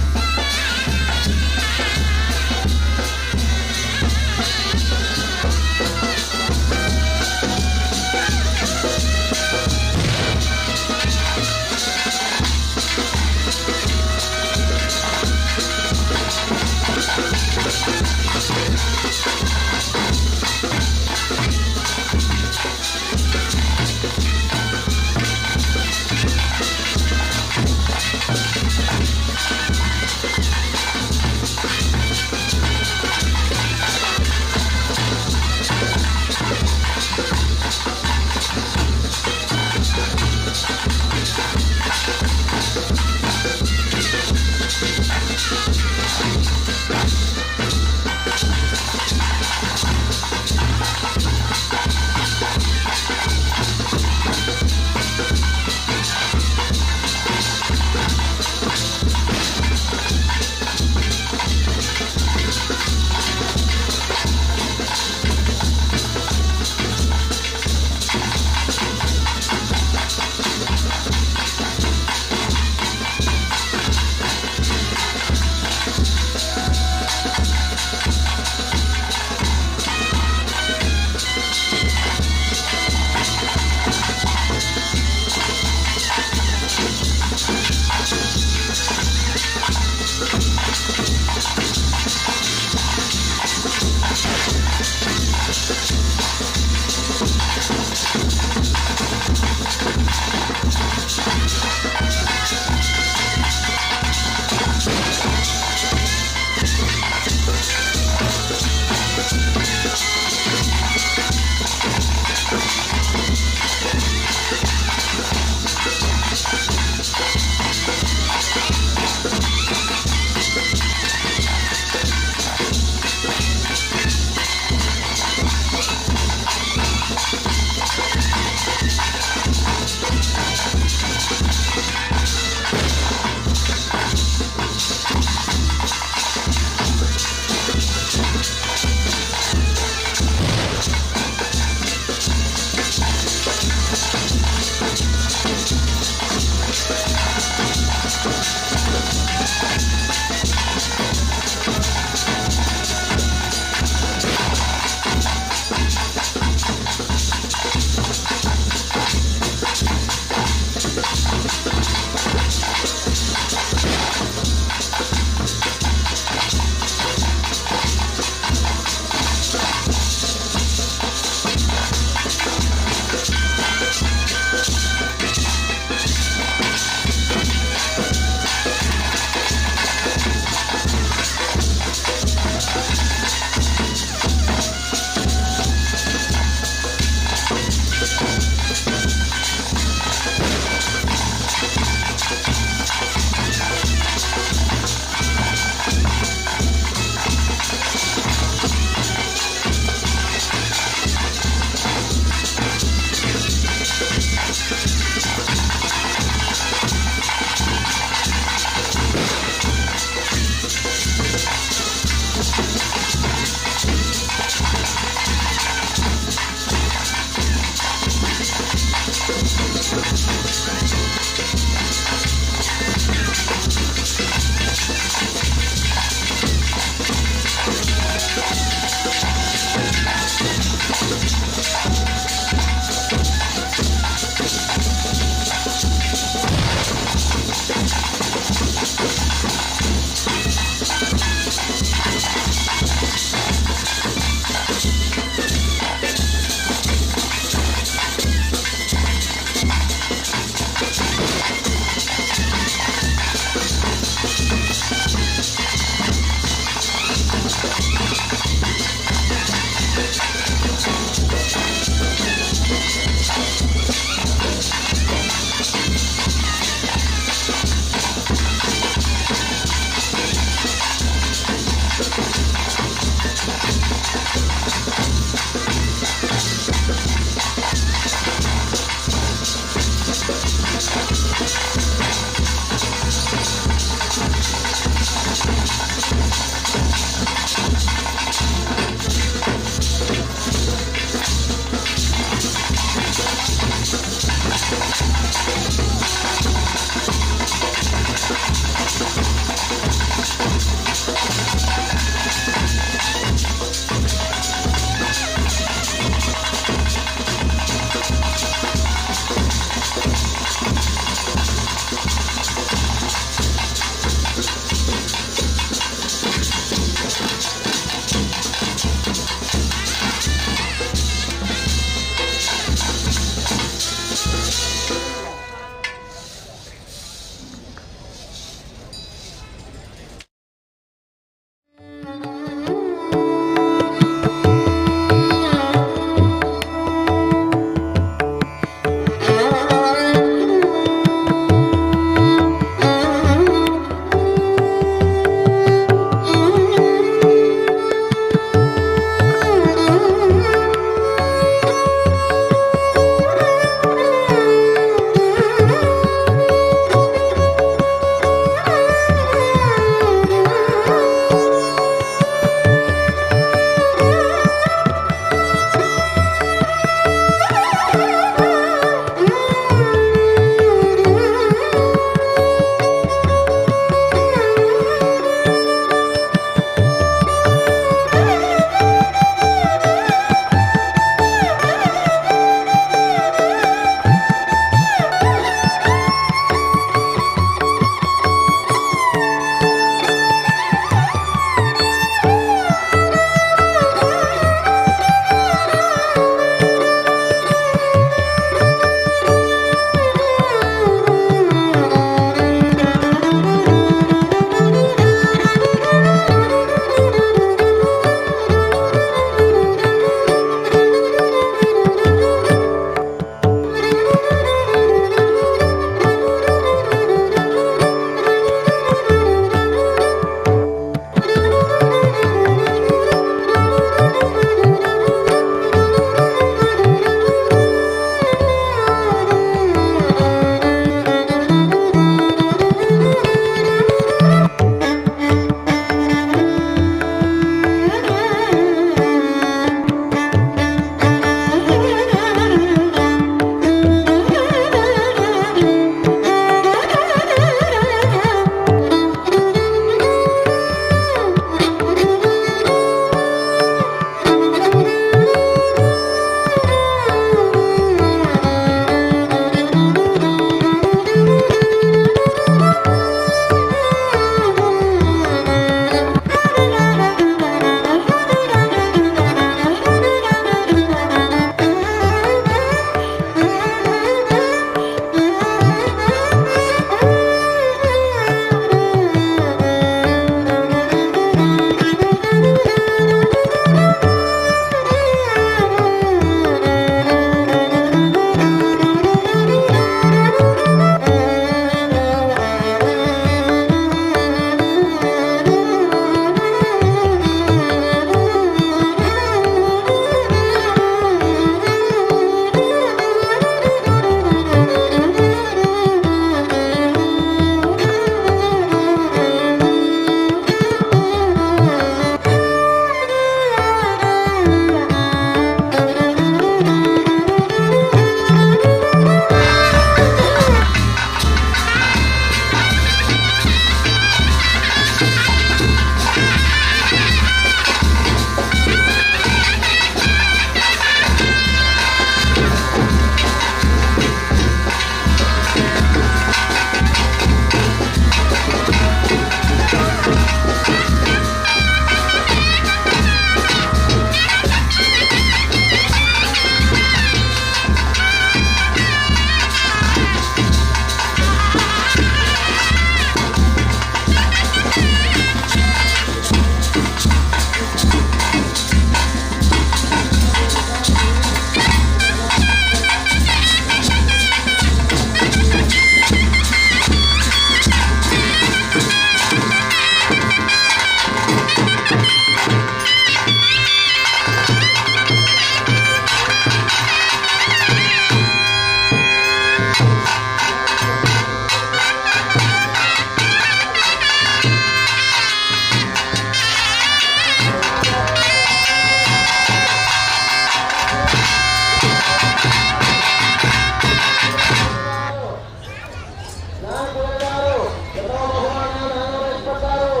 ನಾಲ್ಕು ಎರಡು ಆರು. ಪ್ರಥಮ ಬಹುಮಾನ 426.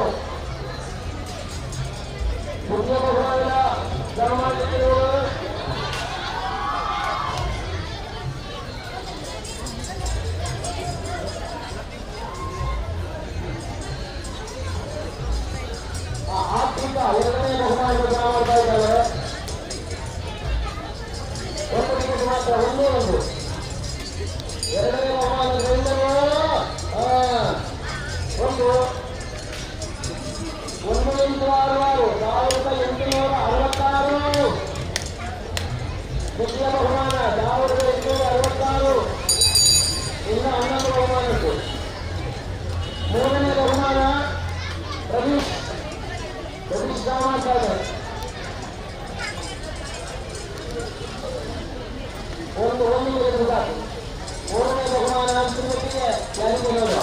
ದ್ವಿತೀಯ ಬಹುಮಾನ ಡ್ರಾ ಮಾಡಲಿಕ್ಕಿರುವುದು ಆರ್ಥಿಕ ಎರಡನೇ ಬಹುಮಾನ ಡ್ರಾ ಮಾಡ್ತಾ ಇದ್ದಾರೆ. ಒಂದು ಟಿಕೆಟ್ ಮಾತ್ರ, ಒಂದೇ ಒಂದು. ಎರಡನೇ ಬಹುಮಾನ ಒಂದು 1866 1866. ದ್ವಿತೀಯ ಬಹುಮಾನ 1866. ಇನ್ನು 11 ಬಹುಮಾನ ಉಂಟು. ಮೂರನೇ ಬಹುಮಾನ ರವೀಶ್ ರವೀಶ್ ಡ್ರಾ ಮಾಡ್ತಾ ಇದ್ದಾರೆ. ಒಂದು ಒಂದು ಎರಡು ಸಾಕು. ಮೂರನೇ ಬಹುಮಾನ ಶ್ರೀಮತಿಗೆ ಯಾರಿಗೂ ನೋಡುವ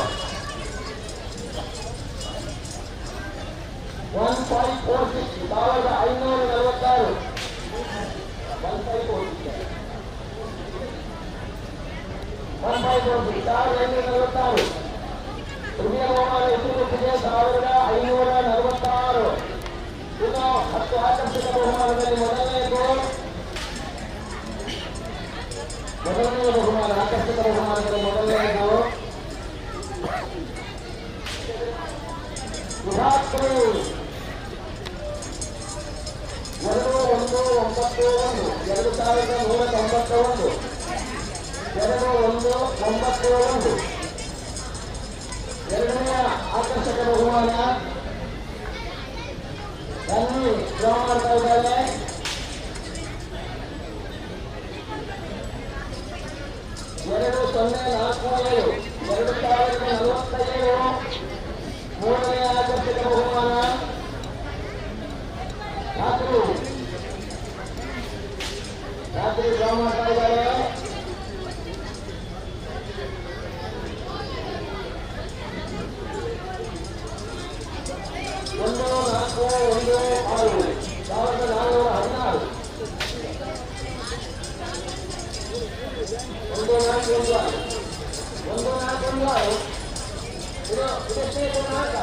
1546 1546 1546 1546 1546. ತೃತೀಯ ಬಹುಮಾನ ಶ್ರೀಮತಿಗೆ 1546. ಇನ್ನು 10 ಆಕರ್ಷಕ ಬಹುಮಾನದಲ್ಲಿ ಮೊದಲನೆಯದು ಮೊದಲನೆಯ ಬಹುಮಾನ ಆಕರ್ಷಕ ಬಹುಮಾನದಲ್ಲಿ ಮೊದಲನೆಯದು ವಿಭಾತ್ರಿ 2191 2191 2191. ಎರಡನೆಯ ಆಕರ್ಷಕ ಬಹುಮಾನ ಬನ್ನಿ ಡ್ರಾ ಮಾಡ್ತಾ ಇದ್ದಾರೆ. 2047 2047. ಮೂರನೆಯ ಆಕರ್ಷಕ ಬಹುಮಾನ ರಾತ್ರಿ ರಾತ್ರಿ ಡ್ರಾ ಮಾಡ್ತಾ ಇದ್ದಾರೆ. 1416 1416 1416 1416. ಇದು ಇದೆಷ್ಟೇ ನಾಲ್ಕ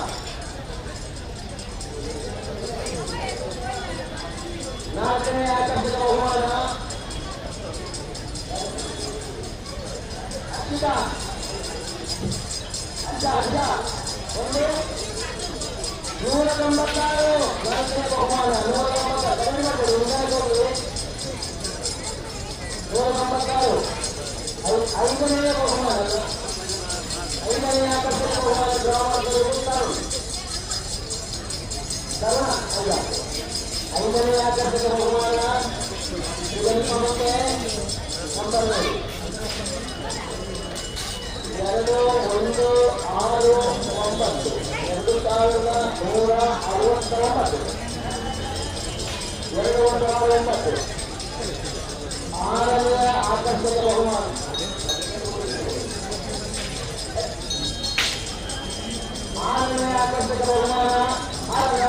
ನಾಲ್ಕನೇ ಆಕರ್ಷಕ ಬಹುಮಾನ ಅಕ್ಷಿತಾ ಅಜ್ಜ ಅಜ್ಜ ಒಂದು 196. ನಾಲ್ಕನೇ ಬಹುಮಾನ 196. ಕಡಿಮೆ ಮಾಡಬೇಡಿ, ನಿಧಾನಕ್ಕೆ ಹೋಗಿ. 196. ಐದನೆಯ ಬಹುಮಾನ ಐದನೇ ಆಕರ್ಷಕ ಬಹುಮಾನ ಡ್ರಾ ಮಾಡ್ತಾರೆ ತರುಣ್ ತರುಣ ಅಲ್ಲ. ಐದನೇ ಆಕರ್ಷಕ ಬಹುಮಾನ ಈಗ ನಿಮ್ಮ ಮುಂದೆ ನಂಬರ್ ನೋಡಿ 2 1 6 9 2169 2 1 6 9. ಆರನೆಯ ಆಕರ್ಷಕ ಬಹುಮಾನ ಆರನೇ ಆಕರ್ಷಕ ಬಹುಮಾನ ಆರನೇ.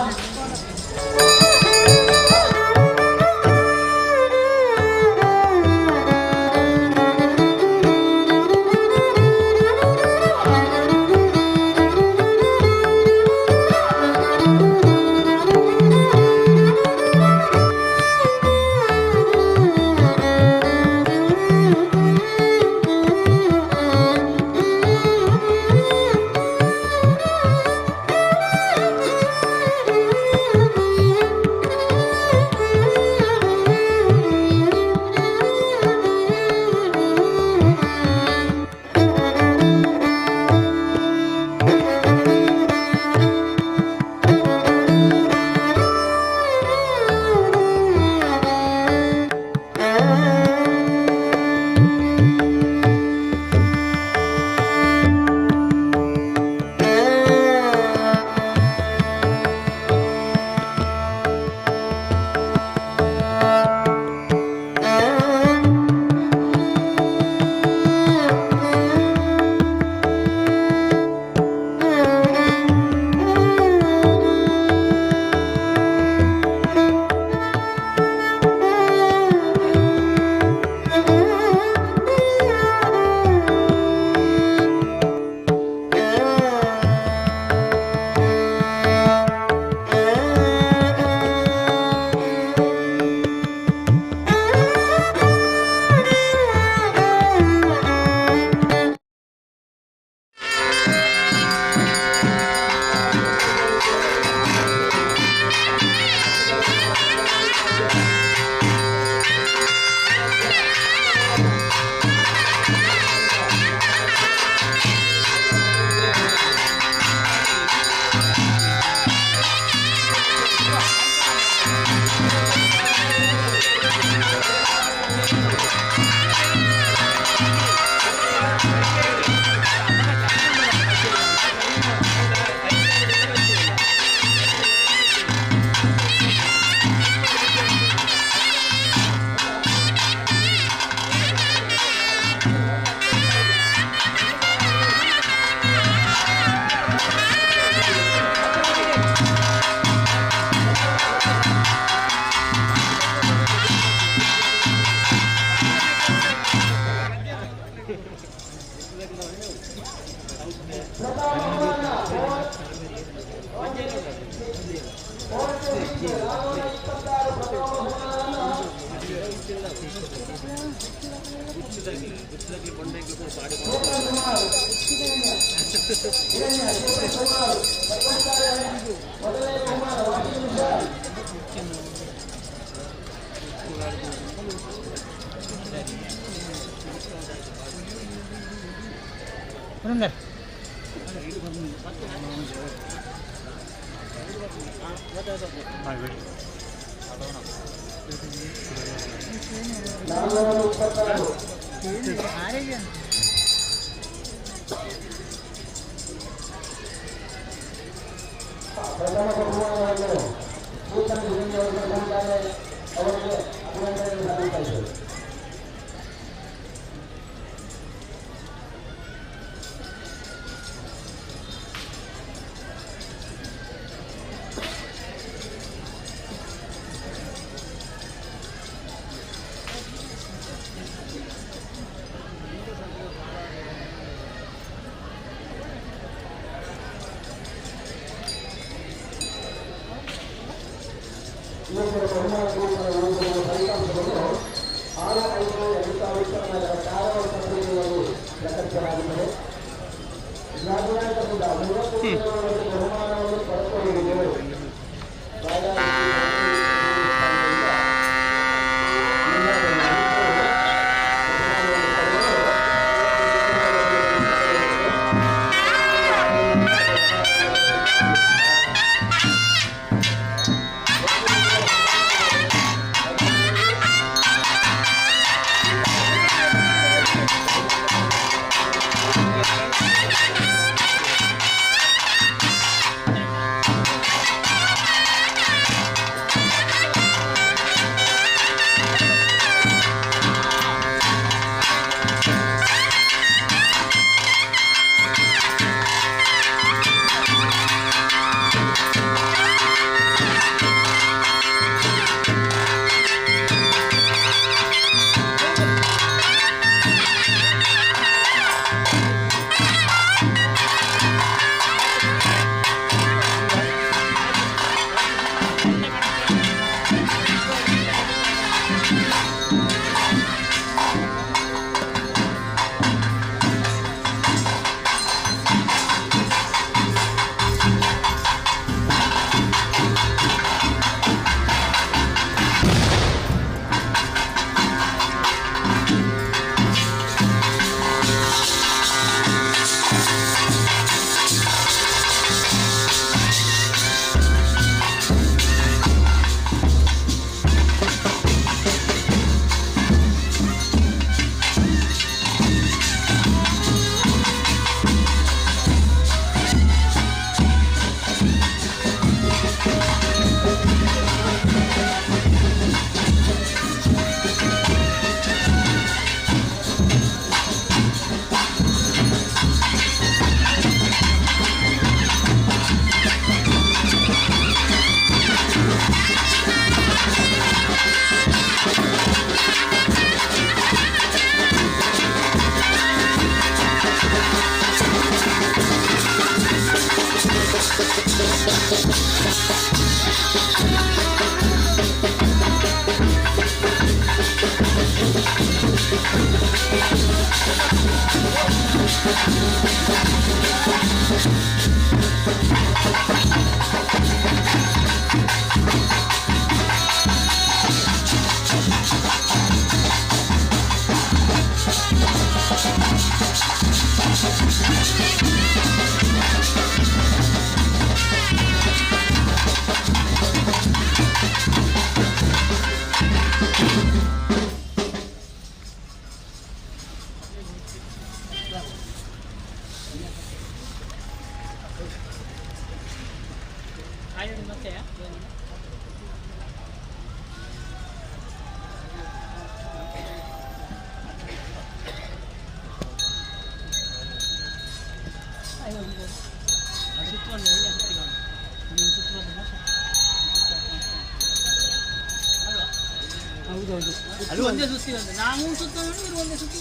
ಅಲ್ಲಿ ಒಂದೇ ಸುತ್ತಿ ಬಂದೆ ನಾವು ಸುತ್ತ ಒಂದೇ ಸುತ್ತಿ.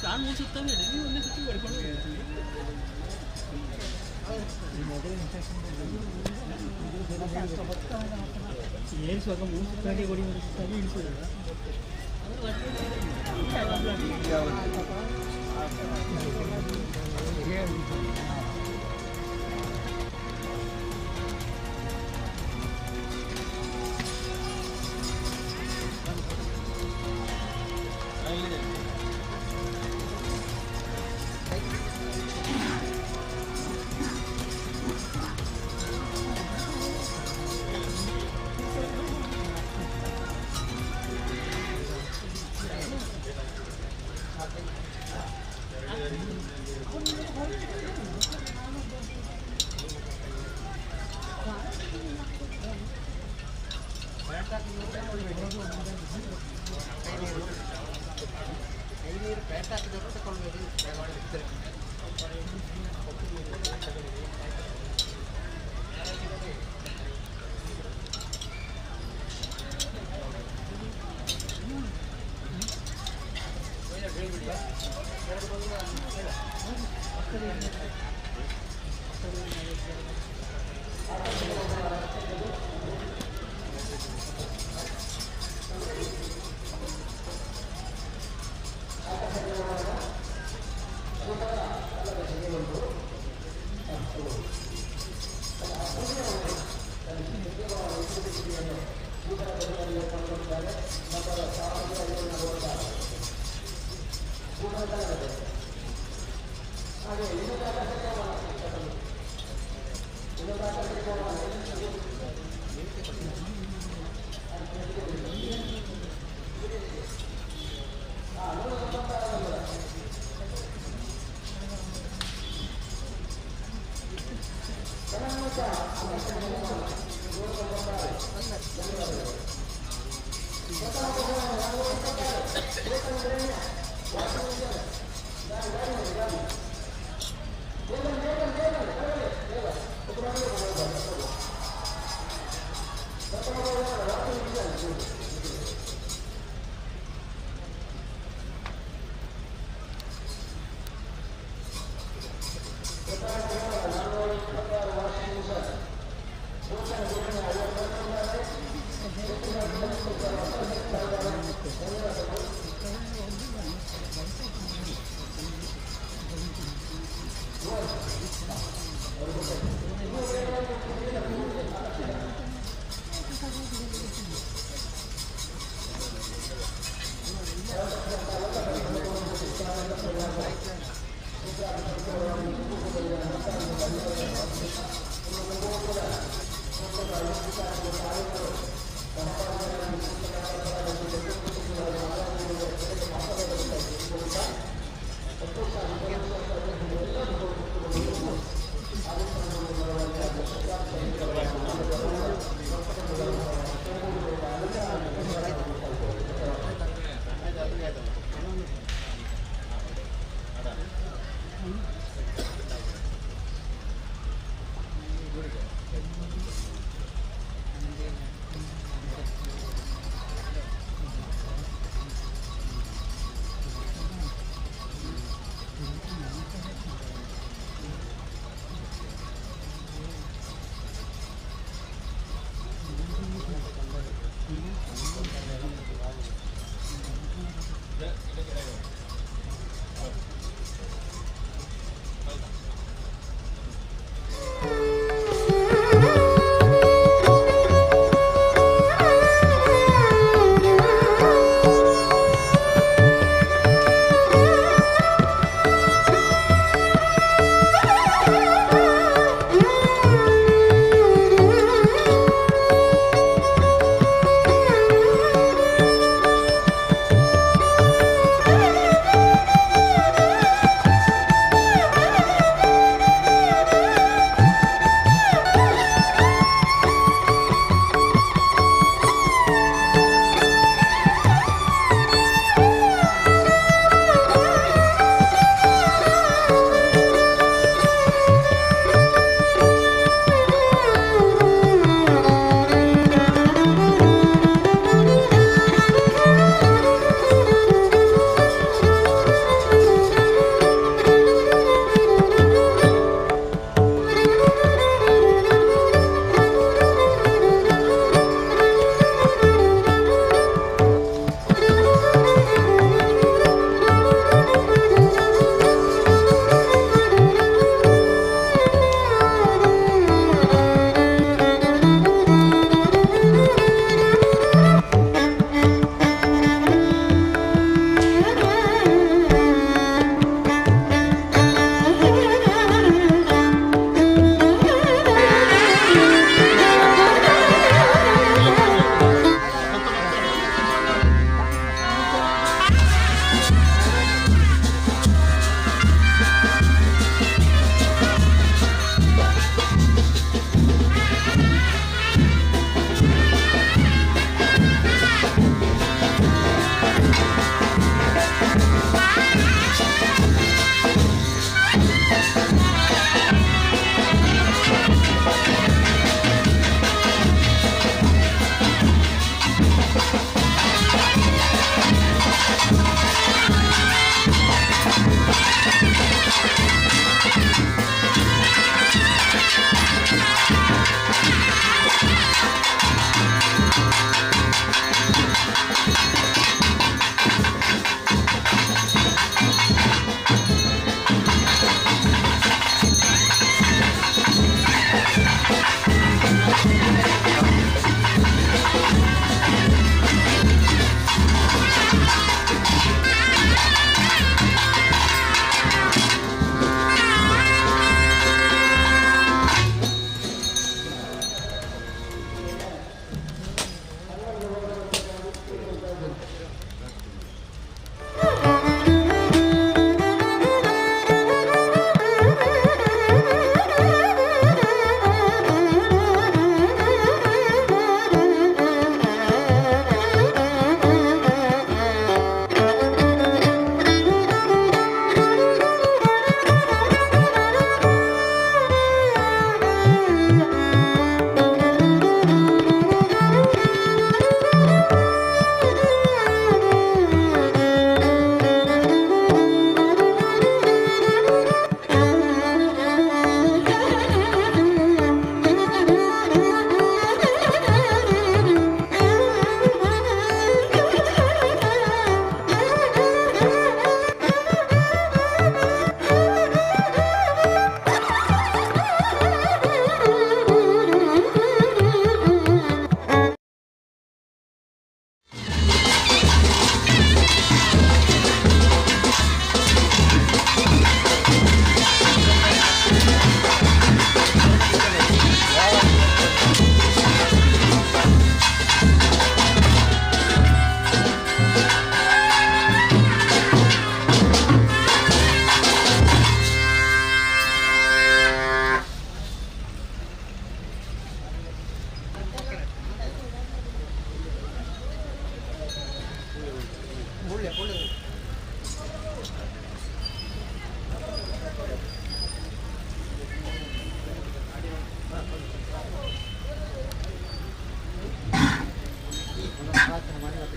ಸ್ಟ್ಯಾಂಡ್ ಮೂರು ಸುತ್ತಲೇ ನೀವು ಒಂದೇ ಸುತ್ತಿ ಹೊಡ್ಕೊಂಡು ಏರಿಸುವಾಗ ಮೂರು ಸುತ್ತಾಗಿ ಕೊಡಿ, ಮೂರು ಸುತ್ತಾಗಿ ಇಳಿಸೋದಲ್ಲ. ಕೈ ನೀರು ಪ್ಯಾಟ್ ಹಾಕಿದವರು ತಗೊಳ್ಬೇಕು.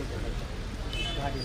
ಗಾಡಿ.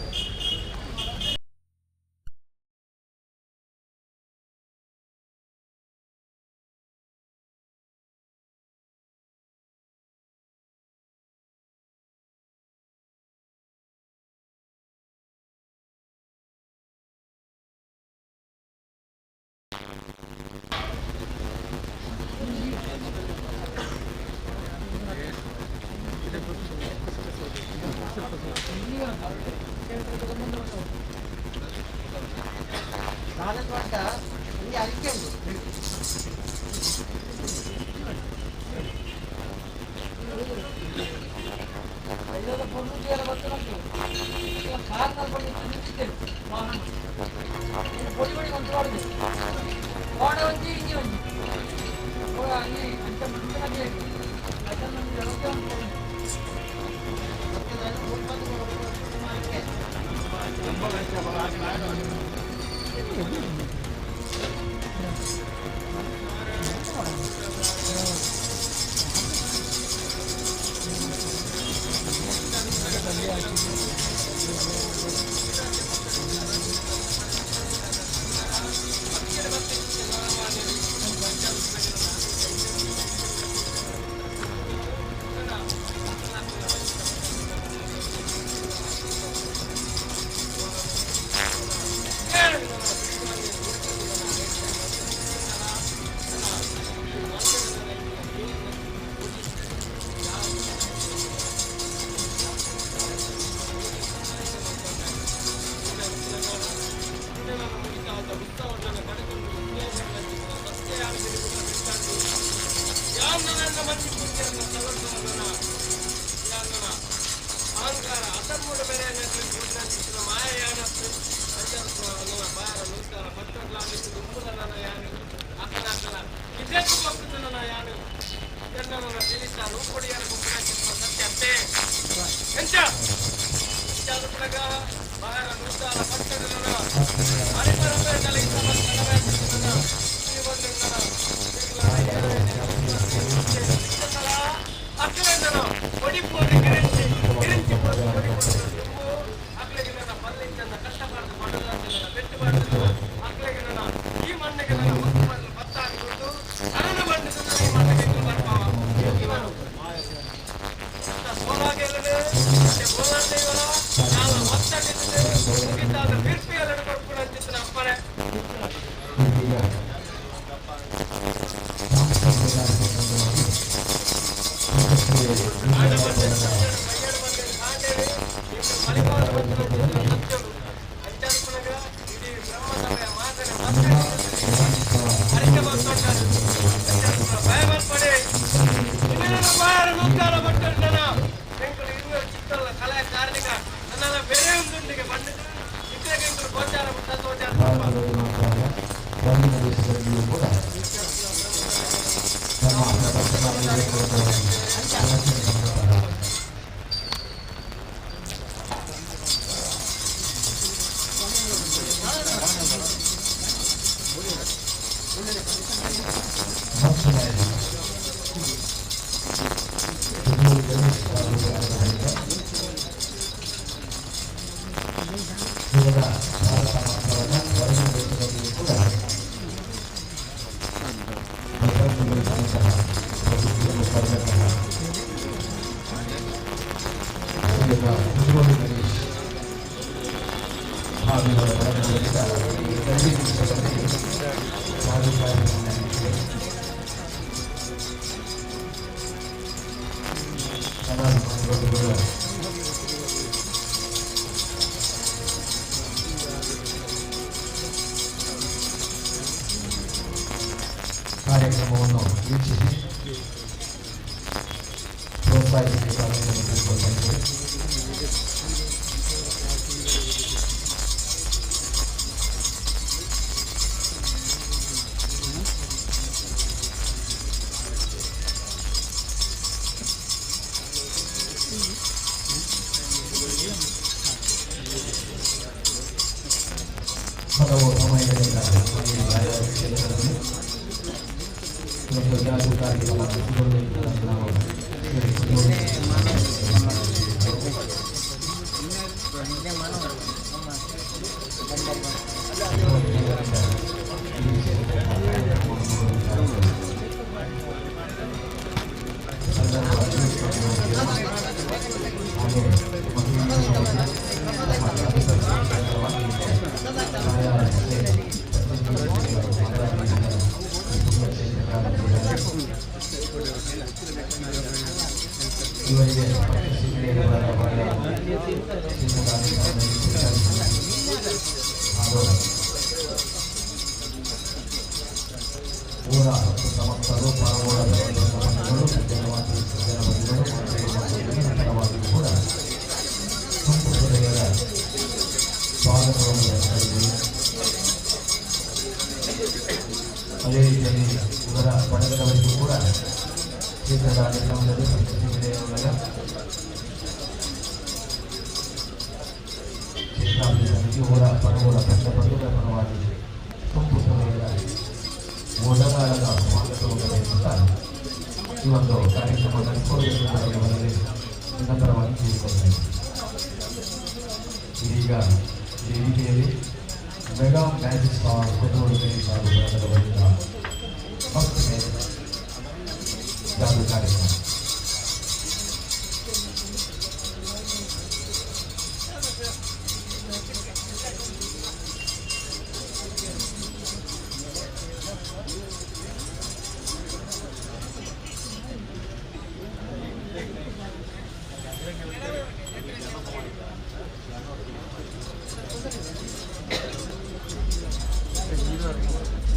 ಕಾರ್ಯಕ್ರಮವನ್ನು ವೀಕ್ಷಿಸಿ ಪ್ರೋತ್ಸಾಹಿಸಬೇಕಾಗಿ ಕೇಳ್ಕೊಳ್ತಾ ಇದ್ದೇವೆ. ಹಲವು ಸಮಯಗಳಿಂದ ನಮ್ಮ ಈ ಬಾಯರ ಕ್ಷೇತ್ರದಲ್ಲಿ ಒಂದು ಜಾದು ಕಾರ್ಯಕ್ರಮ ನಾವು ಇವರಿಗೆ ಹಾಗೂ ಊರ ಸುತ್ತಮುತ್ತಲು ಪರವೂರ ಸಂಬಂಧಿಗಳು, ಸಜ್ಜನವಾದಿ ಸಜ್ಜನಬಂಧುಗಳು ಮತ್ತು ನಿರಂತರವಾಗಿಯೂ ಕೂಡ ತುಂಬು ಹೃದಯದ ಸ್ವಾಗತವನ್ನು ಬಯಸ್ತಾ. ಅದೇ ರೀತಿಯಲ್ಲಿ ಇವರ ಬಳಗದವರಿಗೂ ಕೂಡ ಕ್ಷೇತ್ರದ ಕಾರ್ಯಕ್ರಮದಲ್ಲಿ ಪ್ರಶಸ್ತಿ ವಿಜಯವುಗಳ ಕ್ಷೇತ್ರಾಭಿವೃದ್ಧಿ ಊರ ಪರವೂರ ತಂಡ ಬಂಧುಗಳ ಪರವಾಗಿ ತುಂಬು ಹೃದಯದ ಒಡನಾಡದ ಸ್ವಾಗತವನ್ನು ಬಯಸುತ್ತಾ ಈ ಒಂದು ಕಾರ್ಯಕ್ರಮ ನಡೆಸಿಕೊಳ್ಳುವುದರಲ್ಲಿ ನಿರಂತರವಾಗಿ ಕೇಳಿಕೊಳ್ತೇನೆ. ಇದೀಗ ವೇದಿಕೆಯಲ್ಲಿ ಮೆಗಾ ಮ್ಯಾಜಿಕ್ ಸ್ಟಾರ್ ಕೊಟ್ಟೂರು ಗಣೇಶ್ ಹಾಗೂ ಬಳಗದ ವತಿಯಿಂದ ಫಸ್ಟ್ ಮ್ಯಾಜಿಕ್ ಜಾದು ಕಾರ್ಯಕ್ರಮ.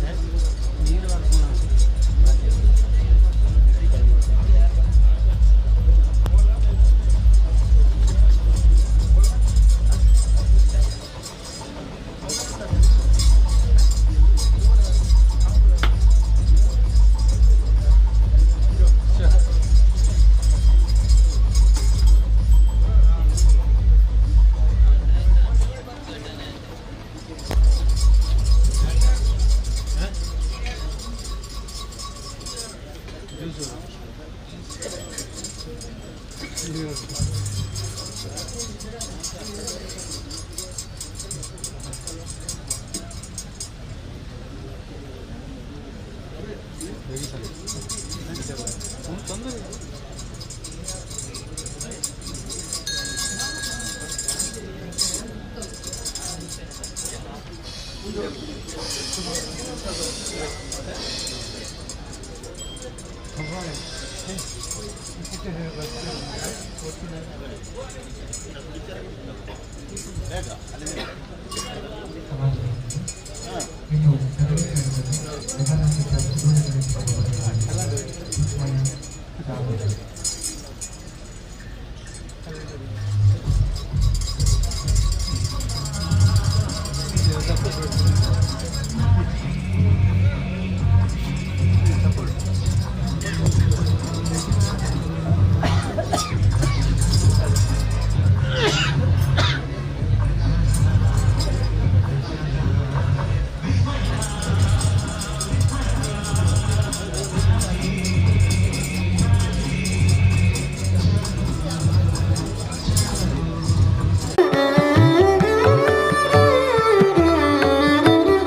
Thank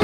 you.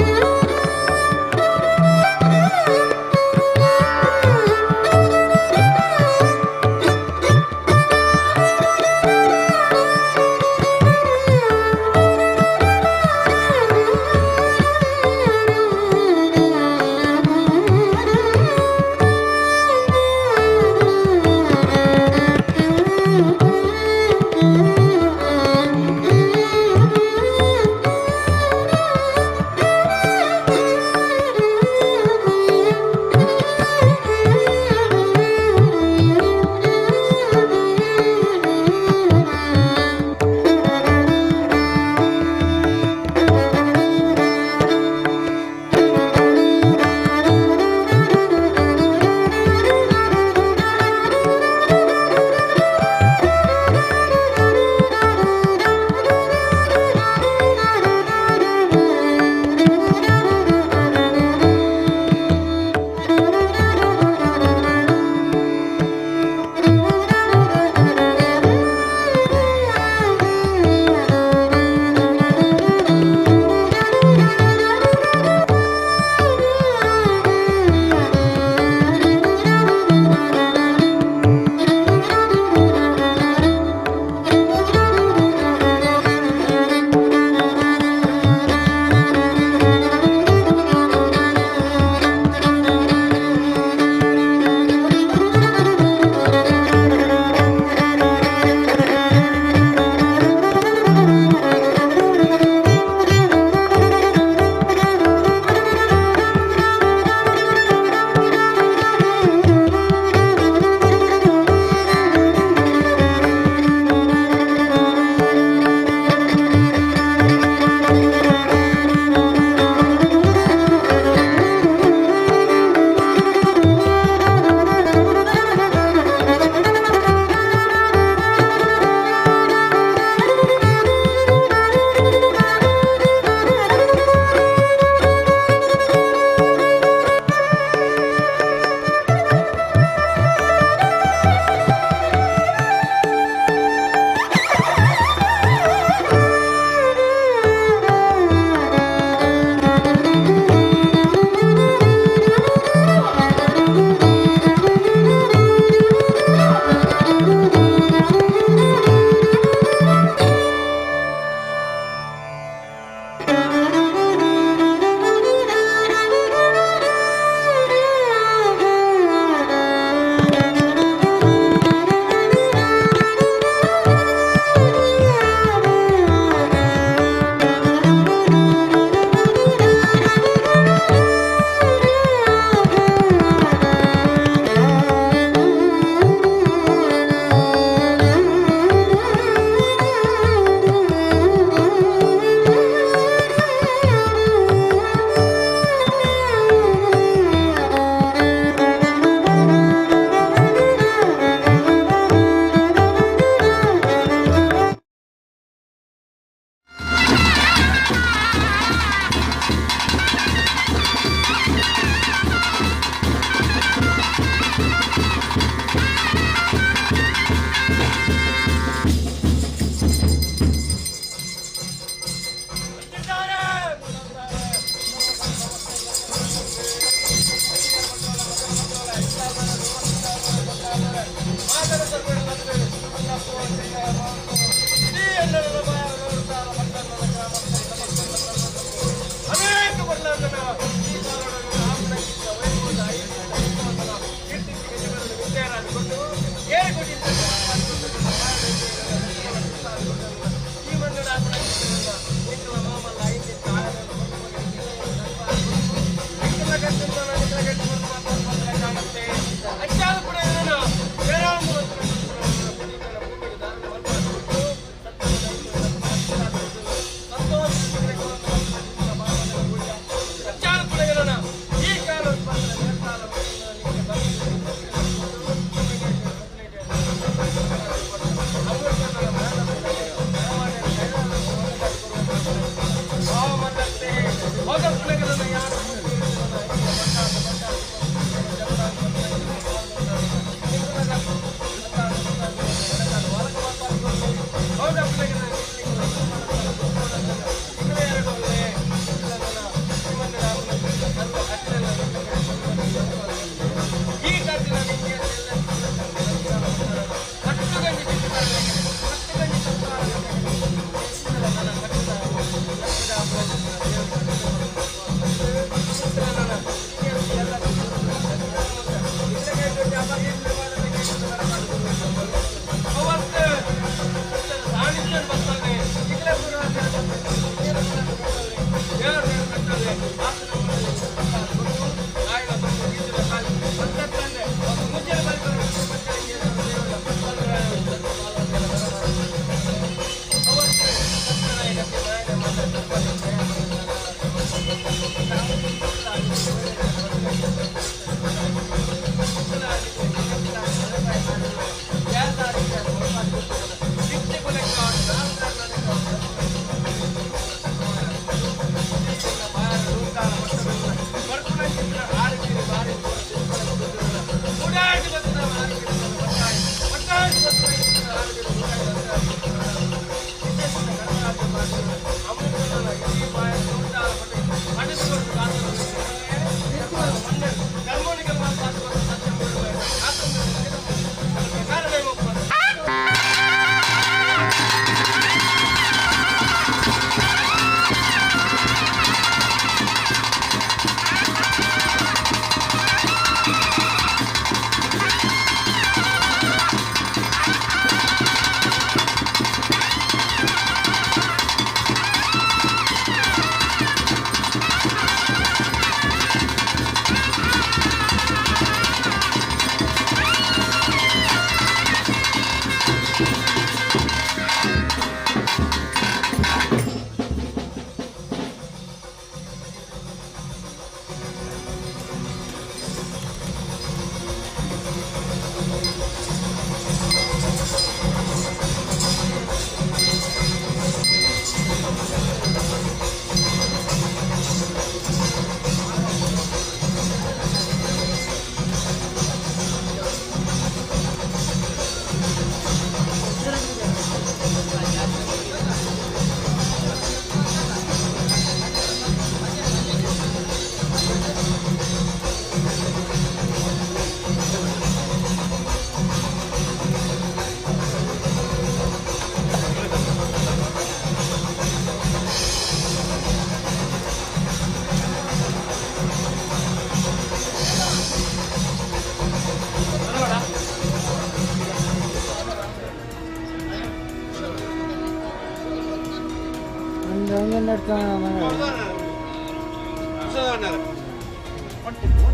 ಒಂಜೊಂದು.